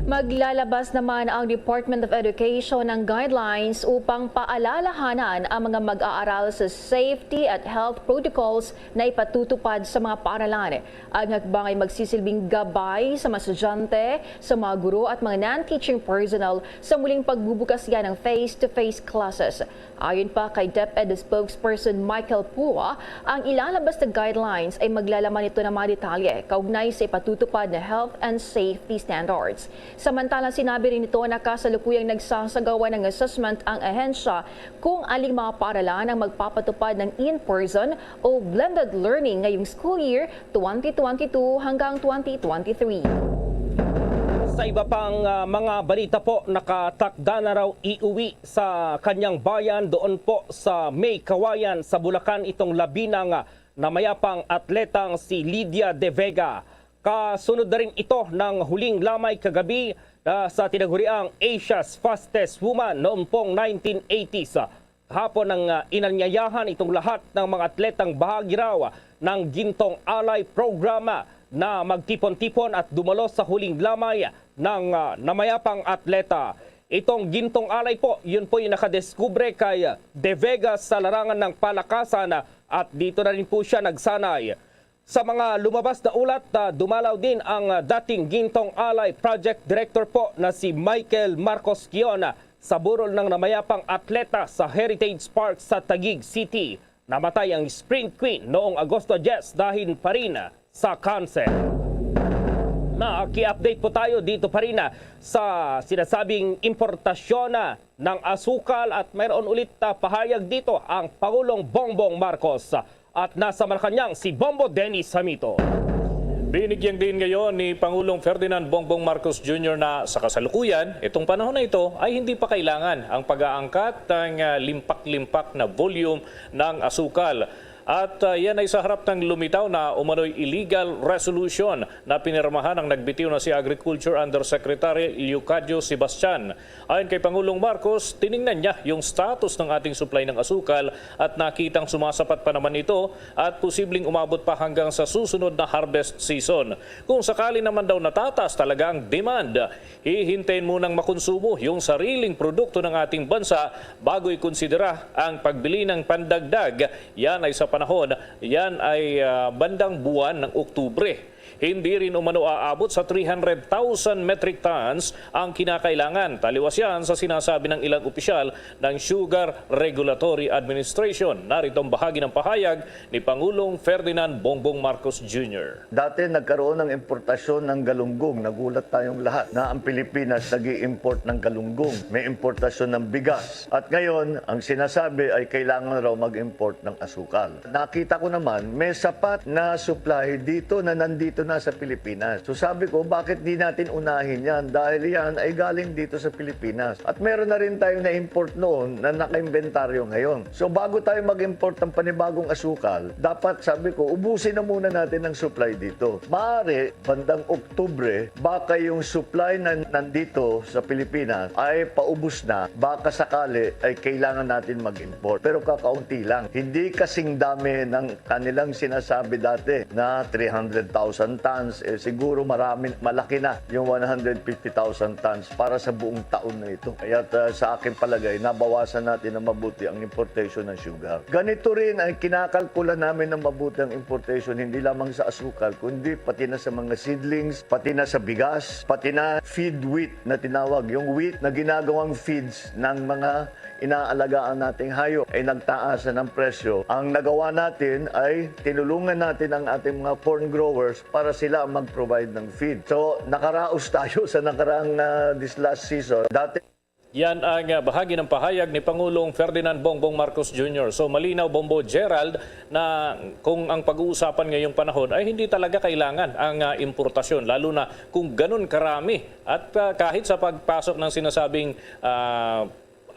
Maglalabas naman ang Department of Education ng guidelines upang paalalahanan ang mga mag-aaral sa safety at health protocols na ipatutupad sa mga paaralan. Ang hakbang ay magsisilbing gabay sa mga estudyante, sa mga guro at mga non-teaching personnel sa muling pagbubukas yan ng face-to-face classes. Ayon pa kay DepEd spokesperson Michael Pua, ang ilalabas na guidelines ay maglalaman ito ng mga detalye kaugnay sa ipatutupad na health and safety standards. Samantala, sinabi rin nito na kasalukuyang nagsasagawa ng assessment ang ahensya kung aling mga paaralan ang magpapatupad ng in-person o blended learning ngayong school year twenty twenty-two hanggang twenty twenty-three. Sa iba pang, ah, mga balita po, nakatakda na raw iuwi sa kanyang bayan doon po sa May Kawayan sa Bulacan itong labi ng, ah, namayapang atletang si Lydia De Vega. Kasunod na rin ito ng huling lamay kagabi, ah, sa tinaguriang Asia's Fastest Woman noong pong nineteen eighties. Hapon ang, ah, inanyayahan itong lahat ng mga atletang bahagi raw ng Gintong Alay Program na magtipon-tipon at dumalo sa huling lamay ng, ah, namayapang atleta. Itong Gintong Alay po, yun po yung nakadiskubre kay De Vega sa larangan ng palakasan, ah, at dito na rin po siya nagsanay. Sa mga lumabas na ulat, ah, dumalaw din ang, ah, dating Gintong Alay Project Director po na si Michael Marcos Quion, ah, sa burol ng namayapang atleta sa Heritage Park sa Taguig City. Namatay ang Sprint Queen noong Agosto diyes dahil pa rin sa cancer. Naki-update po tayo dito pa rin, ah, sa sinasabing importasyon, ah, ng asukal at mayroon ulit, ah, pahayag dito ang Pangulong Bongbong Marcos. At nasa Malacañang si Bombo Dennis Hamito. Binigyang diin ngayon ni Pangulong Ferdinand Bongbong Marcos Junior na sa kasalukuyan, itong panahon na ito ay hindi pa kailangan ang pag-aangkat ng, ah, limpak-limpak na volume ng asukal. At, ah, yan ay sa harap ng lumitaw na umano'y illegal resolution na pinirmahan ng nagbitiw na si Agriculture Undersecretary Leocadio Sebastian. Ayon kay Pangulong Marcos, tiningnan niya yung status ng ating supply ng asukal at nakitang sumasapat pa naman ito at posibleng umabot pa hanggang sa susunod na harvest season. Kung sakali naman daw natataas talaga ang demand, hihintayin munang makonsumo yung sariling produkto ng ating bansa bago ikonsidera ang pagbili ng pandagdag. Yan ay sa panahon, yan ay, ah, bandang buwan ng Oktubre. Hindi rin umano aabot sa three hundred thousand metric tons ang kinakailangan. Taliwas yan sa sinasabi ng ilang opisyal ng Sugar Regulatory Administration. Narito ang bahagi ng pahayag ni Pangulong Ferdinand Bongbong Marcos Junior. Dati nagkaroon ng importasyon ng galunggong. Nagulat tayong lahat na ang Pilipinas nag-i-import ng galunggong. May importasyon ng bigas. At ngayon, ang sinasabi ay kailangan raw mag-import ng asukal. Nakita ko naman, may sapat na supply dito na nandito na sa Pilipinas. So sabi ko, bakit di natin unahin yan? Dahil yan ay galing dito sa Pilipinas. At meron na rin tayong na-import noon na naka-inventaryo ngayon. So bago tayo mag-import ng panibagong asukal, dapat, sabi ko, ubusin na muna natin ang supply dito. Maaari, bandang Oktubre, baka yung supply na nandito sa Pilipinas ay paubos na. Baka sakali ay kailangan natin mag-import. Pero kakaunti lang. Hindi kasing dami ng kanilang sinasabi dati na three hundred thousand tons. Eh, siguro marami, malaki na yung one hundred fifty thousand tons para sa buong taon na ito. Kaya, uh, sa aking palagay, nabawasan natin ng mabuti ang importation ng sugar. Ganito rin ay kinakalkula namin ng mabuti ang importation, hindi lamang sa asukal, kundi pati na sa mga seedlings, pati na sa bigas, pati na feed wheat na tinawag, yung wheat na ginagawang feeds ng mga inaalagaan nating hayop ay nagtaas na ng presyo. Ang nagawa natin ay tinulungan natin ang ating mga corn growers para sila ang mag-provide ng feed. So, nakaraos tayo sa nakaraang, ah, this last season. Dati Yan ang, ah, bahagi ng pahayag ni Pangulong Ferdinand Bongbong Marcos Junior. So malinaw, Bombo Gerald, na kung ang pag-uusapan ngayong panahon ay hindi talaga kailangan ang, ah, importasyon, lalo na kung ganun karami. At, ah, kahit sa pagpasok ng sinasabing, ah,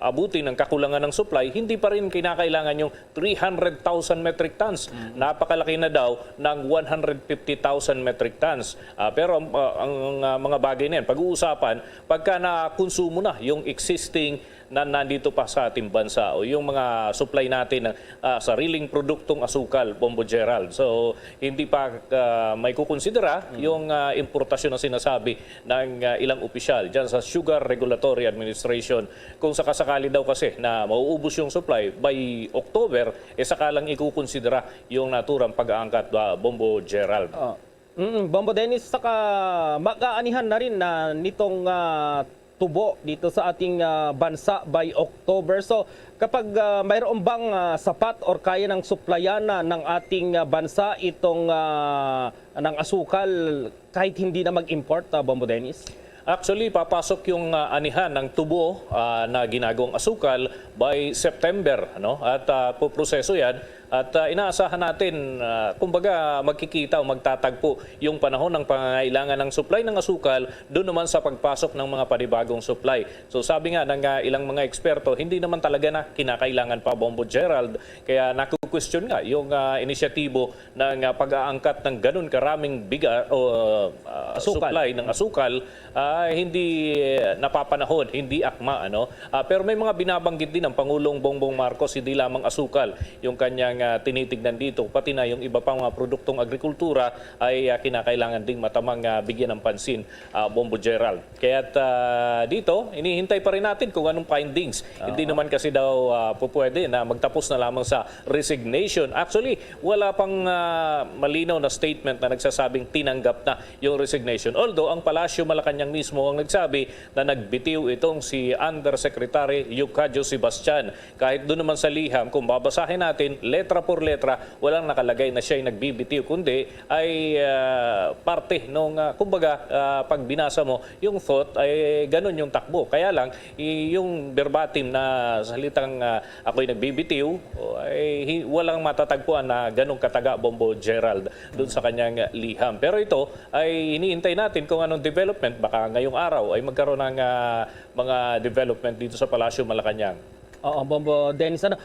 abutin ang kakulangan ng supply, hindi pa rin kinakailangan yung three hundred thousand metric tons. Napakalaki na daw ng one hundred fifty thousand metric tons. Ah, pero ang, ah, ang, ah, mga bagay na yan, pag-uusapan pagka nakonsumo na yung existing na nandito pa sa ating bansa o yung mga supply natin ng, ah, sariling produktong asukal, Bombo Gerald. So, hindi pa, ah, may kukonsidera yung, ah, importasyon na sinasabi ng, ah, ilang opisyal dyan sa Sugar Regulatory Administration. Kung sakasakali daw kasi na mauubos yung supply by October, eh, saka lang ikukonsidera yung naturang pag-aangkat, ah, Bombo Gerald. Ah, mm, Bombo Dennis, saka mag-aanihan na rin na nitong ah, tubo dito sa ating ah, bansa by October. So, kapag ah, mayroon bang ah, sapat or kaya ng suplayan na ng ating ah, bansa itong ah, ng asukal kahit hindi na mag-import, ah, Bombo Dennis? Actually, papasok yung ah, anihan ng tubo ah, na ginagawang asukal by September, ano? At ah, puproseso yan. At ah, inaasahan natin, ah, kumbaga, magkikita o magtatagpo yung panahon ng pangangailangan ng supply ng asukal doon naman sa pagpasok ng mga panibagong supply. So, sabi nga ng ah, ilang mga eksperto, hindi naman talaga na kinakailangan pa, Bombo Gerald. Kaya naku-question nga yung ah, inisyatibo ng ah, pag-aangkat ng ganun karaming biga o ah, Asukal. Supply ng asukal, ah, hindi napapanahon, hindi akma, ano. Ah, pero may mga binabanggit din ang Pangulong Bongbong Marcos, hindi lamang asukal yung kanyang ah, tinitignan dito, pati na yung iba pang mga produktong agrikultura ay ah, kinakailangan ding matamang ah, bigyan ng pansin, ah, Bombo Gerald. Kaya't ah, dito, inihintay pa rin natin kung anong findings. Hindi naman kasi daw ah, pupwede na magtapos na lamang sa resignation. Actually, wala pang ah, malinaw na statement na nagsasabing tinanggap na yung resignation. Although ang Palasyo Malacañang mismo ang nagsabi na nagbitiw itong si Undersecretary Eucadio Sebastian. Kahit doon naman sa liham, kung babasahin natin letra por letra, walang nakalagay na siya'y nagbibitiw, kundi ay ah, parte nung, ah, kumbaga, ah, pag binasa mo yung thought, ay ganun yung takbo. Kaya lang, i- yung verbatim na salitang ah, ako'y nagbibitiw, o, ay hi- walang matatagpuan na ganong kataga, Bombo Gerald, doon sa kanyang liham. Pero ito ay iniintay natin kung anong development. Baka ngayong araw ay magkaroon ng ah, mga development dito sa Palasyo Malacañang. Oo, Bombo Dennis. Ano,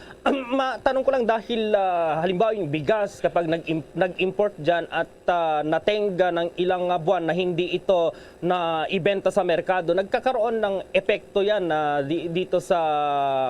matanong ko lang dahil ah, halimbawa yung bigas, kapag nag-im- nag-import dyan at ah, natenga ng ilang ah, buwan na hindi ito na ibenta sa merkado, nagkakaroon ng epekto yan na di- dito sa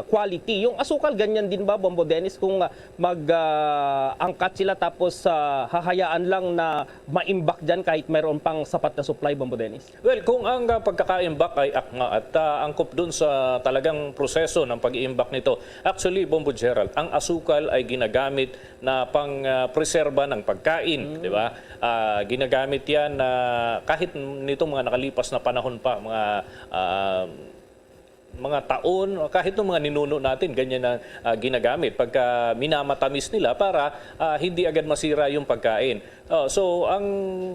quality. Yung asukal, ganyan din ba, Bombo Dennis, kung ah, mag-angkat sila tapos ah, hahayaan lang na maimbak dyan kahit mayroon pang sapat na supply, Bombo Dennis? Well, kung ang ah, pagkakaimbak ay akma at ah, angkop dun sa talagang proseso ng pag-iimbak nito, actually, Bombo Gerald, ang asukal ay ginagamit na pang ah, preserba ng pagkain, di ba? Ah, ginagamit yan na kahit nitong mga nakalipas na panahon pa, mga ah, mga taon, o kahit ng mga ninuno natin, ganyan na ah, ginagamit pagka minamatamis nila para ah, hindi agad masira yung pagkain. Oh, so, ang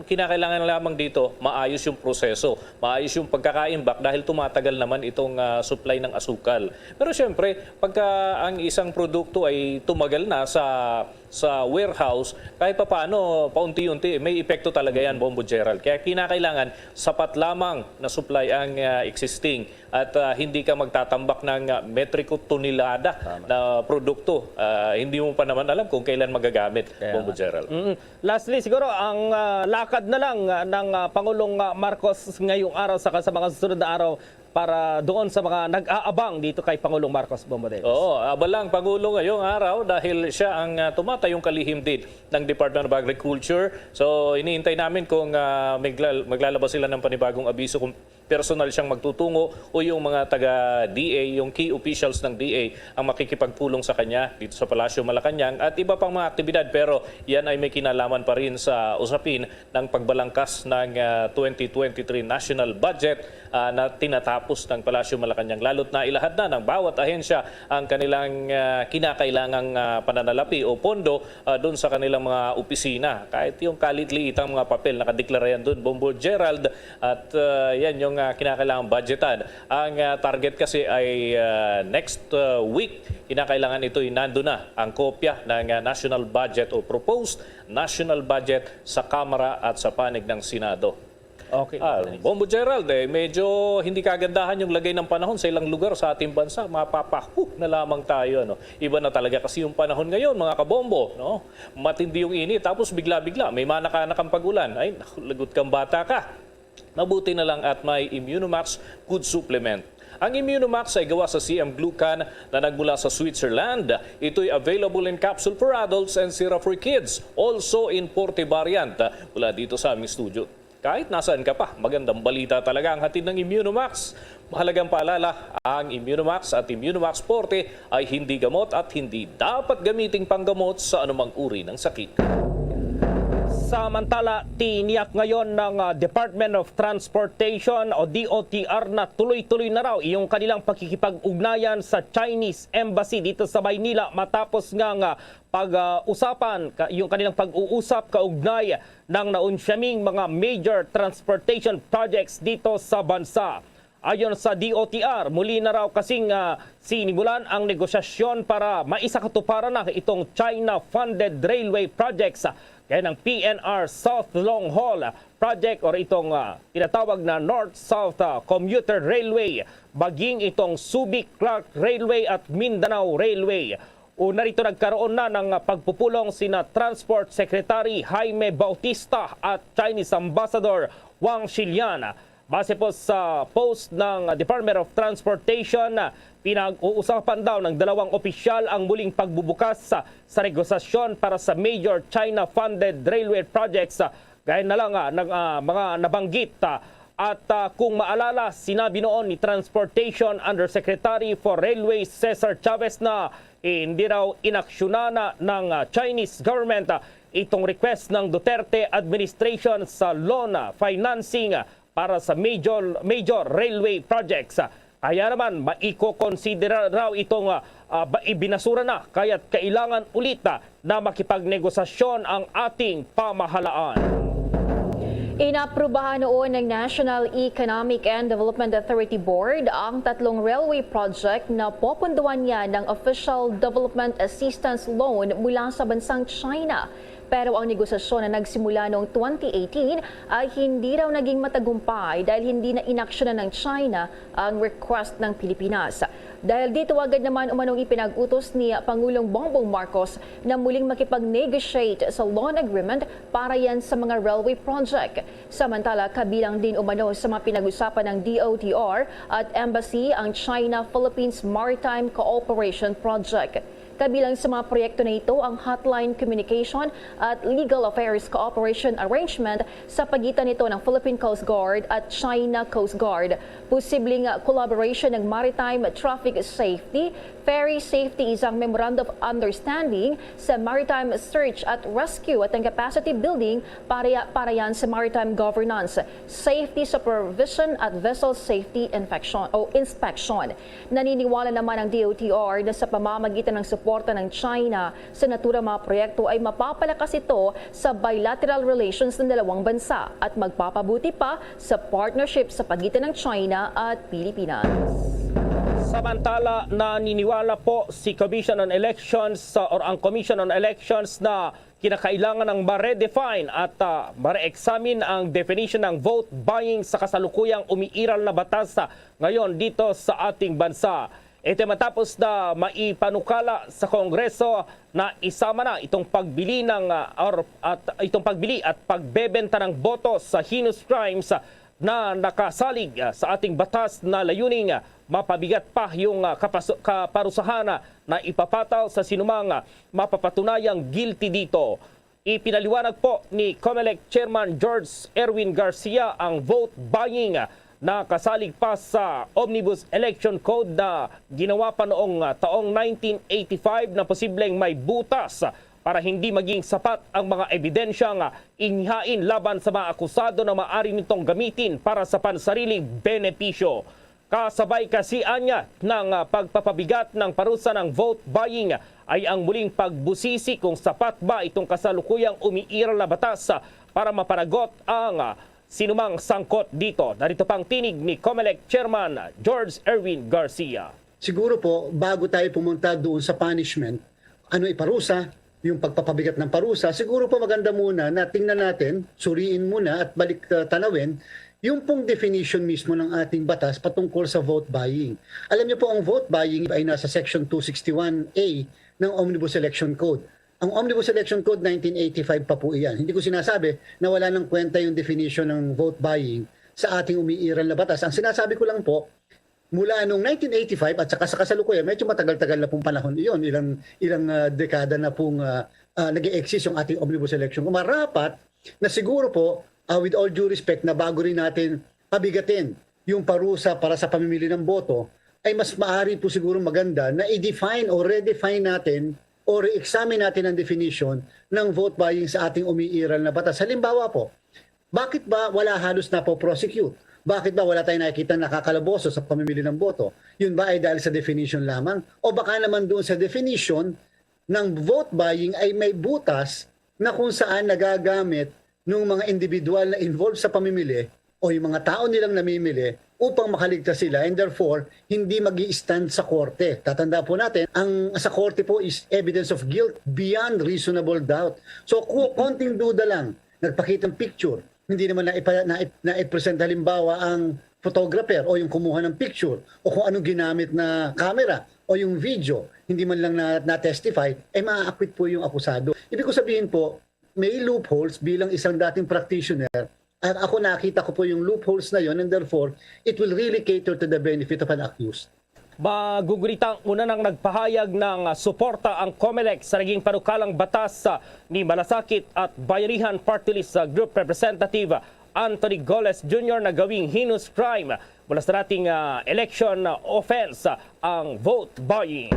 kinakailangan lamang dito, maayos yung proseso, maayos yung pagkakaimbak dahil tumatagal naman itong ah, supply ng asukal. Pero siyempre, pagka ang isang produkto ay tumagal na sa sa warehouse, kahit papaano, paunti-unti, may epekto talaga yan, Bombo Gerald. Kaya kinakailangan sapat lamang na supply ang ah, existing at ah, hindi ka magtatambak ng ah, metriko tonelada na produkto. Ah, hindi mo pa naman alam kung kailan magagamit, Bombo Gerald. Mm. Lastly, siguro ang ah, lakad na lang ah, ng ah, Pangulong ah, Marcos ngayong araw saka sa mga susunod na araw para doon sa mga nag-aabang dito kay Pangulong Marcos, Bombo Dennis. Oo, abala ang Pangulo ngayong araw dahil siya ang ah, tumatayong kalihim din ng Department of Agriculture. So, iniintay namin kung ah, magla- maglalabas sila ng panibagong abiso kung personal siyang magtutungo o yung mga taga D A, yung key officials ng D A ang makikipagpulong sa kanya dito sa Palasyo Malacañang at iba pang mga aktibidad. Pero yan ay may kinalaman pa rin sa usapin ng pagbalangkas ng ah, twenty twenty-three national budget ah, na tinatapos ng Palasyo Malacañang. Lalo't nailahad na ng bawat ahensya ang kanilang ah, kinakailangang ah, pananalapi o pondo ah, doon sa kanilang mga opisina. Kahit yung kalit-liitang mga papel, nakadeklara yan doon, Bombo Gerald. At ah, yan yung ah, kinakailangang budgetan. Ang ah, target kasi ay ah, next ah, week, kinakailangan ito'y nando na ang kopya ng ah, national budget o proposed national budget sa Kamara at sa panig ng Senado. Okay. Ah, Bombo Gerald, eh, medyo hindi kagandahan yung lagay ng panahon sa ilang lugar sa ating bansa. Mapapahu na lamang tayo, ano? Iba na talaga kasi yung panahon ngayon, mga kabombo, no? Matindi yung init, tapos bigla-bigla may manakanakang pag-ulan. Ay, naku, lagot kang bata ka. Mabuti na lang at may Immunomax Food Supplement. Ang Immunomax ay gawa sa C M glucan na nagmula sa Switzerland. Ito'y available in capsule for adults and syrup for kids, also in forte variant. Mula dito sa aming studio. Kahit nasaan ka pa, magandang balita talaga ang hatid ng Immunomax. Mahalagang paalala, ang Immunomax at Immunomax Forte ay hindi gamot at hindi dapat gamiting panggamot sa anumang uri ng sakit. Samantala, tiniyak ngayon ng ah, Department of Transportation o D O T R na tuloy-tuloy na raw yung kanilang pakikipag-ugnayan sa Chinese Embassy dito sa Maynila matapos nga nga pag-usapan ka- yung kanilang pag-uusap kaugnay ng naunsyaming mga major transportation projects dito sa bansa. Ayon sa D O T R, muli na raw kasing ah, sinimulan ang negosasyon para maisakatuparan na itong China-funded railway projects, ah, gaya ng P N R South Long Haul Project or itong ah, tinatawag na North-South ah, Commuter Railway, maging itong Subic Clark Railway at Mindanao Railway. Una rito, nagkaroon na ng pagpupulong sina Transport Secretary Jaime Bautista at Chinese Ambassador Wang Shilian. Base po sa post ng Department of Transportation, pinag-uusapan daw ng dalawang opisyal ang muling pagbubukas sa, sa negosasyon para sa major China-funded railway projects, gaya na lang ah, ng ah, mga nabanggit. Ah, at ah, kung maalala, sinabi noon ni Transportation Undersecretary for Railways Cesar Chavez na hindi raw inaksyonan na ng ah, Chinese government ah, itong request ng Duterte administration sa loan ah, financing ah, para sa major major railway projects. Kaya naman, maiko-consider raw itong ah, ah, ba- ibinasura na, kaya't kailangan ulit ah, na makipagnegosasyon ang ating pamahalaan. Inaprubahan noon ng National Economic and Development Authority Board ang tatlong railway project na popondohan niya ng Official Development Assistance Loan mula sa bansang China. Pero ang negosasyon na nagsimula noong twenty eighteen ay hindi raw naging matagumpay dahil hindi na inaksyonan ng China ang request ng Pilipinas. Dahil dito, agad naman umanong ipinag-utos ni Pangulong Bongbong Marcos na muling makipag-negotiate sa loan agreement para yan sa mga railway project. Samantala, kabilang din umano sa mga pinag-usapan ng D O T R at Embassy ang China-Philippines Maritime Cooperation Project. Kabilang sa mga proyekto na ito ang hotline communication at legal affairs cooperation arrangement sa pagitan nito ng Philippine Coast Guard at China Coast Guard. Posibleng collaboration ng maritime traffic safety, ferry safety, isang memorandum of understanding sa maritime search at rescue at ang capacity building para, para yan sa maritime governance, safety supervision at vessel safety infection o inspection. Naniniwala naman ang D O T R na sa pamamagitan ng suporta ng China sa naturang mga proyekto ay mapapalakas ito sa bilateral relations ng dalawang bansa at magpapabuti pa sa partnership sa pagitan ng China at Pilipinas. Samantala, naniniwala po si Commission on Elections sa or ang Commission on Elections na kinakailangan ng ma-redefine at ah, ma-re-examine ang definition ng vote buying sa kasalukuyang umiiral na batas ah, ngayon dito sa ating bansa. Ito matapos na maipanukala sa Kongreso na isama na itong pagbili ng ah, or at itong pagbili at pagbebenta ng boto sa heinous crimes ah, na nakasalig ah, sa ating batas na layuning ah, mapabigat pa yung ah, kapasu- kaparusahan ah, na ipapataw sa sinumang ah, mapapatunayang guilty dito. Ipinaliwanag po ni Comelec Chairman George Erwin Garcia ang vote buying na kasalig pa sa Omnibus Election Code na ginawa pa noong ah, taong nineteen eighty-five na posibleng may butas para hindi maging sapat ang mga ebidensyang ah, inihain laban sa mga akusado na maaari nitong gamitin para sa pansariling benepisyo. Kasabay kasi anya ng ah, pagpapabigat ng parusa ng vote buying ay ang muling pagbusisi kung sapat ba itong kasalukuyang umiiral na batas ah, para mapanagot ang ah, sinumang sangkot dito. Narito pang tinig ni Comelec Chairman George Erwin Garcia. Siguro po, bago tayo pumunta doon sa punishment, ano iparusa, yung pagpapabigat ng parusa, siguro po maganda muna na tingnan natin, suriin muna at balik, ah, tanawin yung pong definition mismo ng ating batas patungkol sa vote buying. Alam niyo po, ang vote buying ay nasa Section two sixty-one A ng Omnibus Election Code. Ang Omnibus Election Code, nineteen eighty-five pa po iyan. Hindi ko sinasabi na wala nang kwenta yung definition ng vote buying sa ating umiiral na batas. Ang sinasabi ko lang po, mula noong nineteen eighty-five at saka sa kasalukuyan, medyo matagal-tagal na pong panahon iyon, ilang, ilang, ah, dekada na pong, ah, ah, nag-e-exist yung ating Omnibus Election. Kung marapat na siguro po, ah, with all due respect, na bago rin natin pabigatin yung parusa para sa pamimili ng boto, ay mas maaari po siguro maganda na i-define o redefine natin o re-examine natin ang definition ng vote buying sa ating umiiral na batas. Halimbawa po, bakit ba wala halos napo-prosecute? Bakit ba wala tayong nakikita nakakalaboso sa pamimili ng boto? Yun ba ay dahil sa definition lamang? O baka naman doon sa definition ng vote buying ay may butas na kung saan nagagamit ng mga individual na involved sa pamimili o yung mga tao nilang namimili upang makaligtas sila, and therefore hindi mag stand sa korte. Tatanda po natin, ang sa korte po is evidence of guilt beyond reasonable doubt. So, ku- konting duda lang, nagpakita ng picture, hindi naman na, ipa, na, na-present halimbawa ang photographer o yung kumuha ng picture o kung anong ginamit na camera o yung video, hindi man lang na, na-testify, ay ma-acquit po yung akusado. Ibig ko sabihin po, may loopholes. Bilang isang dating practitioner, at ako, nakita ko po yung loopholes na yon, and therefore it will really cater to the benefit of an accused. Maguguritang una nang nagpahayag ng suporta ang Comelec sa naging panukalang batas ni Malasakit at Bayanihan Party List Group Representative Anthony Goles Junior na gawing heinous crime mula sa dating, ah, election offense ang vote buying.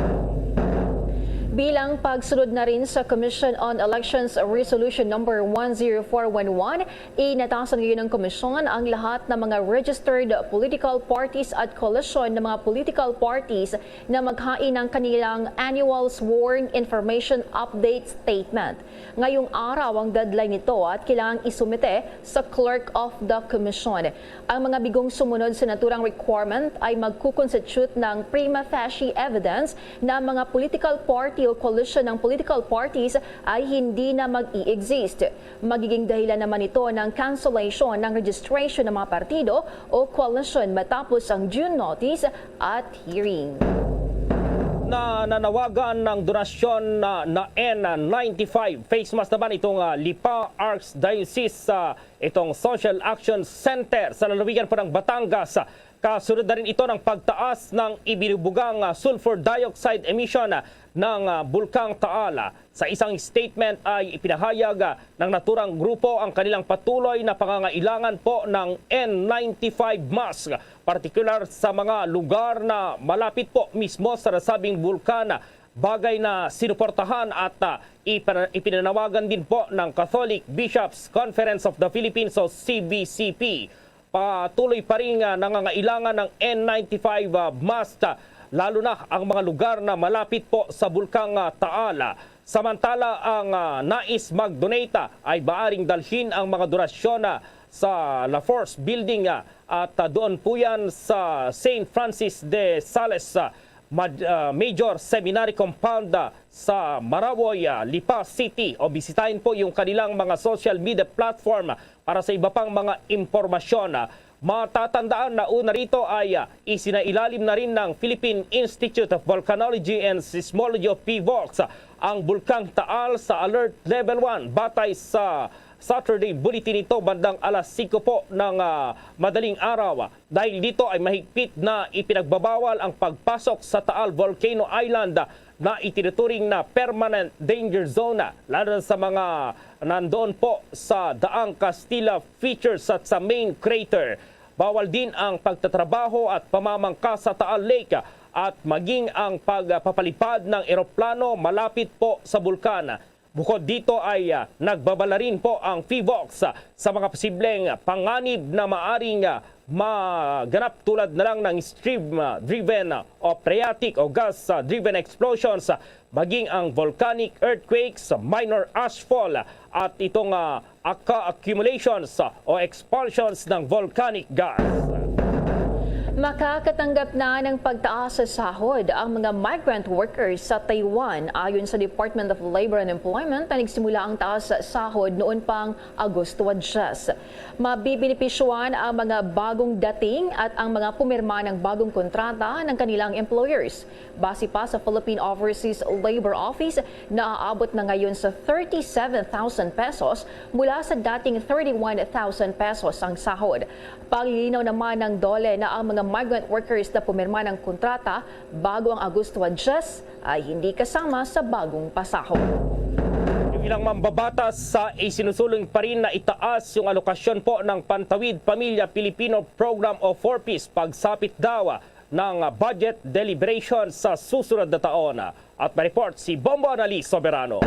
Bilang pagsunod na rin sa Commission on Elections Resolution Number one zero four one one, inatasan ngayon ng Komisyon ang lahat ng mga registered political parties at koalisyon ng mga political parties na maghain ng kanilang annual sworn information update statement. Ngayong araw ang deadline nito at kailangang isumite sa Clerk of the Commission. Ang mga bigong sumunod sa naturang requirement ay magkukonstitute ng prima facie evidence na ang mga political party o koalisyon ng political parties ay hindi na mag-i-exist. Magiging dahilan naman ito ng cancellation ng registration ng mga partido o koalisyon matapos ang due notice at hearing. Nananawagan ng donasyon na, na N ninety-five face mask naman itong, ah, Lipa Archdiocese, ah, itong Social Action Center sa lalawigan po ng Batangas. Kasunod na rin ito ng pagtaas ng ibinubugang, ah, sulfur dioxide emission, ah, ng, ah, Bulkang Taal. Sa isang statement ay ipinahayag, ah, ng naturang grupo ang kanilang patuloy na pangangailangan po ng N ninety-five mask, partikular sa mga lugar na malapit po mismo sa nasabing bulkan, bagay na sinuportahan at, ah, ipana-, ipinanawagan din po ng Catholic Bishops Conference of the Philippines o C B C P. Patuloy pa rin, ah, nangangailangan ng N ninety-five, ah, mask, ah, lalo na ang mga lugar na malapit po sa Bulkang, ah, Taal. Samantala, ang, ah, nais mag-donate, ah, ay maaring dalhin ang mga donasyon, ah, sa La Force Building, ah, at, ah, doon po yan sa Saint Francis de Sales, ah, Mad-, ah, Major Seminary Compound, ah, sa Marawoy, ah, Lipa City, o bisitahin po yung kanilang mga social media platform para sa iba pang mga impormasyon. Ah, matatandaan na una rito ay, ah, isinailalim na rin ng Philippine Institute of Volcanology and Seismology o PHIVOLCS, ah, ang Bulkang Taal sa Alert Level one batay sa Saturday Bulletin nito bandang alas singko po ng, ah, madaling araw. Dahil dito ay mahigpit na ipinagbabawal ang pagpasok sa Taal Volcano Island na itinuturing na permanent danger zone, lalo na sa mga nandoon po sa Daang Castilla features at sa main crater. Bawal din ang pagtatrabaho at pamamangka sa Taal Lake at maging ang pagpapalipad ng eroplano malapit po sa bulkan. Bukod dito ay, ah, nagbabala rin po ang PHIVOLCS, ah, sa mga posibleng panganib na maaring, ah, maganap, tulad na lang ng stream-driven, ah, o phreatic o gas-driven explosions, ah, maging ang volcanic earthquakes, minor ashfall, ah, at itong, ah, aka-, accumulations, ah, o expulsions ng volcanic gas. Makakatanggap na ng pagtaas sa sahod ang mga migrant workers sa Taiwan. Ayon sa Department of Labor and Employment, na nagsimula ang taas sa sahod noon pang Agosto diyes. Mabibenepisyuhan ang mga bagong dating at ang mga pumirma ng bagong kontrata ng kanilang employers. Base pa sa Philippine Overseas Labor Office, naaabot na ngayon sa thirty-seven thousand pesos mula sa dating thirty-one thousand pesos ang sahod. Paglilinaw naman ng DOLE na ang mga migrant workers na pumirma ng kontrata bago ang Agosto diyes ay hindi kasama sa bagong pasahod. Yung ilang mambabatas sa isinusulong pa rin na itaas yung alokasyon po ng Pantawid Pamilya Pilipino Program o four Ps pagsapit daw ng budget deliberation sa susunod na taon. At may report si Bombo Annalise Soberano.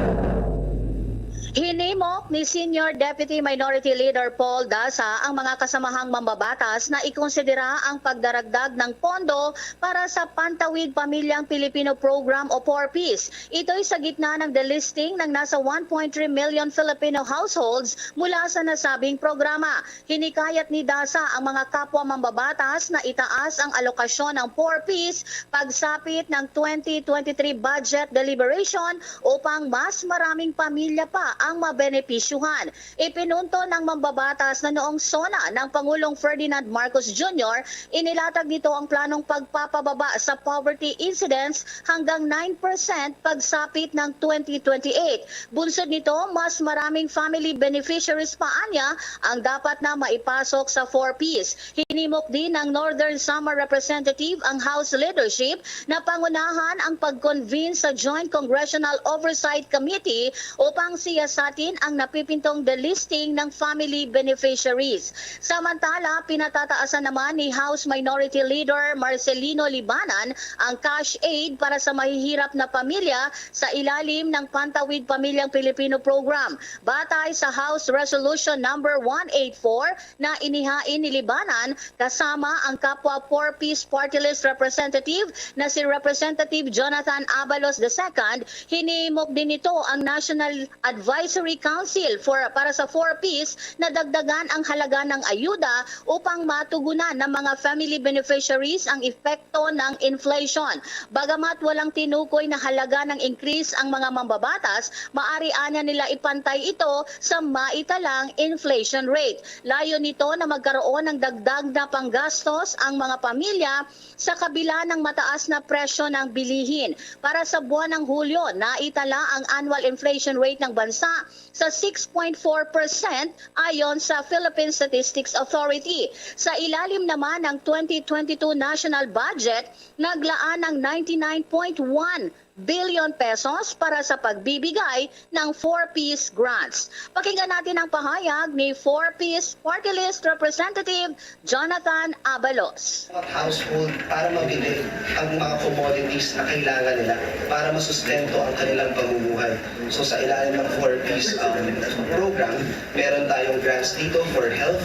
Hinimok ni Senior Deputy Minority Leader Paul Daza ang mga kasamahang mambabatas na ikonsidera ang pagdaragdag ng pondo para sa Pantawid Pamilyang Pilipino Program o four Ps. Ito'y sa gitna ng delisting ng nasa one point three million Filipino households mula sa nasabing programa. Hinikayat ni Daza ang mga kapwa mambabatas na itaas ang alokasyon ng four Ps pagsapit ng twenty twenty-three budget deliberation upang mas maraming pamilya pa ang mabenepisyuhan. Ipinunto ng mambabatas na noong SONA ng Pangulong Ferdinand Marcos Junior, inilatag nito ang planong pagpapababa sa poverty incidence hanggang nine percent pagsapit ng twenty twenty-eight. Bunsod nito, mas maraming family beneficiaries pa anya ang dapat na maipasok sa four Ps. Hinimok din ng Northern Samar Representative ang House leadership na pangunahan ang pag-convene sa Joint Congressional Oversight Committee upang siyasatin ang napipintong delisting ng family beneficiaries. Samantala, pinatataasan naman ni House Minority Leader Marcelino Libanan ang cash aid para sa mahihirap na pamilya sa ilalim ng Pantawid Pamilyang Pilipino Program. Batay sa House Resolution Number one eight four na inihain ni Libanan kasama ang kapwa four Ps Party List Representative na si Representative Jonathan Abalos the second, hinimok din nito ang National Advisory Council for, para sa four Ps na dagdagan ang halaga ng ayuda upang matugunan ng mga family beneficiaries ang epekto ng inflation. Bagamat walang tinukoy na halaga ng increase ang mga mambabatas, maari anya nila ipantay ito sa maitalang inflation rate. Layo nito na magkaroon ng dagdag na panggastos ang mga pamilya sa kabila ng mataas na presyo ng bilihin. Para sa buwan ng Hulyo, naitala ang annual inflation rate ng bansa sa six point four percent ayon sa Philippine Statistics Authority. Sa ilalim naman ng twenty twenty-two national budget, naglaan ng ninety-nine point one billion pesos para sa pagbibigay ng four Ps grants. Pakinggan natin ang pahayag ni four Ps Party List Representative Jonathan Abalos. Household para mabili ang mga commodities na kailangan nila para masustento ang kanilang pamumuhay. So sa ilalim ng four Ps, um, program, meron tayong grants dito for health,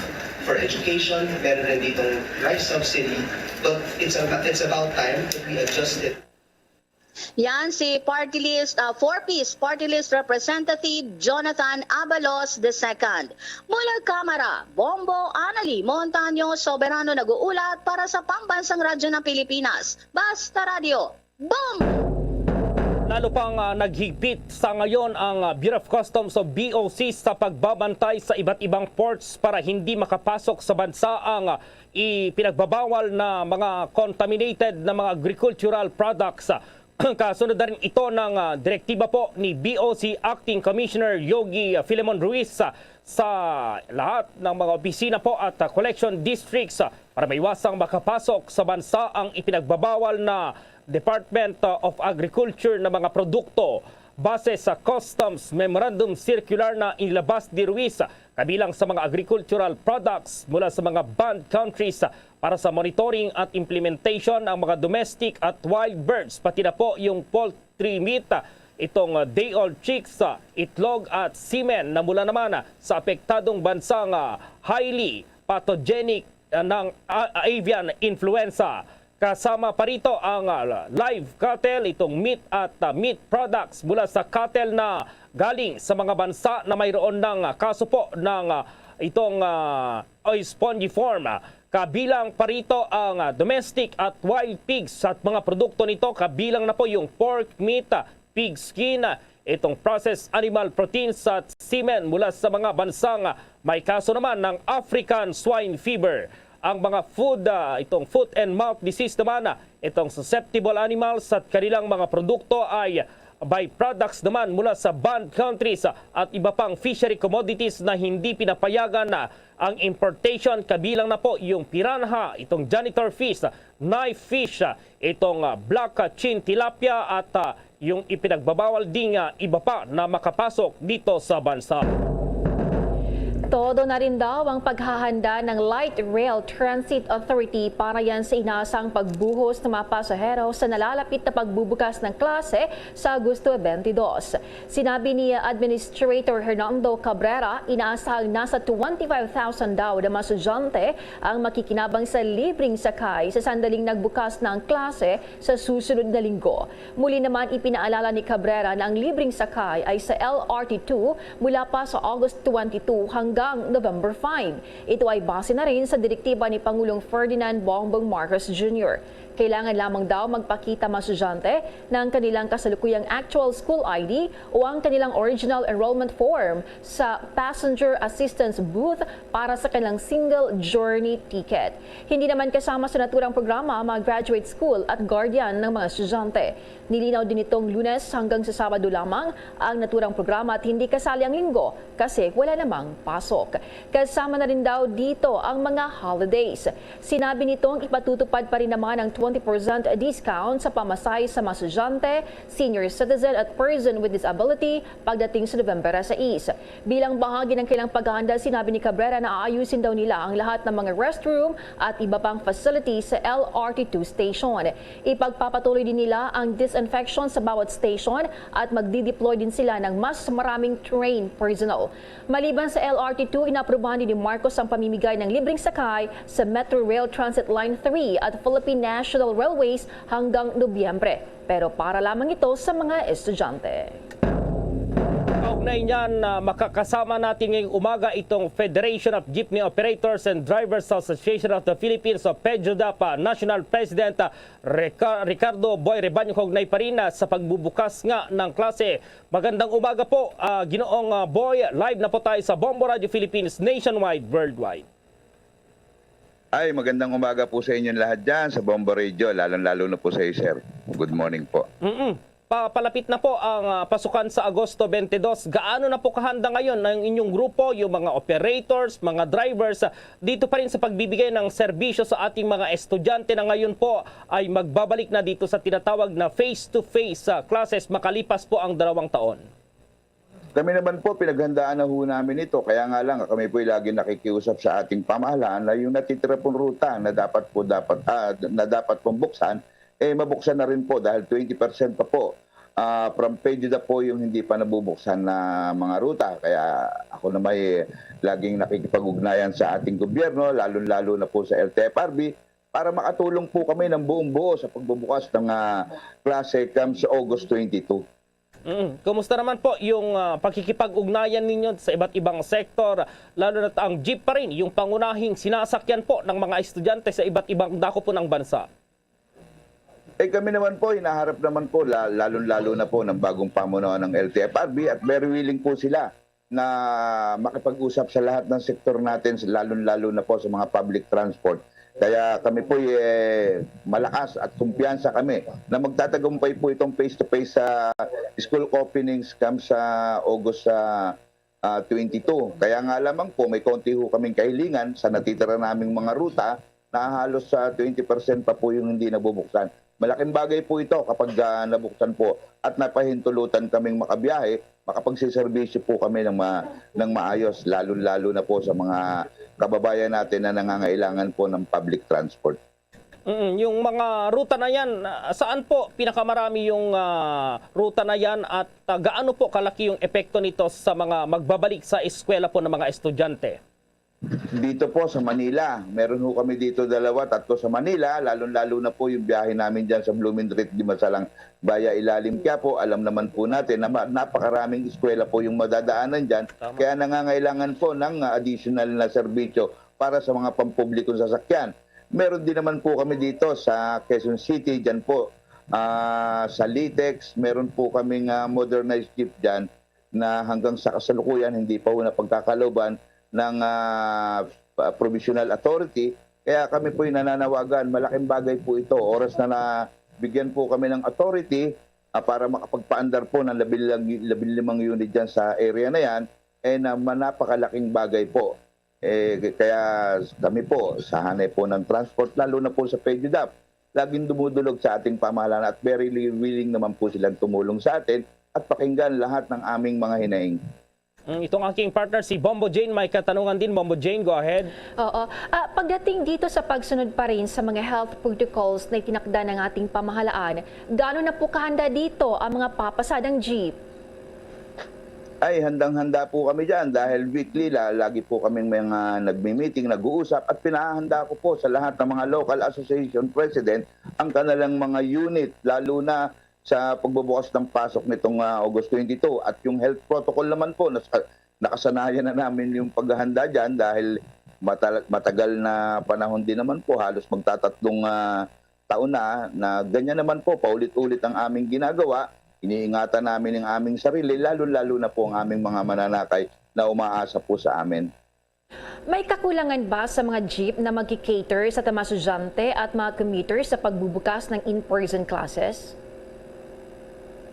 for education, meron rin ditong rice subsidy, but it's a, it's about time that we adjust it. Yan si Party List, ah, four Ps Party List Representative Jonathan Abalos the second. Mula Kamara, Bombo Anali Montaño Soberano nag-uulat para sa Pambansang Radyo ng Pilipinas. Basta Radyo, Bombo! Lalo pang, ah, naghigpit sa ngayon ang, ah, Bureau of Customs o B O C sa pagbabantay sa iba't ibang ports para hindi makapasok sa bansa ang, ah, ipinagbabawal na mga contaminated na mga agricultural products. Kasunod na rin ito ng, ah, direktiba po ni B O C Acting Commissioner Yogi, ah, Filemon Ruiz, ah, sa lahat ng mga opisina po at, ah, collection districts, ah, para maiwasang makapasok sa bansa ang ipinagbabawal na Department, ah, of Agriculture na mga produkto. Base sa Customs Memorandum Circular na inilabas ni Ruiz, kabilang sa mga agricultural products mula sa mga banned countries para sa monitoring at implementation ang mga domestic at wild birds, pati na po yung poultry meat, itong, uh, day-old chicks, uh, itlog at semen na mula naman, uh, sa apektadong bansang, uh, highly pathogenic, uh, ng, uh, avian influenza. Kasama pa rito ang, ah, live cattle, itong meat at, ah, meat products mula sa cattle na galing sa mga bansa na mayroon ng, ah, kaso po ng, ah, itong, ah, oy, spongiform, ah, Kabilang pa rito ang, ah, domestic at wild pigs at mga produkto nito, kabilang na po yung pork meat, ah, pig skin, ah, itong processed animal proteins at semen mula sa mga bansang, ah, may kaso naman ng African swine fever. Ang mga food, ah, itong foot and mouth disease naman, ah, itong susceptible animals at kanilang mga produkto ay byproducts naman mula sa banned countries, ah, at iba pang fishery commodities na hindi pinapayagan, ah, ang importation, kabilang na po yung piranha, itong janitor fish, knife fish, ah, itong, ah, black, ah, chin tilapia at, ah, yung ipinagbabawal ding, ah, iba pa na makapasok dito sa bansa. Todo na rin daw ang paghahanda ng Light Rail Transit Authority para yan sa inaasang pagbuhos ng mga pasahero sa nalalapit na pagbubukas ng klase sa Agosto twenty-two. Sinabi ni Administrator Hernando Cabrera, inaasahang nasa twenty-five thousand daw na mga estudyante ang makikinabang sa libreng sakay sa sandaling nagbukas na ang klase sa susunod na linggo. Muli naman, ipinaalala ni Cabrera na ang libreng sakay ay sa L R T two mula pa sa August twenty-two hanggang November five. Ito ay base na rin sa direktiba ni Pangulong Ferdinand Bongbong Marcos Junior. Kailangan lamang daw magpakita mga estudyante ng kanilang kasalukuyang actual school I D o ang kanilang original enrollment form sa passenger assistance booth para sa kanilang single journey ticket. Hindi naman kasama sa naturang programa ang mga graduate school at guardian ng mga estudyante. Nilinaw din nitong Lunes hanggang sa Sabado lamang ang naturang programa at hindi kasali ang Linggo kasi wala namang pasok. Kasama na rin daw dito ang mga holidays. Sinabi nitong ipatutupad pa rin naman ang twenty percent discount sa pamasahe sa mga estudyante, senior citizen at person with disability pagdating sa November sais. Bilang bahagi ng kanilang paghahanda, sinabi ni Cabrera na aayusin daw nila ang lahat ng mga restroom at iba pang facilities sa L R T two station. Ipagpapatuloy din nila ang disinfection sa bawat station at magdi-deploy din sila ng mas maraming trained personnel. Maliban sa L R T two, inaprubahan din ni Marcos ang pamimigay ng libreng sakay sa Metro Rail Transit Line three at Philippine National Railways hanggang Nobyembre. Pero para lamang ito sa mga estudyante. Kaugnay niyan, ah, makakasama natin ngayong umaga itong Federation of Jeepney Operators and Drivers Association of the Philippines o PEJODAP, ah, National President, ah, Rica-, Ricardo Boy Rebaño, kaugnay pa rin, ah, sa pagbubukas nga ng klase. Magandang umaga po, ah, Ginoong, ah, Boy. Live na po tayo sa Bombo Radio Philippines, nationwide, worldwide. Ay, magandang umaga po sa inyong lahat dyan sa Bombo Radio, lalong-lalo na po sa iyo, sir. Good morning po. Mm-mm. Pa-, palapit na po ang, ah, pasukan sa Agosto twenty-two. Gaano na po kahanda ngayon ang inyong grupo, yung mga operators, mga drivers, ah, dito pa rin sa pagbibigay ng serbisyo sa ating mga estudyante na ngayon po ay magbabalik na dito sa tinatawag na face-to-face, ah, classes makalipas po ang dalawang taon? Kami naman po, pinaghandaan na ho namin ito. Kaya nga lang, kami po'y lagi nakikiusap sa ating pamahalaan na yung natitira pong ruta na dapat po, dapat, ah, na dapat pong buksan, eh, mabuksan na rin po dahil twenty percent pa po, ah, from PEJODAP po yung hindi pa nabubuksan na mga ruta. Kaya ako naman ay laging nakikipag-ugnayan sa ating gobyerno, lalong-lalo na po sa L T F R B, para makatulong po kami ng buong buo sa pagbubukas ng, ah, klase come sa August twenty-two. Mm. Kumusta naman po yung, ah, pakikipag-ugnayan ninyo sa iba't ibang sektor, lalo na't ang jeep pa rin yung pangunahing sinasakyan po ng mga estudyante sa iba't ibang dako po ng bansa? Eh, kami naman po, hinaharap naman po, la-, lalong-lalo na po ng bagong pamunuan ng L T F R B at very willing po sila na makipag-usap sa lahat ng sektor natin, lalong-lalo na po sa mga public transport. Kaya kami po, eh, malakas at kumpiyansa kami na magtatagumpay po itong face-to-face sa school openings come sa August, ah, ah, twenty-two. Kaya nga lamang po, may konti ho kaming kahilingan sa natitira naming mga ruta na halos sa twenty percent pa po yung hindi nabubuksan. Malaking bagay po ito kapag, ah, nabuksan po at napahintulutan kaming makabiyahe, makapagseserbisyo po kami ng ma-, ng maayos, lalo-lalo na po sa mga kababayan natin na nangangailangan po ng public transport. Mm, yung mga ruta na yan, ah, saan po pinakamarami yung, ah, ruta na yan at, ah, gaano po kalaki yung epekto nito sa mga magbabalik sa eskwela po ng mga estudyante? Dito po sa Manila, meron ho kami dito dalawa, tatlo sa Manila, lalong-lalo na po yung biyahe namin dyan sa Blumentritt, Dimasalang via Ilalim Quiapo. Alam naman po natin na ma-, napakaraming eskwela po yung madadaanan dyan. Tama. Kaya nangangailangan po ng, ah, additional na serbisyo para sa mga pampublikong sasakyan. Meron din naman po kami dito sa Quezon City, dyan po, ah, sa Litex, meron po kaming, ah, modernized jeep dyan na hanggang sa kasalukuyan hindi pa po napagkakaloban ng, ah, pa-, provisional authority. Kaya kami po'y nananawagan, malaking bagay po ito. Oras na nabigyan po kami ng authority, ah, para makapagpaandar po ng labi-, labi-, labing limang unit dyan sa area na yan, eh, na ma-, napakalaking bagay po. Eh, k-, kaya kami po, sa hanay po ng transport, lalo na po sa PEDUDAP, laging dumudulog sa ating pamahalaan at very li-, willing naman po silang tumulong sa atin at pakinggan lahat ng aming mga hinaing. Mm, itong aking partner, si Bombo Jane, may katanungan din. Bombo Jane, go ahead. Oo. Ah, pagdating dito sa pagsunod pa rin sa mga health protocols na itinakda ng ating pamahalaan, gaano na po kahanda dito ang mga papasadang jeep? Ay, handang-handa po kami dyan dahil weekly la, lagi po kaming mga nagmi-meeting, nag-uusap at pinahahanda ko po sa lahat ng mga local association president ang kanilang mga unit, lalo na sa pagbubukas ng pasok nitong, ah, August twenty-two at yung health protocol naman po, nas-, nakasanayan na namin yung paghahanda dyan dahil matal-, matagal na panahon din naman po, halos magtatatlong, ah, taon na, na ganyan naman po, paulit-ulit ang aming ginagawa. Iniingatan namin ang aming sarili, lalo-lalo na po ang aming mga mananakay na umaasa po sa amin. May kakulangan ba sa mga jeep na magki-cater sa mga estudyante at mga commuters sa pagbubukas ng in-person classes?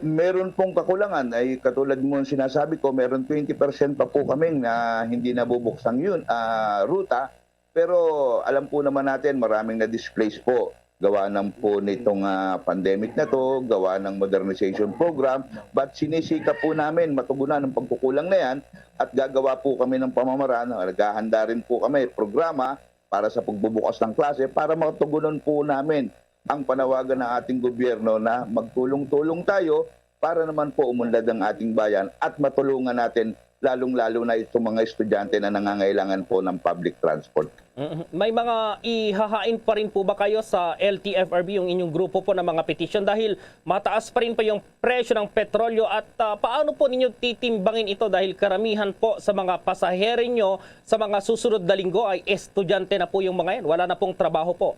Meron pong kakulangan, ay katulad mo sinasabi ko, meron twenty percent pa po kaming na hindi nabubuksang yun, ah, ruta. Pero alam po naman natin, maraming na-displace po gawa ng po nitong, ah, pandemic na to, gawa ng modernization program. But sinisikap po namin matugunan ang pagkukulang na yan at gagawa po kami ng pamamaraan. Naghahanda rin po kami programa para sa pagbubukas ng klase para matugunan po namin ang panawagan ng ating gobyerno na magtulong-tulong tayo para naman po umunlad ang ating bayan at matulungan natin lalong-lalo na itong mga estudyante na nangangailangan po ng public transport. Mm, may mga ihahain pa rin po ba kayo sa L T F R B, yung inyong grupo po ng mga petisyon, dahil mataas pa rin po yung presyo ng petrolyo at, ah, paano po ninyo titimbangin ito dahil karamihan po sa mga pasahero nyo sa mga susunod na linggo ay estudyante na po yung mga yan, wala na pong trabaho po?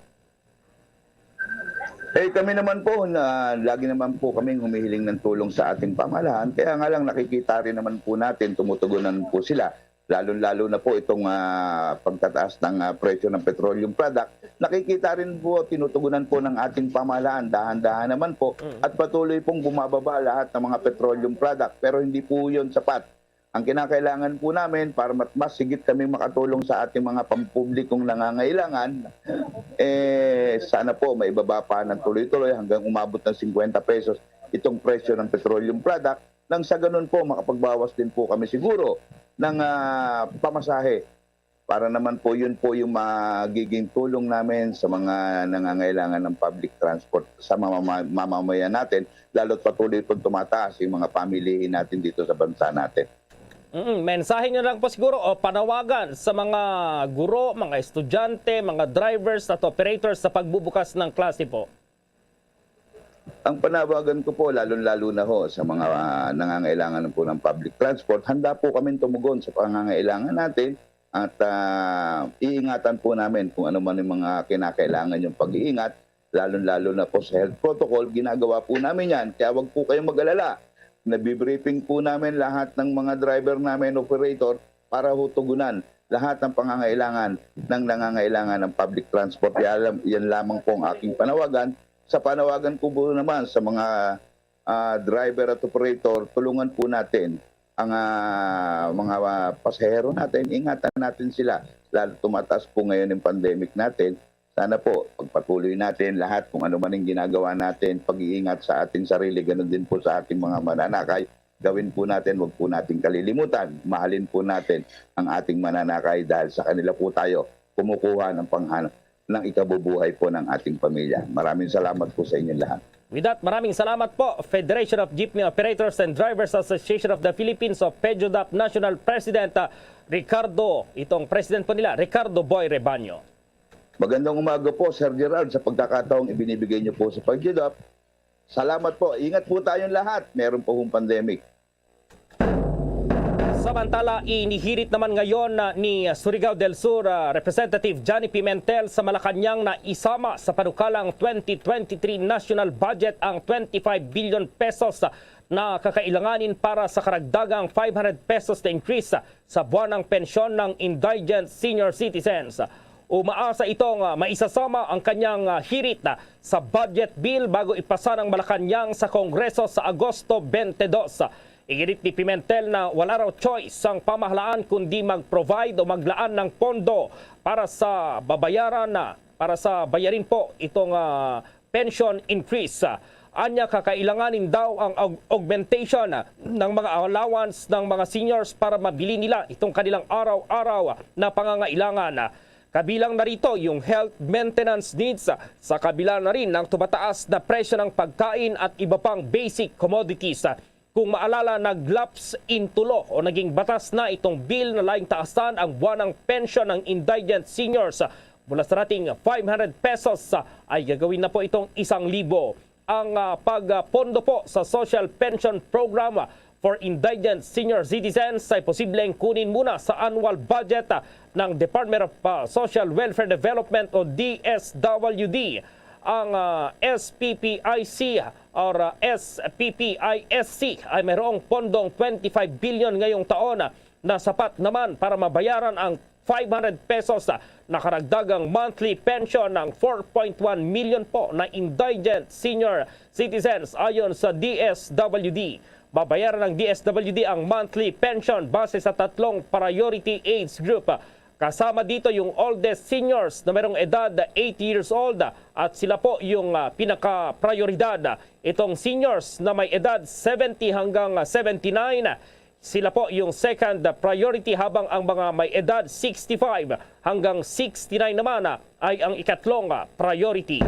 Eh, kami naman po, na, lagi naman po kaming humihiling ng tulong sa ating pamahalaan. Kaya nga lang nakikita rin naman po natin, tumutugunan po sila. Lalo-lalo na po itong, ah, pagtataas ng, ah, presyo ng petroleum product. Nakikita rin po, tinutugunan po ng ating pamahalaan, dahan-dahan naman po. At patuloy pong bumababa lahat ng mga petroleum product. Pero hindi po yun sapat. Ang kinakailangan po namin para mat-, mas higit kami makatulong sa ating mga pampublikong nangangailangan, eh, sana po maibaba pa ng tuloy-tuloy hanggang umabot ng singkwenta pesos itong presyo ng petroleum product. Nang sa ganun po, makapagbawas din po kami siguro ng, ah, pamasahe. Para naman po, yun po yung magiging tulong namin sa mga nangangailangan ng public transport sa mamama-, mamamayan natin, lalo't patuloy pong tumataas yung mga pamilihin natin dito sa bansa natin. Mm, mensahe nyo lang po siguro o panawagan sa mga guro, mga estudyante, mga drivers at operators sa pagbubukas ng klase po. Ang panawagan ko po, lalong-lalo na ho sa mga, ah, nangangailangan po ng public transport, handa po kami tumugon sa pangangailangan natin at, ah, iingatan po namin kung ano man yung mga kinakailangan yung pag-iingat, lalong-lalo na po sa health protocol. Ginagawa po namin yan, kaya wag po kayong mag-alala. Nabibriefing po namin lahat ng mga driver namin, operator, para ho tugunan lahat ng pangangailangan ng nangangailangan ng public transport. Yan, yan lamang po ang aking panawagan. Sa panawagan ko po naman sa mga, ah, driver at operator, tulungan po natin ang, ah, mga, ah, pasahero natin, ingatan natin sila. Lalo tumataas po ngayon yung pandemic natin. Sana po, pagpatuloy natin lahat kung ano man ang ginagawa natin, pag-iingat sa ating sarili, ganun din po sa ating mga mananakay. Gawin po natin, wag po nating kalilimutan. Mahalin po natin ang ating mananakay dahil sa kanila po tayo kumukuha ng panghanap ng ikabubuhay po ng ating pamilya. Maraming salamat po sa inyong lahat. With that, maraming salamat po, Federation of Jeepney Operators and Drivers Association of the Philippines o PEDUDAP National President, ah, Ricardo, itong President po nila, Ricardo Boy Rebaño. Magandang umaga po, Sir Gerald, sa pagkakataong ibinibigay niyo po sa PEDUDAP. Salamat po. Ingat po tayong lahat. Meron po hong pandemic. Samantala, inihirit naman ngayon na ni Surigao del Sur, ah, Representative Johnny Pimentel sa Malacañang na isama sa panukalang twenty twenty-three national budget ang twenty-five billion pesos na kakailanganin para sa karagdagang five hundred pesos na increase sa buwanang pensyon ng indigent senior citizens. Umaasa itong, ah, maisasama ang kanyang, ah, hirit, ah, sa budget bill bago ipasa ng Malacañang sa Kongreso sa Agosto twenty-two. Iginit ni Pimentel na wala raw choice ang pamahalaan kundi mag-provide o maglaan ng pondo para sa babayaran na, para sa bayarin po itong, ah, pension increase. Anya, kakailanganin daw ang aug-, augmentation ng mga allowance ng mga seniors para mabili nila itong kanilang araw-araw na pangangailangan. Kabilang na rito yung health maintenance needs, sa kabila na rin ng tumataas na presyo ng pagkain at iba pang basic commodities. Kung maalala, nag-lapse in tulo o naging batas na itong bill na laing taasan ang buwanang pensyon ng indigent seniors mula sa dating five hundred pesos ay gagawin na po itong isang libo. Ang, ah, pagpondo po sa Social Pension Program for Indigent Senior Citizens ay posibleng kunin muna sa annual budget, ah, ng Department of, ah, Social Welfare Development o D S W D. Ang, ah, S P P I C or, ah, S P P I S C ay mayroong pondong twenty-five billion ngayong taon, ah, na sapat naman para mabayaran ang five hundred pesos na karagdagang monthly pension ng four point one million po na indigent senior citizens ayon sa D S W D. Babayaran ng D S W D ang monthly pension base sa tatlong priority age group. Kasama dito yung oldest seniors na mayroong edad eighty years old at sila po yung, ah, pinaka-prioridad. Itong seniors na may edad seventy hanggang seventy-nine, sila po yung second priority, habang ang mga may edad sixty-five hanggang sixty-nine naman, ah, ay ang ikatlong, ah, priority.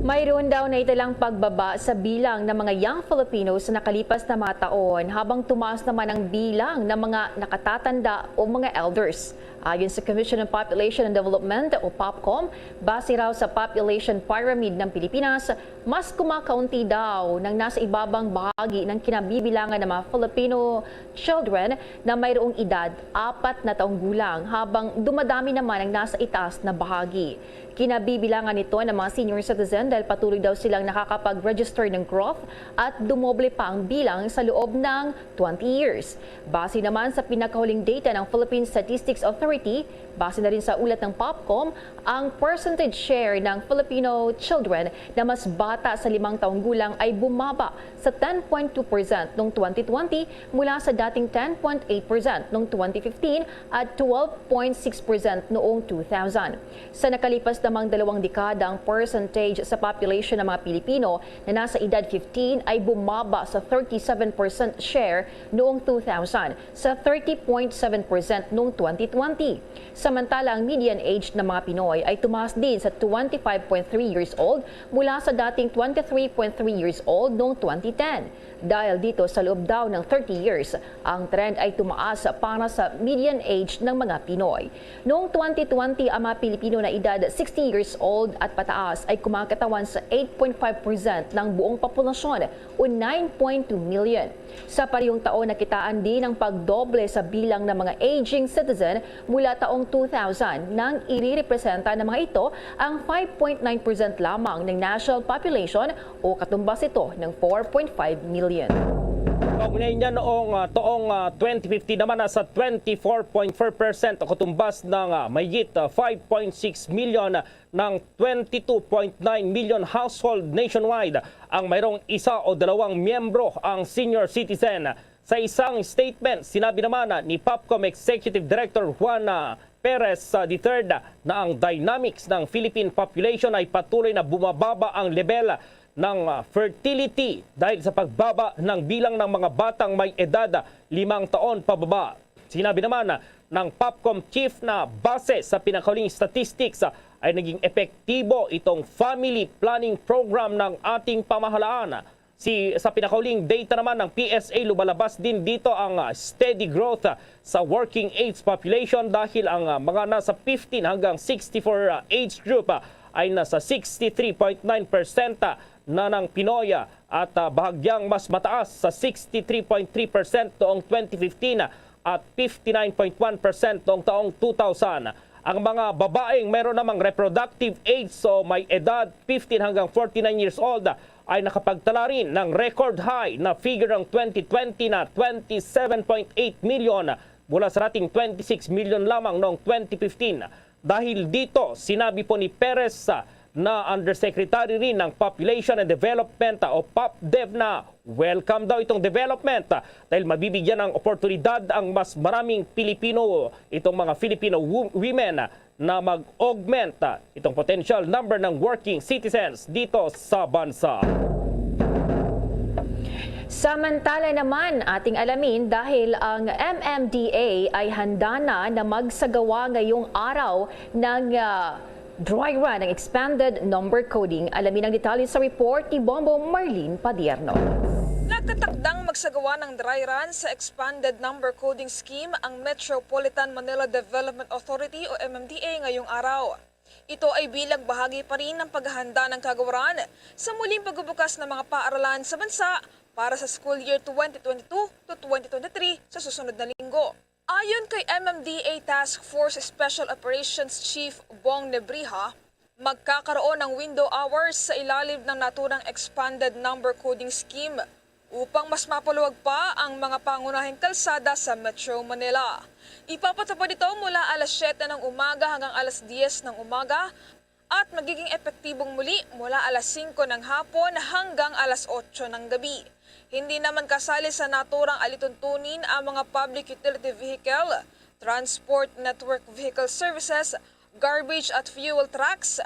Mayroon daw naitalang pagbaba sa bilang ng mga young Filipinos sa nakalipas na mga taon, habang tumaas naman ang bilang ng mga nakatatanda o mga elders. Ayon sa Commission on Population and Development o POPCOM, base raw sa population pyramid ng Pilipinas, mas kumakaunti daw ng nasa ibabang bahagi ng kinabibilangan ng mga Filipino children na mayroong edad apat na taong gulang, habang dumadami naman ang nasa itaas na bahagi. Kinabibilangan nito ng mga senior citizen dahil patuloy daw silang nakakapag-register ng growth at dumoble pa ang bilang sa loob ng twenty years. Base naman sa pinakahuling data ng Philippine Statistics Authority, base na rin sa ulat ng POPCOM, ang percentage share ng Filipino children na mas bata sa limang taong gulang ay bumaba sa ten point two percent noong twenty twenty mula sa dating ten point eight percent noong twenty fifteen at twelve point six percent noong two thousand. Sa nakalipas namang dalawang dekada, ang percentage sa population ng mga Pilipino na nasa edad fifteen ay bumaba sa thirty-seven percent share noong two thousand sa thirty point seven percent noong twenty twenty. Samantala, ang median age ng mga Pinoy ay tumaas din sa twenty-five point three years old mula sa dating twenty-three point three years old noong twenty ten. Dahil dito, sa loob daw ng thirty years, ang trend ay tumaas para sa median age ng mga Pinoy. Noong twenty twenty, ang mga Pilipino na edad sixty years old at pataas ay kumakatawan sa eight point five percent ng buong populasyon o nine point two million. Sa parehong taon, nakitaan din ang pagdoble sa bilang ng mga aging citizen mula taong two thousand, nang irirepresenta ng mga ito ang five point nine percent lamang ng national population o katumbas ito ng four point five million. Kaugnay niya, noong, ah, taong, ah, twenty fifteen naman, nasa twenty-four point four percent o katumbas ng, ah, mahigit, ah, five point six million ng twenty-two point nine million household nationwide ang mayroong isa o dalawang miyembro ang senior citizen. Sa isang statement, sinabi naman ni POPCOM Executive Director Juana Perez, ah, the third, na ang dynamics ng Philippine population ay patuloy na bumababa ang level ng, ah, fertility dahil sa pagbaba ng bilang ng mga batang may edad, ah, limang taon pababa. Sinabi naman, ah, ng POPCOM chief na base sa pinakahuling statistics, ah, ay naging epektibo itong family planning program ng ating pamahalaan. Si, sa pinakahuling data naman ng P S A, lumalabas din dito ang, ah, steady growth, ah, sa working age population dahil ang, ah, mga nasa fifteen hanggang sixty-four, ah, age group, ah, ay nasa sixty-three point nine percent na ng Pinoy at, ah, bahagyang mas mataas sa sixty-three point three percent noong twenty fifteen at fifty-nine point one percent noong taong two thousand. Ang mga babaeng mayroon namang reproductive age o may edad fifteen hanggang forty-nine years old ay nakapagtala rin ng record high na figure ng twenty twenty na twenty-seven point eight million mula sa dating twenty-six million lamang noong twenty fifteen. Dahil dito, sinabi po ni Perez, ah, na Undersecretary rin ng Population and Development, ah, o PopDev, na welcome daw itong development, ah, dahil mabibigyan ng oportunidad ang mas maraming Pilipino, itong mga Filipino wo-, women, ah, na mag-augment, ah, itong potential number ng working citizens dito sa bansa. Samantala naman, ating alamin dahil ang M M D A ay handa na na magsagawa ngayong araw ng, ah, dry run ng expanded number coding. Alamin ang detalye sa report ni Bombo Marlene Padierno. Nakatakdang magsagawa ng dry run sa expanded number coding scheme ang Metropolitan Manila Development Authority o M M D A ngayong araw. Ito ay bilang bahagi pa rin ng paghahanda ng kagawaran sa muling pagbubukas ng mga paaralan sa bansa para sa school year twenty twenty-two to twenty twenty-three sa susunod na linggo. Ayon kay M M D A Task Force Special Operations Chief Bong Nebriha, magkakaroon ng window hours sa ilalim ng naturang expanded number coding scheme upang mas mapaluwag pa ang mga pangunahing kalsada sa Metro Manila. Ipapatupad ito mula alas siyete ng umaga hanggang alas diyes ng umaga at magiging epektibong muli mula alas singko ng hapon hanggang alas otso ng gabi. Hindi naman kasali sa naturang alituntunin ang mga public utility vehicle, transport network vehicle services, garbage at fuel trucks,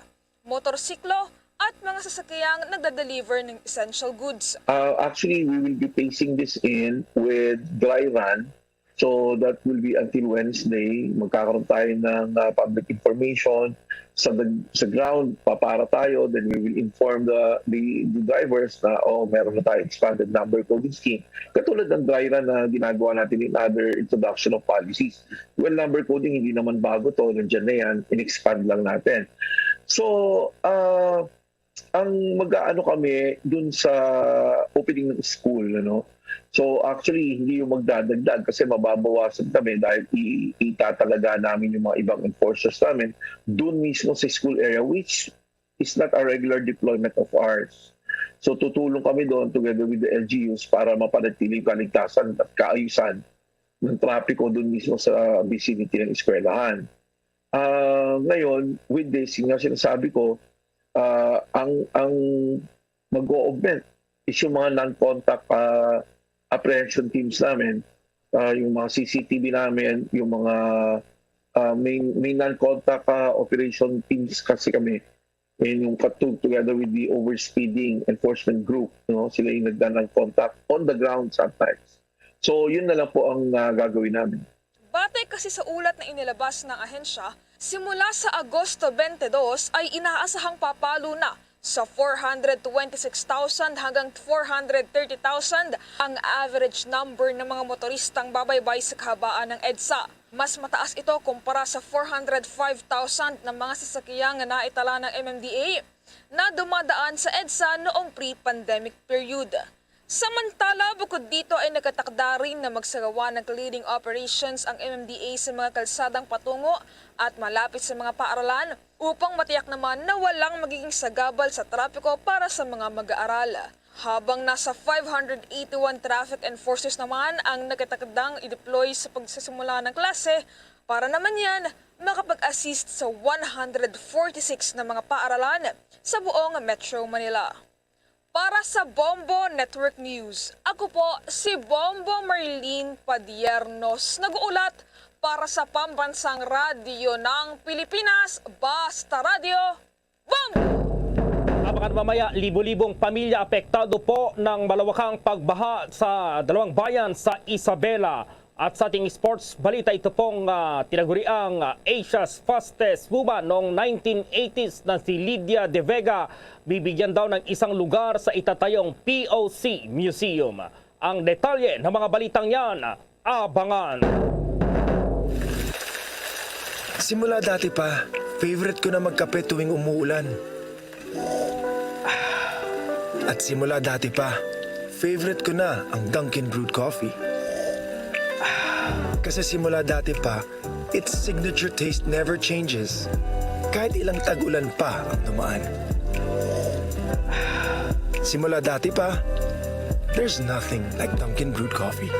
motorsiklo, at mga sasakyang nagda-deliver ng essential goods. Uh, actually, we will be phasing this in with dry run. So that will be until Wednesday. Magkakaroon tayo ng, uh, public information sa, sa ground. Papara tayo, then we will inform the, the, the drivers na, oh, meron na tayo expanded number coding scheme. Katulad ng dry run na ginagawa natin in other introduction of policies. Well, number coding, hindi naman bago to. Nandiyan na yan. In-expand lang natin. So, uh, ang mag-aano kami dun sa opening ng school, ano? So, actually, hindi yung magdadagdag kasi mababawasan kami dahil i-, itatalaga namin yung mga ibang enforcers namin dun mismo sa school area, which is not a regular deployment of ours. So, tutulong kami doon together with the L G Us para mapanatili yung kaligtasan at kaayusan ng trapiko dun mismo sa vicinity ng eskwelahan. Ah, ngayon, with this, yung nga sinasabi ko, ah, ang, ang mag-o-augment is yung mga non-contact, ah, apprehension teams namin, ah, yung mga C C T V namin, yung mga, ah, may, may non-contact, ah, operation teams kasi kami. And yung katu-, together with the overspeeding enforcement group, no, sila yung nagda-non-contact on the ground sometimes. So, yun na lang po ang, ah, gagawin namin. Batay kasi sa ulat na inilabas ng ahensya, simula sa Agosto twenty-two ay inaasahang papalo na sa four hundred twenty-six thousand hanggang four hundred thirty thousand ang average number ng mga motoristang babaybay sa kahabaan ng EDSA. Mas mataas ito kumpara sa four hundred five thousand na mga sasakyang naitala ng M M D A na dumadaan sa EDSA noong pre-pandemic period. Samantala, bukod dito ay nagkatakda rin na magsagawa ng clearing operations ang M M D A sa mga kalsadang patungo at malapit sa mga paaralan upang matiyak naman na walang magiging sagabal sa trapiko para sa mga mag-aaral. Habang nasa five hundred eighty-one traffic enforcers naman ang nagkatakdang i-deploy sa pagsisimula ng klase, para naman yan makapag-assist sa one hundred forty-six na mga paaralan sa buong Metro Manila. Para sa Bombo Network News, ako po si Bombo Marlene Padiernos, nag-uulat para sa Pambansang Radyo ng Pilipinas, Basta Radyo, Bombo! Abangan mamaya, libo-libong pamilya apektado po ng malawakang pagbaha sa dalawang bayan sa Isabela. At sa ating sports balita, ito pong, ah, tinaguriang, ah, Asia's Fastest Woman noong nineteen eighties na si Lydia De Vega, bibigyan daw ng isang lugar sa itatayong P O C Museum. Ang detalye ng mga balitang yan, abangan. Simula dati pa, Favorite ko na magkape tuwing umuulan. At simula dati pa, favorite ko na ang Dunkin' Brewed Coffee. Kasi simula dati pa, its signature taste never changes. Kahit ilang tag-ulan pa ang dumaan. Simula dati pa, there's nothing like Dunkin' Brewed Coffee.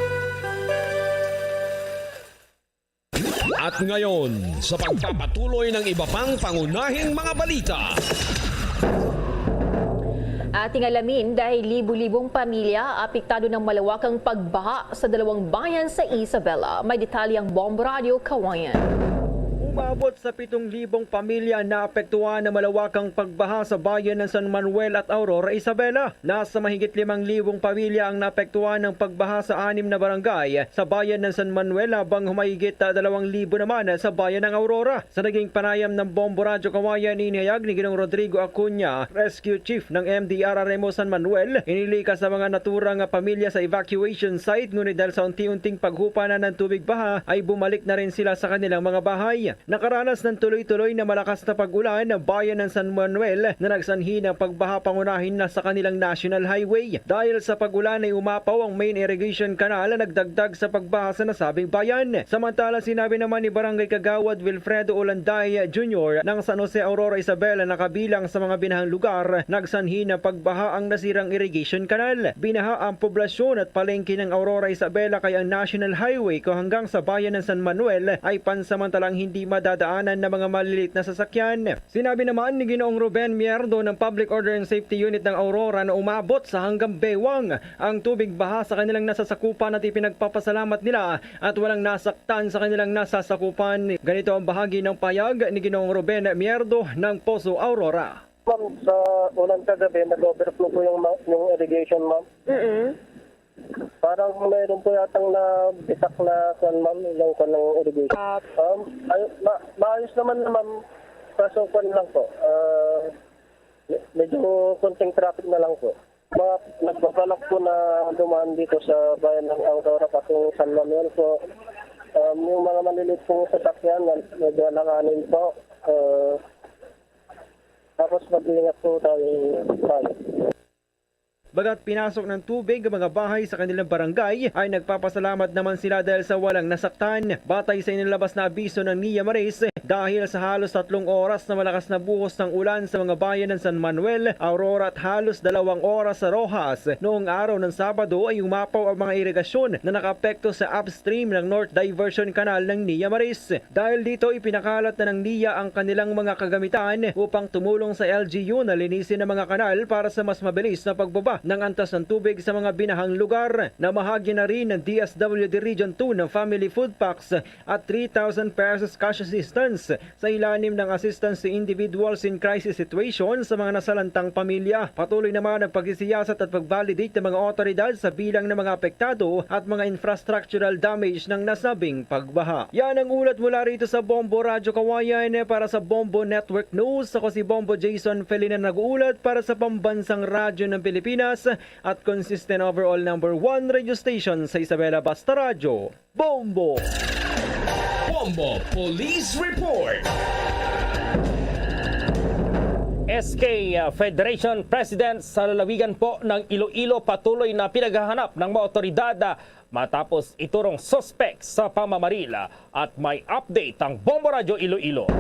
At ngayon, sa pagpapatuloy ng iba pang pangunahing mga balita. Ating alamin, dahil libu-libong pamilya apektado ng malawakang pagbaha sa dalawang bayan sa Isabela. May detalye ang Bombo Radio Kawayan. Umabot sa pitong libong pamilya na apektuhan ng malawakang pagbaha sa bayan ng San Manuel at Aurora, Isabela. Nasa mahigit limang libong pamilya ang naapektuhan ng pagbaha sa anim na barangay sa bayan ng San Manuel, habang humahigit dalawang libo naman sa bayan ng Aurora. Sa naging panayam ng Bombo Radyo Kawayan, inihayag ni Ginoong Rodrigo Acuña, Rescue Chief ng M D R R M O San Manuel, inili ka sa mga naturang nga pamilya sa evacuation site, ngunit dahil sa unti-unting paghupa na ng tubig baha ay bumalik na rin sila sa kanilang mga bahay. Nakaranas ng tuloy-tuloy na malakas na pag-ulan ang bayan ng San Manuel na nagsanhi ng pagbaha, pangunahin na sa kanilang National Highway. Dahil sa pag-ulan ay umapaw ang main irrigation canal na nagdagdag sa pagbaha sa nasabing bayan. Samantala, sinabi naman ni Barangay Kagawad Wilfredo Olanday Junior ng San Jose, Aurora, Isabela na kabilang sa mga binahang lugar nagsanhi ng pagbaha ang nasirang irrigation canal. Binaha ang poblasyon at palengke ng Aurora, Isabela, kay ang National Highway ko hanggang sa bayan ng San Manuel ay pansamantalang hindi madadaanan ng mga malilit na sasakyan. Sinabi naman ni Ginoong Ruben Mierdo ng Public Order and Safety Unit ng Aurora na umabot sa hanggang bewang ang tubig baha sa kanilang nasasakupan at ipinagpapasalamat nila at walang nasaktan sa kanilang nasasakupan. Ganito ang bahagi ng payag ni Ginoong Ruben Mierdo ng Poso, Aurora. Ma'am, sa ulan kagabi, nag-overflow po yung, ma- yung irrigation, ma'am. Mm-mm. Parang mayroon po yatang nabitak na kwan, ma'am, yung kwan ng irrigation. Ah, Um, ay, ma- maayos naman na, ma'am. Kaso kwan lang po. Ah, me- medyo konting traffic na lang po. Mga nagbabalak po na dumaan dito sa bayan ng Aurora, patungong San Manuel po. Um, yung mga maliliit pong sasakyan, medyo alanganin po. Ah, tapos mag-ingat po tayo, tayo. Baga't pinasok ng tubig ang mga bahay sa kanilang barangay, ay nagpapasalamat naman sila dahil sa walang nasaktan. Batay sa inilabas na abiso ng NIA Maris, dahil sa halos tatlong oras na malakas na buhos ng ulan sa mga bayan ng San Manuel, Aurora at halos dalawang oras sa Roxas, noong araw ng Sabado ay umapaw ang mga irigasyon na nakaapekto sa upstream ng North Diversion Canal ng NIA Maris. Dahil dito, ipinakalat na ng NIA ang kanilang mga kagamitan upang tumulong sa L G U na linisin ang mga kanal para sa mas mabilis na pagbaba ng antas ng tubig sa mga binahang lugar. Namahagi na rin ng D S W D Region two ng family food packs at three thousand pesos cash assistance sa ilalim ng Assistance to Individuals in Crisis Situation sa mga nasalantang pamilya. Patuloy naman ang pagsisiyasat at pag-validate ng mga otoridad sa bilang ng mga apektado at mga infrastructural damage ng nasabing pagbaha. Yan ang ulat mula rito sa Bombo Radyo Kawayan. Para sa Bombo Network News, ako si Bombo Jason Felina, nag-uulat para sa Pambansang Radyo ng Pilipinas at consistent overall number one radio station sa Isabela, Basta Radyo, Bombo. Bombo Police Report. S K Federation President, sa lalawigan po ng Iloilo, patuloy na pinaghahanap ng mga otoridad matapos iturong suspek sa pamamaril. At may update ang Bombo Radyo Iloilo.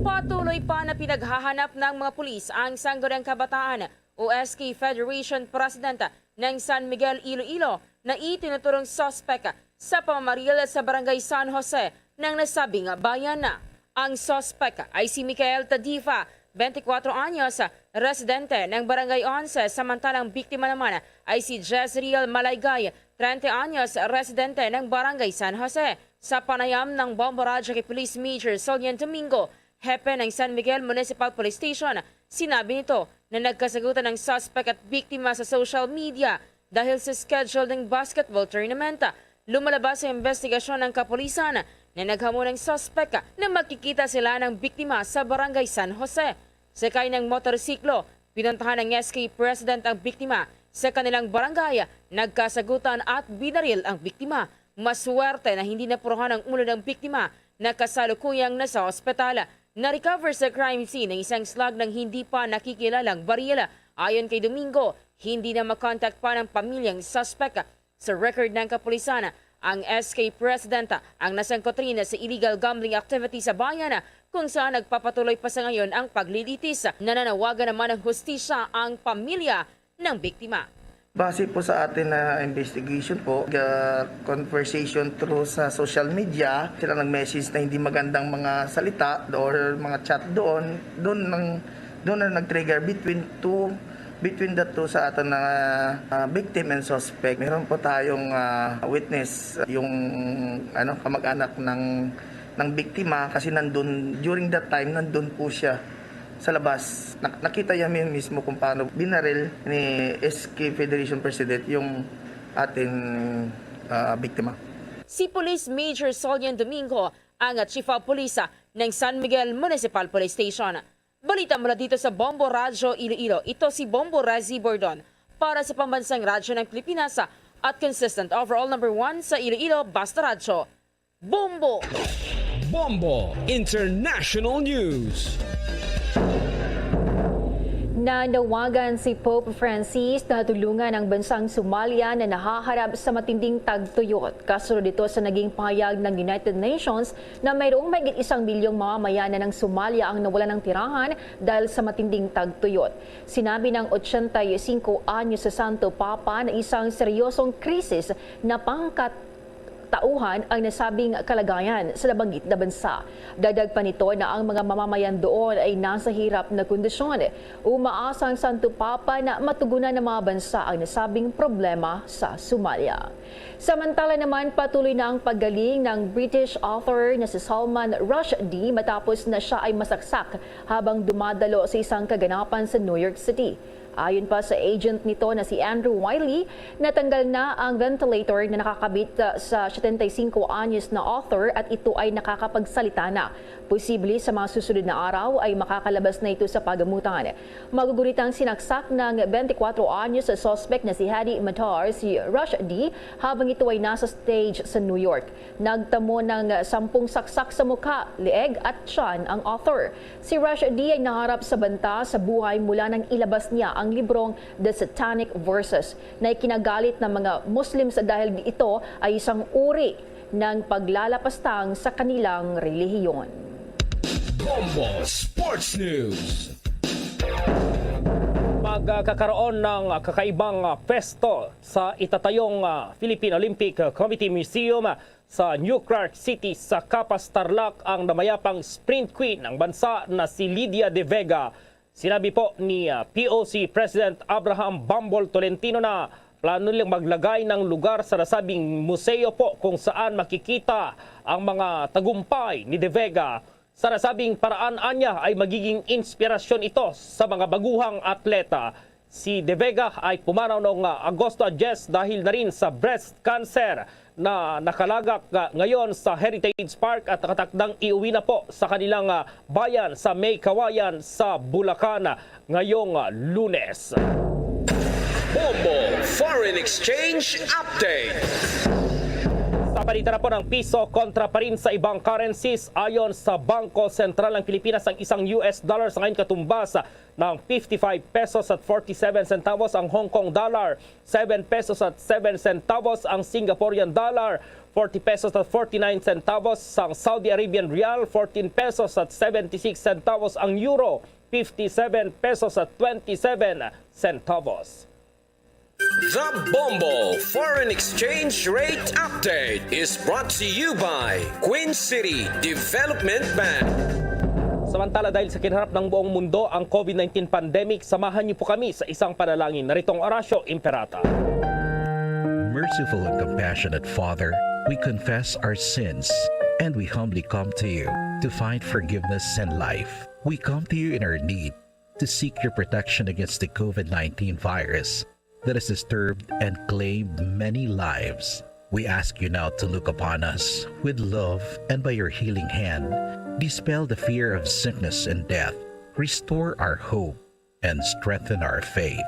Patuloy pa na pinaghahanap ng mga pulis ang Sangguniang Kabataan o S K Federation President ng San Miguel, Iloilo na itinuturong suspek sa pamamaril sa Barangay San Jose ng nasabing bayan. Ang suspek ay si Michael Tadifa, twenty-four anyos, residente ng Barangay Onse, samantalang biktima naman ay si Jezreel Malaygay, treinta anyos, residente ng Barangay San Jose. Sa panayam ng Bombo Radyo kay Police Major Solian Domingo, hepe ng San Miguel Municipal Police Station, sinabi nito na nagkasagutan ang suspek at biktima sa social media dahil sa schedule ng basketball tournament. Lumalabas sa investigasyon ng kapulisan na naghamon ang suspek na magkikita sila ng biktima sa Barangay San Jose. Sakay ng motorsiklo, pinuntahan ng S K President ang biktima sa kanilang barangay, nagkasagutan at binaril ang biktima. Maswerte na hindi napuruhan ang ulo ng biktima na kasalukuyang nasa ospital. Na-recover sa crime scene ang isang slug ng hindi pa nakikilalang baril. Ayon kay Domingo, hindi na makontak pa ng pamilyang suspect. Sa record ng kapulisan, ang S K president ang nasangkot rin sa illegal gambling activity sa bayan, kung saan nagpapatuloy pa sa ngayon ang paglilitis. Nananawagan naman ng hustisya ang pamilya ng biktima. Base po sa atin na investigation po, uh, conversation through sa social media, sila nag-message na hindi magandang mga salita or mga chat doon, doon nang doon na nag-trigger between two, between the two sa aton na, ah, victim and suspect. Meron po tayong, ah, witness, yung, ano, kamag-anak ng, ng biktima kasi nandun, during that time, nandun po siya sa labas. Nak-, nakita niya mi-, mismo kung paano binaril ni S K Federation President yung ating, ah, biktima. Si Police Major Solian Domingo ang Chief of Police, ah, ng San Miguel Municipal Police Station. Balita mula dito sa Bombo Radyo Iloilo. Ito si Bombo Razi Bordon para sa Pambansang Radyo ng Pilipinas at consistent overall number one sa Iloilo, Basta Radyo. Bombo! Bombo International News. Nanawagan si Pope Francis na tulungan ang bansang Somalia na nahaharap sa matinding tagtuyot. Kasunod ito sa naging pahayag ng United Nations na mayroong mahigit isang milyong mamamayan na ng Somalia ang nawalan ng tirahan dahil sa matinding tagtuyot. Sinabi ng ochenta y cinco anyos sa Santo Papa na isang seryosong krisis na pangkatauhan ang nasabing kalagayan sa nabanggit na bansa. Dagdag pa nito na ang mga mamamayan doon ay nasa hirap na kondisyon. Umaasa ang Santo Papa na matugunan ng mga bansa ang nasabing problema sa Somalia. Samantala naman, patuloy na ang paggaling ng British author na si Salman Rushdie matapos na siya ay masaksak habang dumadalo sa isang kaganapan sa New York City. Ayon pa sa agent nito na si Andrew Wylie, natanggal na ang ventilator na nakakabit, uh, sa setenta y cinco anyos na author at ito ay nakakapagsalita na. Posible sa mga susunod na araw ay makakalabas na ito sa pagamutan. Magugunit ang sinaksak ng twenty-four anyos na suspect na si Hadi Matar, si Rushdie, habang ito ay nasa stage sa New York. Nagtamo ng sampung saksak sa mukha, leeg at tiyan ang author. Si Rushdie ay naharap sa banta sa buhay mula nang ilabas niya ang librong The Satanic Verses na ikinagalit ng mga Muslims dahil ito ay isang uri ng paglalapastang sa kanilang relihiyon. Bombo Sports News. Magkakaroon ng kakaibang, ah, pwesto sa itatayong, ah, Philippine Olympic Committee Museum, ah, sa New Clark City sa Capas, Tarlac ang namayapang sprint queen ng bansa na si Lydia De Vega. Sinabi po ni, ah, P O C President Abraham Bambol Tolentino na plano nilang maglagay ng lugar sa nasabing museo po kung saan makikita ang mga tagumpay ni De Vega. Sa nasabing paraan, anya, ay magiging inspirasyon ito sa mga baguhang atleta. Si De Vega ay pumanaw noong, ah, Agosto diyes dahil na rin sa breast cancer na nakalagak, ah, ngayon sa Heritage Park at nakatakdang iuwi na po sa kanilang, ah, bayan sa May Kawayan sa Bulacan, ah, ngayong, ah, Lunes. Bombo Foreign Exchange Update. Sa palitan na po ng piso kontra pa rin sa ibang currencies, ayon sa Bangko Sentral ng Pilipinas, ang isang U S dollar sa ngayon katumbas ng fifty-five pesos at forty-seven centavos, ang Hong Kong dollar, seven pesos at seven centavos, ang Singaporean dollar, forty pesos at forty-nine centavos, ang Saudi Arabian rial, fourteen pesos at seventy-six centavos, ang euro, fifty-seven pesos at twenty-seven centavos. The Bombo Foreign Exchange Rate Update is brought to you by Queen City Development Bank. Samantala, dahil sa kinaharap ng buong mundo ang COVID nineteen pandemic, samahan niyo po kami sa isang panalangin. Narito ang Orasyo Imperata. Merciful and compassionate Father, we confess our sins and we humbly come to you to find forgiveness and life. We come to you in our need to seek your protection against the COVID nineteen virus that has disturbed and claimed many lives. We ask you now to look upon us with love and by your healing hand, dispel the fear of sickness and death, restore our hope, and strengthen our faith.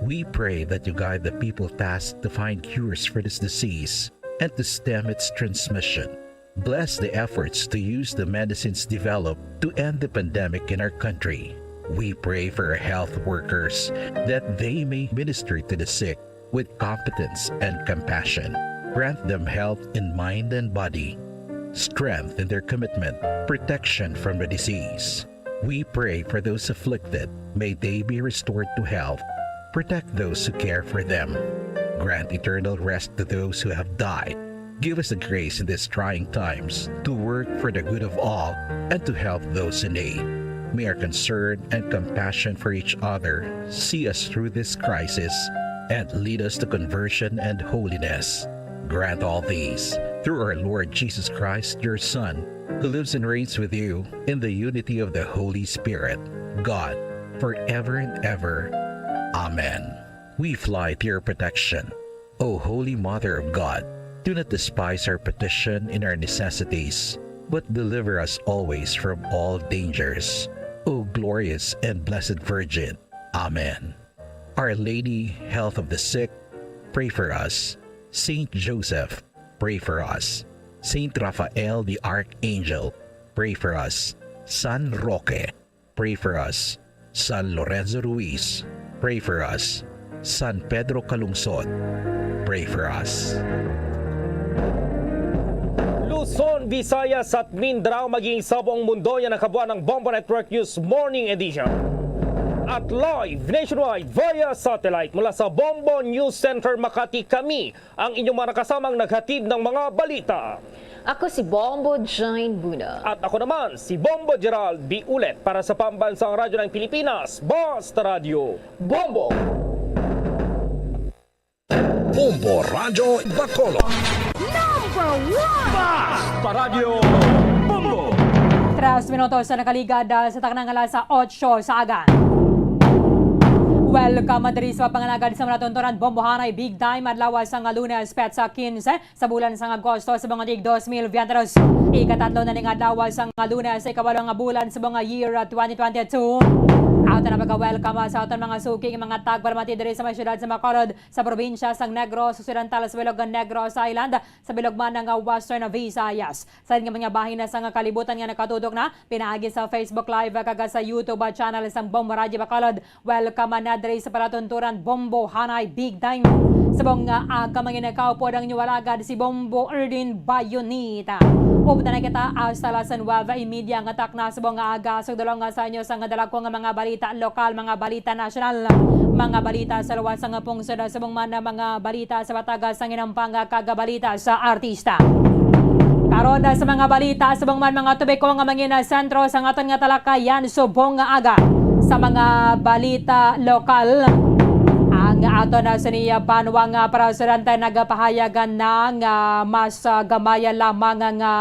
We pray that you guide the people tasked to find cures for this disease and to stem its transmission. Bless the efforts to use the medicines developed to end the pandemic in our country. We pray for our health workers that they may minister to the sick with competence and compassion. Grant them health in mind and body, strength in their commitment, protection from the disease. We pray for those afflicted. May they be restored to health. Protect those who care for them. Grant eternal rest to those who have died. Give us the grace in these trying times to work for the good of all and to help those in need. May our concern and compassion for each other see us through this crisis and lead us to conversion and holiness. Grant all these through our Lord Jesus Christ, your Son, who lives and reigns with you in the unity of the Holy Spirit, God, forever and ever. Amen. We fly to your protection. O Holy Mother of God, do not despise our petition in our necessities, but deliver us always from all dangers. O glorious and blessed Virgin. Amen. Our Lady, Health of the Sick, pray for us. Saint Joseph, pray for us. Saint Raphael the Archangel, pray for us. San Roque, pray for us. San Lorenzo Ruiz, pray for us. San Pedro Calungsod, pray for us. Luzon, Visayas at Mindanao, maging sa buong mundo, yan ang kabuuan ng Bombo Network News Morning Edition. At live nationwide via satellite mula sa Bombo News Center Makati, kami ang inyong mga nakasamang naghatid ng mga balita. Ako si Bombo Jane Buna. At ako naman, si Bombo Gerald Biulet para sa Pambansang Radyo ng Pilipinas, Basta Radyo Bombo! Bombo Radyo Bacolod. Number one! Basta Radyo Bombo! Tres minutos na nakaligad, ah, sa taknang alas otso sa aga. Welcome diri sa pangalagad sa mga natuntunan, Bombohanay Big Time, adlaw sang Lunes, petsa quince sa bulan sang Agosto sa mga tig dos mil veintitrés. Ikatatlo na ning adlaw sang Lunes, ikawalo nga bulan sa mga year twenty twenty-two. Ato na pagka-welcome sa aton mga suking mga tagpalamati diri sa mga syudad sa Bacolod, sa probinsya sang Negros Occidental, sa bilog nga Negros Island, sa bilog man nga Western Visayas. Sa nga mga bahin na sa nga kalibutan nga nakatutok na pinaagi sa Facebook Live kag sa YouTube channel sang Bombo Radyo Bacolod. Welcome na diri sa palatunturan Bombohanay Big Time. Subong nga aga, mga inakaw, pod ang inyo alagad, si Bombo Erdin Bayonita. Upod na kita hasta las nuebe y media nga takna subong nga aga, sugdulong nga sa inyo sang dalagko nga mga balita lokal, mga balita nasyonal, mga balita sa luwas nga pungsod, subong man na mga balita sa bataga sang inampang kag balita sa artista. Karon na sa mga balita, subong man mga tubiko nga mangin sentro sa aton nga talakayan subong nga aga. Sa mga balita lokal, ang aton na sini banwa nga presidente nagapahayag na nga mas, ah, gamay lamang nga,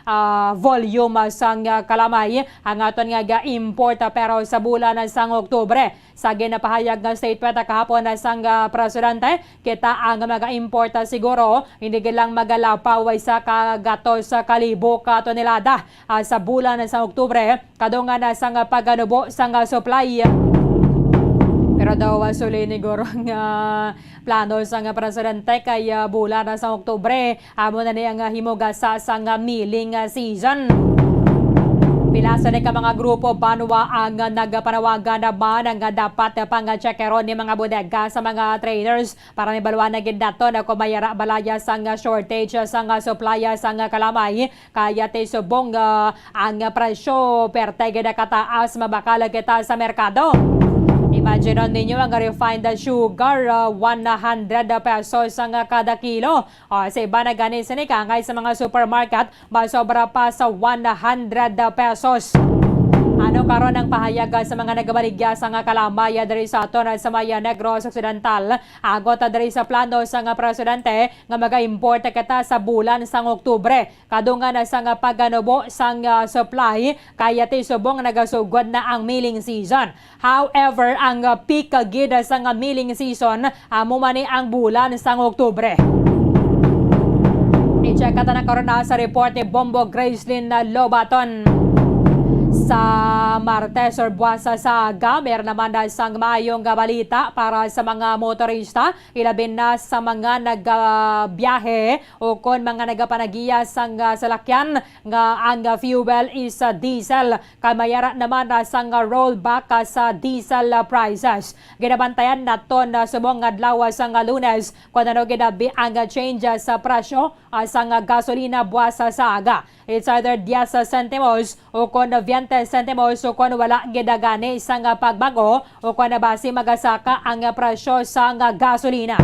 ah, volume sang kalamay ang aton nga ga-import, pero sa bulan sang Oktubre, sa ginapahayag nga statement kahapon sang, ah, presidente, kita ang mag-import, ah, siguro, hindi gid lang magalapaw sa kagatos sa kalibo ka tonelada, ah, sa bulan sa Oktubre, kadungan na sang pagkanubo sang supply. Pero daw, ah, sulod ni guro nga plano sang presidente kay, ah, bulan sa Oktubre, amo na ni ang, ah, himugasa sang, ah, milling, ah, season. Pila sa ni ka mga grupo banwa ang, ah, nagapanawagan naman nga dapat pang-checkeron ni mga bodega sa mga traders para mahibaluan na gid naton kung may ara balaya sang, ah, shortage sang, ah, supply sang, ah, kalamay. Kaya ti subong, ah, ang presyo, perte gid nakataas, mabakal kita sa merkado. Imagine ninyo ang refined sugar, ah, one hundred pesos ang kada kilo. O, sa iba na gani sini ka, kay sa mga supermarket, masobra pa sa one hundred pesos. Ano karon ang pahayag sa mga nagabaligya sang kalamay diri sa aton sa may Negros Occidental? Agot diri sa plano sang presidente nga mag-import kita sa bulan sang Oktubre. Kadungan na sang pagkanubo sang, ah, supply, kaya ti subong nagasugod na ang milling season. However, ang, ah, peak gid sang milling season, amo man ni ang bulan sang Oktubre. I-check ta na karon na sa report ni Bombo Gracelyn Lobaton. Sa Martes or buwas sa aga, meron naman na isang maayong balita para sa mga motorista, ilabi na sa mga nagabiyahe o kon mga nagapanagiya sang, ah, salakyan nga ang, ah, fuel is, ah, diesel. Kay mayara naman na sang, ah, rollback, ah, sa diesel, ah, prices. Ginabantayan naton na subong nga adlaw, ah, sang, ah, Lunes, kung ano gid abi ang, ah, change, ah, sa presyo, ah, sang, ah, gasolina buwas, ah, sa aga. It's either diyes sentimos o kon veinte sentimos o kon wala gid gani sang pagbag-o o kon basi magasaka ang presyo sang gasolina.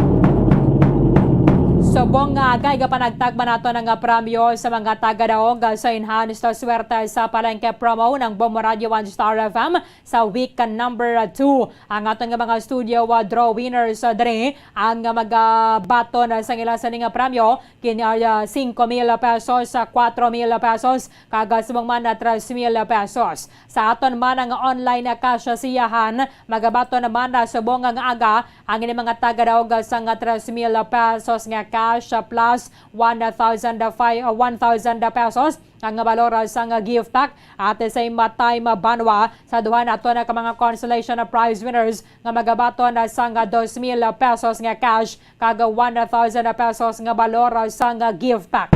Subong nga aga, igapanagtag man nato ang premyo sa mga tagadaog sa Enhanced Swerte sa Palengke promo ng Bombo Radio One Star F M sa week number two. Ang aton nga mga studio, uh, draw winners, uh, diri ang, uh, magabaton, uh, sa ila sa ning premyo, kini ay, uh, singko mil pesos, uh, kwatro mil pesos, kag, uh, subong man na tres mil pesos. Sa aton man ang online, uh, cash siyahan, magabaton naman na subong nga aga ang ini mga tagadaog sang, uh, tres mil pesos nga cash, uh, plus one thousand five, uh, one thousand pesos ang balor sang gift pack. At the same time, banwa, sa duha nato na ka mga consolation prize winners nga magabaton sang dos mil pesos nga cash kag one thousand pesos nga balor sang gift pack.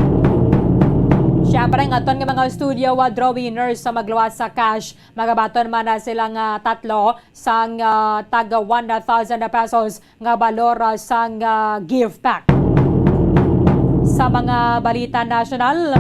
Siyempre, ang aton nga mga studio draw winners sa magluwas sa cash, magabaton man na sila nga tatlo sang, ah, tag one thousand pesos nga balor, ah, sang, ah, gift pack. Sa mga balita nasyonal,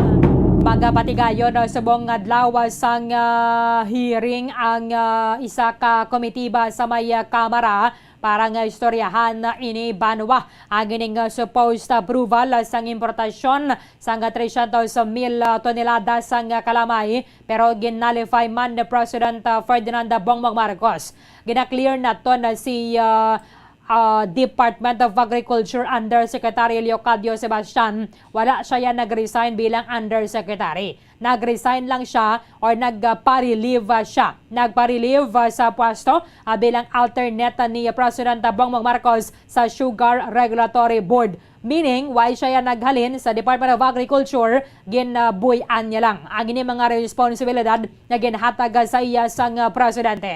magapatigayon, ah, subong adlaw, ah, sang, ah, hearing ang, ah, isa ka komitiba sa may, ah, Kamara para nga istoryahan ini banwa ang ining, ah, supposed approval, ah, sang importasyon sang trescientos mil, ah, tonelada sang, ah, kalamay, pero gin-nullify man ni President, ah, Ferdinand Bongbong Marcos. Gina-clear naton na si, ah, ah, Department of Agriculture Undersecretary Leocadio Sebastian, wala siya yan nag-resign bilang undersecretary. Nag-resign lang siya or nagpa-relieve, ah, siya. Nagpa-relieve, ah, sa pwesto, ah, bilang alternate ni President Bongbong Marcos sa Sugar Regulatory Board. Meaning, why siya yan naghalin sa Department of Agriculture, ginabuy-an niya lang ang ini mga responsibilidad nga ginhatag sa iya sang, ah, presidente.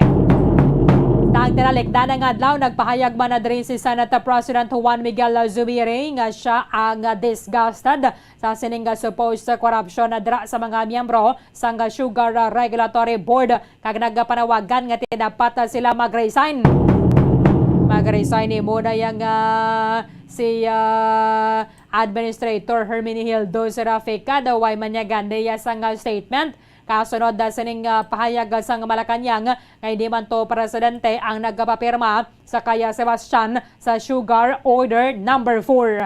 Tang tinalikdan nga adlaw, nagpahayag man na diri si Senate President Juan Miguel Zubiri nga siya ang, ah, disgusted sa sining, ah, supposed corruption na dira sa mga miyembro sang, ah, Sugar, ah, Regulatory Board, kag nagapanawagan nga ti dapat, ah, sila mag-resign. Mag-resign ni muna yang, ah, si, ah, Administrator Herminihildo Serafica, daw way man niya gani sang, ah, statement. Kasunod, ah, sining, ah, pahayag, ah, sang Malacañang nga hindi man to presidente ang nagapapirma sa kaya Sebastian sa Sugar Order Number Four.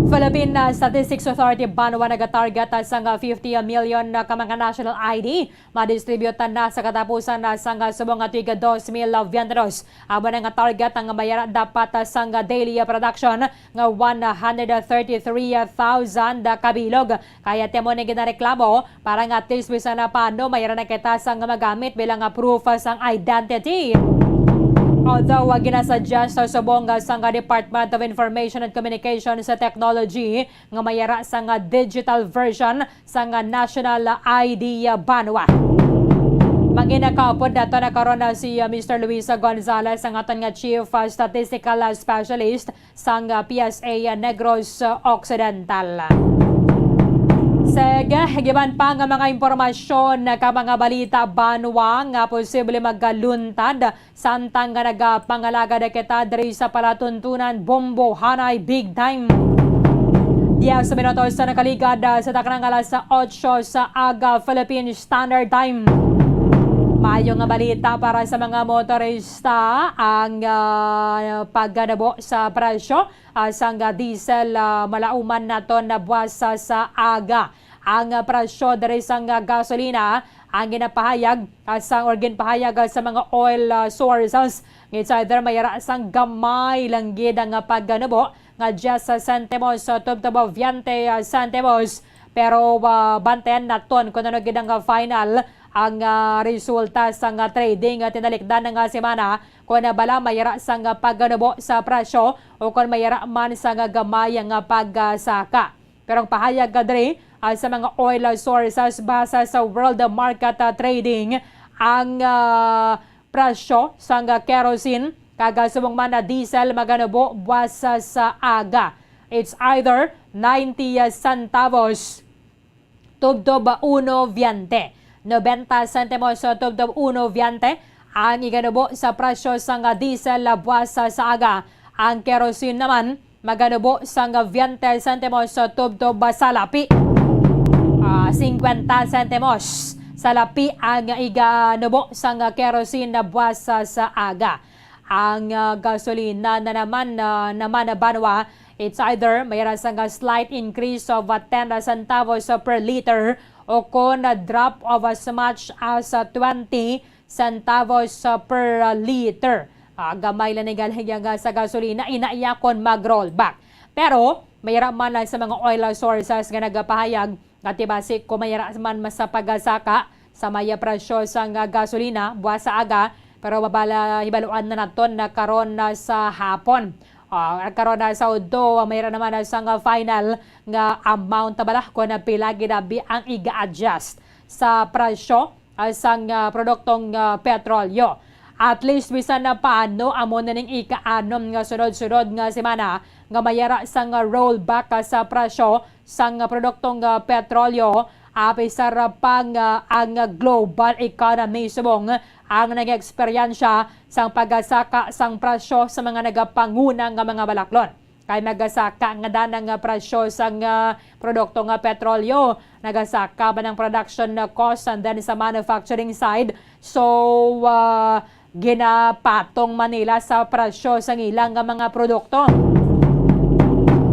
Philippine, ah, Statistics Authority banwa nagatarget, ah, sang, ah, fifty million na ka mga national I D madistribute na sa katapusan na sang, ah, subong nga tuig dos mil veintidos. Amo na nga target ang mayara dapat, ah, sang, ah, daily, ah, production nga one hundred thirty-three thousand kabilog. Kaya ti amo ni ginareklamo para nga at least bisan na paano mayara na kita sang magamit bilang, ah, proof, ah, sang identity. Although, ah, ginasuggest sa subong, ah, sang, ah, Department of Information and Communications Technology nga mayara sang, ah, digital version sang, ah, national I D banwa. Mangin nakaupod nato na karon na si, ah, Mister Luis Gonzalez, ang aton nga Chief, ah, Statistical, ah, Specialist sang, ah, P S A, ah, Negros, ah, Occidental. Sige, giban pa nga mga impormasyon, ah, ka mga balita banwa nga posible magaluntad samtang nga nagapangalagad kita diri sa palatuntunan, bombo, hanay, big time. Diez minutos sa nakaligad, ah, sa taknang alas otso sa aga, Philippine Standard Time. Mayo nga balita para sa mga motorista, ang, ah, pagkanubo sa presyo, ah, sang diesel, ah, malauman naton na buwas sa, sa aga. Ang, ah, presyo diri sang, ah, gasolina ang ginapahayag, ah, sang, or ginpahayag, ah, sa mga oil, ah, sources. It's either mayara sang gamay lang gid ang, ah, pagkanubo nga diyes sentimos, ah, tubtob veinte, ah, sentimos. Pero, ah, bantayan naton kung ano gid ang, ah, final ang, ah, resulta sang, ah, trading, ah, tinalikdan nga semana, kung bala mayara sang, ah, pagkanubo sa presyo o kung mayara man sang, ah, gamay nga pagsaka. Pero ang pahayag ka diri, ah, sa mga oil sources, basa sa World Market, ah, Trading, ang, ah, presyo sang kerosene kag subong man na diesel maganubo buwas sa, sa aga. It's either ninety centavos tubtob uno veinte. Noventa centavos tubtob uno veinte ang iganubo sa presyo sang diesel buwas sa, sa aga. Ang kerosene naman maganubo sang veinte centavos tubtob salapi. Ah, cincuenta centavos salapi ang iganubo sang kerosene buwas sa, sa aga. Ang, ah, gasolina na naman, ah, naman, ah, banwa, it's either mayra sang slight increase of, ah, ten centavos per liter o kon, ah, drop of as much as, ah, twenty centavos, ah, per, ah, liter. Ah, gamay lang ni galing yang, ah, sa gasolina, ina iya kon mag-rollback. Pero mayra man lang sa mga oil sources nga nagapahayag nga ti basi kon mayra man mas sa pagasaka sa maya presyo sang gasolina buwas sa aga, pero mabala hibaluan na naton na karon na sa hapon. Ah, karon na sa udto, mayra naman na sang final nga amount na bala kon pila gid abi ang iga-adjust sa presyo, ah, sang, ah, produktong, ah, petrolyo. At least, bisan na paano, amo na ning ika-anom nga sunod-sunod nga semana nga mayara sang rollback, ah, sa presyo sang produktong, ah, petrolyo, apisar pa nga ang global economy subong ang nag-eksperyensya sang pagasaka sang presyo sa mga nagapanguna nga mga balaklon. Kay magasaka nga daan ang presyo sang, ah, produkto nga petrolyo, nagasaka man ang production cost and then sa manufacturing side. So, ah, ginapatong man nila sa presyo sang ilang nga mga produkto.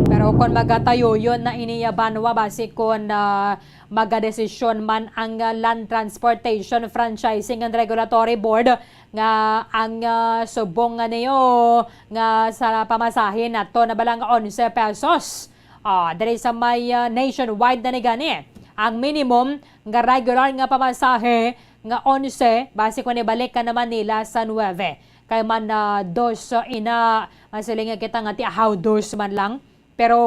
Pero kung magatayuyon na ini, ah, banwa, basi kung, ah, magadesisyon man ang, ah, Land Transportation Franchising and Regulatory Board nga ang, ah, subong nga niyo nga sa pamasahe nato na bala nga onse pesos. Ah, diri sa may, ah, nationwide na ni gani, ang minimum nga regular nga pamasahe nga onse, basi kung ibalik ka naman nila sa nuebe. Kay man, ah, dos, ah, ina, masiling nga kita nga ti ahaw dos man lang. Pero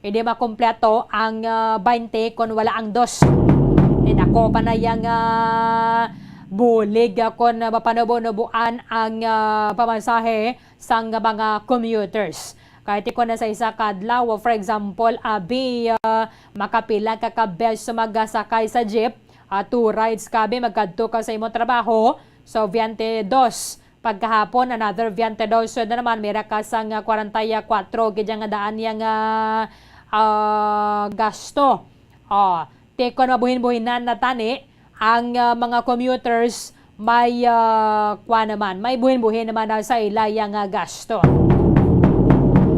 hindi makumpleto ang, ah, baynte kon wala ang dos. Ti dako pa na yang, ah, bulig, ah, kon mapanubo-nubuan ang, ah, pamasahe sang mga commuters. Kay ti kon sa isa ka adlaw, for example, abi, ah, makapila ka ka beses magasakay sa jeep, ah, two rides ka abi, magkadto ka sa imo trabaho, so, veinte dos. Pagkahapon, another veinte dos na naman, mira ka sang kwarenta y kuatro gid nga daan yang, ah, ah, gasto. Oh, ti kon mabuhin-buhinan na tani ang, ah, mga commuters, may, ah, kwa naman, may buhin-buhin naman na sa ila yang, ah, gasto.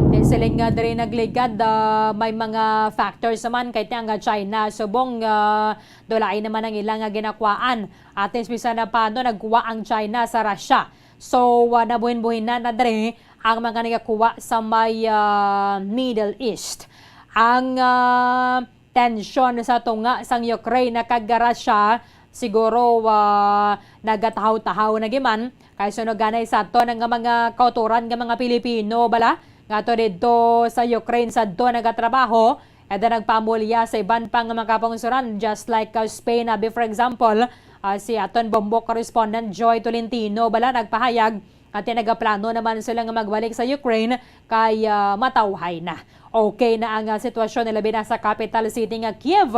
Then siling nga diri nagligad, ah, may mga factors naman kay ti ang, ah, China subong, ah, dulay naman ang ilang, ah, ginakwaan. At least bisan na paano nagkuha ang China sa Russia. So, ah, nabuhin-buhinan na diri ang mga nagakuha sa may, ah, Middle East. Ang, ah, tensyon sa tunga sang Ukraine kag Russia siguro, ah, nagatahaw-tahaw na giman kay sunog ganay sa aton nga mga kauturan nga mga Pilipino bala nga to didto sa Ukraine sa do nagatrabaho. And then nagpamulya sa iban pang mga kapungsuran, just like, uh, Spain, abi, for example, uh, si aton Bombo correspondent Joy Tolentino bala nagpahayag nga ti nagaplano naman sila nga magbalik sa Ukraine kay, uh, matawhay na. Okay na ang, uh, sitwasyon, labi na sa capital city nga Kiev.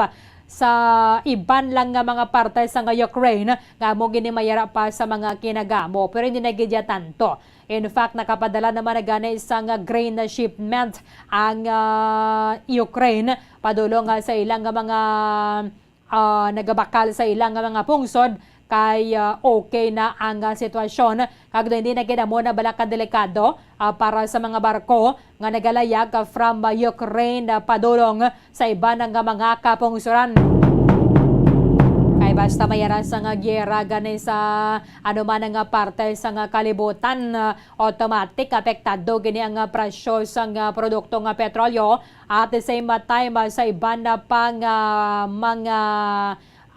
Sa iban lang nga mga parte sa nga Ukraine nga amo gini mayara pa sa mga kinagamo, pero hindi na gid ya tanto. In fact, nakapadala naman na gani sang grain na shipment ang, ah, Ukraine padulong, ah, sa ilang nga mga, ah, nagabakal sa ilang nga mga pungsod kay, ah, okay na ang, ah, sitwasyon kag hindi na gid amo na bala ka delikado, ah, para sa mga barko nga nagalayag, ah, from, ah, Ukraine, ah, padulong sa iban nga mga kapungsuran. Kay basta may aras nga giyera gani sa ano man nga parte sa nga kalibutan, ah, automatic apektado gini ang, ah, presyo sa nga produkto nga petrolyo. At the same time, ah, sa iban na pa nga mga,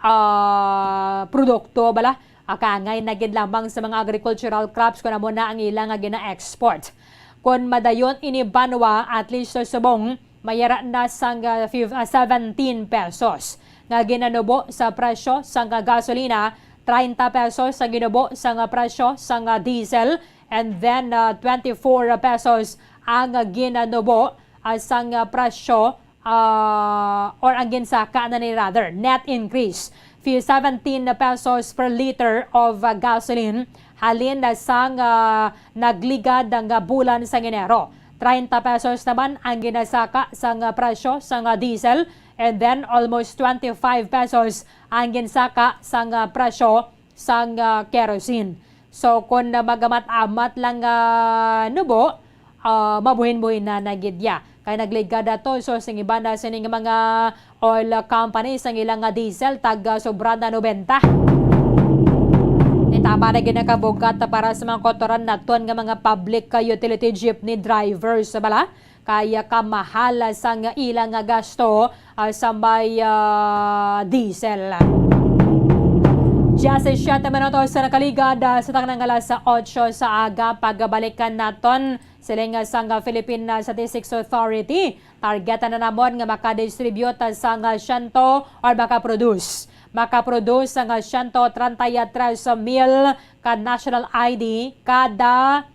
ah, produkto bala, ah, kaangay na gid lamang sa mga agricultural crops kun amo na ang ila nga gina-export. Kun madayon ini banwa, at least sa subong, mayara na sang, ah, fif-, ah, seventeen pesos nga ginanubo sa presyo sang gasolina, treinta pesos ang ginubo sang presyo sang diesel, and then, ah, twenty-four pesos ang ginanubo, ah, sang presyo, ah, or ang ginsaka na ni, rather, net increase. Fi-, seventeen pesos per liter of, ah, gasoline halin na sang, ah, nagligad nga bulan sang Enero. Treinta pesos naman ang ginasaka sang, ah, presyo sang, ah, diesel, and then almost twenty-five pesos ang ginsaka sang, ah, presyo sang, ah, kerosene. So, kung, ah, magamat-amat lang, ah, nubo, ah, mabuhin-buhin na na gid ya. Kay nagligad ato, so, sing iban na sining mga oil companies ang ilang nga diesel, tag, ah, sobra na nobenta. Nitama na gid nakabugat para sa mga kotoran naton nga mga public, ah, utility jeepney drivers, bala. Kay kamahal sang ila nga gasto, ah, sa may, ah, diesel. Diyasisiete minutos sa nakaligad, ah, sa tanang alas otso sa aga. Pagbalikan naton, siling sang Philippine Statistics Authority, target na namon nga makadistribute sang siyento or makaproduce. Makaproduce sang siyento treinta y tres mil ka national I D kada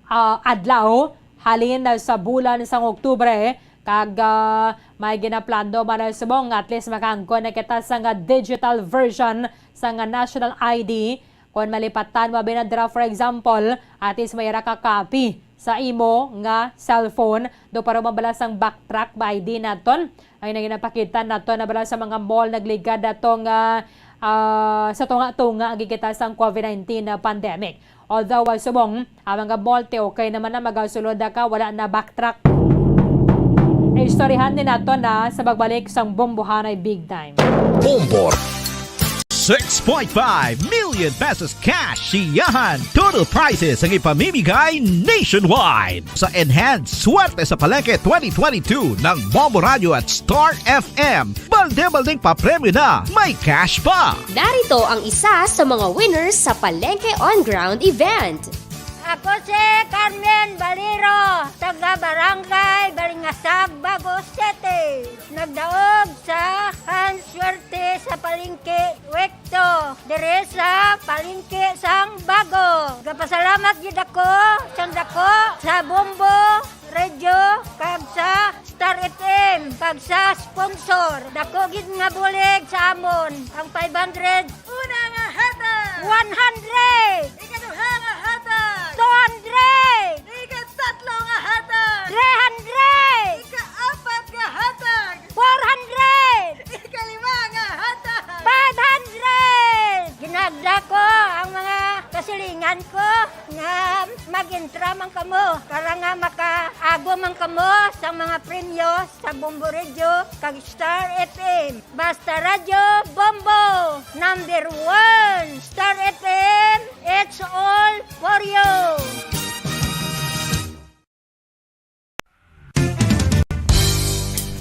ah, adlaw halin sa bulan sang Oktubre, kag, ah, may ginaplano man subong at least makaangkon na kita sang digital version sang national I D. Kon malipatan mo, Abinadra, for example, at least may ra ka copy sa imo nga cellphone. Do para mabala sang backtrack ba I D naton? Ay, na ginapakita nato na bala sa mga mall nagligad ato nga, ah, sa tunga-tunga ang gigita sang covid nineteen na pandemic. Although, ah, subong, ang mga mall, te, okay naman na magasulod na ka, wala na backtrack. Istoryahan din nato na sa pagbalik sang Bombohanay Big Time. Bombo. Six point five million pesos cash siyahan. Total prizes ang ipamimigay nationwide. Sa Enhanced Swerte sa Palengke twenty twenty-two ng Bombo Radio at Star F M, balde-baldeng papremyo na, may cash pa! Narito ang isa sa mga winners sa Palengke On Ground event. Ako si Carmen Baliro, taga Barangay Balingasag, Bago City. Nagdaog sa Enhanced Swerte sa Palengke Wekto, diri sa Palengke sang Bago. Gapasalamat gid ako sang dako sa Bombo Radio kag sa Star F M kag sa sponsor. Dako gid nga bulig sa amon ang five hundred. Una nga hatag. One hundred. Ikaduha nga hatag. Two hundred. Ikatatlo nga hatag. Three hundred. Ikaapat nga hatag. Four hundred. Ikalima nga hatag. Five hundred. Ginagda ko ang mga kasilingan ko nga mag-intra man kamo para nga makaagom man kamo sa mga premyo sa Bombo Radio kag Star F M. Basta Radyo Bombo, number one. Star F M, it's all for you.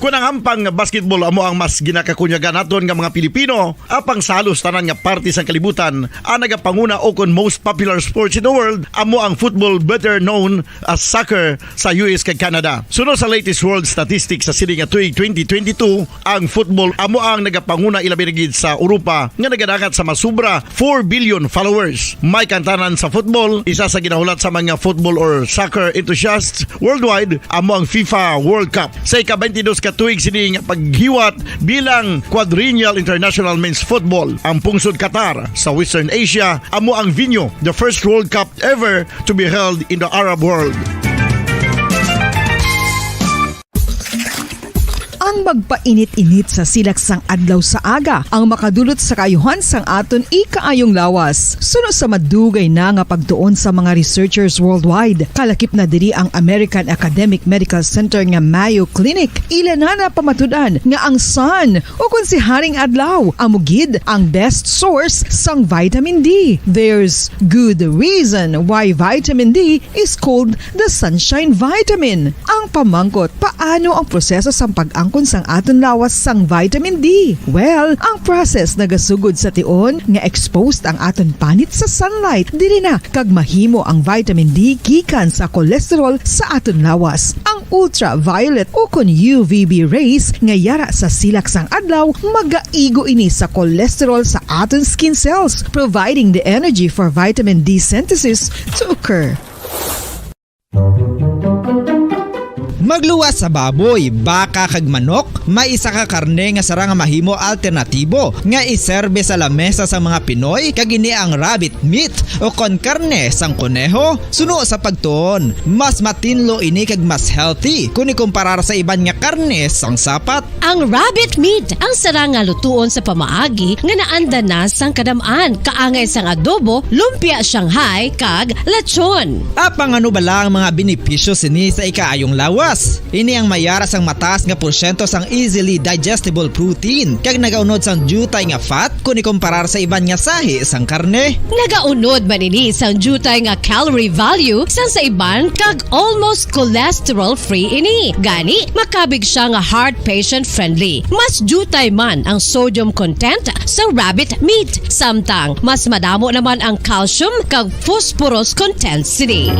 Kun ang hampang nga basketball amo ang mas ginakakunyagan naton nga mga Pilipino, apang sa halos tanan nga parte sang kalibutan, ang nagapanguna o kon most popular sports in the world amo ang football, better known as soccer, sa U S kag Canada. Suno sa latest world statistics sa sini nga tuig twenty twenty-two, ang football amo ang nagapanguna, ilabi na gid sa Europa, nga nagadangat sa masubra four billion followers. May kantanan sa football, isa sa ginahulat sa mga football or soccer enthusiasts worldwide amo ang FIFA World Cup. Sa ika-twenty-dos ka tuig sini nga paghiwat bilang Quadrennial International Men's Football, ang pungsod Qatar sa Western Asia amo ang venue, the first World Cup ever to be held in the Arab world. Ang magpainit-init sa silak sang adlaw sa aga ang makadulot sa kaayuhan sang aton ikaayong lawas. Suno sa madugay na nga pagtuon sa mga researchers worldwide, kalakip na diri ang American Academic Medical Center nga Mayo Clinic. Ila na napamatud-an nga ang sun, o kon si Haring Adlaw, amo gid ang best source sang vitamin D. There's good reason why vitamin D is called the sunshine vitamin. Ang pamangkot, paano ang proseso sang pag-angkon sang aton lawas sang vitamin D? Well, ang process nagasugod sa tion nga exposed ang aton panit sa sunlight, diri na kag mahimo ang vitamin D gikan sa cholesterol sa aton lawas. Ang ultraviolet ukon U V B rays nga yara sa silak sang adlaw, magaigo ini sa cholesterol sa aton skin cells, providing the energy for vitamin D synthesis to occur. Magluwas sa baboy, baka, kag manok, may isa ka karne nga sarang nga mahimo alternatibo nga iserbe sa lamesa sang mga Pinoy, kag ini ang rabbit meat o kon karne sang koneho. Suno sa pagtuon, mas matinlo ini kag mas healthy kon ikumparar sa iban nga karne sang sapat. Ang rabbit meat ang sarang nga lutuon sa pamaagi nga naanda na sang kadam-an, kaangay sang adobo, lumpia Shanghai, kag lechon. Apang ano bala ang mga benepisyo sini sa ikaayong lawas? Ini ang mayara sang mataas nga porsyento sang easily digestible protein, kag nagaunod sang diutay nga fat kon ikumparar sa iban nga sahi sang karne. Nagaunod man ini sang diutay nga calorie value sang sa iban, kag almost cholesterol-free ini. Gani, makabig siya nga heart patient-friendly. Mas diutay man ang sodium content sa rabbit meat, samtang mas madamo naman ang calcium kag phosphorus content sini.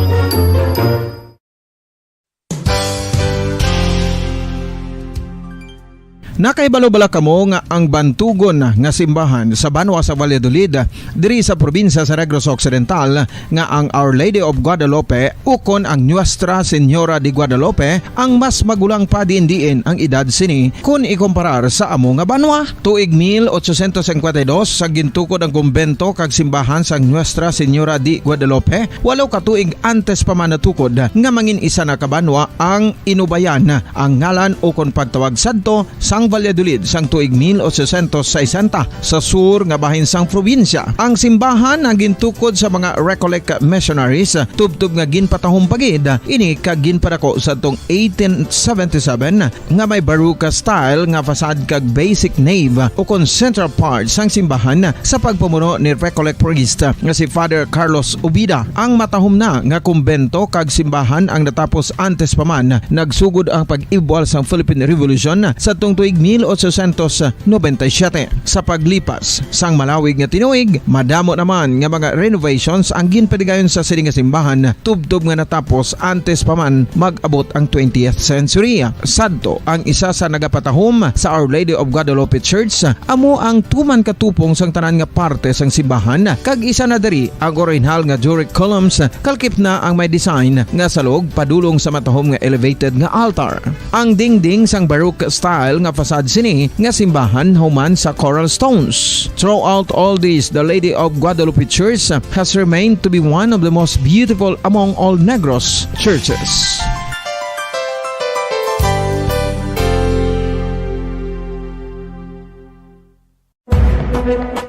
Nakahibalo bala kamo nga ang bantugon nga simbahan sa banwa sa Valladolid, diri sa probinsya sa Negros Occidental, nga ang Our Lady of Guadalupe ukon ang Nuestra Señora de Guadalupe ang mas magulang pa diin-diin ang edad sini kon ikumparar sa amo nga banwa? Tuig mil ochocientos cincuenta y dos sa gintukod ang kumbento kag simbahan sang Nuestra Señora de Guadalupe, walo ka tuig antes pa man natukod nga mangin isa na ka banwa ang Inubayan ang ngalan ukon pagtawag sadto sang Valladolid sang tuig mil ochocientos sesenta sa sur nga bahin sang probinsya. Ang simbahan ang gintukod sa mga Recollect missionaries, tubtob nga ginpatahom pa gid ini kag ginpadako sadtong eighteen seventy-seven, nga may Baroque style nga facade kag basic nave ukon central part sang simbahan sa pagpamuno ni Recollect priest nga si Father Carlos Ubida. Ang matahom na nga kumbento kag simbahan ang natapos antes pa man nagsugod ang pag-ibwal sang Philippine Revolution sadtong tuig mil ochocientos noventa y siete. Sa paglipas sang malawig nga tinuig, madamo naman nga mga renovations ang ginpadigayon sa sini nga simbahan, tubtob nga natapos antes pa man mag-abot ang twentieth century. Sadto ang isa sa nagapatahom sa Our Lady of Guadalupe Church, amo ang tuman katupong sang tanan nga parte sang simbahan, kag isa na diri ang orihinal nga Doric columns, kalkip na ang may design nga salog padulong sa matahom nga elevated nga altar. Ang dingding sang Baroque style nga facade sini nga simbahan human sa coral stones. Throughout all this, the Lady of Guadalupe Church has remained to be one of the most beautiful among all Negros churches.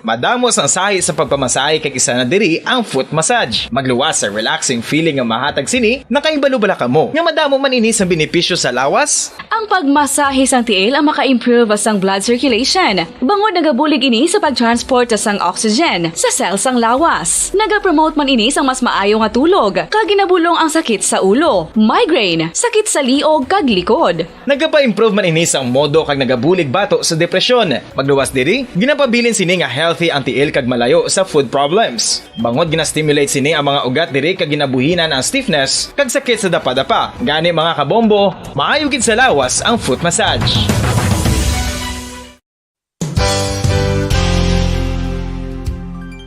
Madamo sang sahi sa pagpamasahe, kag isa na diri ang foot massage. Magluwas sa relaxing feeling nga mahatag sini. Nakahibalo bala kamo nga madamo man ini sang benepisyo sa lawas? Ang pagmasahe sang tiil ang maka-improve sang blood circulation, bangod nagabulig ini sa pag-transport sang oxygen sa cell sang lawas. Nagapromote man ini sang mas maayo nga tulog, kag ginabulong ang sakit sa ulo, migraine, sakit sa liog, kag likod. Nagapa-improve man ini sang modo kag nagabulig bato sa depresyon. Magluwas diri, ginapabilin sini nga healthy ang tiil kag malayo sa foot problems. Bangod gina-stimulate sini ang mga ugat diri kag ginabuhinan ang stiffness kag sakit sa dapadapa. Gani, mga kabombo, maayo gid sa lawas ang foot massage.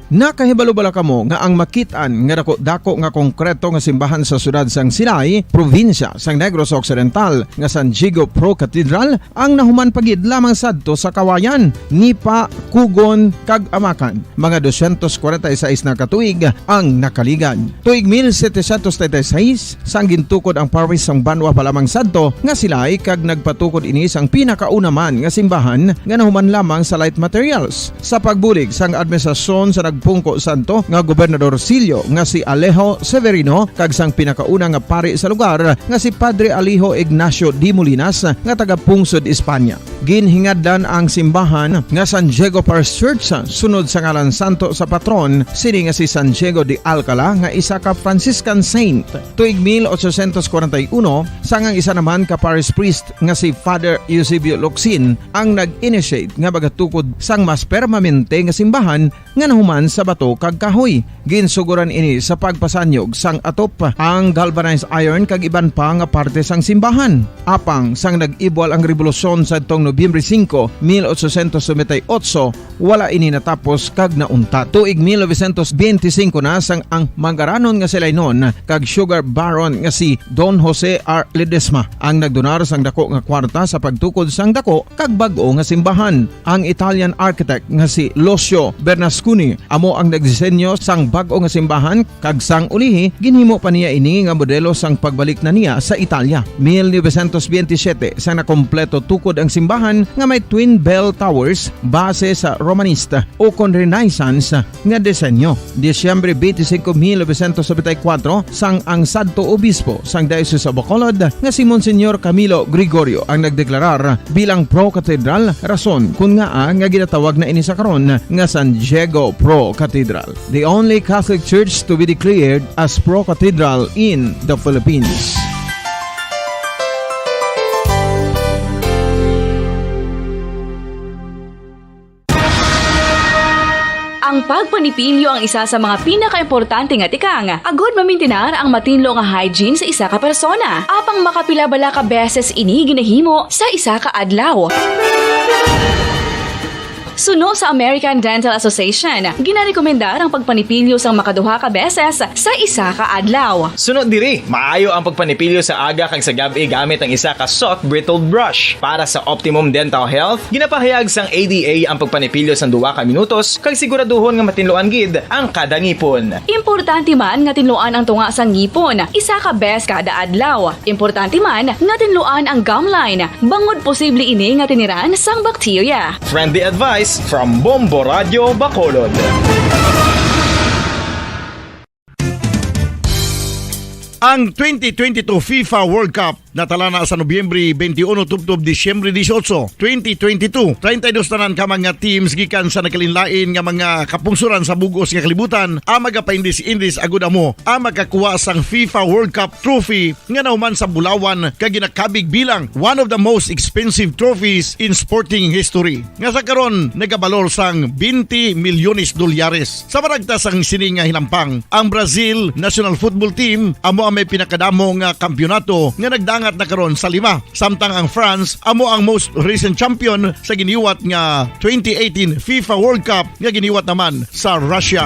Nakahibalo bala kamo nga ang makit-an nga dako-dako nga konkreto nga simbahan sa siyudad sang Silay, probinsya sang Negros Occidental, nga San Diego Pro Cathedral ang nahuman pa gid lamang sadto sa Kawayan, Nipa, Cogon, kag Amacan? Mga doscientos cuarenta y seis na ka tuig ang nakaligad. Tuig mil setecientos treinta y seis, sang gintukod ang parish sang banwa pa lamang sadto nga Silay, kag nagpatukod ini sang pinakauna man nga simbahan nga nahuman lamang sa light materials. Sa pagbulig sang administrasyon sa nagpungko sadto nga Gobernador Sillo nga si Alejo Severino kag sang pinakauna nga pari sa lugar nga si Padre Alejo Ignacio de Molinas nga taga-pungsod Espanya. Ginhingadlan ang simbahan nga San Diego Parish Church sunod sa ngalan santo sa patron sini nga si San Diego de Alcala nga isa ka Franciscan saint. Tuig mil ochocientos cuarenta y uno, sang ang isa naman ka parish priest nga si Father Eusebio Locsin ang nag-initiate nga magatukod sang mas permanente nga simbahan nga nahuman sa bato kag kahoy. Ginsugoran ini sa pagpasanyog sang atop, ang galvanized iron kag iban pa nga parte sang simbahan. Apang sang nag-ibwal ang rebolusyon sadtong Nobyembre singko, mil ochocientos noventa y ocho, wala ini natapos kag nauntat. Tuig mil novecientos benti singko na sang ang manggaranon nga si Lainon kag sugar baron nga si Don Jose R. Ledesma ang nagdonar sang dako nga kwarta sa pagtukod sang dako kag bag-o nga simbahan. Ang Italian architect nga si Lucio Bernasconi amo ang nagdisenyo sang bag-o nga simbahan, kag sang ulihi ginhimo pa niya ini nga modelo sang pagbalik na niya sa Italia. Mil novecientos benti siyete, sa nakompleto tukod ang simbahan nga may twin bell towers base sa Romanista ukon Renaissance nga disenyo. Disyembre twenty-five, mil novecientos noventa y cuatro, sang ang sadto obispo sang Diocese of Bacolod nga si Monsignor Camilo Gregorio ang nagdeklarar bilang pro-cathedral, rason kun ngaa nga ginatawag na ini sa karon nga San Diego Pro Cathedral, the only Catholic church to be declared as pro-cathedral in the Philippines. Ang pagpanipilyo ang isa sa mga pinakaimportante nga tikang agud mamintinar ang matinlo nga hygiene sa isa ka persona. Apang makapila bala ka beses ini ginahimo sa isa ka adlaw? Suno sa American Dental Association, ginarekomendar ang pagpanipilyo sang makaduha ka beses sa isa ka adlaw. Suno diri, maayo ang pagpanipilyo sa aga kag sa gab-i gamit ang isa ka soft bristled brush. Para sa optimum dental health, ginapahayag sang A D A ang pagpanipilyo sang duha ka minutos kag siguraduhon nga matinluan gid ang kada ngipon. Importante man nga tinluan ang tunga sang ngipon isa ka beses kada adlaw. Importante man nga tinluan ang gum line, bangod posible ini nga tiniran sang bakterya. Friendly advice from Bombo Radio Bacolod. Ang twenty twenty-two FIFA World Cup natala na sa Nobyembre twenty-one tubtob Disyembre dieciocho, twenty twenty-two. Treinta y dos tanan ka mga teams gikan sa nagkalainlain nga mga kapungsoran sa bug-os nga kalibutan ang magapaindis-indis agud amo ang makakuha sang FIFA World Cup trophy nga nahuman sa bulawan kag ginakabig bilang one of the most expensive trophies in sporting history, nga sa karon nagabalor sang twenty milyones dolyares. Sa panagta sang sini nga hinampang, ang Brazil national football team amo ang may pinakadamo nga kampiyonato nga nagdangat na karon sa lima, samtang ang France amo ang most recent champion sa giniwat nga twenty eighteen FIFA World Cup nga giniwat naman sa Russia.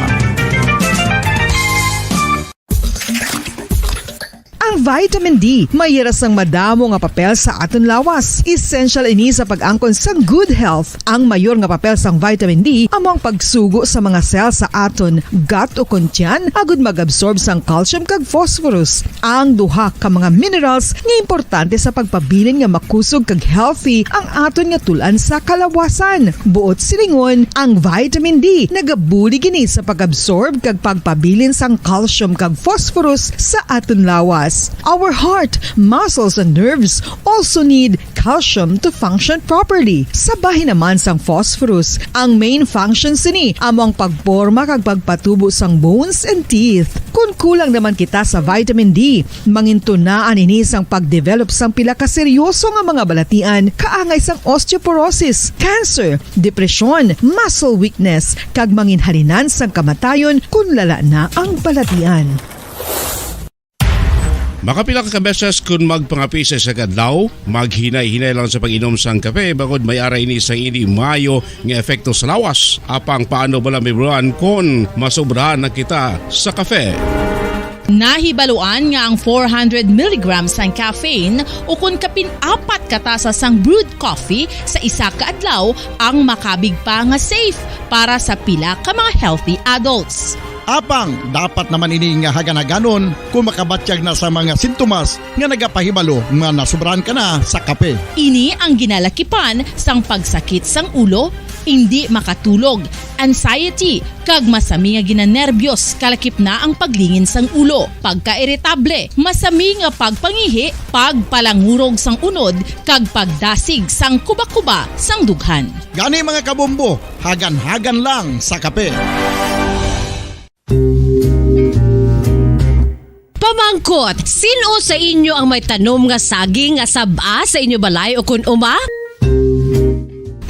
Ang vitamin D may ira sang madamo nga papel sa aton lawas. Essential ini sa pag-angkon sang good health. Ang mayor nga papel sang vitamin D amo ang pagsugo sa mga cell sa aton gut o kon tiyan agud mag-absorb sang calcium kag phosphorus, ang duha ka mga minerals nga importante sa pagpabilin nga makusog kag healthy ang aton nga tul-an sa kalawasan. Buot silingon, ang vitamin D nagabulig ini sa pag-absorb kag pagpabilin sang calcium kag phosphorus sa aton lawas. Our heart, muscles, and nerves also need calcium to function properly. Sa bahin naman sang phosphorus, ang main function sini amo ang pagporma kag pagpatubo sang bones and teeth. Kon kulang naman kita sa vitamin D, mangintunaan ini sang pag-develop sang pila ka seryoso nga mga balatian, kaangay sang osteoporosis, cancer, depresyon, muscle weakness, kag manginhalinan sang kamatayon kon lala na ang balatian. Makapila ka beses kon magpangape sa isa ka adlaw, maghinay-hinay lang sa pag-inom sang kape, bangod may ara ini sang indi maayo nga epekto sa lawas. Apang paano bala mahibaluan kon masobrahan na kita sa kape? Nahibaluan nga ang four hundred milligrams sang caffeine, ukon kapin apat ka tasa sang brewed coffee sa isa ka adlaw, ang makabig pa nga safe para sa pila ka mga healthy adults. Apang dapat naman ini nga hagan-haganon kon makabatyag na sa mga sintomas nga nagapahibalo nga nasobrahan ka na sa kape. Ini ang ginalakipan sang pagsakit sang ulo, indi makatulog, anxiety, kag masami nga ginanerbyos, kalakip na ang paglingin sang ulo, pagkairitable, masami nga pagpangihi, pagpalangurog sang unod, kag pagdasig sang kuba-kuba sang dughan. Gani, mga kabombo, hagan-hagan lang sa kape. Pamangkot, sin-o sa inyo ang may tanom nga saging nga sab-a sa inyo balay o kon uma?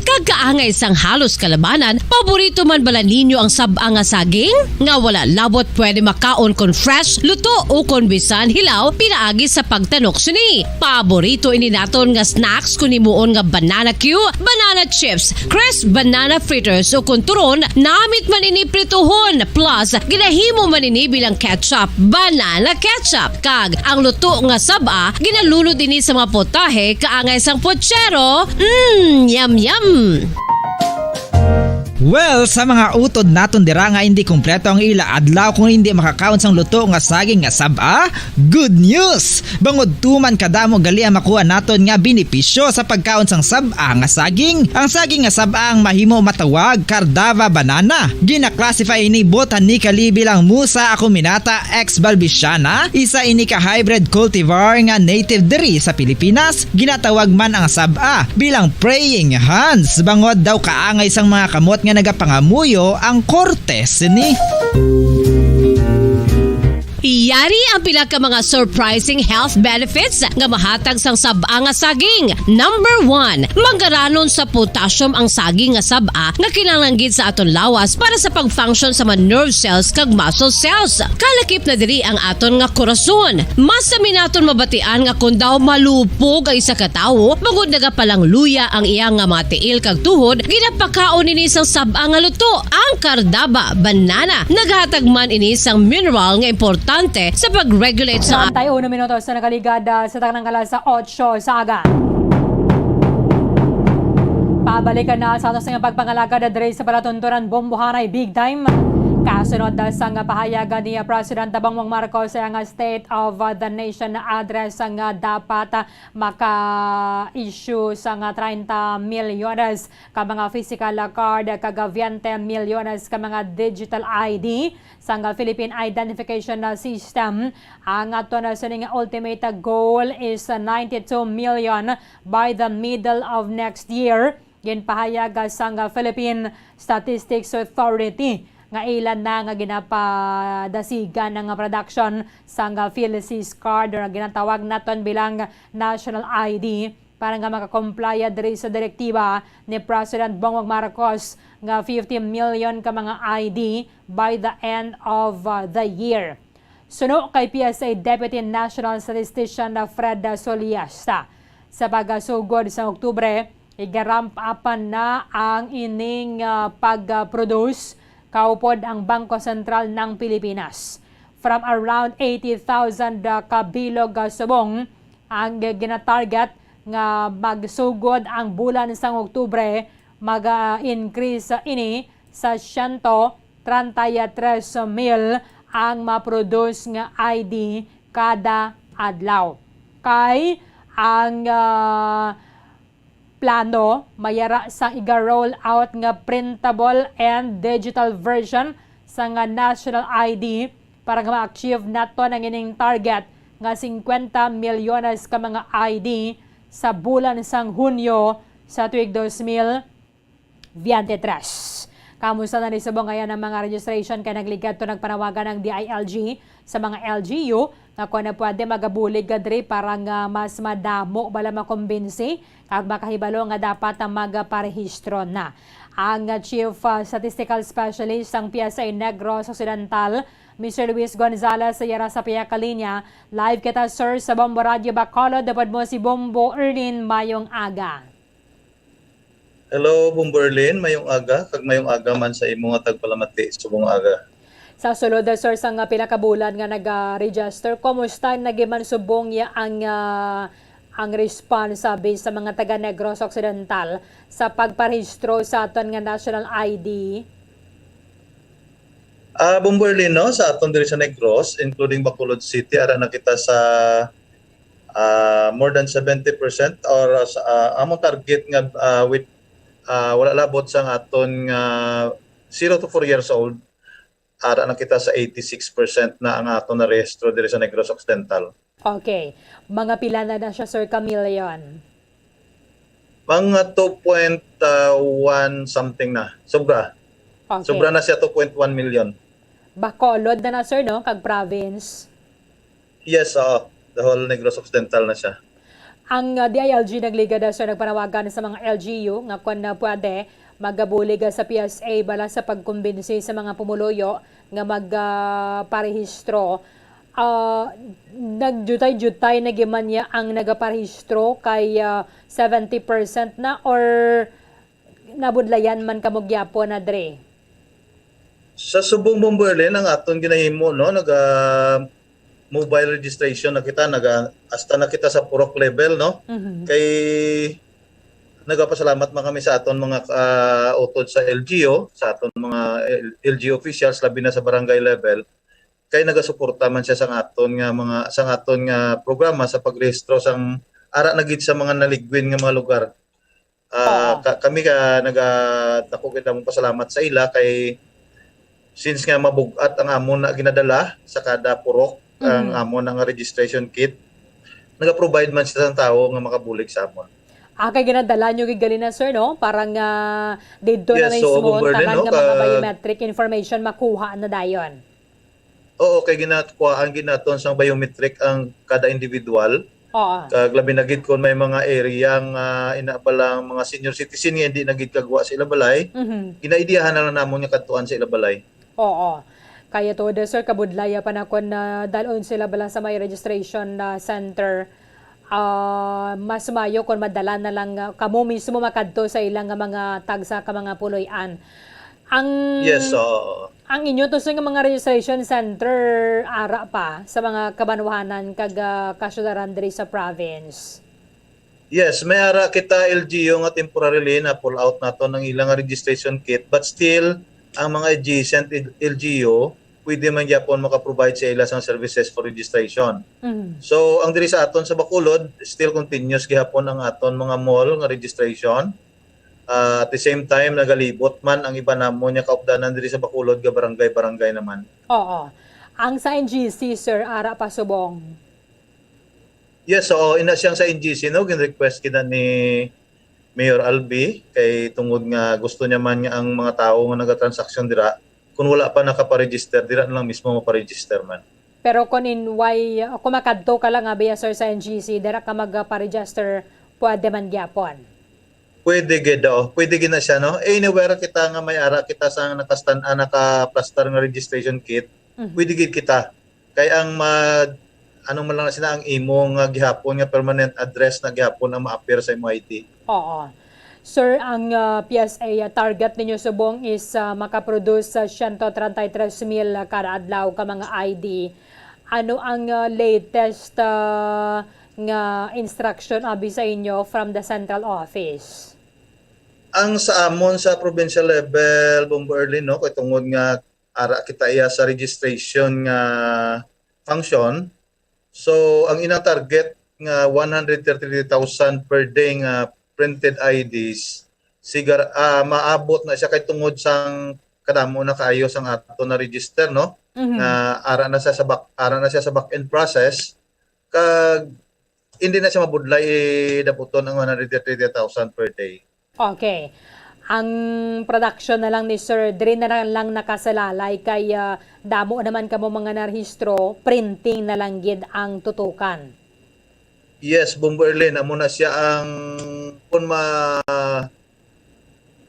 Kag kaangay sang halos kalabanan, paborito man bala ninyo ang sab-a nga saging? Nga wala labot pwede makaon kon fresh, luto, o kon bisan hilaw pinaagi sa pagtanok sini. Paborito ini naton nga snacks kon himuon nga banana cue, banana chips, crisp banana fritters, o kon turon, namit man ini prituhon, plus ginahimo man ini bilang ketchup, banana ketchup. Kag ang luto nga sab-a ginalunod ini sa mga putahe kaangay sang putsero. Mm, yum, yum! Well, sa mga utod naton dira nga hindi kompleto ang ila adlaw kung hindi makakaon sang luto nga saging nga sab-a, good news! Bangod tuman kadamo gali ang makuha naton nga benepisyo sa pagkaon sang sab-a nga saging. Ang saging nga sab-a ang mahimo matawag Cardava banana. Gina-classify ini botanically bilang Musa acuminata ex balbisiana, isa ini ka hybrid cultivar nga native diri sa Pilipinas. Ginatawag man ang sab-a bilang praying hands, bangod daw kaangay sang mga kamot nga nagapangamuyo ang korte sini. Yari ang pila ka mga surprising health benefits nga mahatag sang sab-a nga saging. Number one, manggaranon sa potassium ang saging nga sab-a nga kinahanglan gid sa aton lawas para sa pag-function sa mga nerve cells kag muscle cells. Kalakip na diri ang aton nga korason. Mas sami naton mabatian nga kon daw malupog ang isa ka tawo, bangod nagapalangluya ang iya nga mga tiil kag tuhod, ginapakaon ini sang sab-a nga luto, ang Cardava banana. Naghatag man ini sang mineral nga importante sa pag-regulate sa Treinta y uno minutos na nakaligad ah, sa taknang alas otso sa aga. Pabalikan na sa atos nga pagpangalagad diri sa palatuntunan Bombohanay Big Time. Kasunod ah, sa nga pahayag ni ah, President Bongbong Marcos sa nga State of ah, the Nation Address nga dapat ah, maka-issue sa nga treinta milyones ka mga physical card kag veinte milyones ka mga digital I D sang Philippine Identification System. Ang aton sining ultimate goal is ninety-two million by the middle of next year. Ginpahayag sang Philippine Statistics Authority nga ila na nga ginapadasigan ang production sang PhilSys card, or ginatawag naton bilang national I D, para nga makakomplya diri sa direktiba ni President Bongbong Marcos nga fifty million ka mga I D by the end of uh, the year. Suno kay P S A Deputy National Statistician Fred Soliesta, sa pagasugod sa Oktubre, iga-ramp up na ang ining uh, pag-produce kaupod ang Bangko Sentral ng Pilipinas. From around eighty thousand uh, ka bilog uh, subong ang ginatarget nga magsugod ang bulan sang Oktubre, mag-increase ini sa siyento treinta y tres mil ang ma-produce nga I D kada adlaw. Kay ang ah, plano mayara sang iga-roll out nga printable and digital version sa nga national I D para nga ma-achieve naton ang ining target nga singkwenta milyones ka mga I D sa bulan sang Hunyo sa tuig dos mil veintitrés. Kamusta na ni subong ngayon ang mga registration kay nagligad to nagpanawagan ang D I L G sa mga L G U nga kung ano pwede magabulig ka diri para nga mas madamo bala makumbinsi kag makahibalo nga dapat ang magaparehistro na. Ang Chief uh, Statistical Specialist sang P S A Negros Occidental, Mister Luis Gonzalez, sa yara sa pihak ka linya. Live kita, sir, sa Bombo Radio Bacolod. Dapat mo si Bombo Erlin. Mayong aga. Hello, Bombo Erlin. Mayong aga, kag mayong aga man sa imo nga tagpalamati subong aga. Sa sulod, sir, sa nga pila ka bulan nga naga-register, kumusta na giman subong ya ang ah, ang response sabi sa mga taga Negros Occidental sa pagparehistro sa aton nga national I D? Ah, Bombo Erlin, no, sa aton diri sa Negros, including Bacolod City, ara na kita sa ah, more than seventy percent or sa ah, among target nga ah, with ah, wala labot sang aton nga zero to four years old, ara na kita sa eighty-six percent na ang aton narehistro diri sa Negros Occidental. Okay. Mga pila na na siya, sir, ka million? Mga two point one something na. Sobra. Okay. Sobra na siya two point one million. Bacolod na na, sir, no? Kag province. Yes, oo. The whole Negros Occidental na siya. Ang, ah, D I L G nagligad, ah, sir, nagpanawagan sa mga L G U nga kon, ah, pwede, magabulig, ah, sa P S A bala sa pagkumbinsi sa mga pumuluyo nga mag, ah, parehistro. Ah, nagjutay-jutay na giman niya ang nagaparehistro kay, ah, seventy percent na, or nabudlayan man kamo gyapon na dre? Sa subong, Bombo Erlin, ang aton ginahimo, no, naga mobile registration na kita, naga hasta na kita sa purok level, no? Mhm. Kay nagapasalamat man kami sa aton mga, ah, utod sa L G U, sa aton mga L-, L G U officials, labi na sa barangay level, kay nagasuporta man siya sa aton nga mga, sa aton nga programa sa pagrehistro sang ara na gid sa mga naligwin nga mga lugar. Ah, Oo. ka-, kami ka naga-, dako gid among pasalamat sa ila kay since nga mabug-at ang amon na ginadala sa kada purok, ang Mhm. amon na nga registration kit, naga-provide man sila sang tawo nga makabulig sa amon. Ah, kay ginadala nyo gid gali na, sir, no? Para nga didto na Yes, so, mismo ang Bombo Erlin, tanan no, nga mga ka- biometric information makuha na dayon. Oo, kay ginakuhaan gid naton sang biometric ang kada individual. Oo. Kag labi na gid kon may mga area nga ina bala ang mga senior citizen nga hindi na gid kagwa sa ila balay, Mhm. ginaidiyahan na lang namon nga kadtuan sa ila balay. Oo. Kaya tuod, sir, kabudlaya pa na kon, ah, dalon sila bala sa may registration na center. Ah, mas mayo kon madala na lang, ah, kamo mismo makadto sa ila nga mga tagsa ka mga puloy-an. Ang Yes, oo. Ang inyo to, sir, nga mga registration center, ara pa sa mga kabanwahanan kag, ah, kasyudaran diri sa province? Yes, may ara kita L G U nga temporarily na pull out naton ang ilang registration kit, but still, ang mga adjacent L-, L G U, pwede man gyapon maka-provide sa ila sang services for registration. Mhm. So, ang diri sa aton sa Bacolod, still continuous gihapon ang aton mga mall nga registration. Ah, at the same time, nagalibot man ang iban namon nga kaupdanan diri sa Bacolod nga barangay-barangay naman. Oo. Ang sa N G C, sir, ara pa subong? Yes, oo. Ina siyang sa N G C, no? Gin-request kita ni Mayor Albi kay tungod nga gusto niya man nga ang mga tawo nga nagatransaksyon dira, kung wala pa nakaparegister, dira na lang mismo maparegister man. Pero kung in way, kung makadto ka lang, ah, biya, sir, sa N G C, dira ka magparegister, pwede man gyapon? Pwede gid, oo. Pwede gid na siya, no? Anywhere kita nga may ara kita sa nakastan-, ah, nakaplastar nga registration kit, Mhm. pwede gid kita. Kay ang ma-, ano man lang na sila, ang imo nga gihapon nga permanent address na gihapon ang ma-appear sa imo I D. Oo. Sir, ang, ah, P S A, ah, target ninyo subong is, ah, makaproduce sa siyento treinta y tres mil kada adlaw ka mga I D. Ano ang, ah, latest, ah, nga instruction abi sa inyo from the central office? Ang sa amon sa provincial level, Bombo Erlin, no, kay tungod nga ara kita iya sa registration nga function. So, ang inang target nga one hundred thirty-three thousand per day nga printed I Ds, sigar-, ah, maabot na siya kay tungod sang kadamo na kaayo sang ato na register, no? Mhm. Nga ara na siya sa back, ara na siya sa back-end process, kag hindi na siya mabudlay, eh, daputon ang one hundred thirty thousand per day. Okay. Ang production na lang ni sir, diri na lang, lang nakasalalay kay, ah, damo naman kamo mga narehistro, printing na lang gid ang tutukan. Yes, Bombo Erlin, amo na siya ang, kung ma-,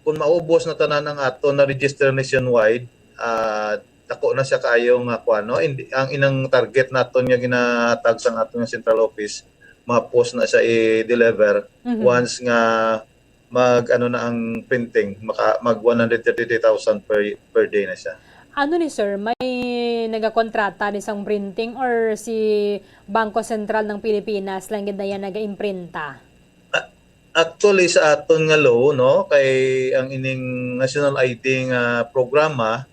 kung maubos na tanan ang ato na register nationwide, ah, dako na siya kaayo nga kuan, no? Hindi, ang inang target naton nga ginahatag sang aton nga central office, ma-post na siya i-deliver Mhm. once nga mag, ano na ang printing, maka-, mag one hundred thirty-three thousand per, per day na siya. Ano ni sir, may nagakontrata ni sang printing or si Bangko Sentral ng Pilipinas lang gid na yan nagaimprinta? A-, actually, sa aton nga law, no, kay ang ining national I D nga programa,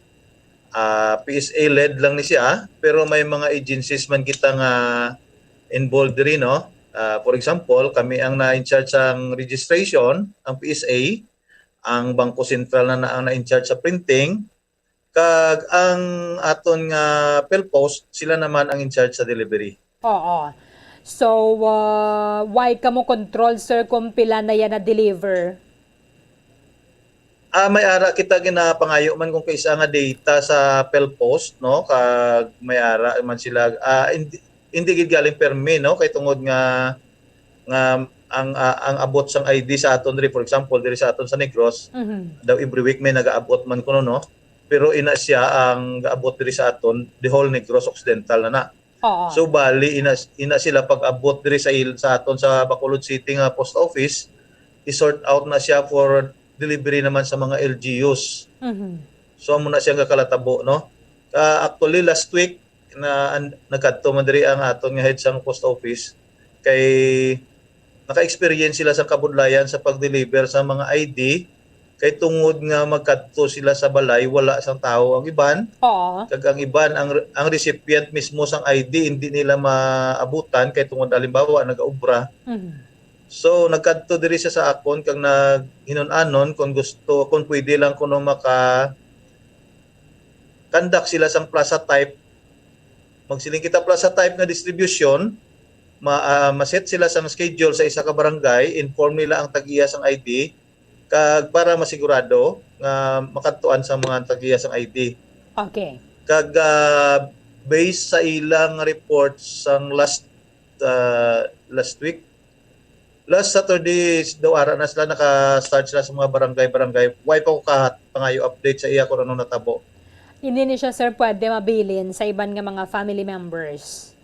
ah, P S A led lang ni siya, pero may mga agencies man kita nga involved diri, no? Ah, for example, kami ang na-in-charge sang registration, ang P S A, ang Bangko Sentral na, na ang na-in-charge sa printing, kag ang aton nga PhilPost, sila naman ang in-charge sa delivery. Oo. So, ah, why kamo control, sir, kung pila na yan na-deliver? Ah, may ara kita ginapangayo man kung kaisa nga data sa PhilPost, no? Kag may ara man sila, ah, hindi, hindi gid galing permi, no? Kay tungod nga nga ang, ah, ang abot sang I D sa aton diri, for example, diri sa aton sa Negros, Mhm. daw every week may nagaabot man kuno, no? Pero ina siya ang gaabot diri sa aton, the whole Negros Occidental na na. Oo. So bali ina, ina sila pag-abot diri sa il, sa aton sa Bacolod City nga post office, i-sort out na siya for delivery naman sa mga L G Us. Mhm. So amo na siya nga kalatabo, no? Ah, actually last week na an, nagkadto man diri ang aton nga head sang post office kay naka-experience sila sa kabudlayan sa pag-deliver sa mga I D kay tungod nga magkadto sila sa balay, wala sang tawo ang iban. Oo. Kag ang iban, ang, ang recipient mismo sang I D, hindi nila maabutan kay tungod halimbawa nagaobra. Mhm. So nagkadto diri siya sa akon kag naghinun-anon kung gusto, kung pwede lang kuno maka conduct sila sang plaza type. Magsiling kita plaza type nga distribution, ma, ah, ma-set sila sang schedule sa isa ka barangay, inform nila ang tag-iya sang I D, kag para masigurado nga makadtuan sa mga tag-iya sang I D. Okay. Kag ah, based sa ilang report sang last ah, last week, last Saturday daw ara na sila naka-start sila sa mga barangay-barangay. Why pa ko kahat pangayo update sa iya kung ano natabo. Hindi ni siya, sir, pwede mabilin sa iban nga mga family members.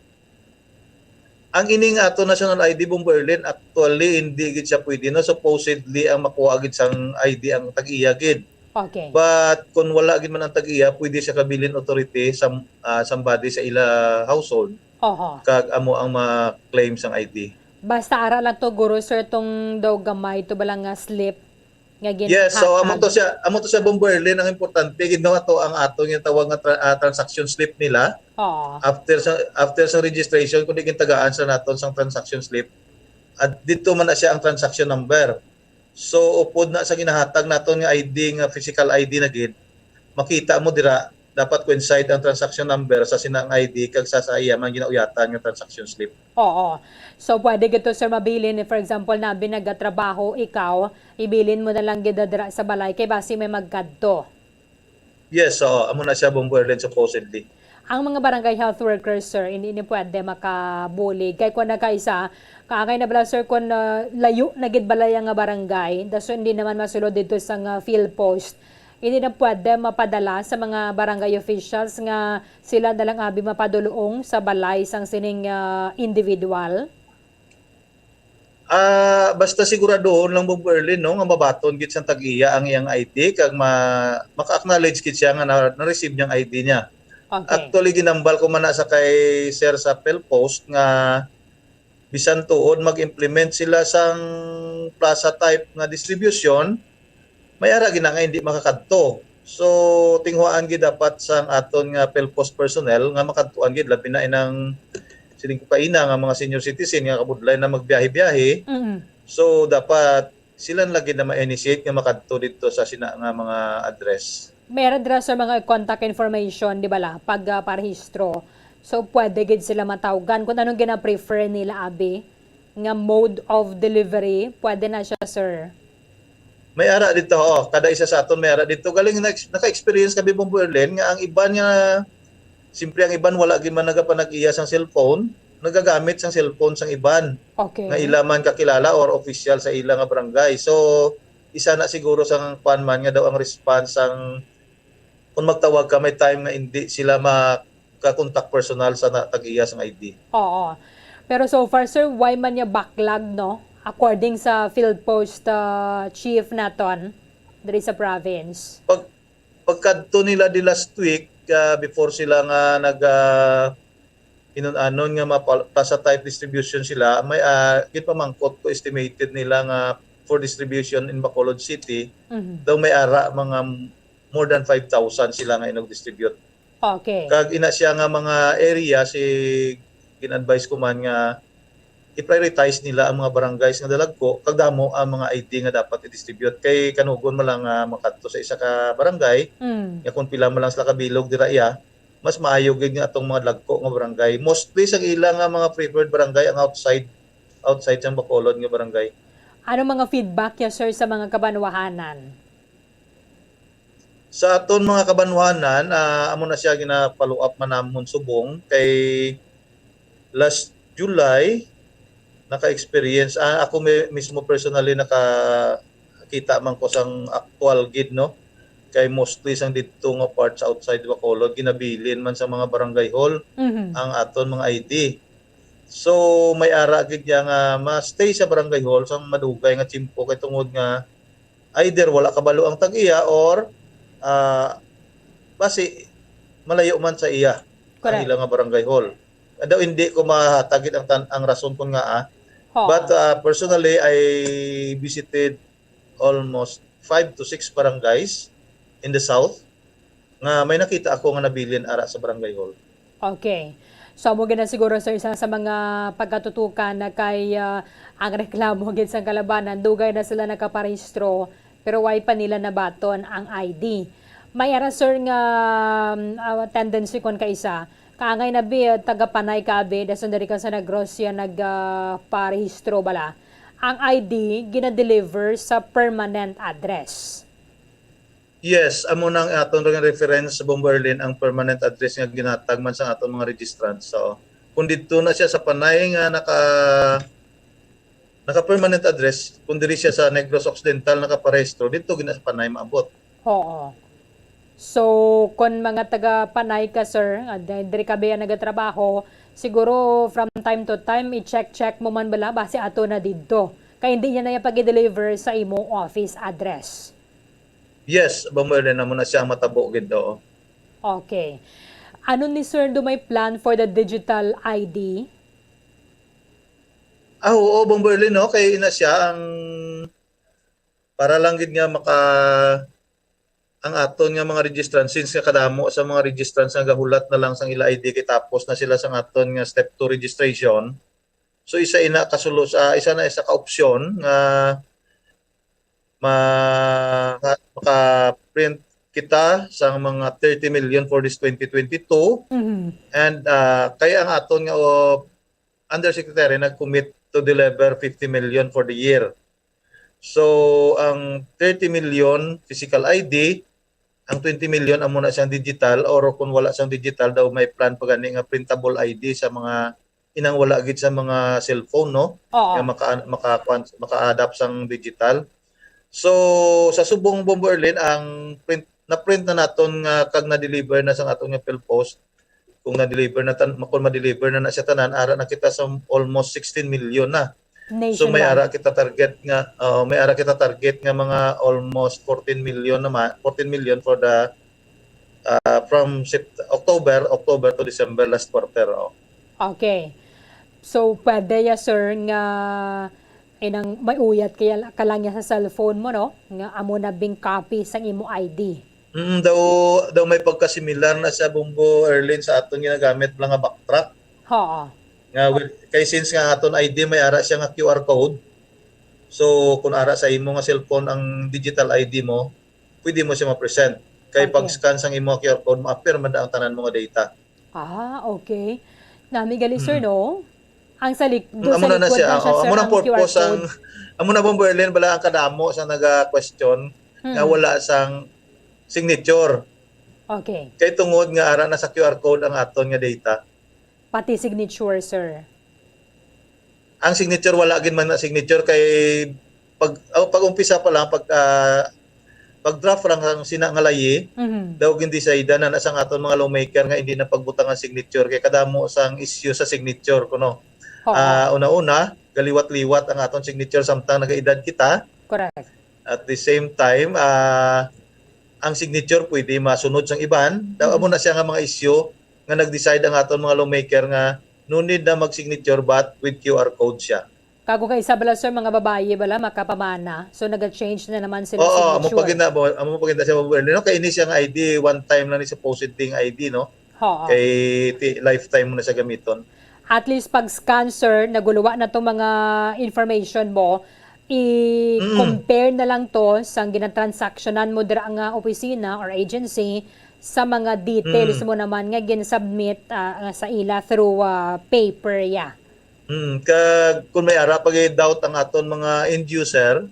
Ang ining ato national I D, Bombo Erlin, actually hindi gid siya pwede, no? Supposedly ang makuha gid sang I D ang tag-iya gid. Okay. But kung wala gid man ang tag-iya, pwede siya kabilin authority sa ah, somebody sa ila household Oho. Kag amo ang ma-claim sang I D. Basta ara lang to, guro, sir, tong daw gamay to bala nga slip nga gin- Yes, so amo to siya, amo to siya, Bombo Erlin, ang importante gid, no, ato ang ato nga tawag nga tra- ah, transaction slip nila. Oo. After sa after sa registration, kung di gintagaan sa naton sang transaction slip, at dito man na siya ang transaction number. So upod na sa ginahatag naton nga I D, nga physical I D na gid, makita mo dira dapat coincide ang transaction number sa sinang I D kag sa sa iya man ginauyatan nga transaction slip. Oo. So pwede gid to, sir, mabilin. For example, nabi nagatrabaho ikaw, ibilin mo na lang gid dira sa balay kay basi may magkadto. Yes, oo, amo na siya, Bombo Erlin, supposedly. Ang mga barangay health workers, sir, hindi ni pwede makabulig. Kay kung nagkaisa, kaangay na bala, sir, kung ah, layo na gid balay nga barangay, daso hindi naman masulod dito sa nga field post. Hindi na pwede mapadala sa mga barangay officials nga sila na lang abi mapadulong sa balay sang sining ah, individual. Ah, basta siguraduhon lang, Bombo Erlin, no, nga mabaton gid sang tag-iya ang iyang I D kag ma maka-acknowledge gid siya nga na, na-receive niyang I D niya. Okay. Actually, ginambal ko man na sa kay Sir sa Pelpost nga bisan tuod mag-implement sila sang plaza type nga distribution, may ara gid na nga hindi makakadto. So, tinguhaan gid dapat sang aton nga Pelpost personnel nga makadtuan gid, labi na inang siling ko kaina nga mga senior citizen nga kabudlay na magbiyahe-biyahe. Mm. So, dapat sila na lagi na ma-initiate nga makadto dito sa sina nga mga address. May ara dira, sir, mga contact information, di ba la, pag ah, parehistro. So, pwede gid sila matawgan kung anong gina-prefer nila, abi, nga mode of delivery. Pwede na siya, sir. May ara dito, oh, kada isa sa aton may ara dito. Galing na, naka-experience kami, Bombo Erlin, nga ang iban nga, siyempre ang iban wala gid man nagapanag-iya sang cellphone, nagagamit sang cellphone sang iban Okay. nga ila man kakilala or official sa ila nga barangay. So, isa na siguro sa kuan man nga daw ang response sang kung magtawag ka, may time nga hindi sila maka-contact personal sa na, tag-iya sang I D. Oo. Pero so far, sir, why man niya backlog, no? According sa field post ah, chief naton diri sa province. Pag pagkadto nila di last week, ah, before sila nga nag ah, inun-anon nga mapal- plaza type distribution sila, may ah, ginpamangkot ko, estimated nila nga for distribution in Bacolod City, Mhm. daw may ara mga more than five thousand sila nga inag-distribute. Okay. Kag ina siya nga mga area, si gin-advise ko man nga i-prioritize nila ang mga barangays nga dalagko kag damo ang mga I D nga dapat i-distribute. Kay kanugon man lang nga makadto sa isa ka barangay, Mm. nga kung pila man lang sila kabilog dira iya, mas maayo gid nga atong mga dagko nga barangay. Mostly sa ila nga mga preferred barangay ang outside, outside sang Bacolod nga barangay. Ano mga feedback niya, sir, sa mga kabanwahanan? Sa aton mga kabanwahanan, ah, amo na siya gina-follow up man namon subong kay last July, naka-experience. Ah, ako mi-, mismo personally nakakita man ko sang aktual gid, no? Kay mostly sang didto nga part sa outside Bacolod, ginabilin man sa mga barangay hall Mhm. ang aton mga I D. So, may ara gid niya nga ma-stay sa barangay hall sang madugay nga tiyempo kay tungod nga either wala kabalo ang tag-iya or, ah, basi malayo man sa iya ang Correct. ila nga barangay hall. Daw hindi ko mahatag gid ang tan-, ang rason kon ngaa. Oo. But, ah, personally, I visited almost five to six barangays in the south nga may nakita ako nga nabilin ara sa barangay hall. Okay. So, amo gid na siguro, sir, isa sa mga pagkatutukan na kay, ah, ang reklamo gid sang kalabanan, dugay na sila nakaparehistro, pero way pa nila nabaton ang I D. May ara, sir, nga, um, ah, tendency kon kaisa, kaangay na bi, ah, taga-Panay ka abi, dason diri ka sa Negros ya nag, ah, parehistro bala. Ang I D gina-deliver sa permanent address. Yes, amo nang aton ring reference sa Bombo Erlin, ang permanent address nga ginatag man sa aton mga registrants. So, kung didto na siya sa Panay nga naka, naka-permanent address, kung diri siya sa Negros Occidental nakaparehistro, didto gina sa Panay maabot. Oo. So, kon mga taga Panay ka, sir, nga di-, diri ka biya nagatrabaho, siguro from time to time, i-check-check mo man bala, basi ato na didto. Kay hindi niya na iya pag-deliver sa imo office address. Yes, Bombo Erlin, amo na siya ang matabo gid, oo. Okay. Ano ni sir, do may plan for the digital I D? Ah, oo, Bombo Erlin, no? Kay ina siya ang, para lang gid nga maka-, ang aton nga mga registrants, since nga kadamo sa mga registrants nga gahulat na lang sang ila I D kay tapos na sila sang aton nga step two registration. So, isa ina ka solu-, ah, isa na isa ka opsyon nga ma-, maka-print kita sang mga thirty million for this twenty twenty-two. Mhm. And, ah, kay ang aton nga, oh, undersecretary nag-commit to deliver fifty million for the year. So, ang thirty million physical I D, ang twenty million amo na siyang digital, or kung wala siyang digital daw, may plan pa gani nga printable I D sa mga inang wala gid sa mga cellphone, no? Oo. Nga maka-, maka-, kuwan, maka-adapt sang digital. So, sa subong, Bombo Erlin, ang print, na-print na naton nga kag na-deliver na sang aton nga PhilPost, kung na-deliver na tan-, kung ma-deliver na na siya tanan, ara na kita sa almost sixteen million na. So, may Nationwide. ara kita target nga, uh, may ara kita target nga mga almost fourteen million naman, fourteen million for the, uh, from Sept-, October, October to December, last quarter, oh. Okay. So, pwede ya, sir, nga inang may uyat kaya ka lang ya sa cellphone mo, no? Nga amo na bing copy sang imo I D. Mm, daw, daw may pagkasimilar na sa Bombo Erlin sa aton ginagamit lang nga backtrack. Oo. Nga, with, kay since nga aton I D may ara siya nga Q R code, so kung ara sa imo nga cellphone ang digital I D mo, pwede mo siya ma-present. Kay Okay. pag-scan sang imo nga Q R code, ma-appear man ang tanan mo nga data. Ah, okay. Nami gali, sir, Mm. no? Ang sa lik-, do Amo sa na na likod siya. na siya, Oh, sir, amo na ang Q R purpose ang, code. amo na, Bombo Erlin, bala ang kadamo sa naga-question nga Hmm. wala sang signature. Okay. Kay tungod nga ara na sa Q R code ang aton nga data. Pati signature, sir. Ang signature, wala gid man na signature kay pag, oh, pag umpisa pa lang, pag, ah, pag draft lang ang sina nga layi, Mhm. daw gindesida na, na sang aton mga lawmaker nga hindi na pagbutang ang signature kay kadamo sang issue sa signature kuno. Oo. Ah, una-una, galiwat-liwat ang aton signature samtang nagaedad kita. Correct. At the same time, ah, ang signature pwede masunod sang iban. Daw Mhm. amo na siya nga mga issue nga nag-decide ang aton mga lawmaker nga no need na mag-signature but with Q R code siya. Kag kung kaisa bala, sir, mga babayi bala makapamana. So, naga-change na naman sila Oo, amo signature. pa gid na, amo pa gid na siya, no? Kay ini siya nga I D, one time lang ni supposedly ang I D, no? Oo. Kay ti-, lifetime mo na siya gamiton. At least pag scan, sir, naguluwa na tong mga information mo, Mm. i-compare na lang to sa ginatransactionan mo dira nga opisina or agency sa mga details Mm. mo naman nga gin-submit, ah, nga sa ila through, ah, paper, yeah. Mm, kag kung may ara pa gid doubt ang aton mga end user,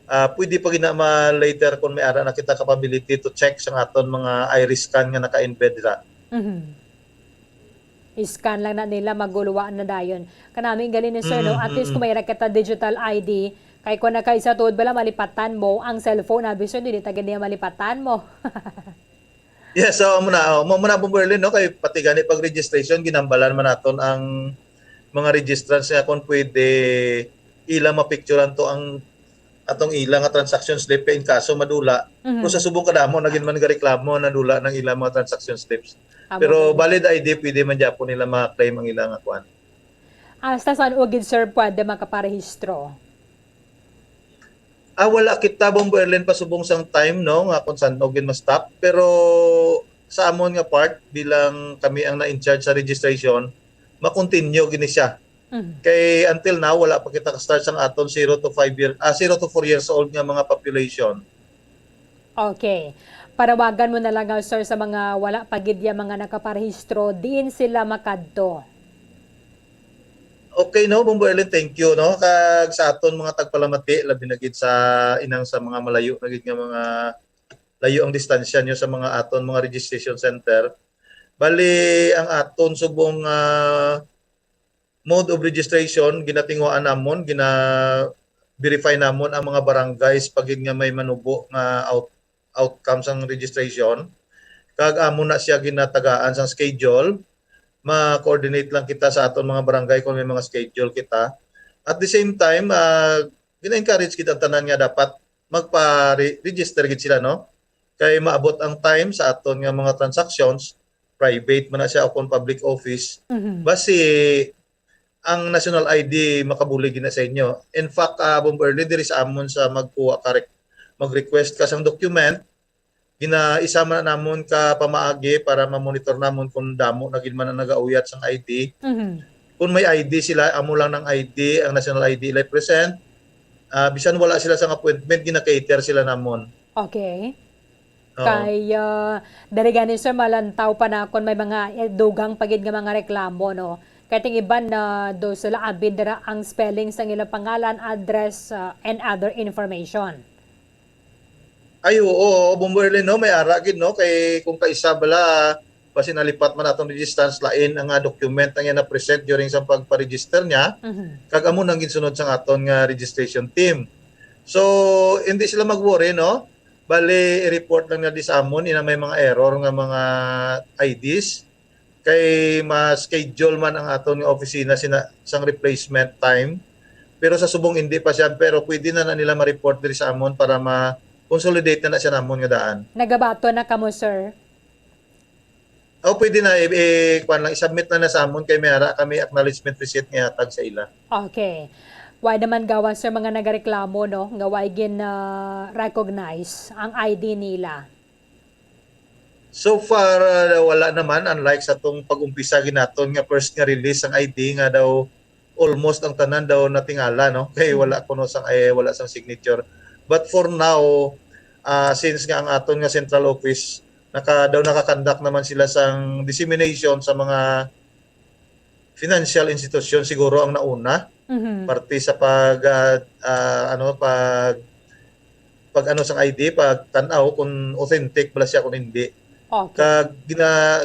ah, pwede pa gid na ma-, later kung may ara na kita capability to check sa aton mga iris scan nga naka-embed dira. Mhm. I-scan lang na nila, maguluwa na dayon. Kanami gali ni sir, no? At least kung may ra kita digital I D, kay kung nakaisa tuod bala, malipatan mo ang cellphone, abi sir, dili ta gid niya malipatan mo. Yes, so amo na, oh, mo na, Bombo Erlin, no, kay pati gani pag registration, ginambalan man naton ang mga registrants nga kung pwede ila mapicturan to ang atong ila nga transaction slip kay in kaso madula. Pero sa subong kadamo na gid man gareklamo, nadula ng ila mga transaction slips. Pero valid I D, pwede man gyapon nila ma-claim ang ila nga kuan. Hasta saan ugid, sir, pwede makaparehistro? Ah, wala kita, Bombo Erlin, pasubong sang time, no, nga kung saan o gid ma-stop. Pero sa amon nga part, bilang kami ang na-in-charge sa registration, ma-continue gini siya. Kay until now, wala pa kita ka-start sang aton zero to five year, ah, zero to four years old nga mga population. Okay. Panawagan mo na lang, ah, sir, sa mga wala pa gid ya mga nakaparehistro, diin sila makadto? Okay, no, Bombo Erlin, thank you, no. Kag sa aton mga tagpalamati, labi na gid sa inang sa mga malayo na gid nga mga layo ang distansya nyo sa mga aton mga registration center. Bali, ang aton subong, ah, mode of registration, ginatinguhaan namon, gina-verify namon ang mga barangays pagid nga may manubo nga out-, outcome sang registration. Kag amo na siya ginatagaan sang schedule. Ma-coordinate lang kita sa aton mga barangay kung may mga schedule kita. At the same time, ah, gina-encourage kita ang tanan nga dapat magpa-re-, register gid sila, no? Kay maabot ang time sa aton nga mga transactions, private man na siya o kung public office, basi ang national I D makabulig gid na sa inyo. In fact, ah, Bombo Erlin, diri sa amon sa magkuha ka rek-, mag-request ka sang document, ginaisa man namon ka pamaagi para ma-monitor namon kung damo na gid man ang nagauyat sang I D. Kung may I D sila, amo lang ng I D, ang national I D ila present. Ah, bisan wala sila sang appointment, gina-cater sila namon. Okay. Oo. Kay, ah, diri gani, sir, malantaw pa na kung may mga, eh, dugang pa gid nga mga reklamo, no? Kay ting iban na do sila abi dira ang spelling sang ilang pangalan, address, ah, and other information. Ay, oo, oo, Bombo Erlin, no? May ara gid, no? Kay kung kaisa bala, basi nalipat man atong registrants, lain ang, ah, document ang iya na-present during sa pagpa-register niya, kag amo nang ginsunod sang aton nga registration team. So, hindi sila mag-worry, no? Bali, i-report lang na di sa amon, ina may mga error nga mga I Ds. Kay ma-schedule man ang aton nga opisina sina, sang replacement time. Pero sa subong, hindi pa siya, pero pwede na, na nila ma-report diri sa amon para ma-consolidate na, na siya namon nga daan. Nagabaton na kamo, sir? O, pwede na, i, i, kuwan lang, i-submit na na sa amon kay may ara kami acknowledgement receipt nga ihatag sa ila. Okay. Why naman gawa, sir, mga nagareklamo, no, nga why gin, ah, recognize ang I D nila? So far, uh, wala naman, unlike sa tong pag-umpisa ginaton nga first nga release ang I D nga daw almost ang tanan daw natingala, no? Kay wala kuno sang, eh, wala sang signature. But for now, uh, since nga ang aton nga central office naka, daw naka-conduct naman sila sang dissemination sa mga financial institution siguro ang nauna, parte sa pag, ah, ah, ano, pag, pag ano sang I D, pag tan-aw kung authentic bala siya kung hindi. Okay. Kag gina,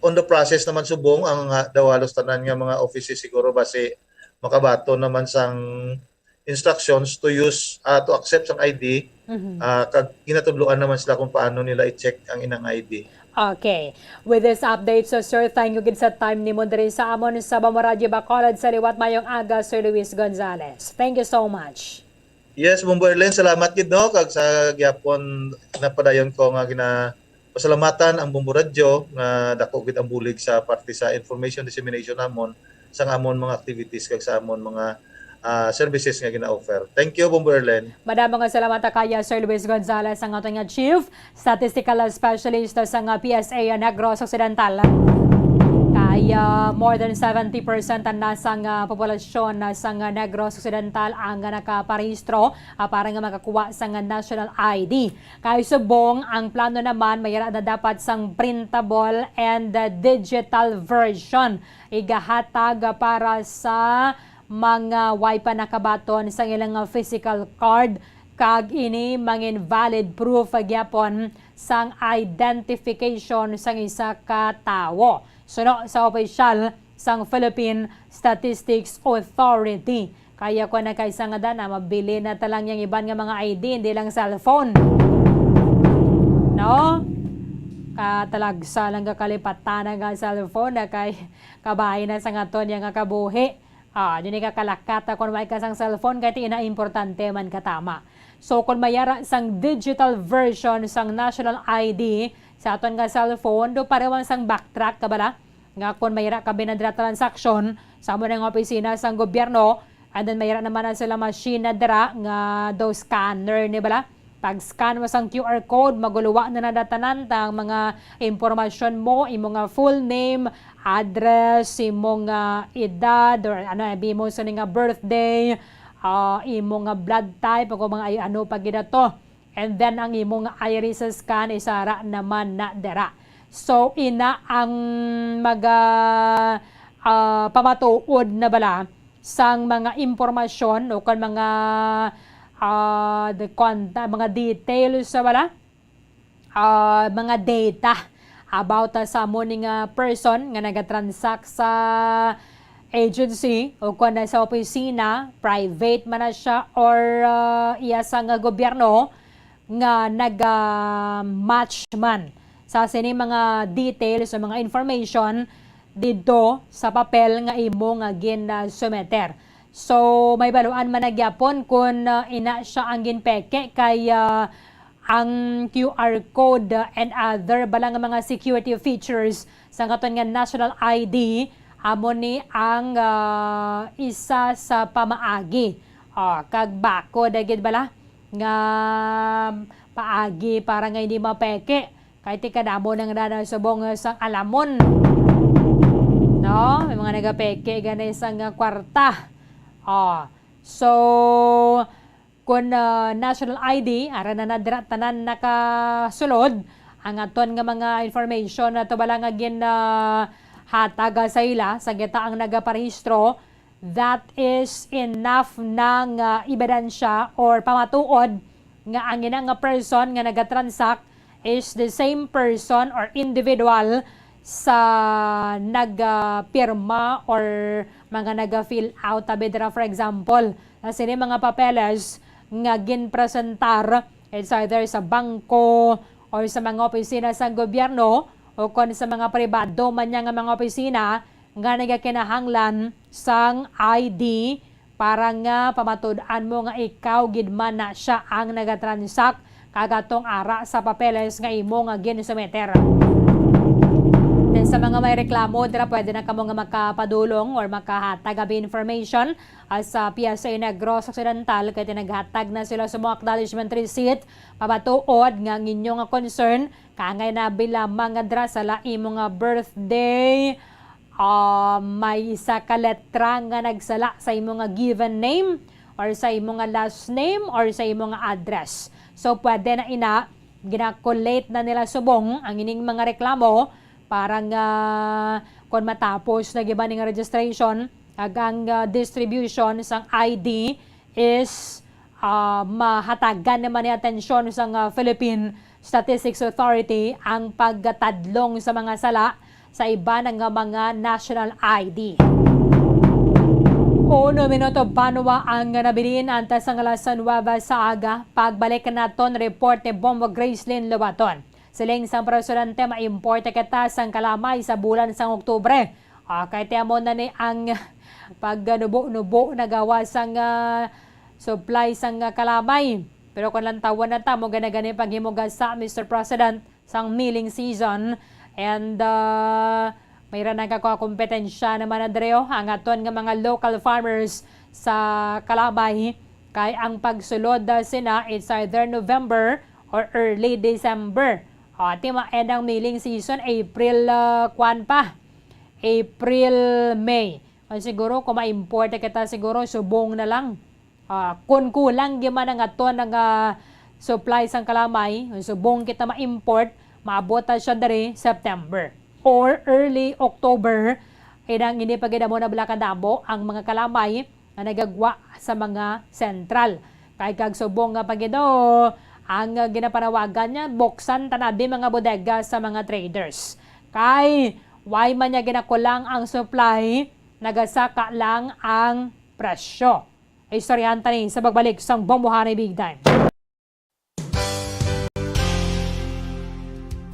on the process naman subong ang, ah, daw halos tanan nga mga offices siguro basi makabaton naman sang instructions to use, ah, to accept sang I D, ah, kag ginatudloan naman sila kung paano nila i-check ang inang I D. Okay. With this update, so, sir, thank you gid sa time nimo diri sa amon sa Bambo Radyo Bacolod. Sa liwat, mayong aga, Sir Luis Gonzales. Thank you so much. Yes, Bombo Erlin, salamat gid, no, kag sa gyapon napadayon ko nga gina-, pasalamatan ang Bombo Radyo nga dako gid ang bulig sa parte sa information dissemination namon, sa amon mga activities kag sa amon mga, ah, services nga gina-offer. Thank you, Bombo Erlin. Madamo nga salamat kaya, Sir Luis Gonzales, ang aton nga Chief Statistical Specialist sa nga P S A Negros Occidental. Kay, ah, more than seventy percent na sang, ah, populasyon na sang, ah, Negros Occidental ang, ah, nakaparehistro, ah, para nga makakuha sang, ah, national I D. Kay subong, ang plano naman may ara na dapat sang printable and, ah, digital version igahatag para sa mga way pa nakabaton sang ilang physical card, kag ini mangin valid proof gyapon sang identification sang isa ka tawo. Suno sa opisyal sang Philippine Statistics Authority. Kaya kung nakaisa nga dana, mabilin na talang yang iban nga mga I D, hindi lang cellphone. No? Katalagsa lang ka kalipatan nga cellphone na kay kabahin na sa ngaton yang nga kabuhi. Ah, yun yung kakalakata kung may ka sang cellphone, kay ina importante man katama. So, kung mayara sang digital version sang national I D sa aton nga cellphone, do parewan sang backtrack ka bala, nga kung mayra ka binadra transaksyon sa amo nga opisina sang gobyerno, and then mayra naman na sila machine na dira nga daw scanner ni bala. Pag-scan mo sang Q R code, maguluwa na na tanan tang mga impormasyon mo, imo nga full name, address, imo nga edad, or ano, abi mo sa nga birthday, ah, imo nga blood type, o mga ay ano pa gid to. And then ang imo nga iris scan, isara naman na dira. So, ina ang maga ah, pamatuod na bala sang mga impormasyon o kon mga, ah, the conta-, mga details sa bala, ah, mga data about, ah, sa amo ni nga person nga nagatransact sa agency o kon sa opisina, private man na siya or, ah, iya sa nga gobyerno, nga naga-match man sa sini mga details o mga information didto sa papel nga imo nga gin-, ah, sumeter. So, may baluan man na gyapon kun, ah, ina siya ang ginpeke kay, ah, ang Q R code, ah, and other bala nga mga security features sa aton nga national I D, amo ni ang, ah, isa sa pamaagi. Ah, kag bakod na gid bala nga paagi para nga hindi mapeke. Kay ti kadamo nang dana subong sang alamon. No? May mga nagapeke gani sang, ah, kwarta. Oh. So, kun, ah, national I D, ara na na dira tanan nakasulod ang aton nga mga information na to bala nga gin, ah, hatag sa ila sa kita ang nagaparehistro. That is enough na nga ebidensya or pamatuod nga ang ina nga person nga nagatransact is the same person or individual sa nagapirma or mga naga-fill out, abi dira, for example, na sini mga papeles nga ginpresentar, it's either sa bangko or sa mga opisina sa gobyerno o kon sa mga pribado man niya nga mga opisina, nga nagakinahanglan sang I D para nga pamatud-an mo nga ikaw gid man na siya ang nagatransact kag atong ara sa papeles nga imo nga ginsumeter. Then sa mga may reklamo, dira pwede na kamo nga makapadulong or makahatag abi information, ah, sa P S A Negros Occidental, kay tinaghatag na sila sa mga acknowledgement receipt pamatuod nga ang inyo nga concern, kangay na abi lamang nga dira sa la imo nga birthday, ah, may isa ka letra nga nagsala sa imo nga given name or sa imo nga last name or sa imo nga address. So, pwede na ina, gina-collate na nila subong ang ining mga reklamo para nga kon matapos na giba ning registration, kag ang, ah, distribution sang I D is, ah, mahatagan naman ni atensyon sang, ah, Philippine Statistics Authority ang pagtadlong sa mga sala sa iban nga mga national I D. Uno minuto, banwa ang nabilin antes sang alas nuwebe sa aga. Pagbalik naton report ni Bombo Gracelyn Lobaton. Siling sang presidente, ma-import kita sang kalamay sa bulan sang Oktubre. Ah, kay ti amo na ni ang pagnubo-nubo na gawas sang, ah, supply sang, ah, kalamay. Pero kung lantawon na ta, mo gani-gani paghimo gasa, Mister President, sang milling season. And, ah, mayra nagkakuha kompetensya naman na diri, oh, ang aton nga mga local farmers sa kalamay. Kay ang pagsulod, ah, sina, it's either November or early December. Ah, ti ma-end ang milling season, April, ah, kwan pa. April, May. Ah, siguro kung ma-import kita, siguro subong na lang. Ah, kung kulang gyud man ang aton nga supply sang kalamay, subong kita ma-import, maabot ta siya diri September or early October. Inang hindi pa gid amo na bala kadamo ang mga kalamay nga nagagwa sa mga sentral. Kay kag subong nga pa gid, oh, ang, ah, ginapanawagan niya, buksan ta na di mga bodega sa mga traders. Kay Way man niya ginakulang ang supply, nagasaka lang ang presyo. Istoryahan ta ni sa pagbalik sang Bombohanay Big Time.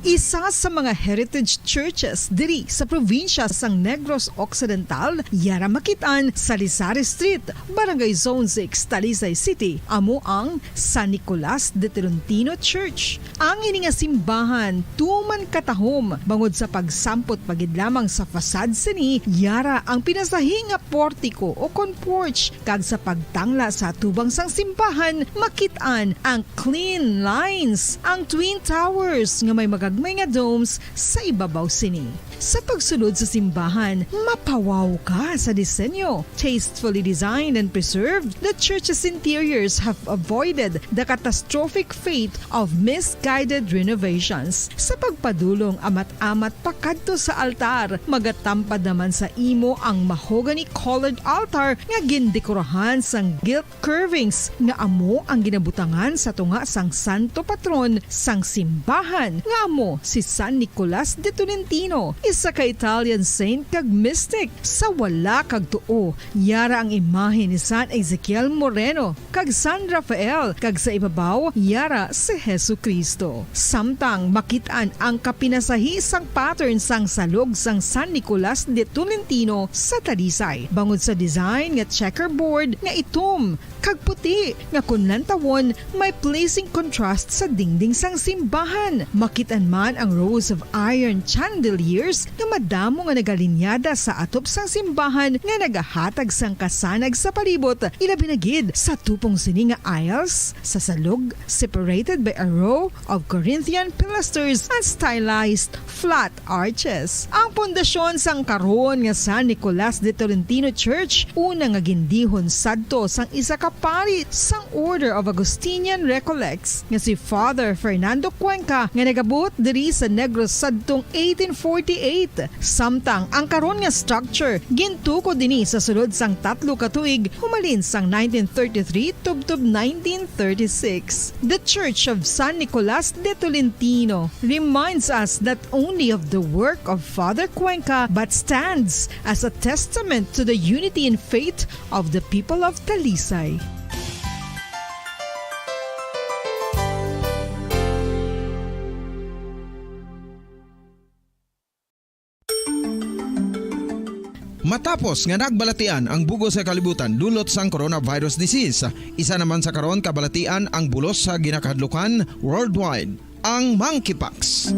Isa sa mga heritage churches diri sa probinsya sang Negros Occidental, yara makit-an sa Lisari Street, Barangay Zone six, Talisay City, amo ang San Nicolas de Tolentino Church. Ang ini nga simbahan tuman katahom bangod sa pagsampot pa gid lamang sa facade sini, yara ang pinasahi nga portiko ukon porch, kag sa pagtangla sa atubang sang simbahan, makit-an ang clean lines, ang twin towers nga may magagmay nga domes sa ibabaw sini. Sa pagsulod sa simbahan, mapawaw ka sa disenyo. Tastefully designed and preserved, the church's interiors have avoided the catastrophic fate of misguided renovations. Sa pagpadulong amat-amat pakadto sa altar, magatampad naman sa imo ang mahogany-colored altar nga gindekorahan sang gilt curvings nga amo ang ginabutangan sa tunga sang santo patron sang simbahan, nga amo si San Nicolas de Tolentino, isa ka Italian saint kag mystic. Sa wala kag tuo, yara ang imahe ni San Ezekiel Moreno kag San Rafael, kag sa ibabaw, yara si Jesu-Cristo. Samtang makit-an ang kapinasahi sang pattern sang salog sang San Nicolas de Tolentino sa Talisay, bangod sa design nga checkerboard nga itom kag puti nga kon lantawon may pleasing contrast sa dingding sang simbahan. Makit-an man ang rows of iron chandeliers nga madamo nga nagalinyada sa atop sang simbahan nga nagahatag sang kasanag sa palibot, ilabi na gid sa tupong sini nga aisles sa salog, separated by a row of Corinthian pilasters and stylized flat arches. Ang pundasyon sang karon nga San Nicolas de Tolentino Church, una nga gindihon sadto sang isa ka pari sang Order of Augustinian Recollects nga si Father Fernando Cuenca, nga nagabot diri sa Negros sadtong eighteen forty-eight. Samtang ang karon nga structure gintukod dinhi sa sulod sang tatlo ka tuig, humalin sang nineteen thirty-three tubtob nineteen thirty-six. The Church of San Nicolas de Tolentino reminds us not only of the work of Father Cuenca but stands as a testament to the unity in faith of the people of Talisay. Matapos nga nagbalatian ang bug-os nga kalibutan dulot sang coronavirus disease, isa naman sa karon kabalatian ang bulos sa ginakahadlukan worldwide, ang monkeypox.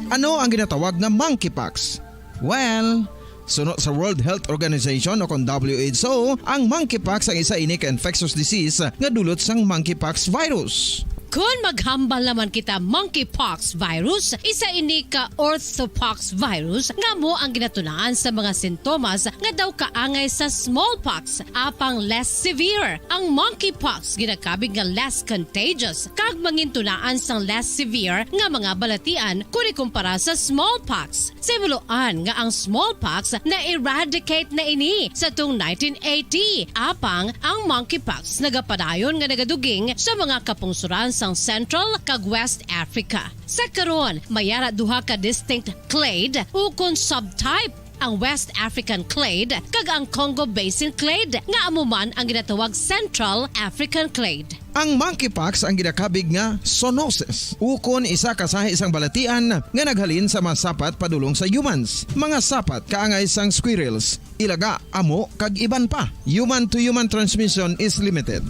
Ano ang ginatawag nga monkeypox? Well, suno sa World Health Organization o kon W H O, ang monkeypox ang isa ini ka infectious disease nga dulot sang monkeypox virus. Kon maghambal naman kita, monkeypox virus, isa ini ka orthopox virus nga amo ang ginatunaan sa mga sintomas nga daw kaangay sa smallpox, apang less severe. Ang monkeypox ginakabig nga less contagious kag mangintunaan sang less severe nga mga balatian kon ikumpara sa smallpox. Sa himuloan nga ang smallpox na-eradicate na ini sa tung nineteen eighty, apang ang monkeypox nagapadayon nga nagaduging sa mga kapungsoran sang Central kag West Africa. Sa karon, may ara duha ka distinct clade ukon subtype, ang West African clade kag ang Congo Basin clade, nga amo man ang ginatawag Central African clade. Ang monkeypox ang ginakabig nga zoonosis, ukon isa ka sahi sang balatian nga naghalin sa mga sapat padulong sa humans, mga sapat kaangay sang squirrels, ilaga, amo, kag iban pa. Human-to-human transmission is limited.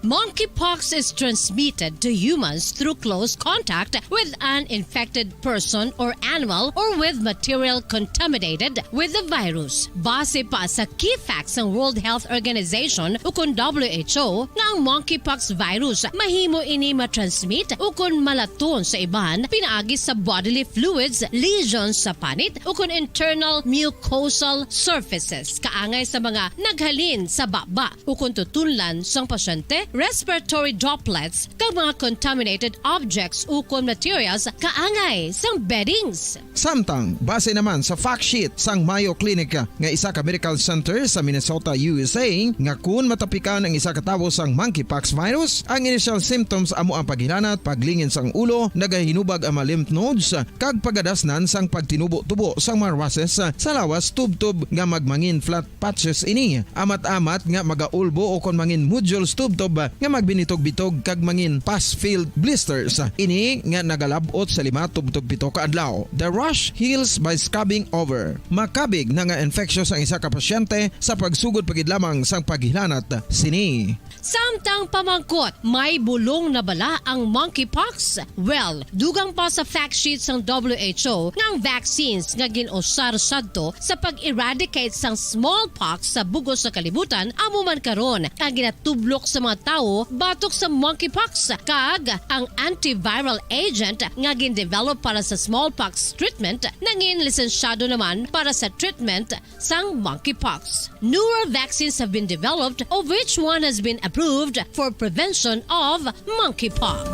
Monkeypox is transmitted to humans through close contact with an infected person or animal or with material contaminated with the virus. Base pa sa key facts sang World Health Organization ukon W H O, nga ang monkeypox virus mahimo ini matransmit ukon malaton sa iban pinaagi sa bodily fluids, lesions sa panit, ukon internal mucosal surfaces, kaangay sa mga naghalin sa baba ukon tutunlan sang pasyente, respiratory droplets, kag mga contaminated objects ukon materials kaangay sang beddings. Samtang, base naman sa fact sheet sang Mayo Clinic nga isa ka medical center sa Minnesota, U S A, nga kun matapikan ang isa ka tawo sang monkeypox virus, ang initial symptoms amo ang paghilanat, paglingin sang ulo, nagahinubag ang mga lymph nodes, kag pagadasnan sang pagtinubo-tubo sang mga rushes sa lawas tubtob nga magmangin flat patches ini. Amat-amat nga magaulbo o kon mangin nodules tubtob nga magbinitog-bitog kag mangin pus-filled blisters. Ini nga nagalab-ot sa lima tubtob pito ka adlaw. The rash heals by scabbing over. Makabig na nga infectious ang isa ka pasyente sa pagsugod pa gid lamang sang paghilanat sini. Samtang pamangkot, may bulong na bala ang monkeypox? Well, dugang pa sa fact sheet sang W H O nga ang vaccines nga gin-usar sadto sa pag-eradicate sang smallpox sa bug-os nga kalibutan amo man karon ang ginatublok sa mga tawo batok sa monkeypox, kag ang antiviral agent nga gin-develop para sa smallpox treatment nangin lisensyado naman para sa treatment sang monkeypox. Newer vaccines have been developed, of which one has been approved for prevention of monkeypox.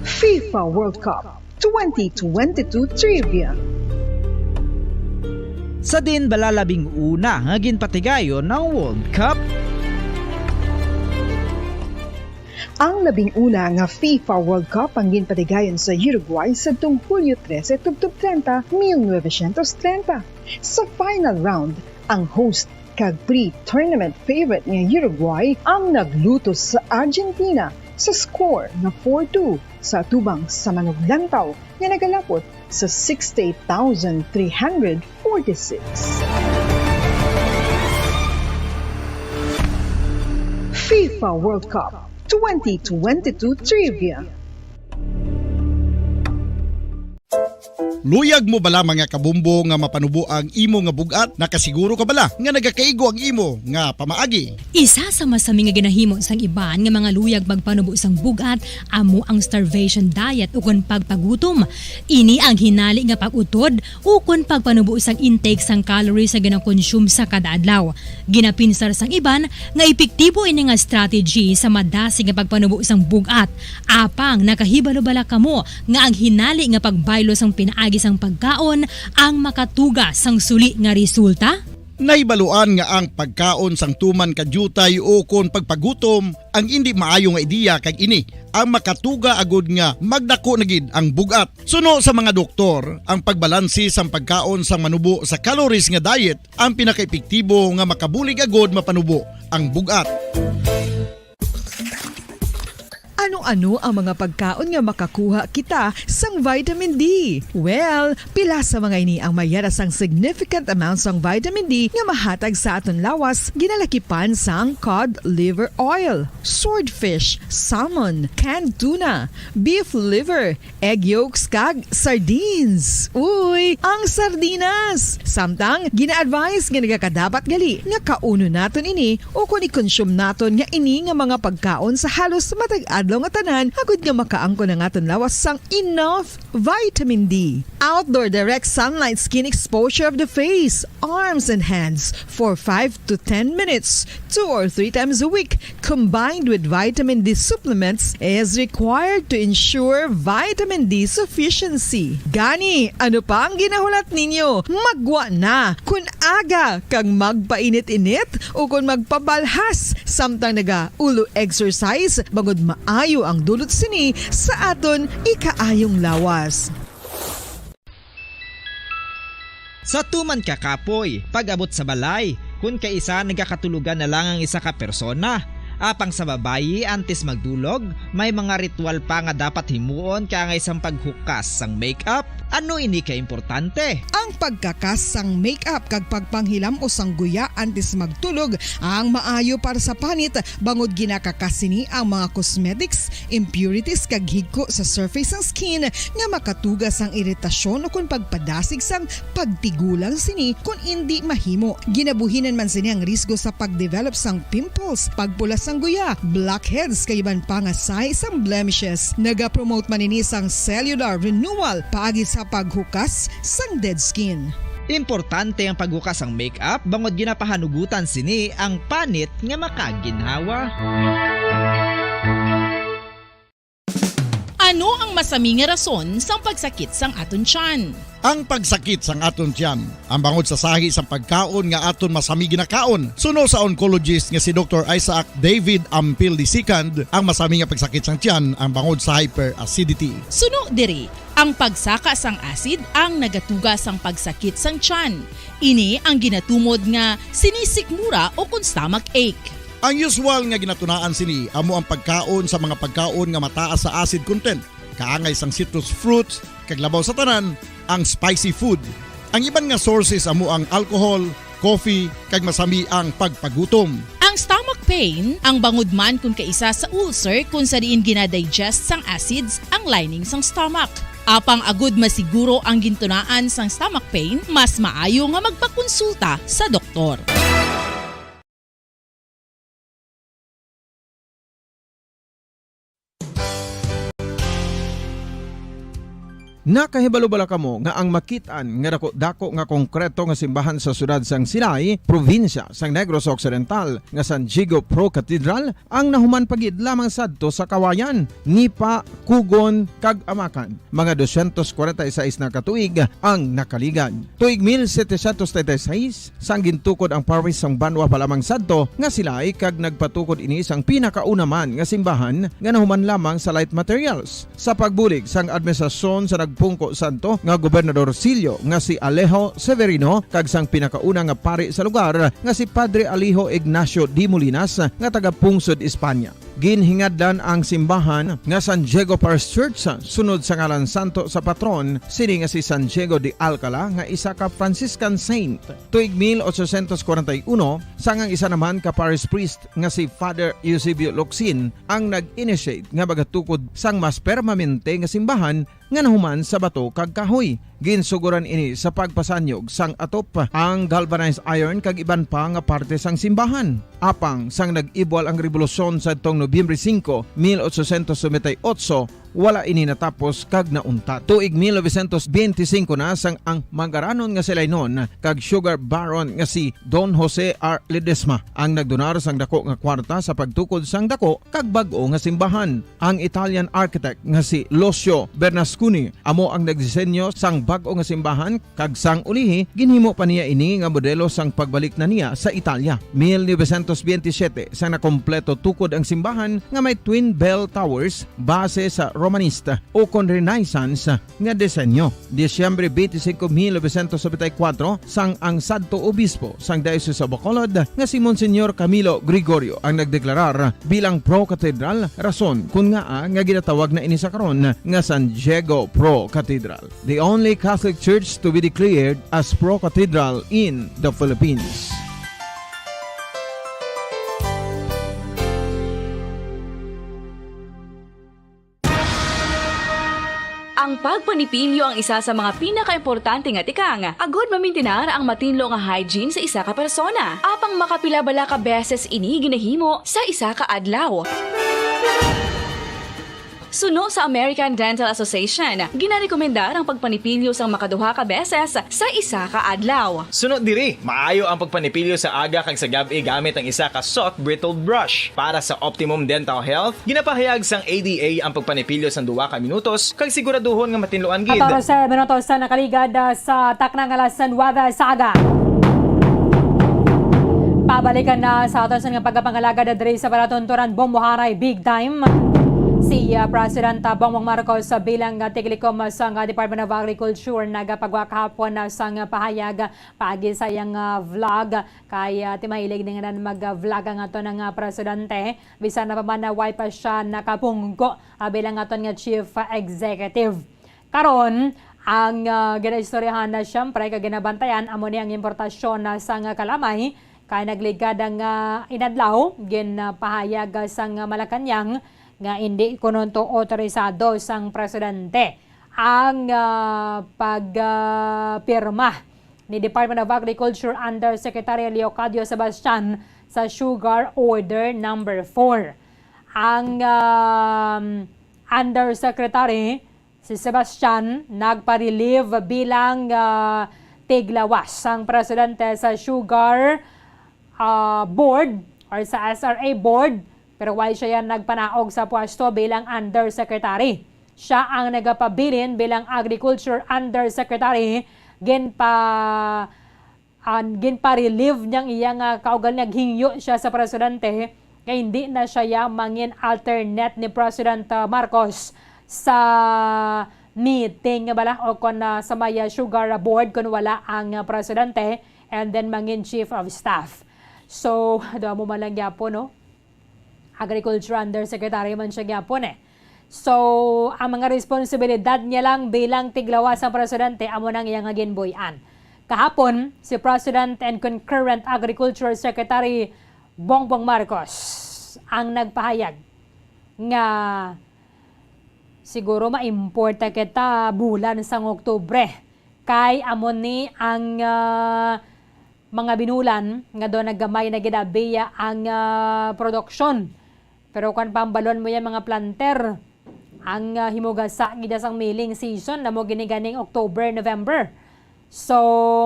FIFA World Cup twenty twenty-two Trivia. Sa din bala labing una nga ginpatigayon ang World Cup? Ang labing una nga FIFA World Cup ang ginpatigayon sa Uruguay sadtong Hulyo trese tubtob treinta, mil novecientos treinta. Sa final round, ang host kag pre-tournament favorite nga Uruguay ang naglutos sa Argentina sa score nga four two sa atubang sa manuglantaw nga nagalapot sa sixty-eight thousand three hundred forty-six. FIFA World Cup twenty twenty-two Trivia. Luyag mo bala, mga kabombo, nga mapanubo ang imo nga bug-at? Nakasiguro ka bala nga nagakaigo ang imo nga pamaagi? Isa sa masami nga ginahimo sang iban nga mga luyag magpanubo sang bug-at amo ang starvation diet ukon pagpagutom. Ini ang hinali nga pag-utod ukon pagpanubo sang intake sang calories nga ginakonsume sa kada adlaw. Ginapinsar sang iban nga epektibo ini nga strategy sa madasig nga pagpanubo sang bug-at. Apang nakahibalo bala kamo nga ang hinali nga pagbaylo sang pinaagi sang pagkaon ang makatuga sang suli nga resulta? Nahibaluan nga ang pagkaon sang tuman ka diutay ukon pagpagutom ang indi maayo nga ideya, kag ini ang makatuga agud nga magdako na gid ang bug-at. Suno sa mga doktor, ang pagbalanse sang pagkaon sang manubo sa calories nga diet ang pinakaepektibo nga makabulig agud mapanubo ang bug-at. Ano-ano ang mga pagkaon nga makakuha kita sang vitamin D? Well, pila sa mga ini ang mayara sang significant amount sang vitamin D nga mahatag sa aton lawas, ginalakipan sang cod liver oil, swordfish, salmon, canned tuna, beef liver, egg yolks, kag sardines. Uy, ang sardinas! Samtang, gina-advise nga nagakadapat gali nga kaunon naton ini ukon i-consume naton nga ini nga mga pagkaon sa halos matag adlaw nga tanan, agud nga makaangkon ang aton lawas sang enough vitamin D. Outdoor direct sunlight skin exposure of the face, arms, and hands for five to ten minutes, two or three times a week, combined with vitamin D supplements, is required to ensure vitamin D sufficiency. Gani, ano pa ang ginahulat ninyo? Maggwa na! Kun aga kag magpainit-init ukon magpabalhas samtang naga-ulo exercise, bangod maayo ang dulot sini sa aton ikaayong lawas. Sa tuman ka kapoy, pag-abot sa balay, kun kaisa nagakatulogan na lang ang isa ka persona. Apang sa babayi, antes magdulog, may mga ritual pa nga dapat himuon kaangay sang paghukas sang makeup. Ano ini ka importante? Ang pagkakas sang makeup kag pagpanghilam-os sang guya antes magtulog ang maayo para sa panit, bangod ginakakas sini ang mga cosmetics, impurities, kag higko sa surface sang skin nga makatuga sang iritasyon ukon pagpadasig sang pagtigulang sini kon indi mahimo. Ginabuhinan man sini ang risgo sa pagdevelop sang pimples, pagpula sang guya, blackheads, kag iban pa nga sahi sang blemishes. Nagapromote man ini sang cellular renewal paagi sa paghukas sang dead skin. Importante ang paghukas sang make-up bangod ginapahanugutan sini ang panit nga makaginhawa. Ano ang masami nga rason sang pagsakit sang aton tiyan? Ang pagsakit sang aton tiyan, ang bangod sa sahi sang pagkaon nga aton masami ginakaon. Suno sa oncologist nga si Doktor Isaac David Ampil the second, ang masami nga pagsakit sang tiyan ang bangod sa hyperacidity. Suno diri, ang pagsaka sang acid ang nagatuga sang pagsakit sang tiyan. Ini ang ginatumod nga sinisikmura o kon stomach ache. Ang usual nga ginatunaan sini amo ang pagkaon sa mga pagkaon nga mataas sa acid content, kaangay sang citrus fruits, kag labaw sa tanan, ang spicy food. Ang iban nga sources amo ang alcohol, coffee, kag masami ang pagpagutom. Ang stomach pain ang bangod man kon kaisa sa ulcer kon sa diin ginadigest sang acids ang lining sang stomach. Apang agud masiguro ang gintunaan sang stomach pain, mas maayo nga magpakonsulta sa doktor. Nakahibalo bala kamo nga ang makit-an nga daku-daku nga konkreto nga simbahan sa siyudad sang Silay, probinsya sang Negros Occidental, nga San Diego Pro Cathedral ang nahuman pa gid lamang sadto sa Kawayan, Nipa, Cogon, kag Amacan? Mga dosyentos kwarenta y seis na ka tuig ang nakaligad. Tuig mil setecientos treinta y seis, sang gintukod ang parish sang banwa pa lamang sadto nga Silay, kag nagpatukod ini sang pinakauna man nga simbahan nga nahuman lamang sa light materials. Sa pagbulig sang administrasyon sa nagpungko sadto nga Gobernador Silio nga si Alejo Severino kag sang pinakauna nga pari sa lugar nga si Padre Alejo Ignacio D. Molinas nga taga Pungsod, Espanya. Ginhingadlan ang simbahan nga San Diego Parish Church sunod sa ngalan santo sa patron sini nga si San Diego de Alcala nga isa ka Franciscan saint. Tuig mil ochocientos kwarenta y uno, sang ang isa naman ka parish priest nga si Father Eusebio Locsin ang nag-initiate nga magatukod sang mas permanente nga simbahan nga nahuman sa bato kag kahoy. Ginsugoran ini sa pagpasanyog sang atop, ang galvanized iron kag iban pa nga parte sang simbahan. Apang sang nag-ibwal ang rebolusyon sadtong Nobyembre singko, mil ochocientos noventa y ocho, wala ini natapos kag nauntat. Tuig mil novecientos benti singko na sang ang mangaranon nga Silaynon kag sugar baron nga si Don Jose R. Ledesma ang nagdonar sang dako nga kwarta sa pagtukod sang dako kag bag-o nga simbahan. Ang Italian architect nga si Lucio Bernasconi amo ang nagdisenyo sang bag-o nga simbahan, kag sang ulihi ginhimo pa niya ini nga modelo sang pagbalik na niya sa Italia. Mil novecientos benti siyete, sang nakompleto tukod ang simbahan nga may twin bell towers base sa Romanista o kon Renaissance nga disenyo. Disyembre benti singko, mil novecientos noventa y kuwatro, sang ang sadto obispo sang Diocese of Bacolod nga si Monsignor Camilo Gregorio ang nagdeklarar bilang pro-cathedral, rason kon ngaa nga ginatawag na ini sa karon nga San Diego Pro Cathedral, the only Catholic Church to be declared as pro-cathedral in the Philippines. Ang pagpanipilyo ang isa sa mga pinakaimportante nga tikang agud mamintinar ang matinlo nga hygiene sa isa ka persona. Apang makapila bala ka beses ini ginahimo sa isa ka adlaw? Suno sa American Dental Association, ginarekomendar ang pagpanipilyo sang makaduha ka beses sa isa ka adlaw. Suno diri, maayo ang pagpanipilyo sa aga kag sa gab-i gamit ang isa ka soft brittle brush. Para sa optimum dental health, ginapahayag sang A D A ang pagpanipilyo sang duha ka minutos kag siguraduhon nga matinluan gid. Katorse minutos sa nakaligad, ah, sa taknang alas nuwebe sa aga. Pabalikan na sa aton sa nga pagkapangalagad diri sa Balaton, Turan, Bomboharay, Big Time. Si, ah, President, ah, Bongbong Marcos, ah, bilang, ah, tiglikom, ah, sang, ah, Department of Agriculture nagapagwa kahapon, ah, sang, ah, pahayag paagi sa iyang, ah, vlog. Kay, ah, ti mahilig ni nga mag-vlog ang aton nga presidente. Bisan na pa man na way pa siya nakapungko, ah, bilang aton nga chief, ah, executive. Karon, ang, ah, ginaistoryahan na siyempre kag ginabantayan amo ni ang importasyon na sang kalamay, kay nagligad ang, ah, inadlaw, ginpahayag sang Malacañang nga indi kuno to otorisado sang presidente ang, ah, pag, ah, pirma ni Department of Agriculture Undersecretary Leocadio Sebastian sa Sugar Order Number four. Ang, um, Undersecretary, si Sebastian, nagpa-relieve bilang, ah, tiglawas sang presidente sa Sugar, ah, Board or sa S R A Board, pero wala siya nagpanaog sa pwesto bilang undersecretary. Siya ang nagapabilin bilang Agriculture Undersecretary. Ginpa-, ah, ginpa-relieve niyang iya nga kaugal, naghingyo siya sa presidente nga hindi na siya ya mangin alternate ni President, ah, Marcos sa meeting nga bala o kon, ah, sa may, ah, Sugar Board kon wala ang, ah, presidente, and then mangin chief of staff. So, do mo man lang gyapon, no? Agriculture Undersecretary man siya gyapon eh. So, ang mga responsibilidad niya lang bilang tiglawas sang presidente amo nang iya nga ginbuy-an. Kahapon, si President and Concurrent Agriculture Secretary Bongbong Marcos ang nagpahayag nga siguro ma-import ta kita bulan sang Oktubre, kay amo ni ang, ah, mga binulan nga do nagamay na gid abi ang, ah, produksyon. Pero kung pambalon mo yan, mga planter, ang, ah, himugasa gid sang milling season na mo giniganing October, November. So,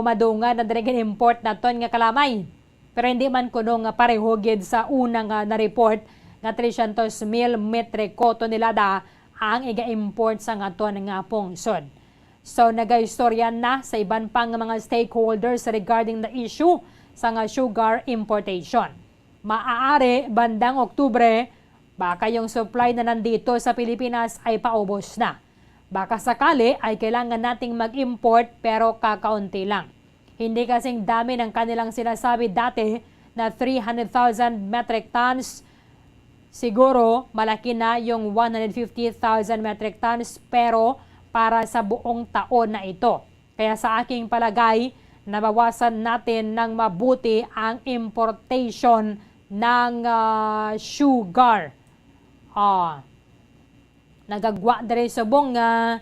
madungad na diri gin-import naton nga kalamay. Pero hindi man kuno nga pareho gid sa una nga na-report nga three hundred mil metriko tonelada ang iga-import sa aton nga pungsod. So, nagaistorya na sa iban pang mga stakeholders regarding the issue sa nga sugar importation. Maaari bandang Oktubre, baka yung supply na nandito sa Pilipinas ay paubos na. Baka sakali ay kailangan nating mag-import pero kakaunti lang. Hindi kasing dami ng kanilang sinasabi dati na three hundred thousand metric tons. Siguro malaki na yung one hundred fifty thousand metric tons, pero para sa buong taon na ito. Kaya sa aking palagay, nabawasan natin ng mabuti ang importation ng, ah, sugar. Ah, nagagwa diri subong nga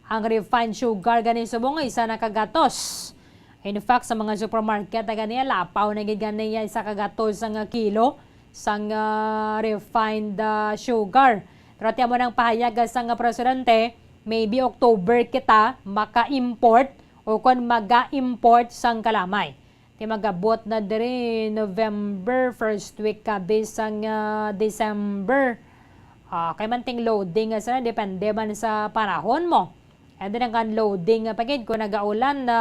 ang refined sugar gani subong nga isa na kagatos. In fact, sa mga supermarket na gani, lapaw na gid gani ya isa kagatos nga kilo sang, ah, refined, ah, sugar. Pero ti amo nang pahayag sang, ah, presidente, maybe October kita maka-import o kon maga-import sang kalamay. Ti magabot na diri November, first week kabi sang, ah, December. Ah, kay man ting loading nga sila, depende man sa panahon mo. And then ang unloading nga pa gid, kung nagaulan na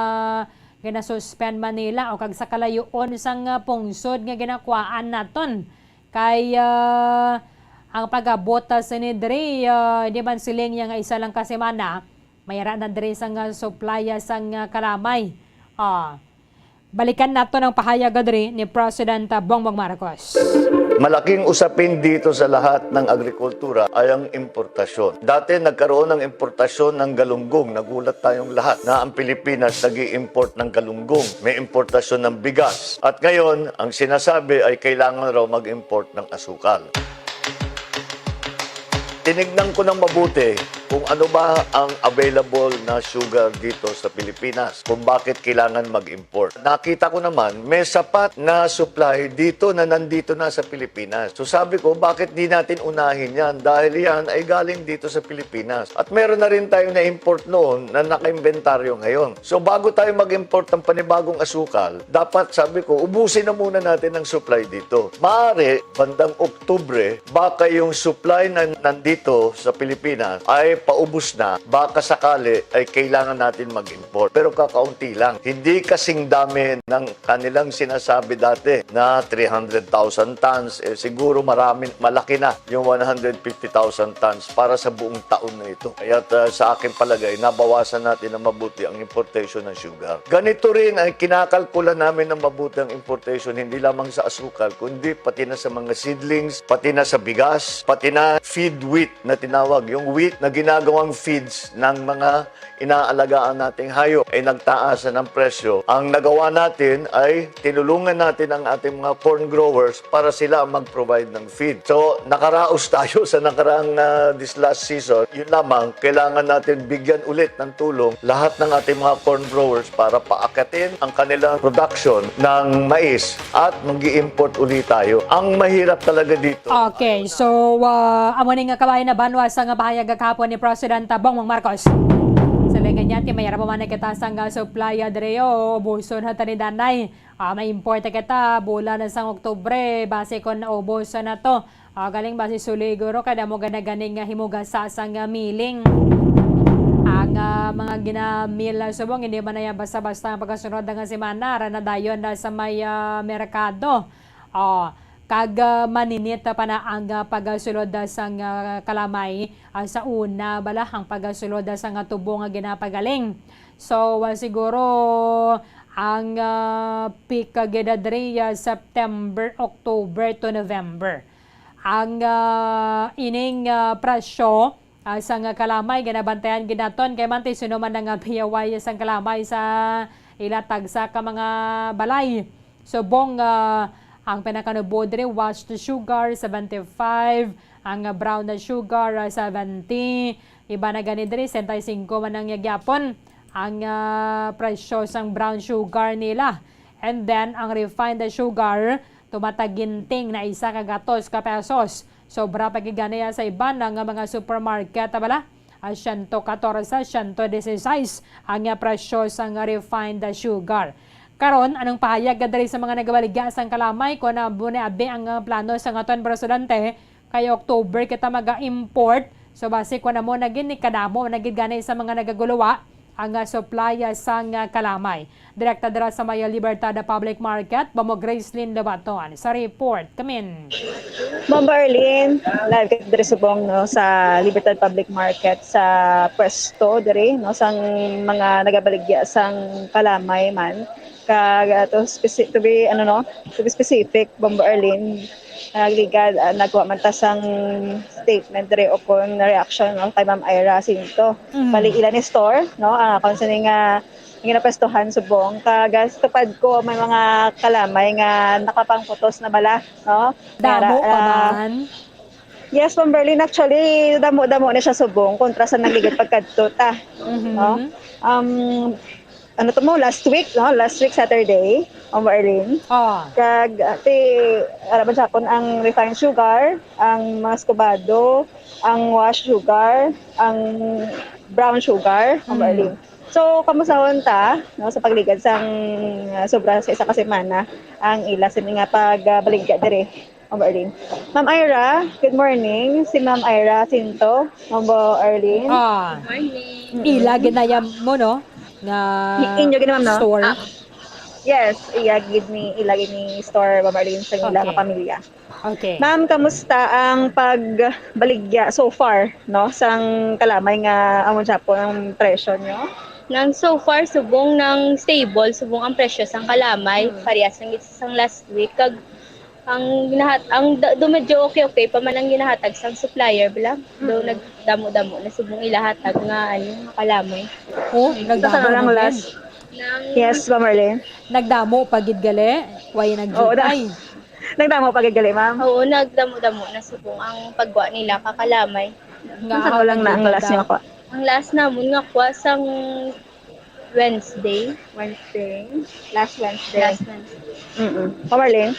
ginasuspend man nila o kag sa kalayoon sang, ah, pungsod nga ginakuhaan naton. Kay, ah, ang pag-abot, ah, sini diri, ah, hindi man siling niya nga isa lang ka semana, mayara na diri sang, ah, supply, ah, sang, ah, kalamay. Ah, balikan naton ang pahayag diri ni President, ah, Bongbong Marcos. Malaking usapin dito sa lahat ng agrikultura ay ang importasyon. Dati nagkaroon ng importasyon ng galunggong. Nagulat tayong lahat na ang Pilipinas nag-i-import ng galunggong. May importasyon ng bigas. At ngayon, ang sinasabi ay kailangan raw mag-import ng asukal. Tinignan ko ng mabuti kung ano ba ang available na sugar dito sa Pilipinas, kung bakit kailangan mag-import. Nakita ko naman, may sapat na supply dito na nandito na sa Pilipinas. So sabi ko, bakit di natin unahin yan? Dahil yan ay galing dito sa Pilipinas. At meron na rin tayo na-import noon na naka-inventaryo ngayon. So bago tayo mag-import ng panibagong asukal, dapat, sabi ko, ubusin na muna natin ang supply dito. Maaari, bandang Oktubre, baka yung supply na nandito sa Pilipinas ay paubos na. Baka sakali ay kailangan natin mag-import. Pero kakaunti lang. Hindi kasing dami ng kanilang sinasabi dati na three hundred thousand tons. Eh, siguro marami, malaki na yung one hundred fifty thousand tons para sa buong taon na ito. Kaya, uh, sa aking palagay, nabawasan natin ng mabuti ang importation ng sugar. Ganito rin ay kinakalkula namin ng mabuti ang importation, hindi lamang sa asukal, kundi pati na sa mga seedlings, pati na sa bigas, pati na feed wheat na tinawag, yung wheat na ginagawang feeds ng mga inaalagaan nating hayop ay nagtaasan ng presyo. Ang nagawa natin ay tinulungan natin ang ating mga corn growers para sila ang mag-provide ng feed. So, nakaraos tayo sa nakaraang, ah, this last season. Yun lamang, kailangan natin bigyan ulit ng tulong lahat ng ating mga corn growers para paakatin ang kanilang production ng mais at mag-i-import uli tayo. Ang mahirap talaga dito. Okay, so, ah, amo ni nga kabahin na banwa sa nga pahayag kahapon ni President Bongbong Marcos. Sa Ganyan, ti may ara pa man kita sang, ah, supply, ah, diri, o, ubuson na tani danay. Ah, may import kita, bulan na sang Oktubre, base kon naubos na to. Ah, galing base suliguro, kay damo gani-gani nga himugasa sang, ah, milling. Ang, ah, mga ginamil na subong, hindi man na yan basta-basta ang pagkasunod nga semana, ara na dayon na sa may, ah, merkado. Oh, kag, ah, maninit pa na ang, ah, pagsulod, ah, sang, ah, kalamay, ah, sa una bala ang pagsulod, ah, sang, ah, tubo nga ginapagaling. So, ah, siguro ang, ah, peak, ah, gid, ah, diri, ah, September, October to November. Ang, ah, ining, ah, presyo, ah, sang kalamay, ginabantayan gid naton kay man ti sino man nga piyaway sang kalamay sa ila tagsa ka mga balay. Subong, ah, ang pinakanubo diri, washed sugar, seventy-five, ang, ah, brown na sugar, ah, seventy, iba na gani diri, sesenta y cinco man ang gyapon ang, ah, presyo sang brown sugar nila. And then, ang refined sugar, tumataginting na isa ka gatos ka pesos. Sobra pa gid gani sa iban nga mga supermarket, bala, ah, siyento katorse, siyento disisais ang, ah, presyo sang refined sugar. Karon, anong pahayag diri sa mga nagabaligya sang kalamay? Kung ano, abi ang, ah, plano sang aton presidente, kay October kita maga-import. So, basi kung amo na gid ni kadamo na gid gani sa mga nagaguluwa ang, ah, supply, ah, sang, ah, kalamay. Direkta dira sa may Libertad Public Market, Mamo Gracelyn Lobaton sa report. Kamin. Ma'am Arlene, live ka diri subong, no, sa Libertad Public Market sa pwesto diri, no, sang mga nagabaligya sang kalamay man. Kag, ah, to speci-, to be, ano, no, to be specific, Bombo Arlene, nagligad, ah, nagwa man ta sang statement diri o kon reaction, no, kay Ma'am Ira Cinto. Mm. Bali, ila ni store, no, ah, kung sini nga ginapwestuhan subong. Kag, ah, sa tupad ko, may mga kalamay nga nakapangputos na bala, no? Damo Nara, pa ah, man. Yes, Ma'am Berlin, actually, damo-damo na siya subong kontra sa nagligad pagkadto ta. Mhm. No? Um, ano to mo, last week, no? Last week, Saturday, Ma'am Berlin. Ah. Kag, ah, ti, ara ba siya, ang refined sugar, ang mga skobado, ang wash sugar, ang brown sugar, Ma'am Mm. Berlin. So, kamusahon ta, no, sa pagligad sang, ah, sobra sa isa ka semana ang ila sini nga pag, ah, baligya diri, Ma'am Arlene. Ma'am Ira, good morning. Si Ma'am Ira Cinto, Ma'am Arlene. Ah. Morning. Mm-mm. Ila ginaya mo, no? Nga I-, inyo gid, ma'am, no? Store. Ah, yes, iya gid ni, ila gid ni store, Ma'am Arlene, sa ila Okay. nga pamilya. Okay. Ma'am, kamusta ang pagbaligya so far, no, sang kalamay nga amo siya po ang presyo nyo? Nang so far, subong nang stable, subong ang presyo sang kalamay, Hmm. parehas lang gid sang last week. Kag ang ginahat-, ang da-, do medyo okay-okay pa man ang ginahatag sang supplier, bala. Do Hmm. nagdamo-damo na subong ilahatag nga, ano, nga kalamay. Oh, Sa nagdamo lang na din. Last. Nang Yes, Ma'am Arlene. Nagdamo pa gid gali, way Oo, da-, nagjutay. Nagdamo pa gid gali, ma'am? Oo, nagdamo-damo na subong ang pagkuha nila kakalamay. Nga Unsa ako lang na ang last nagdamo. Niyo ako? Ang last namon nga kuha sang Wednesday. Wednesday. Last Wednesday. Last Wednesday. Mm-mm. Ma'am Arlene?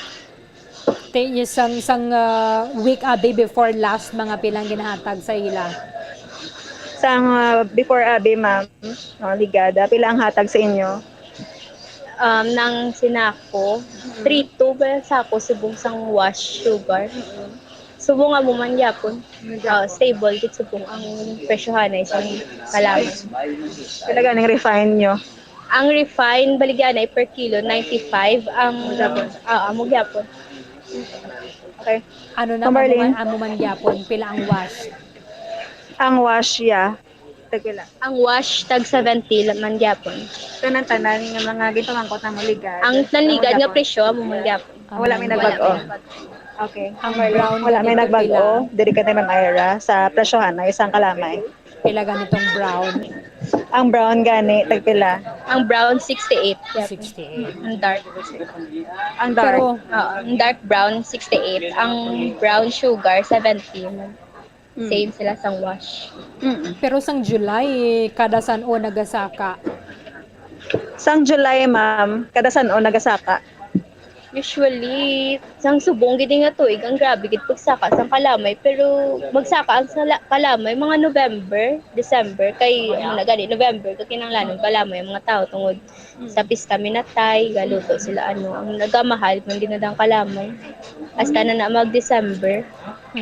Te, yes, sang, sang, ah, week abi before last, mga pilang ginahatag sa ila? Sang, ah, before abi, ma'am, no, ligada, pila ang hatag sa inyo? Um, nang sinako, Mm. three two ba sako subong sang wash sugar? Mm. Subong amo man gyapon. Ano gyapon? Ah, stable gid subong ang presyohanay sang kalamay. Pila ganing refine nyo? Ang refine, baligyanay per kilo, ninety-five. Ang, Amo gyapon. Ah, amo gyapon. Okay. Ano na, Ma'am amo Marlene? Man, amo man gyapon, pila ang wash? Ang wash, yeah. Tagpila? Ang wash, tag seventy la-, man gyapon. Tanan-tanan nga mga ginpamangkot na mo ligad. Ang nanligad nga presyo, amo man gyapon. Ah, wala may Wala nagbago. May nagbago. Okay. Ang brown Wala may ganito nagbago. Pila? Diri ka na, Ma'am Ira, sa presyohan na isang kalamay. Pila ganitong brown? Ang brown gani, tagpila? Ang brown, sixty-eight. Yep. Sixty-eight. Ang dark. Ang dark. Pero, oo, ang dark brown, sixty-eight. Ang brown sugar, seventy. Mm. Same sila sang wash. Mm. Pero sang July, kada san-o nagasaka? Sang July, ma'am, kada san-o nagasaka. Usually, sang subong gid nga tuig, ang grabe gid pagsaka sang kalamay. Pero magsaka ang sala-, kalamay mga November, December, kay ano na gani, November, kakinahanglanon kalamay ang mga tao tungod sa pista minatay, galuto sila, ano, ang nagamahal man gid na ang kalamay. Hasta na na mag-December.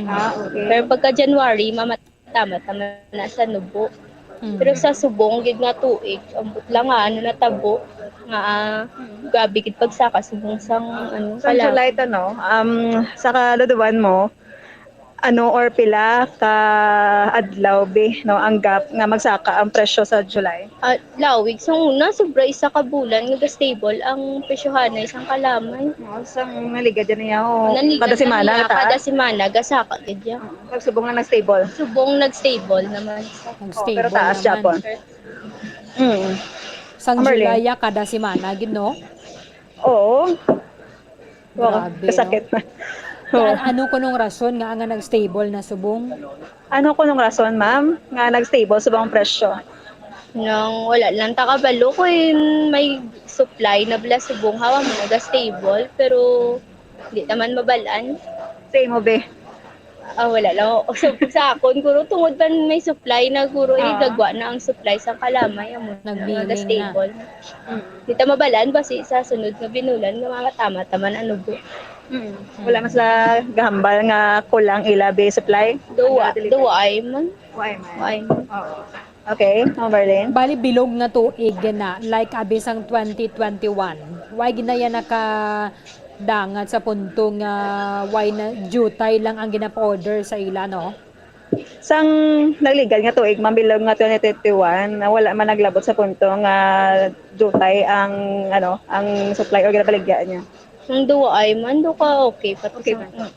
Ah, okay. Pero pagka January, mamatamat naman na sa nubo. Mm. Pero sa subong gid nga tuig, ambot lang nga ano natabo nga ah, grabe gid pagsaka subong sang ano Sa kala. July to, no? Um, sa kaladuan mo, ano or pila ka adlaw, be, no, ang gap nga magsaka ang presyo sa July? Ah, lawig sa una, sobra isa ka bulan nga stable ang presyohanay sang kalamay. No, sang naligad yan niya, oh, Nanligan kada na semana, niya, taas? Kada semana, gasaka gid ya. Pagsubong na nag-stable. Subong nag-stable naman. Nag-stable Oh, pero taas, naman. Japon. Mm. Sang Marlene. July, ya, kada semana gid, no? Oo. Wow, Grabe, kasakit na. Oo. An- ano kunong rason nga nga nag-stable na subong? Ano kunong rason, ma'am, nga nag-stable subong ang presyo? Nang wala lang ta kabalo kung may supply na bala subong hawa mo naga-stable, pero di naman mabalaan. Sa imo, be? Ah, wala lang. Sa, sa akon, guro, tungod man may supply na, guro, eh, Ah. gagwa na ang supply sa kalamay. Amo, Nagbiling na. Stable. Di ta mabalaan ba si sa sunod nga binulan nga makatama taman ano po. Mm. Wala man sila gahambal nga kulang ila, be, supply? Duwa, Ang delivery? duwa ay man. Why, man? Why man. Oo. Okay, Ma'am Marlene? Bali, bilog nga tuig na, like abi sang twenty twenty-one. Why gid na yan nakadangat sa punto nga why na jutay lang ang ginapa-order sa ila, no? Sang nagligad nga tuig, ma'am, bilog nga twenty twenty-one, na wala man naglabot sa punto nga jutay ang, ano, ang supply or ginabaligya niya. Ang duwa ay man, do ka okay pa to Okay sa- man.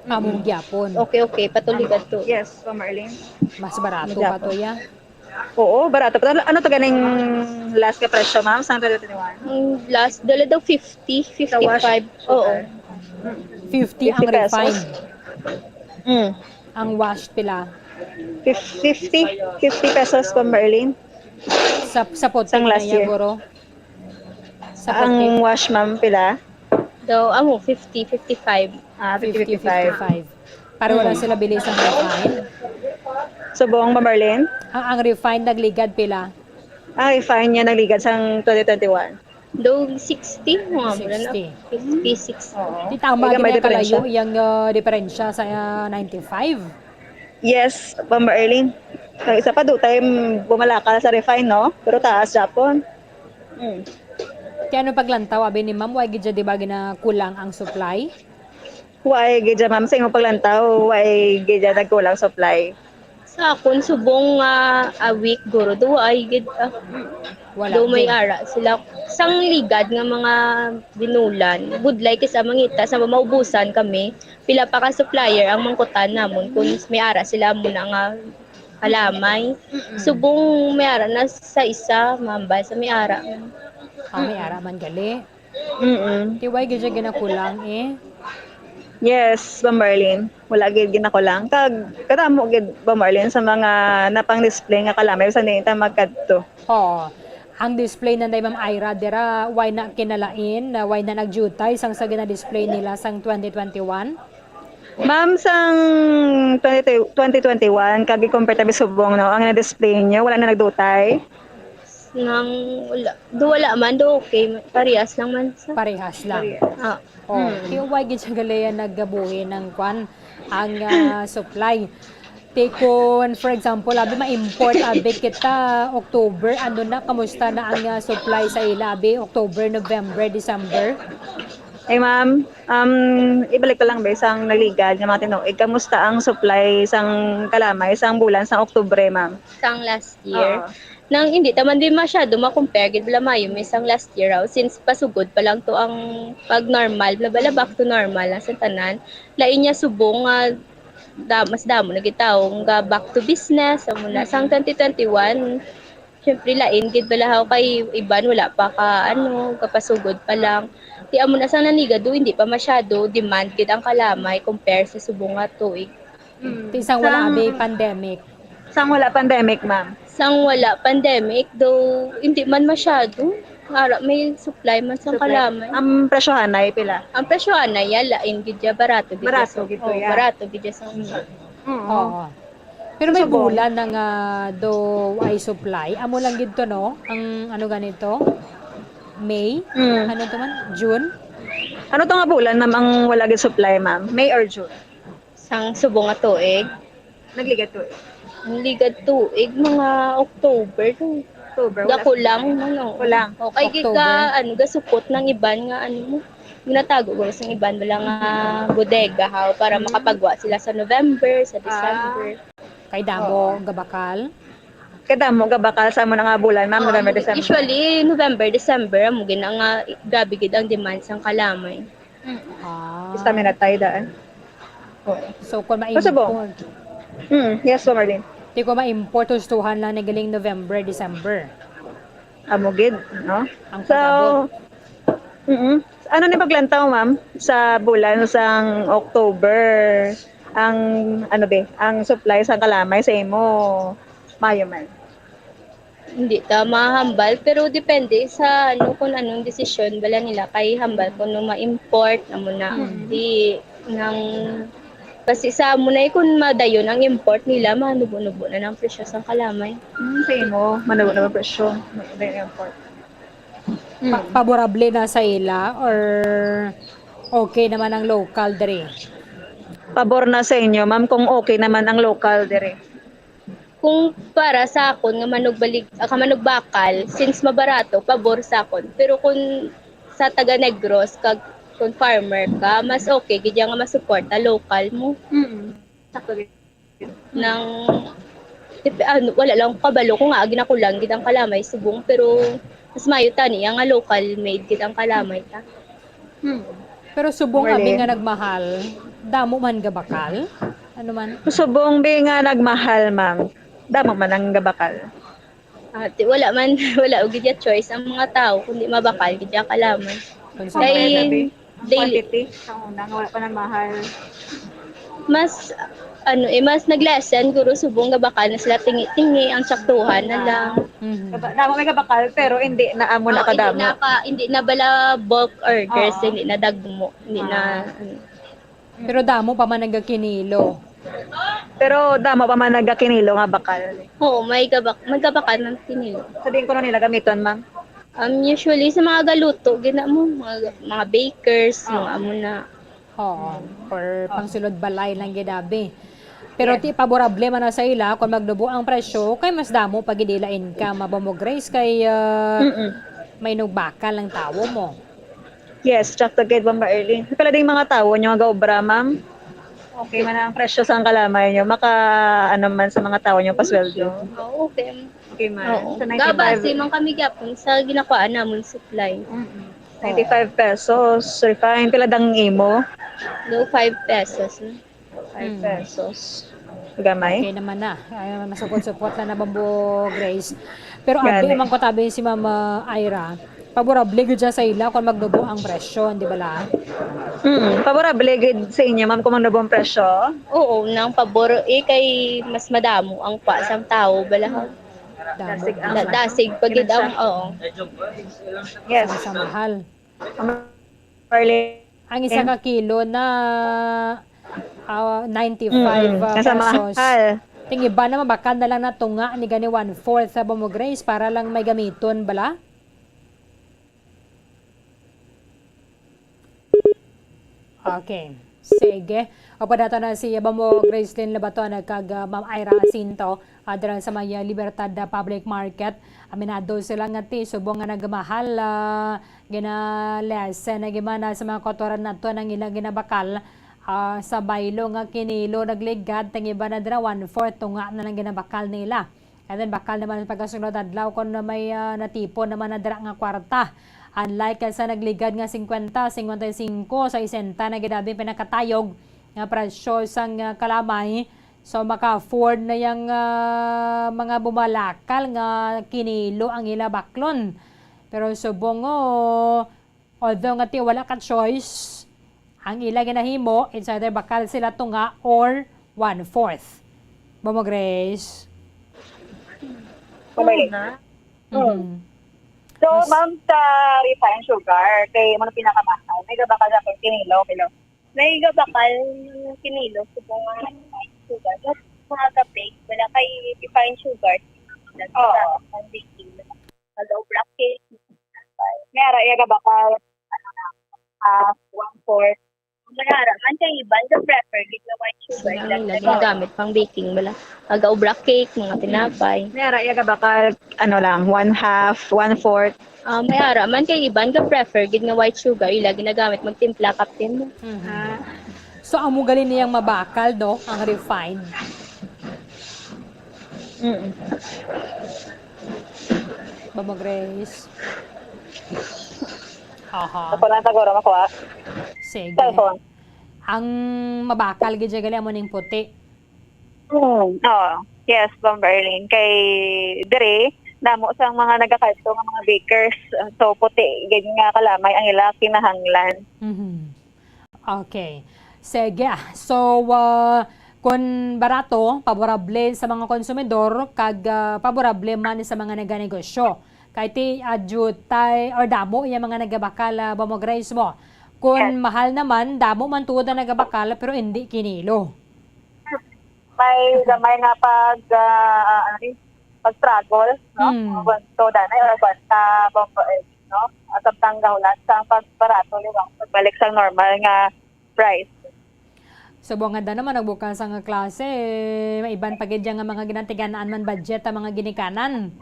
Among gyapon. Okay, okay, patuloy ka to. Yes, Ma'am Marlene. Mas barato Gyapon. pa to, ya. Oo, barato. Pero ano to ganing last ka presyo, ma'am, sang twenty twenty-one? Ang last, dala daw fifty, Sa wash? fifty-five. Oo. fifty ang fifty pesos. Refined. Mm. Ang washed pila? Fif-, fifty, fifty pesos, Ma'am Marlene. Sa, sa puti Sang na last yan, year. guro? Sa puti? Ang wash, ma'am, pila? Daw, amo, fifty, fifty-five. Ah, fifty, fifty, fifty-five. fifty-five. Para wala Mm. sila bili sa refined. Subong, Ma'am Marlene? Ang, ang refined nagligad pila? Ang refined niya nagligad sang twenty twenty-one. Daw sixty, mga mura na. Sixty. Fifty, sixty. Oo. Di tama Kaya gid may na kalayo diferensya. yung ah, diferensya sa ah, ninety-five. Yes, Ma'am Marlene. Ang isa pa, do time bumalaka sa refine, no? Pero taas, Japon. Mm. Kaya ano paglantaw, abi ni ma'am, why gid siya, di ba, ginakulang ang supply? Why gid dyan, ma'am, sa imong paglantaw? Why gid dyan nagkulang supply? Sa akon, subong nga a week, guro, duwa ay gid. Ah, Wala do may gid. Ara sila. Sang ligad nga mga binulan, budlay kay sa mangita, sa maubusan kami, pila pa ka supplier ang mangkutan namon kung may ara sila muna nga kalamay. Subong may ara na sa isa, mambal sa may ara. Ah, may ara man gali. Mm-mm. Di why gid siya ginakulang eh. Yes, Ma'am Marlene. Wala gid ginakulang. Kag kadamo gid, Ma'am Marlene, sa mga napang-display nga kalamay sa nita magkadto. Oh, ang display nanday Ma'am Ira dira, why na kinalain, na why na nagjutay sang sa gina-display nila sang twenty twenty-one? Ma'am, sang twenty, twenty twenty-one, kag i-compare tabi subong, no, ang na-display niyo, wala na nagdutay? Nang wala, do wala man, do okay. Parehas lang man sa. Parehas lang. Ah, Oh, kaya why gid siya gali yan naggabuhi ng kwan ang ah, supply? Ti kun, for example, abi ma-import, abi kita October, ano na, kamusta na ang ah, supply sa ila, abi October, November, December? Eh, ma'am, um, ibalik ko lang, be, sang nagligad nga mga tinuig. Kamusta ang supply sang kalamay sang bulan sang Oktubre, ma'am? Sang last year. Oo. Nang hindi ta man din masyado ma-compare gid bala mayo mi sang last year raw, since pasugod pa lang to ang pag normal bala, bala back to normal na sa tanan. Lain niya subong nga da, mas damo na gid tawo nga back to business, amo na sang twenty twenty-one. Syempre lain gid bala haw kay iban wala pa ka ano, kapasugod pa lang. Ti amo na sang nanigado hindi pa masyado demand gid ang kalamay compare sa subong nga tuig. Ti sang wala Sang- abi pandemic. Sang wala pandemic, ma'am? Sang wala pandemic, though hindi man masyado. Ara, may supply man sang Supply. Kalamay. Ang presyohanay pila? Ang presyohanay, ya, lain gid ya, barato gid ya. Barato gid to, ya. Barato gid ya sang Mm. Oo. Pero may Subong. Bulan na nga do ay supply. Amo lang gid to, no? Ang ano ganito? May? Mm. Ano to man? June? Ano to nga bulan, ma'am, ang wala gid supply, ma'am? May or June? Sang subong nga tuig? Nagligad tuig. Ang ligad tuig, mga October to. October, wala Ga kulang sa man, oh. Kulang. Okay, October. Ka, ano, gasupot ng iban nga, ano mo, ginatago ko sa iban, wala nga bodega, ha, para Mm. makapagwa sila sa November, sa Ah. December. Kay damo Oo. gabakal? Kay damo gabakal sa amo na nga bulan, ma'am, Oo, November, amo, December. Usually, November, December, amo gina nga, grabe gid ang demand sang kalamay. Mm. Ah. Stamina tayo daan. Oo. So, kung Pasubong. ma-import, Mm, yes, po, Marlene. Di ko ma-import, hustuhan lang ni galing November, December. Amo gid, no? Ang So, pag-abot. mm. Ano ni paglantaw, ma'am, sa bulan sang October, ang, ano be, ang supply sang kalamay sa imo, maayo man? Hindi ta mahambal, pero depende sa, ano, kung anong desisyon bala nila, kay hambal kung no ma-import na mo na. Mm. Di nang, kasi sa amo na, eh, kung madayon ang import nila, manubo-nubo na ng presyo sang kalamay. Hmm, sa imo, manubo-nubo presyo, madayon ang import. Mm. Pa-, paborable na sa ila or okay naman ang local diri? Pabor na sa inyo, ma'am, kung okay naman ang local diri. Kung para sa akon nga manugbalig-, ah, ka manugbakal, since mabarato, pabor sa akon. Pero kung sa taga Negros, kag kung farmer ka, mas okay gid ya nga masuporta local mo. Mm. Sakto gid. Nang, dep-, ano, wala lang kabalo ko nga ginakulang gid ang kalamay subong, pero mas maayo tani ya nga local made gid ang kalamay ta. Hmm. Pero subong Wala. Abi nga nagmahal, damo man gabakal? Ano man? Subong bi nga nagmahal, ma'am, damo man ang gabakal. Ah, ti-, wala man, wala gid ya choice ang mga tao, kundi mabakal gid ya kalamay. Kung sa Kay Compare na, be. Ang daily. Quantity, sa una, nga wala pa nagmahal. Mas, ano, eh, mas nag-lessen, guro, subong nga bakal na sila tingi-tingi, ang tsaktuhan na Ah. lang. Mhm. Gaba-, damo may gabakal, pero hindi na amo na Oo, hindi kadamo. na pa, hindi na bala bulk orders, Oo. hindi na dagmo, hindi na, Ah. ano. Pero damo pa man nagakinilo. Pero damo pa man nagakinilo nga bakal. Oo, may gabak-, may gabakal man kinilo. Sabihin ko na nila gamiton, ma'am. Um, usually, sa mga galuto, gina mo, mga, mga bakers, Oo. mga amo na. Oo, or pangsulod balay lang gid abi. Pero Yes. ti paborable man na sa ila kung magnubo ang presyo, kay mas damo pa gid ila income, abo mo, Grace, kay, ah, Mm-mm. may nugbakal ang tawo mo. Yes, tsakto gid, Ma'am Arlene. Pila ding mga tawo nyo nga gaobra, ma'am? Okay man ang presyo sa kalamay nyo. Maka, ano man sa mga tawo nyo, pasweldo. Oo, okay. Okay man. Oo. Sa ninety-five Gabase man kami gyapon sa ginakuhaan namon supply. Mm-mm. Oo. Ninety-five pesos, refined. Pila dang imo? No, five pesos. Five Mm. pesos. Gamay. Okay naman na. Ay, masupot-supot na na, Bambo Grace. Pero abi Gani. man ko tabi si Mama Ira, paborable gid siya sa ila kung magnubo ang presyo, di ba la? Mm, paborable gid sa inyo, ma'am, kung magnubo ang presyo? Oo, nang pabor, eh, kay mas madamo ang pa sang tao, bala. Damo. Dasig ang Da-, dasig pa gid ang, Kinasa. oo. Yes. Sa mahal. Ang Marlene. Ang isa ka kilo na, ah, ninety-five, Mm-mm. ah, Nasa pesos. Mahal. Ting iba naman, baka na lang natunga ni gani one-fourth sa Bambo Grace para lang may gamiton, bala? Okay. Sige. Opo, dato na si Bambo Gracelyn Labaton kag, ah, Ma'am Ira Jacinto, ah, dira sa may, ah, Libertad, ah, Public Market. Aminado sila nga ti, subong nga nagmahal, ah, gina-lessen na gimana sa mga kautoran nato ang ilang ginabakal, ah, sa baylo nga kinilo nagligad, ting iba na dira one-fourth tunga na lang ginabakal nila. And then, bakal naman sa pagkasunod adlaw kung may, ah, natipon naman na dira nga kwarta. Unlike sa nagligad nga singkwenta, singkwenta y singko, sa sesenta na gid abi pinakatayog nga presyo sang, ah, kalamay. So, maka-afford na yang, ah, mga bumalakal nga kinilo ang ila baklon. Pero subong, oh, although nga ti wala ka choice, ang ila ginahimo, it's either bakal sila tunga or one-fourth. Bambo Grace? Kung may Una. Mm. So, Mhm. ma'am, sa refined sugar, kay ano pinakamahal? May gabakal na kay kinilo, kilo. May gabakal ng kinilo, subong nga refined sugar. Tapos, mga ka-bake, wala kay refined sugar. Oo. Ang baking. Mag-obra cake. May ara iya gabakal, ano na, ah, one-fourth. May ara man kay iban ka prefer gid nga white sugar. Sila ang Ilan lagi na gamit pang baking bala. Aga-obra cake, mga tinapay. May ara iya gabakal, ano lang, one half, one-fourth. Ah, may ara man kay iban ka prefer gid nga white sugar, ila ginagamit magtimpla, Captain, mo. Mhm. Ah. So, amo gali niyang mabakal, no? Ang refined. Mm. Mama Grace. Aha. Ako lang siguro makuha. Sige. Cellphone. Ang mabakal gid siya gali amo ning puti. Hmm, oo. Yes, Ma'am Berlin. Kay diri, damo sang mga nagakadto nga mga bakers. So, puti gid nga kalamay ang ila kinahanglan. Mhm. Okay. Sige. So, ah, kun barato, paborable sa mga konsumidor, kag, ah, paborable man sa mga naganegosyo. Kay ti, ah, diutay or damo iya mga nagabakal, ah, Mama Grace mo. Kun Yes. mahal naman, damo man tuod ang nagabakal, pero hindi kinilo. May gamay nga pag, ah, ano ni, pag-struggle, no? Mm. Agwanta danay or agwanta, Bombo Eggs, no? At ang tanggahulat sa pagbarato, liwat pagbalik sa normal nga price. Subong nga da naman nagbukas ang klase, may iban pa gid nga mga ginatiganaan man budget ang mga ginikanan.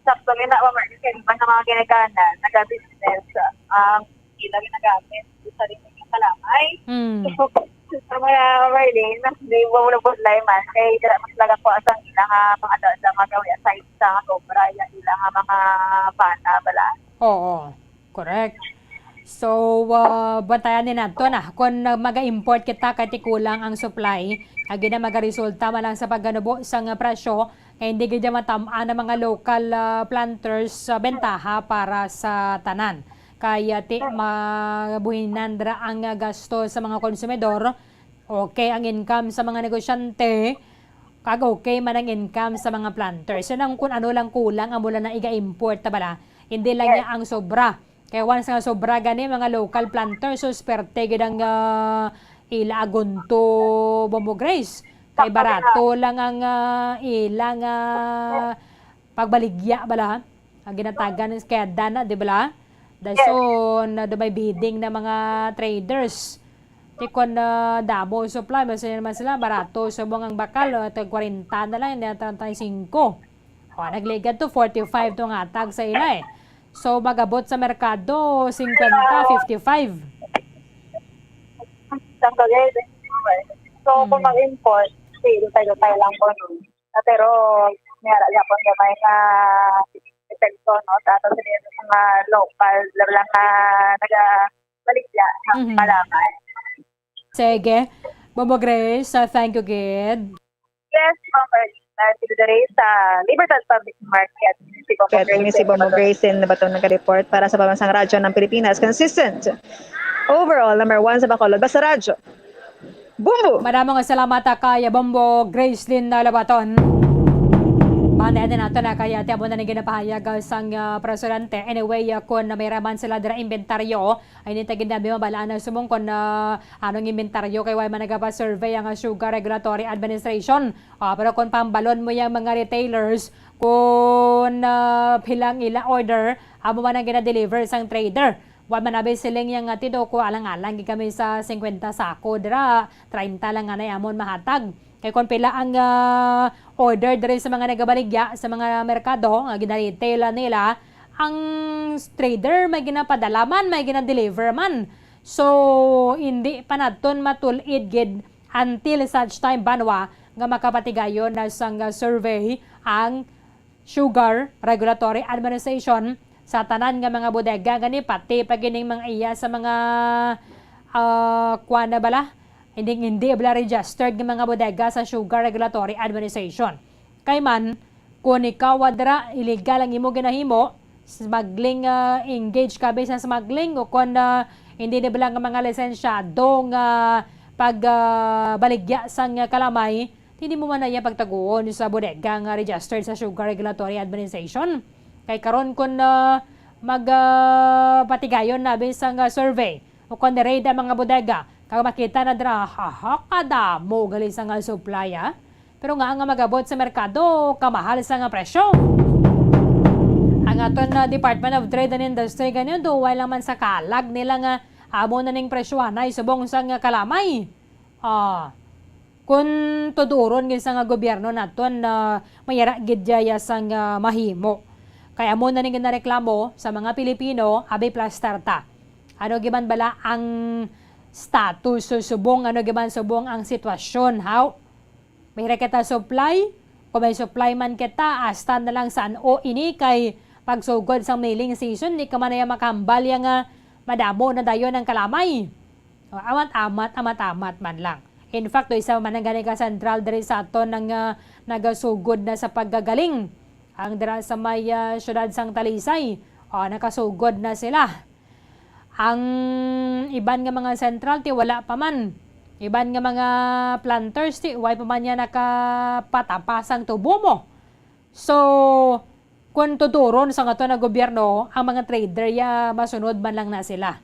Sakto gid na, Ma'am Marlene, kay iban nga mga ginikanan, naga-business, ang ila ginagamit sa sarili nga kalamay. Hmm. So, sa mga Marlene, mas di mo nabudlay man, kay dira mas laga ko asang ila nga mga da-, da-, mga gawi aside sa sobra, yan ila nga mga bana, bala. Oo, correct. So, ah, bantayan ni nato na kung nag-, maga-import kita kay ti kulang ang supply, agi na magaresulta man lang sa pagganubo sang presyo, nga hindi gid matam-an ang mga local, ah, planters sa bentaha para sa tanan. Kaya ti mabuhinan dira ang gasto sa mga konsumidor, okay ang income sa mga negosyante, kag okay man ang income sa mga planters. Yan ang kung ano lang kulang ang mula na iga-import, ta bala. Hindi lang Yes. niya ang sobra. Kaya once nga sobra gani mga local planters, so swerte gid ang, ah, ila agunto, Bombo Grace. Kay Sakto barato na. lang ang, ah, ilang, ah, pagbaligya bala. Ang ginatagan is kaya dana, di bala? Yes. Dason, na may bidding na mga traders. Ti kon, ah, damo ang supply, mas naman sila, barato sa mga bakal, ah, tag kwarenta na lang, hindi na treinta y cinco. O, nagligad to, forty-five to nga tag sa ila eh. So, magabot sa merkado, fifty-five. Isang bagay, so, kung Hmm. mag-import, sige, tayo-tayo lang po, no? Ah, pero, may ara gyapon gamay nga epekto, no, sa ato sa mga local lang nga nagabaligya sa Mhm. kalamay. Sige. Bombo Grace, ah, thank you, gid. Yes, Ma'am Marlene. Diri sa Libertad Public Market, si Bombo Kaya Grace kami si Bombo Nabaton. Grace in Nabaton nag-report para sa Pambansang Radyo ng Pilipinas. Consistent. Overall, number one sa Bacolod. Basta Radyo. Bombo! Madamo nga salamat, ah, kay Bombo Gracelyn, ah, Labaton. Bandayan din nato na kaya ti amo na ning ginapahayag, ah, sang, ah, presidente. Anyway, ah, kung may raman sila dira inventaryo, ay, nita gid nabi mabalaan na sumong kon, ah, anong inventaryo kay way man nagapa-survey ang, ah, Sugar Regulatory Administration. Ah, pero kung pambalon mo yang mga retailers, kung, ah, pilang ila order, amo man ang gina-deliver sang trader. Wa man abi siling yang, ah, tido ko alang-alang gid kami sa singkwenta sako dira, treinta lang anay amon mahatag. Kay kung pila ang, ah, order diri sa mga nagabaligya sa mga merkado, nga gina-retail nila, ang trader may ginapadala man, may gina-deliver man. So, hindi pa naton matul-id gid until such time, banwa, nga makapatigayon na sang survey ang Sugar Regulatory Administration sa tanan nga mga bodega, gani pati pa gining mga iya sa mga, ah, kuwan na bala, hindi, hindi bala registered nga mga bodega sa Sugar Regulatory Administration. Kay man, kung ikaw adra, illegal ang imo ginahimo, smuggling, ah, engage ka ba sa smuggling, o kung, ah, hindi na bala nga mga lisensyado nga pag, ah, baligya sang kalamay, Hindi mo man na iya pagtaguon sa bodega nga registered sa Sugar Regulatory Administration. Kay karon kun, ah, mag, ah, patigayon na bisan nga survey o kon ni-raid ang mga bodega, kag makita na dira, haha, kadamo gali sa nga supply, ah. Pero nga nga magabot sa merkado, kamahal sa nga presyo. Ang aton na Department of Trade and Industry ganyan, duway lang man sa kalag nila nga amo na ning presyohanay subong sa nga kalamay. Ah, kun tuduron gid sa nga gobyerno naton na mayara gid daya sa nga mahimo. Kay amo na ning ginareklamo sa mga Pilipino, abi plastar ta. Ano giman bala ang status subong, ano giman subong ang sitwasyon, haw? May ra kita supply? Kung may supply man kita, hasta na lang san-o ini kay pagsugod sang milling season, di ka man naya makahambal ya nga madamo na dayon ang kalamay. O, amat-amat, amat-amat man lang. In fact, do isa man ang gani ka sentral diri sa aton nga nagasugod na sa paggagaling. Ang dira sa may, ah, siyudad sang Talisay, o, nakasugod na sila. Ang iban nga mga sentral, ti wala pa man. Iban nga mga planters, ti way pa man niya nakapatapa sang tubo mo. So, kung tuturon sa ato nga gobyerno, ang mga trader, ya, masunod man lang na sila.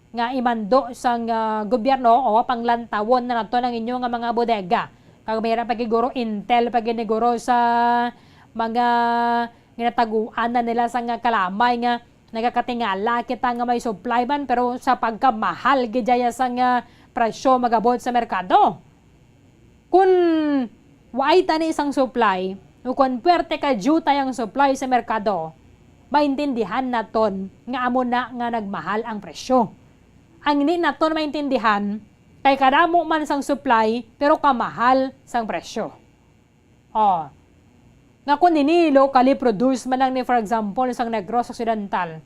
Nga imando sang, ah, gobyerno, o, panglantawon na nato ang inyo nga mga bodega. Kag mayra pa gid guro intel pa gid ni guro sa mga ginataguan na nila sa nga kalamay nga nagakatingala kita nga may supply man, pero sa pagkamahal gid daya sa nga presyo magabot sa merkado. Kun waay tani sang supply, o kun puwerte ka diutay ang supply sa merkado, maintindihan naton nga amo na nga nagmahal ang presyo. Ang hindi naton maintindihan, kay kadamo man sang supply, pero kamahal sang presyo. O, nga kung ini locally produced man lang ni, for example, sang Negros Occidental,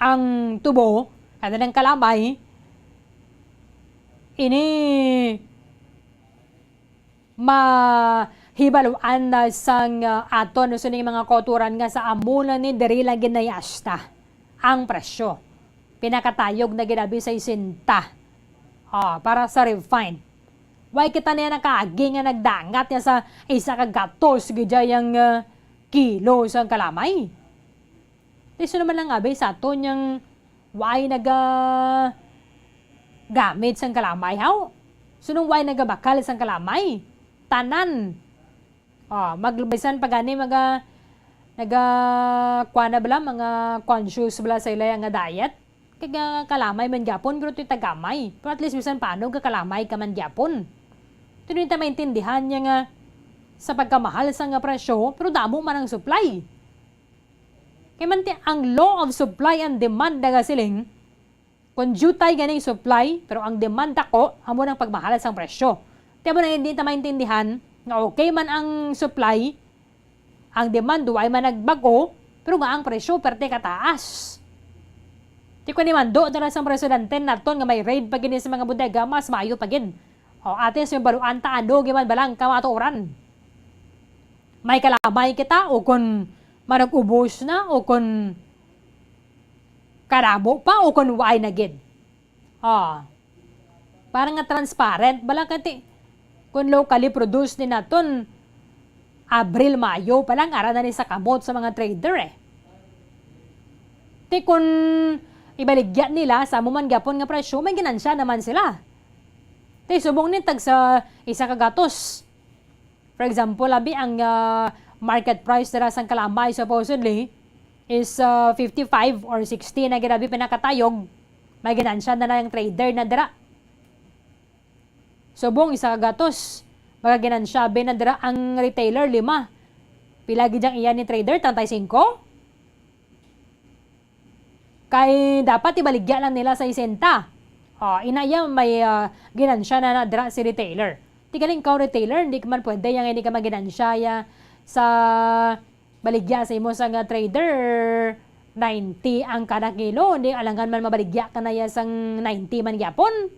ang tubo, ano, ng kalamay, ini mahibaluan na sang, ah, aton, no, sining mga kauturan nga sa amo na ni diri lang gid naiasta ang presyo. Pinakatayog na gid abi sa sesenta. Ah, para sa refined. Way kita niya nakaagi nga nagdangat niya sa isa ka gatos gid ang, ah, kilo sang kalamay. Ti sino man lang abi sa aton yang way naga gamit sang kalamay, haw? Sunong way nagabakal sang kalamay? Tanan. Ah, mag-, bisan pa gani maga-, naga-, kuwan na bala, mga conscious bala sa ila nga diet. Kay ga-, kalamay man gyapon, pero ti tagamay. Pero at least bisan paano, gakalamay ka man gyapon. Ti di ta maintindihan niya nga sa pagkamahal sa nga presyo, pero damo man ang supply. Kay man ti ang law of supply and demand nagasiling, kung diutay ganing supply, pero ang demand dako, amo nang pagmahal sang presyo. Ti amo nang hindi ta maintindihan nga okay man ang supply, ang demand duway man nagbag-o, pero nga ang presyo perte kataas. Ti kun imando na lang sang presidente naton nga may raid pa gid sa mga bodega, mas maayo pa gid. O, atin sa baluan ta ano giman balang kamatuoran. May kalamay kita o kun manag-ubos na o kun kadamo pa o kun waay na gid. Ah. Para nga transparent bala kay ti kun locally produced ni naton, Abril, Mayo pa lang ara na ni sa kamot sa mga trader, eh. Ti kun ibaligya nila sa amo man gyapon nga presyo, may ginansya naman sila. Ti subong ni tag sa isa ka gatos. For example, abi ang, ah, market price dira sang kalamay supposedly is, ah, fifty-five or sixty na gid abi pinakatayog, may ginansya na lang ang trader na dira. Subong isa ka gatos, magaginansya abi na dira ang retailer, lima. Pila gid ang iya ni trader? Treinta y cinco? Kay dapat ibaligya lang nila sa sesenta. O, ina iya may, ah, ginansya na na dira si retailer. Ti galing ka retailer, hindi ka man pwede yang hindi ka maginansya ya sa baligya sa imo sa nga trader, ninety ang kada kilo, hindi alangan man mabaligya ka na ya sang ninety man gyapon.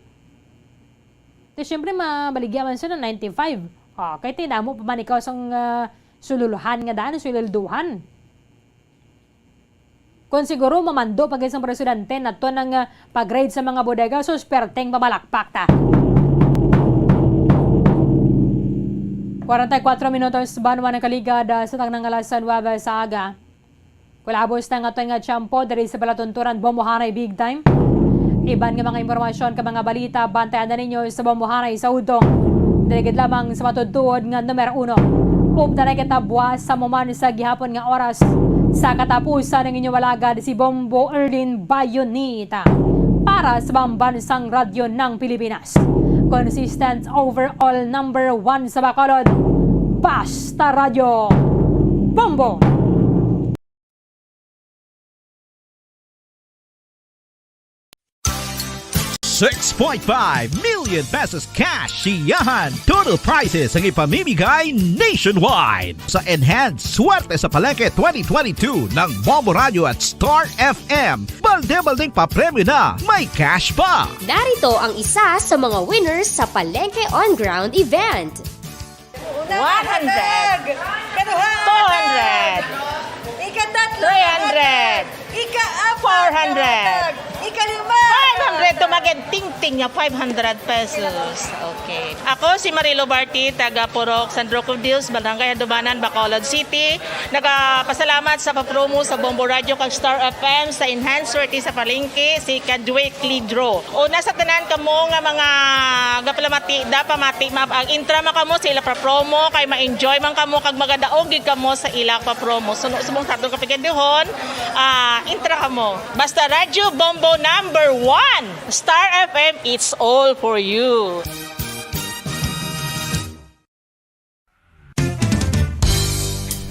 Ti syempre mabaligya man siya ng ninety-five. O, kay ti damo pa man ikaw sang, ah, sululuhan nga daan, sululduhan. Kung siguro mamando pa gid sang presidente nato nang, ah, pag-raid sa mga bodega, sus, perteng pamalakpak ta. Kwarenta y kuwatro minutos, banwa nakaligad, ah, sa tangnang alas nuwebe sa aga. Kulabos na nga aton nga tiyempo diri sa palatuntunan Bombohanay Big Time. Iban nga mga impormasyon kag mga balita, bantayan na ninyo sa Bombohanay sa udto. Diri gid lamang sa matuod-tuod nga numero uno. Upda na kita buwas sa muman sa gihapon nga oras sa katapusan ng inyong alagad, si Bombo Erlin Bayonita para sa Pambansang Radyo ng Pilipinas. Consistent overall number one sa Bacolod, Basta Radyo, Bombo! Six point five million pesos cash siyahan. Total prizes ang ipamimigay nationwide. Sa Enhance Swerte sa Palengke twenty twenty-two ng Bombo Radio at Star F M, balde-baldeng papremyo na, may cash pa! Narito ang isa sa mga winners sa Palengke On Ground event. Una, one hundred. Ikaduha, two hundred. Ikatatlo, three hundred. Ikaapat, four hundred. Ikalima, five hundred. Tumagad tingting niya, five hundred pesos. Okay. Ako si Marilo Barti, taga Purok San Roque of Dios, Barangay Handumanan, Bacolod City. Nagapasalamat sa papromo sa Bombo Radio kag Star F M sa Enhance Swerte sa Palengke, second weekly draw. Una sa tanan kamo nga mga gapalamati, da pamati, ma-, ang intra man kamo sa ila pa promo, kay ma-enjoy man kamo kag magadaog gid kamo sa ila pa promo. Suno subong sa atong kapigaduhon, ah, intra kamo. Basta Radyo Bombo number one, Star F M, it's all for you.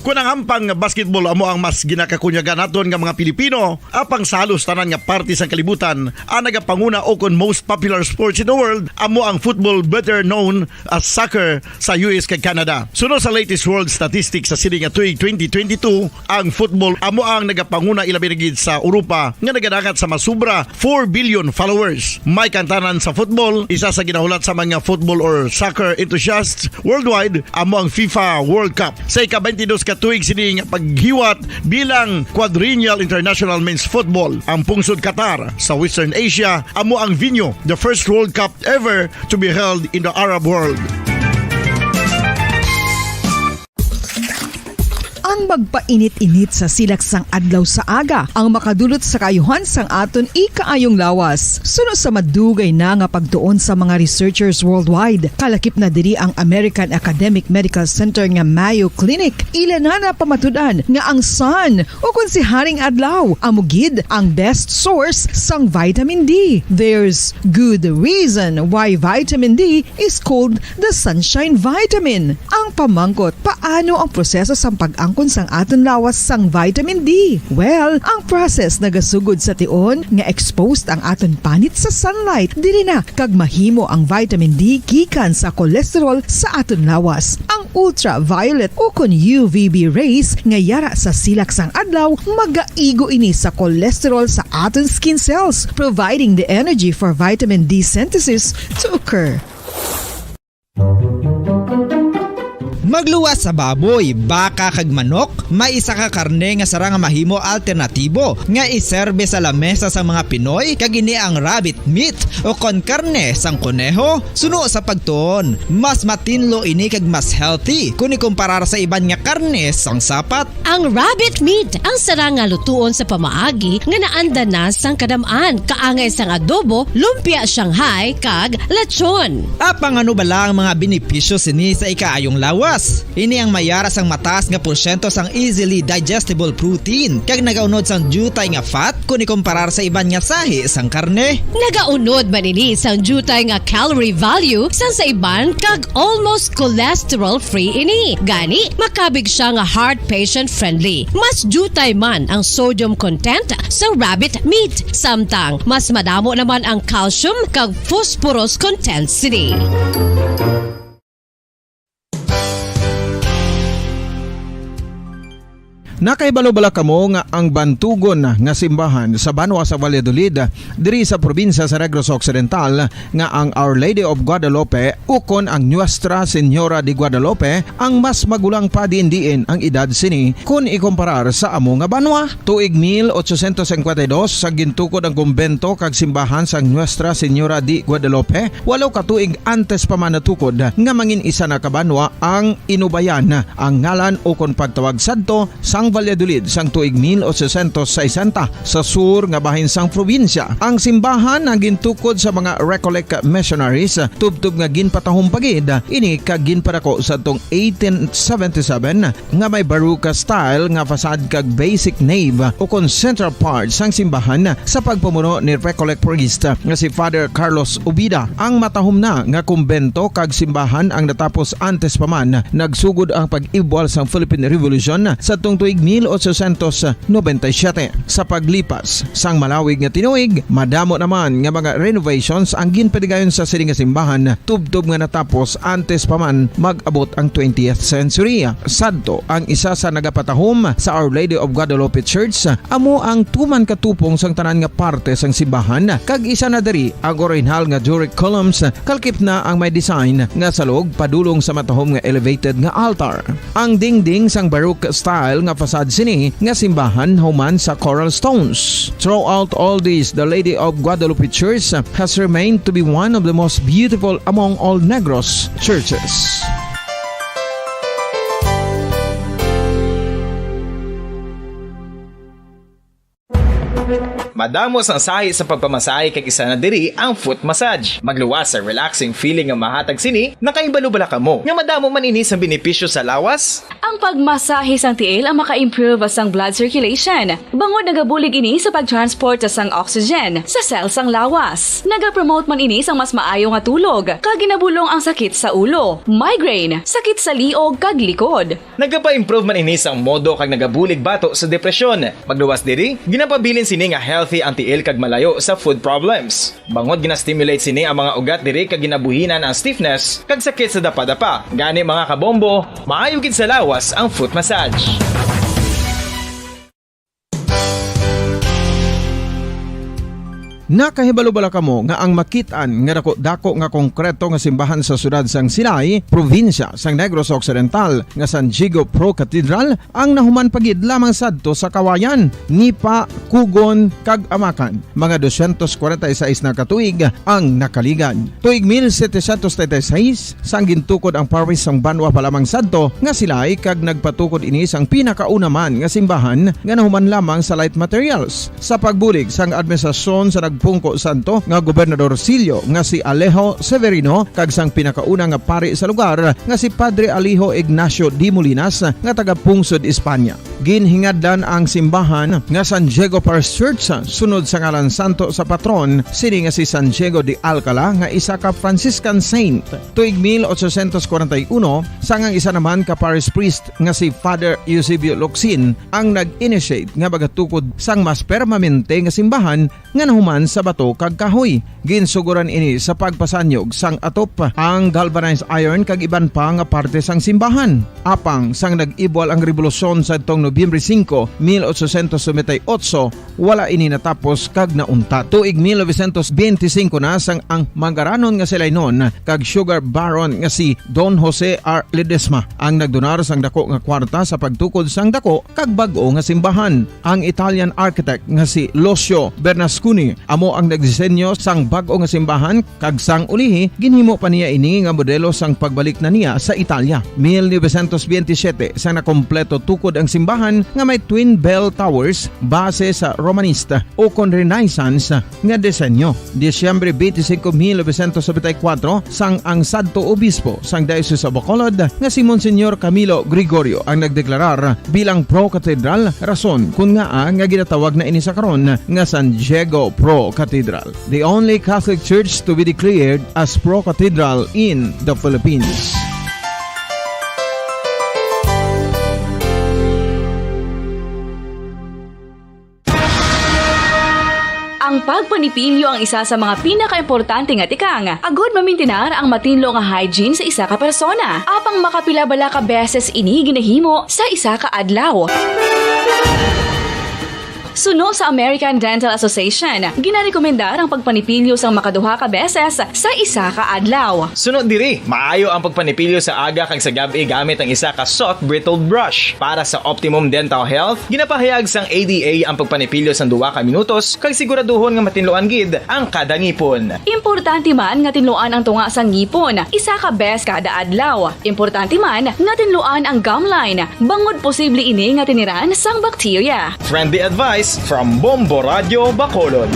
Kon ang hampang nga basketball amo ang mas ginakakunyagan naton nga mga Pilipino, apang sa halos tanan nga parte sang kalibutan, ang nagapanguna o kon most popular sports in the world amo ang football, better known as soccer, sa U S kag Canada. Suno sa latest world statistics sa sini nga tuig twenty twenty-two, ang football amo ang nagapanguna, ilabi na gid sa Europa nga nagadangat sa mas sobra four billion followers. May kantanan sa football, isa sa ginahulat sa mga football or soccer enthusiasts worldwide amo ang FIFA World Cup. Sa ika-twenty-dos ka tuig sini nga paghiwat bilang Quadrennial International Men's Football, ang pungsod Qatar sa Western Asia amo ang venue, the first World Cup ever to be held in the Arab world. Ang magpainit-init sa silak sang adlaw sa aga ang makadulot sa kaayuhan sang aton ikaayong lawas. Suno sa madugay na nga pagtuon sa mga researchers worldwide, kalakip na diri ang American Academic Medical Center nga Mayo Clinic. Ila na napamatud-an nga ang sun, o kon si Haring Adlaw, amo gid ang best source sang vitamin D. There's good reason why vitamin D is called the sunshine vitamin. Ang pamangkot, paano ang proseso sang pag-angkon sang aton lawas sang vitamin D? Well, ang process nagasugod sa tion nga exposed ang aton panit sa sunlight, diri na kag mahimo ang vitamin D gikan sa cholesterol sa aton lawas. Ang ultraviolet o kon U V B rays nga yara sa silak sang adlaw magaigo ini sa cholesterol sa aton skin cells, providing the energy for vitamin D synthesis to occur. Magluwas sa baboy, baka, kag manok, may isa ka karne nga sarang nga mahimo alternatibo nga iserbe sa lamesa sa mga Pinoy, kag ini ang rabbit meat o kon karne sang koneho. Suno sa pagtuon, mas matinlo ini kag mas healthy kon ikumparar sa iban nga karne sang sapat. Ang rabbit meat ang sarang nga lutuon sa pamaagi nga naanda na sang kadam-an, kaangay sang adobo, lumpia Shanghai, kag lechon. Apang ano bala ang mga benepisyo sini sa ikaayong lawas? Ini ang mayara sang mataas nga porsyento sang easily digestible protein, kag nagaunod sang diutay nga fat kon ikumparar sa iban nga sahi sang karne. Nagaunod man ini sang diutay nga calorie value sang sa iban, kag almost cholesterol-free ini. Gani, makabig siya nga heart patient-friendly. Mas diutay man ang sodium content sa rabbit meat, samtang mas madamo naman ang calcium kag phosphorus content sini. Nakahibalo bala kamo nga ang bantugon nga simbahan sa banwa sa Valladolid, diri sa probinsya sa Negros Occidental, nga ang Our Lady of Guadalupe ukon ang Nuestra Señora de Guadalupe ang mas magulang pa diin-diin ang edad sini kon ikumparar sa amo nga banwa? Tuig mil ochocientos cincuenta y dos, sa gintukod ang kumbento kag simbahan sang Nuestra Señora de Guadalupe, walo ka tuig antes pa man natukod nga mangin isa na ka banwa ang Inubayan, ang ngalan ukon pagtawag sadto sang Valladolid sang tuig mil ochocientos sesenta, sa sur nga bahin sang probinsya. Ang simbahan ang gintukod sa mga Recollect missionaries, tubtob nga ginpatahom pa gid ini kag ginpadako sadtong eighteen seventy-seven, nga may Baroque style nga facade kag basic nave ukon central part sang simbahan sa pagpamuno ni Recollect priest nga si Father Carlos Ubida. Ang matahom na nga kumbento kag simbahan ang natapos antes pa man nagsugod ang pag-ibwal sang Philippine Revolution sadtong tuig mil ochocientos noventa y siete. Sa paglipas sang malawig nga tinuig, madamo naman nga mga renovations ang ginpadigayon sa sini nga simbahan, tubtob nga natapos antes pa man mag-abot ang twentieth century. Sadto, ang isa sa nagapatahom sa Our Lady of Guadalupe Church amo ang tuman ka tupong sang tanan nga parte sang simbahan, kag isa na diri ang orihinal nga Doric columns, kalkip na ang may design nga salog padulong sa matahom nga elevated nga altar. Ang dingding sang Baroque style nga facade sini nga simbahan human sa coral stones. Throughout all this, the Lady of Guadalupe Church has remained to be one of the most beautiful among all Negros churches. Madamo sang sahi sa pagpamasahe kag isa na diri ang foot massage. Magluwas sa relaxing feeling nga mahatag sini, nakahibalo bala kamo nga madamo man ini sang benepisyo sa lawas? Ang pagmasahe sang tiil ang maka-improve sang blood circulation, bangod nagabulig ini sa pag-transport sang oxygen sa cell sang lawas. Nagapromote man ini sang mas maayo nga tulog, kag ginabulong ang sakit sa ulo, migraine, sakit sa liog kag likod. Nagapa-improve man ini sang modo kag nagabulig bato sa depresyon. Magluwas diri, ginapabilin sini nga healthy ang tiil kag malayo sa foot problems. Bangod gina-stimulate sini ang mga ugat diri kag ginabuhinan ang stiffness kag sakit sa dapadapa. Gani, mga kabombo, maayo gid sa lawas ang foot massage. Nakahibalo bala kamo nga ang makit-an nga dako-dako nga konkreto nga simbahan sa siyudad sang Silay, probinsya sang Negros Occidental, nga San Diego Pro Cathedral, ang nahuman pa gid lamang sadto sa Kawayan, Nipa, Cogon, kag Amacan, mga dosyentos kwarenta y seis na ka tuig ang nakaligad. Tuig mil setecientos treinta y seis, sang gintukod ang parish sang banwa pa lamang sadto nga Silay, kag nagpatukod ini sang pinakauna man nga simbahan nga nahuman lamang sa light materials. Sa pagbulig sang administrasyon sa nagpungko sadto nga Gobernador Silio nga si Alejo Severino kag sang pinakauna nga pari sa lugar nga si Padre Alejo Ignacio de Molinas nga taga-pungsod Espanya. Ginhingadlan ang simbahan nga San Diego Parish Church sunod sa ngalan santo sa patron sini nga si San Diego de Alcala, nga isa ka Franciscan saint. Tuig mil ochocientos kwarenta y uno, sang ang isa naman ka parish priest nga si Father Eusebio Locsin ang nag-initiate nga magatukod sang mas permanente nga simbahan nga nahuman sa bato kag kahoy. Ginsugoran ini sa pagpasanyog sang atop, ang galvanized iron kag iban pa nga parte sang simbahan. Apang sang nag-ibwal ang rebolusyon sadtong Nobyembre singko, mil ochocientos noventa y ocho, wala ini natapos kag nauntat. Tuig mil novecientos benti singko na sang ang mangaranon nga si Lainon kag sugar baron nga si Don Jose R. Ledesma ang nagdonar sang dako nga kwarta sa pagtukod sang dako kag bag-o nga simbahan. Ang Italian architect nga si Lucio Bernasconi amo ang nagdisenyo sang bag-o nga simbahan, kag sang ulihi ginhimo pa niya ini nga modelo sang pagbalik na niya sa Italia. Mil novecientos benti siyete, sang nakompleto tukod ang simbahan nga may twin bell towers base sa Romanista ukon Renaissance nga disenyo. Disyembre benti singko, mil novecientos nobenta y kuwatro, sang ang sadto obispo sang Diocese of Bacolod nga si Monsignor Camilo Gregorio ang nagdeklarar bilang pro-cathedral, rason kon ngaa nga ginatawag na ini sa karon nga San Diego Pro Cathedral, the only Catholic church to be declared as pro-cathedral in the Philippines. Ang pagpanipilyo ang isa sa mga pinakaimportante nga tikang agud mamintinar ang matinlo nga hygiene sa isa ka persona. Apang makapila bala ka beses ini ginahimo sa isa ka adlaw? Suno sa American Dental Association, ginarekomendar ang pagpanipilyo sang makaduha ka beses sa isa ka adlaw. Suno diri, maayo ang pagpanipilyo sa aga kag sa gab-i gamit ang isa ka soft bristled brush. Para sa optimum dental health, ginapahayag sang A D A ang pagpanipilyo sang duha ka minutos kag siguraduhon nga matinluan gid ang kada ngipon. Importante man nga tinluan ang tunga sang ngipon isa ka bes kada adlaw. Importante man nga tinluan ang gum line, bangod posible ini nga tiniran sang bakterya. Friendly advice from Bombo Radio Bacolod.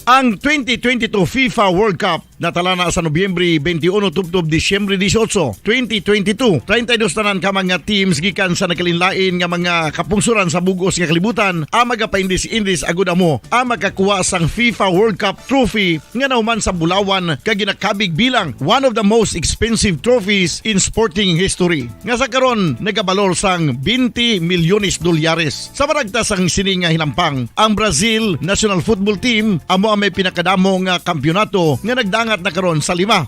Ang twenty twenty-two FIFA World Cup natala na sa Nobyembre twenty-one tubtob Disyembre dieciocho, twenty twenty-two. Treinta y dos tanan ka mga teams gikan sa nagkalainlain nga mga kapungsoran sa bug-os nga kalibutan ang magapaindis-indis agud amo ang makakuha sang FIFA World Cup trophy nga nahuman sa bulawan kag ginakabig bilang one of the most expensive trophies in sporting history, nga sa karon nagabalor sang twenty milyones dolyares. Sa maragta sang sini nga hinampang, ang Brazil national football team amo ang may pinakadamo nga kampiyonato nga nagdangat na karon sa lima.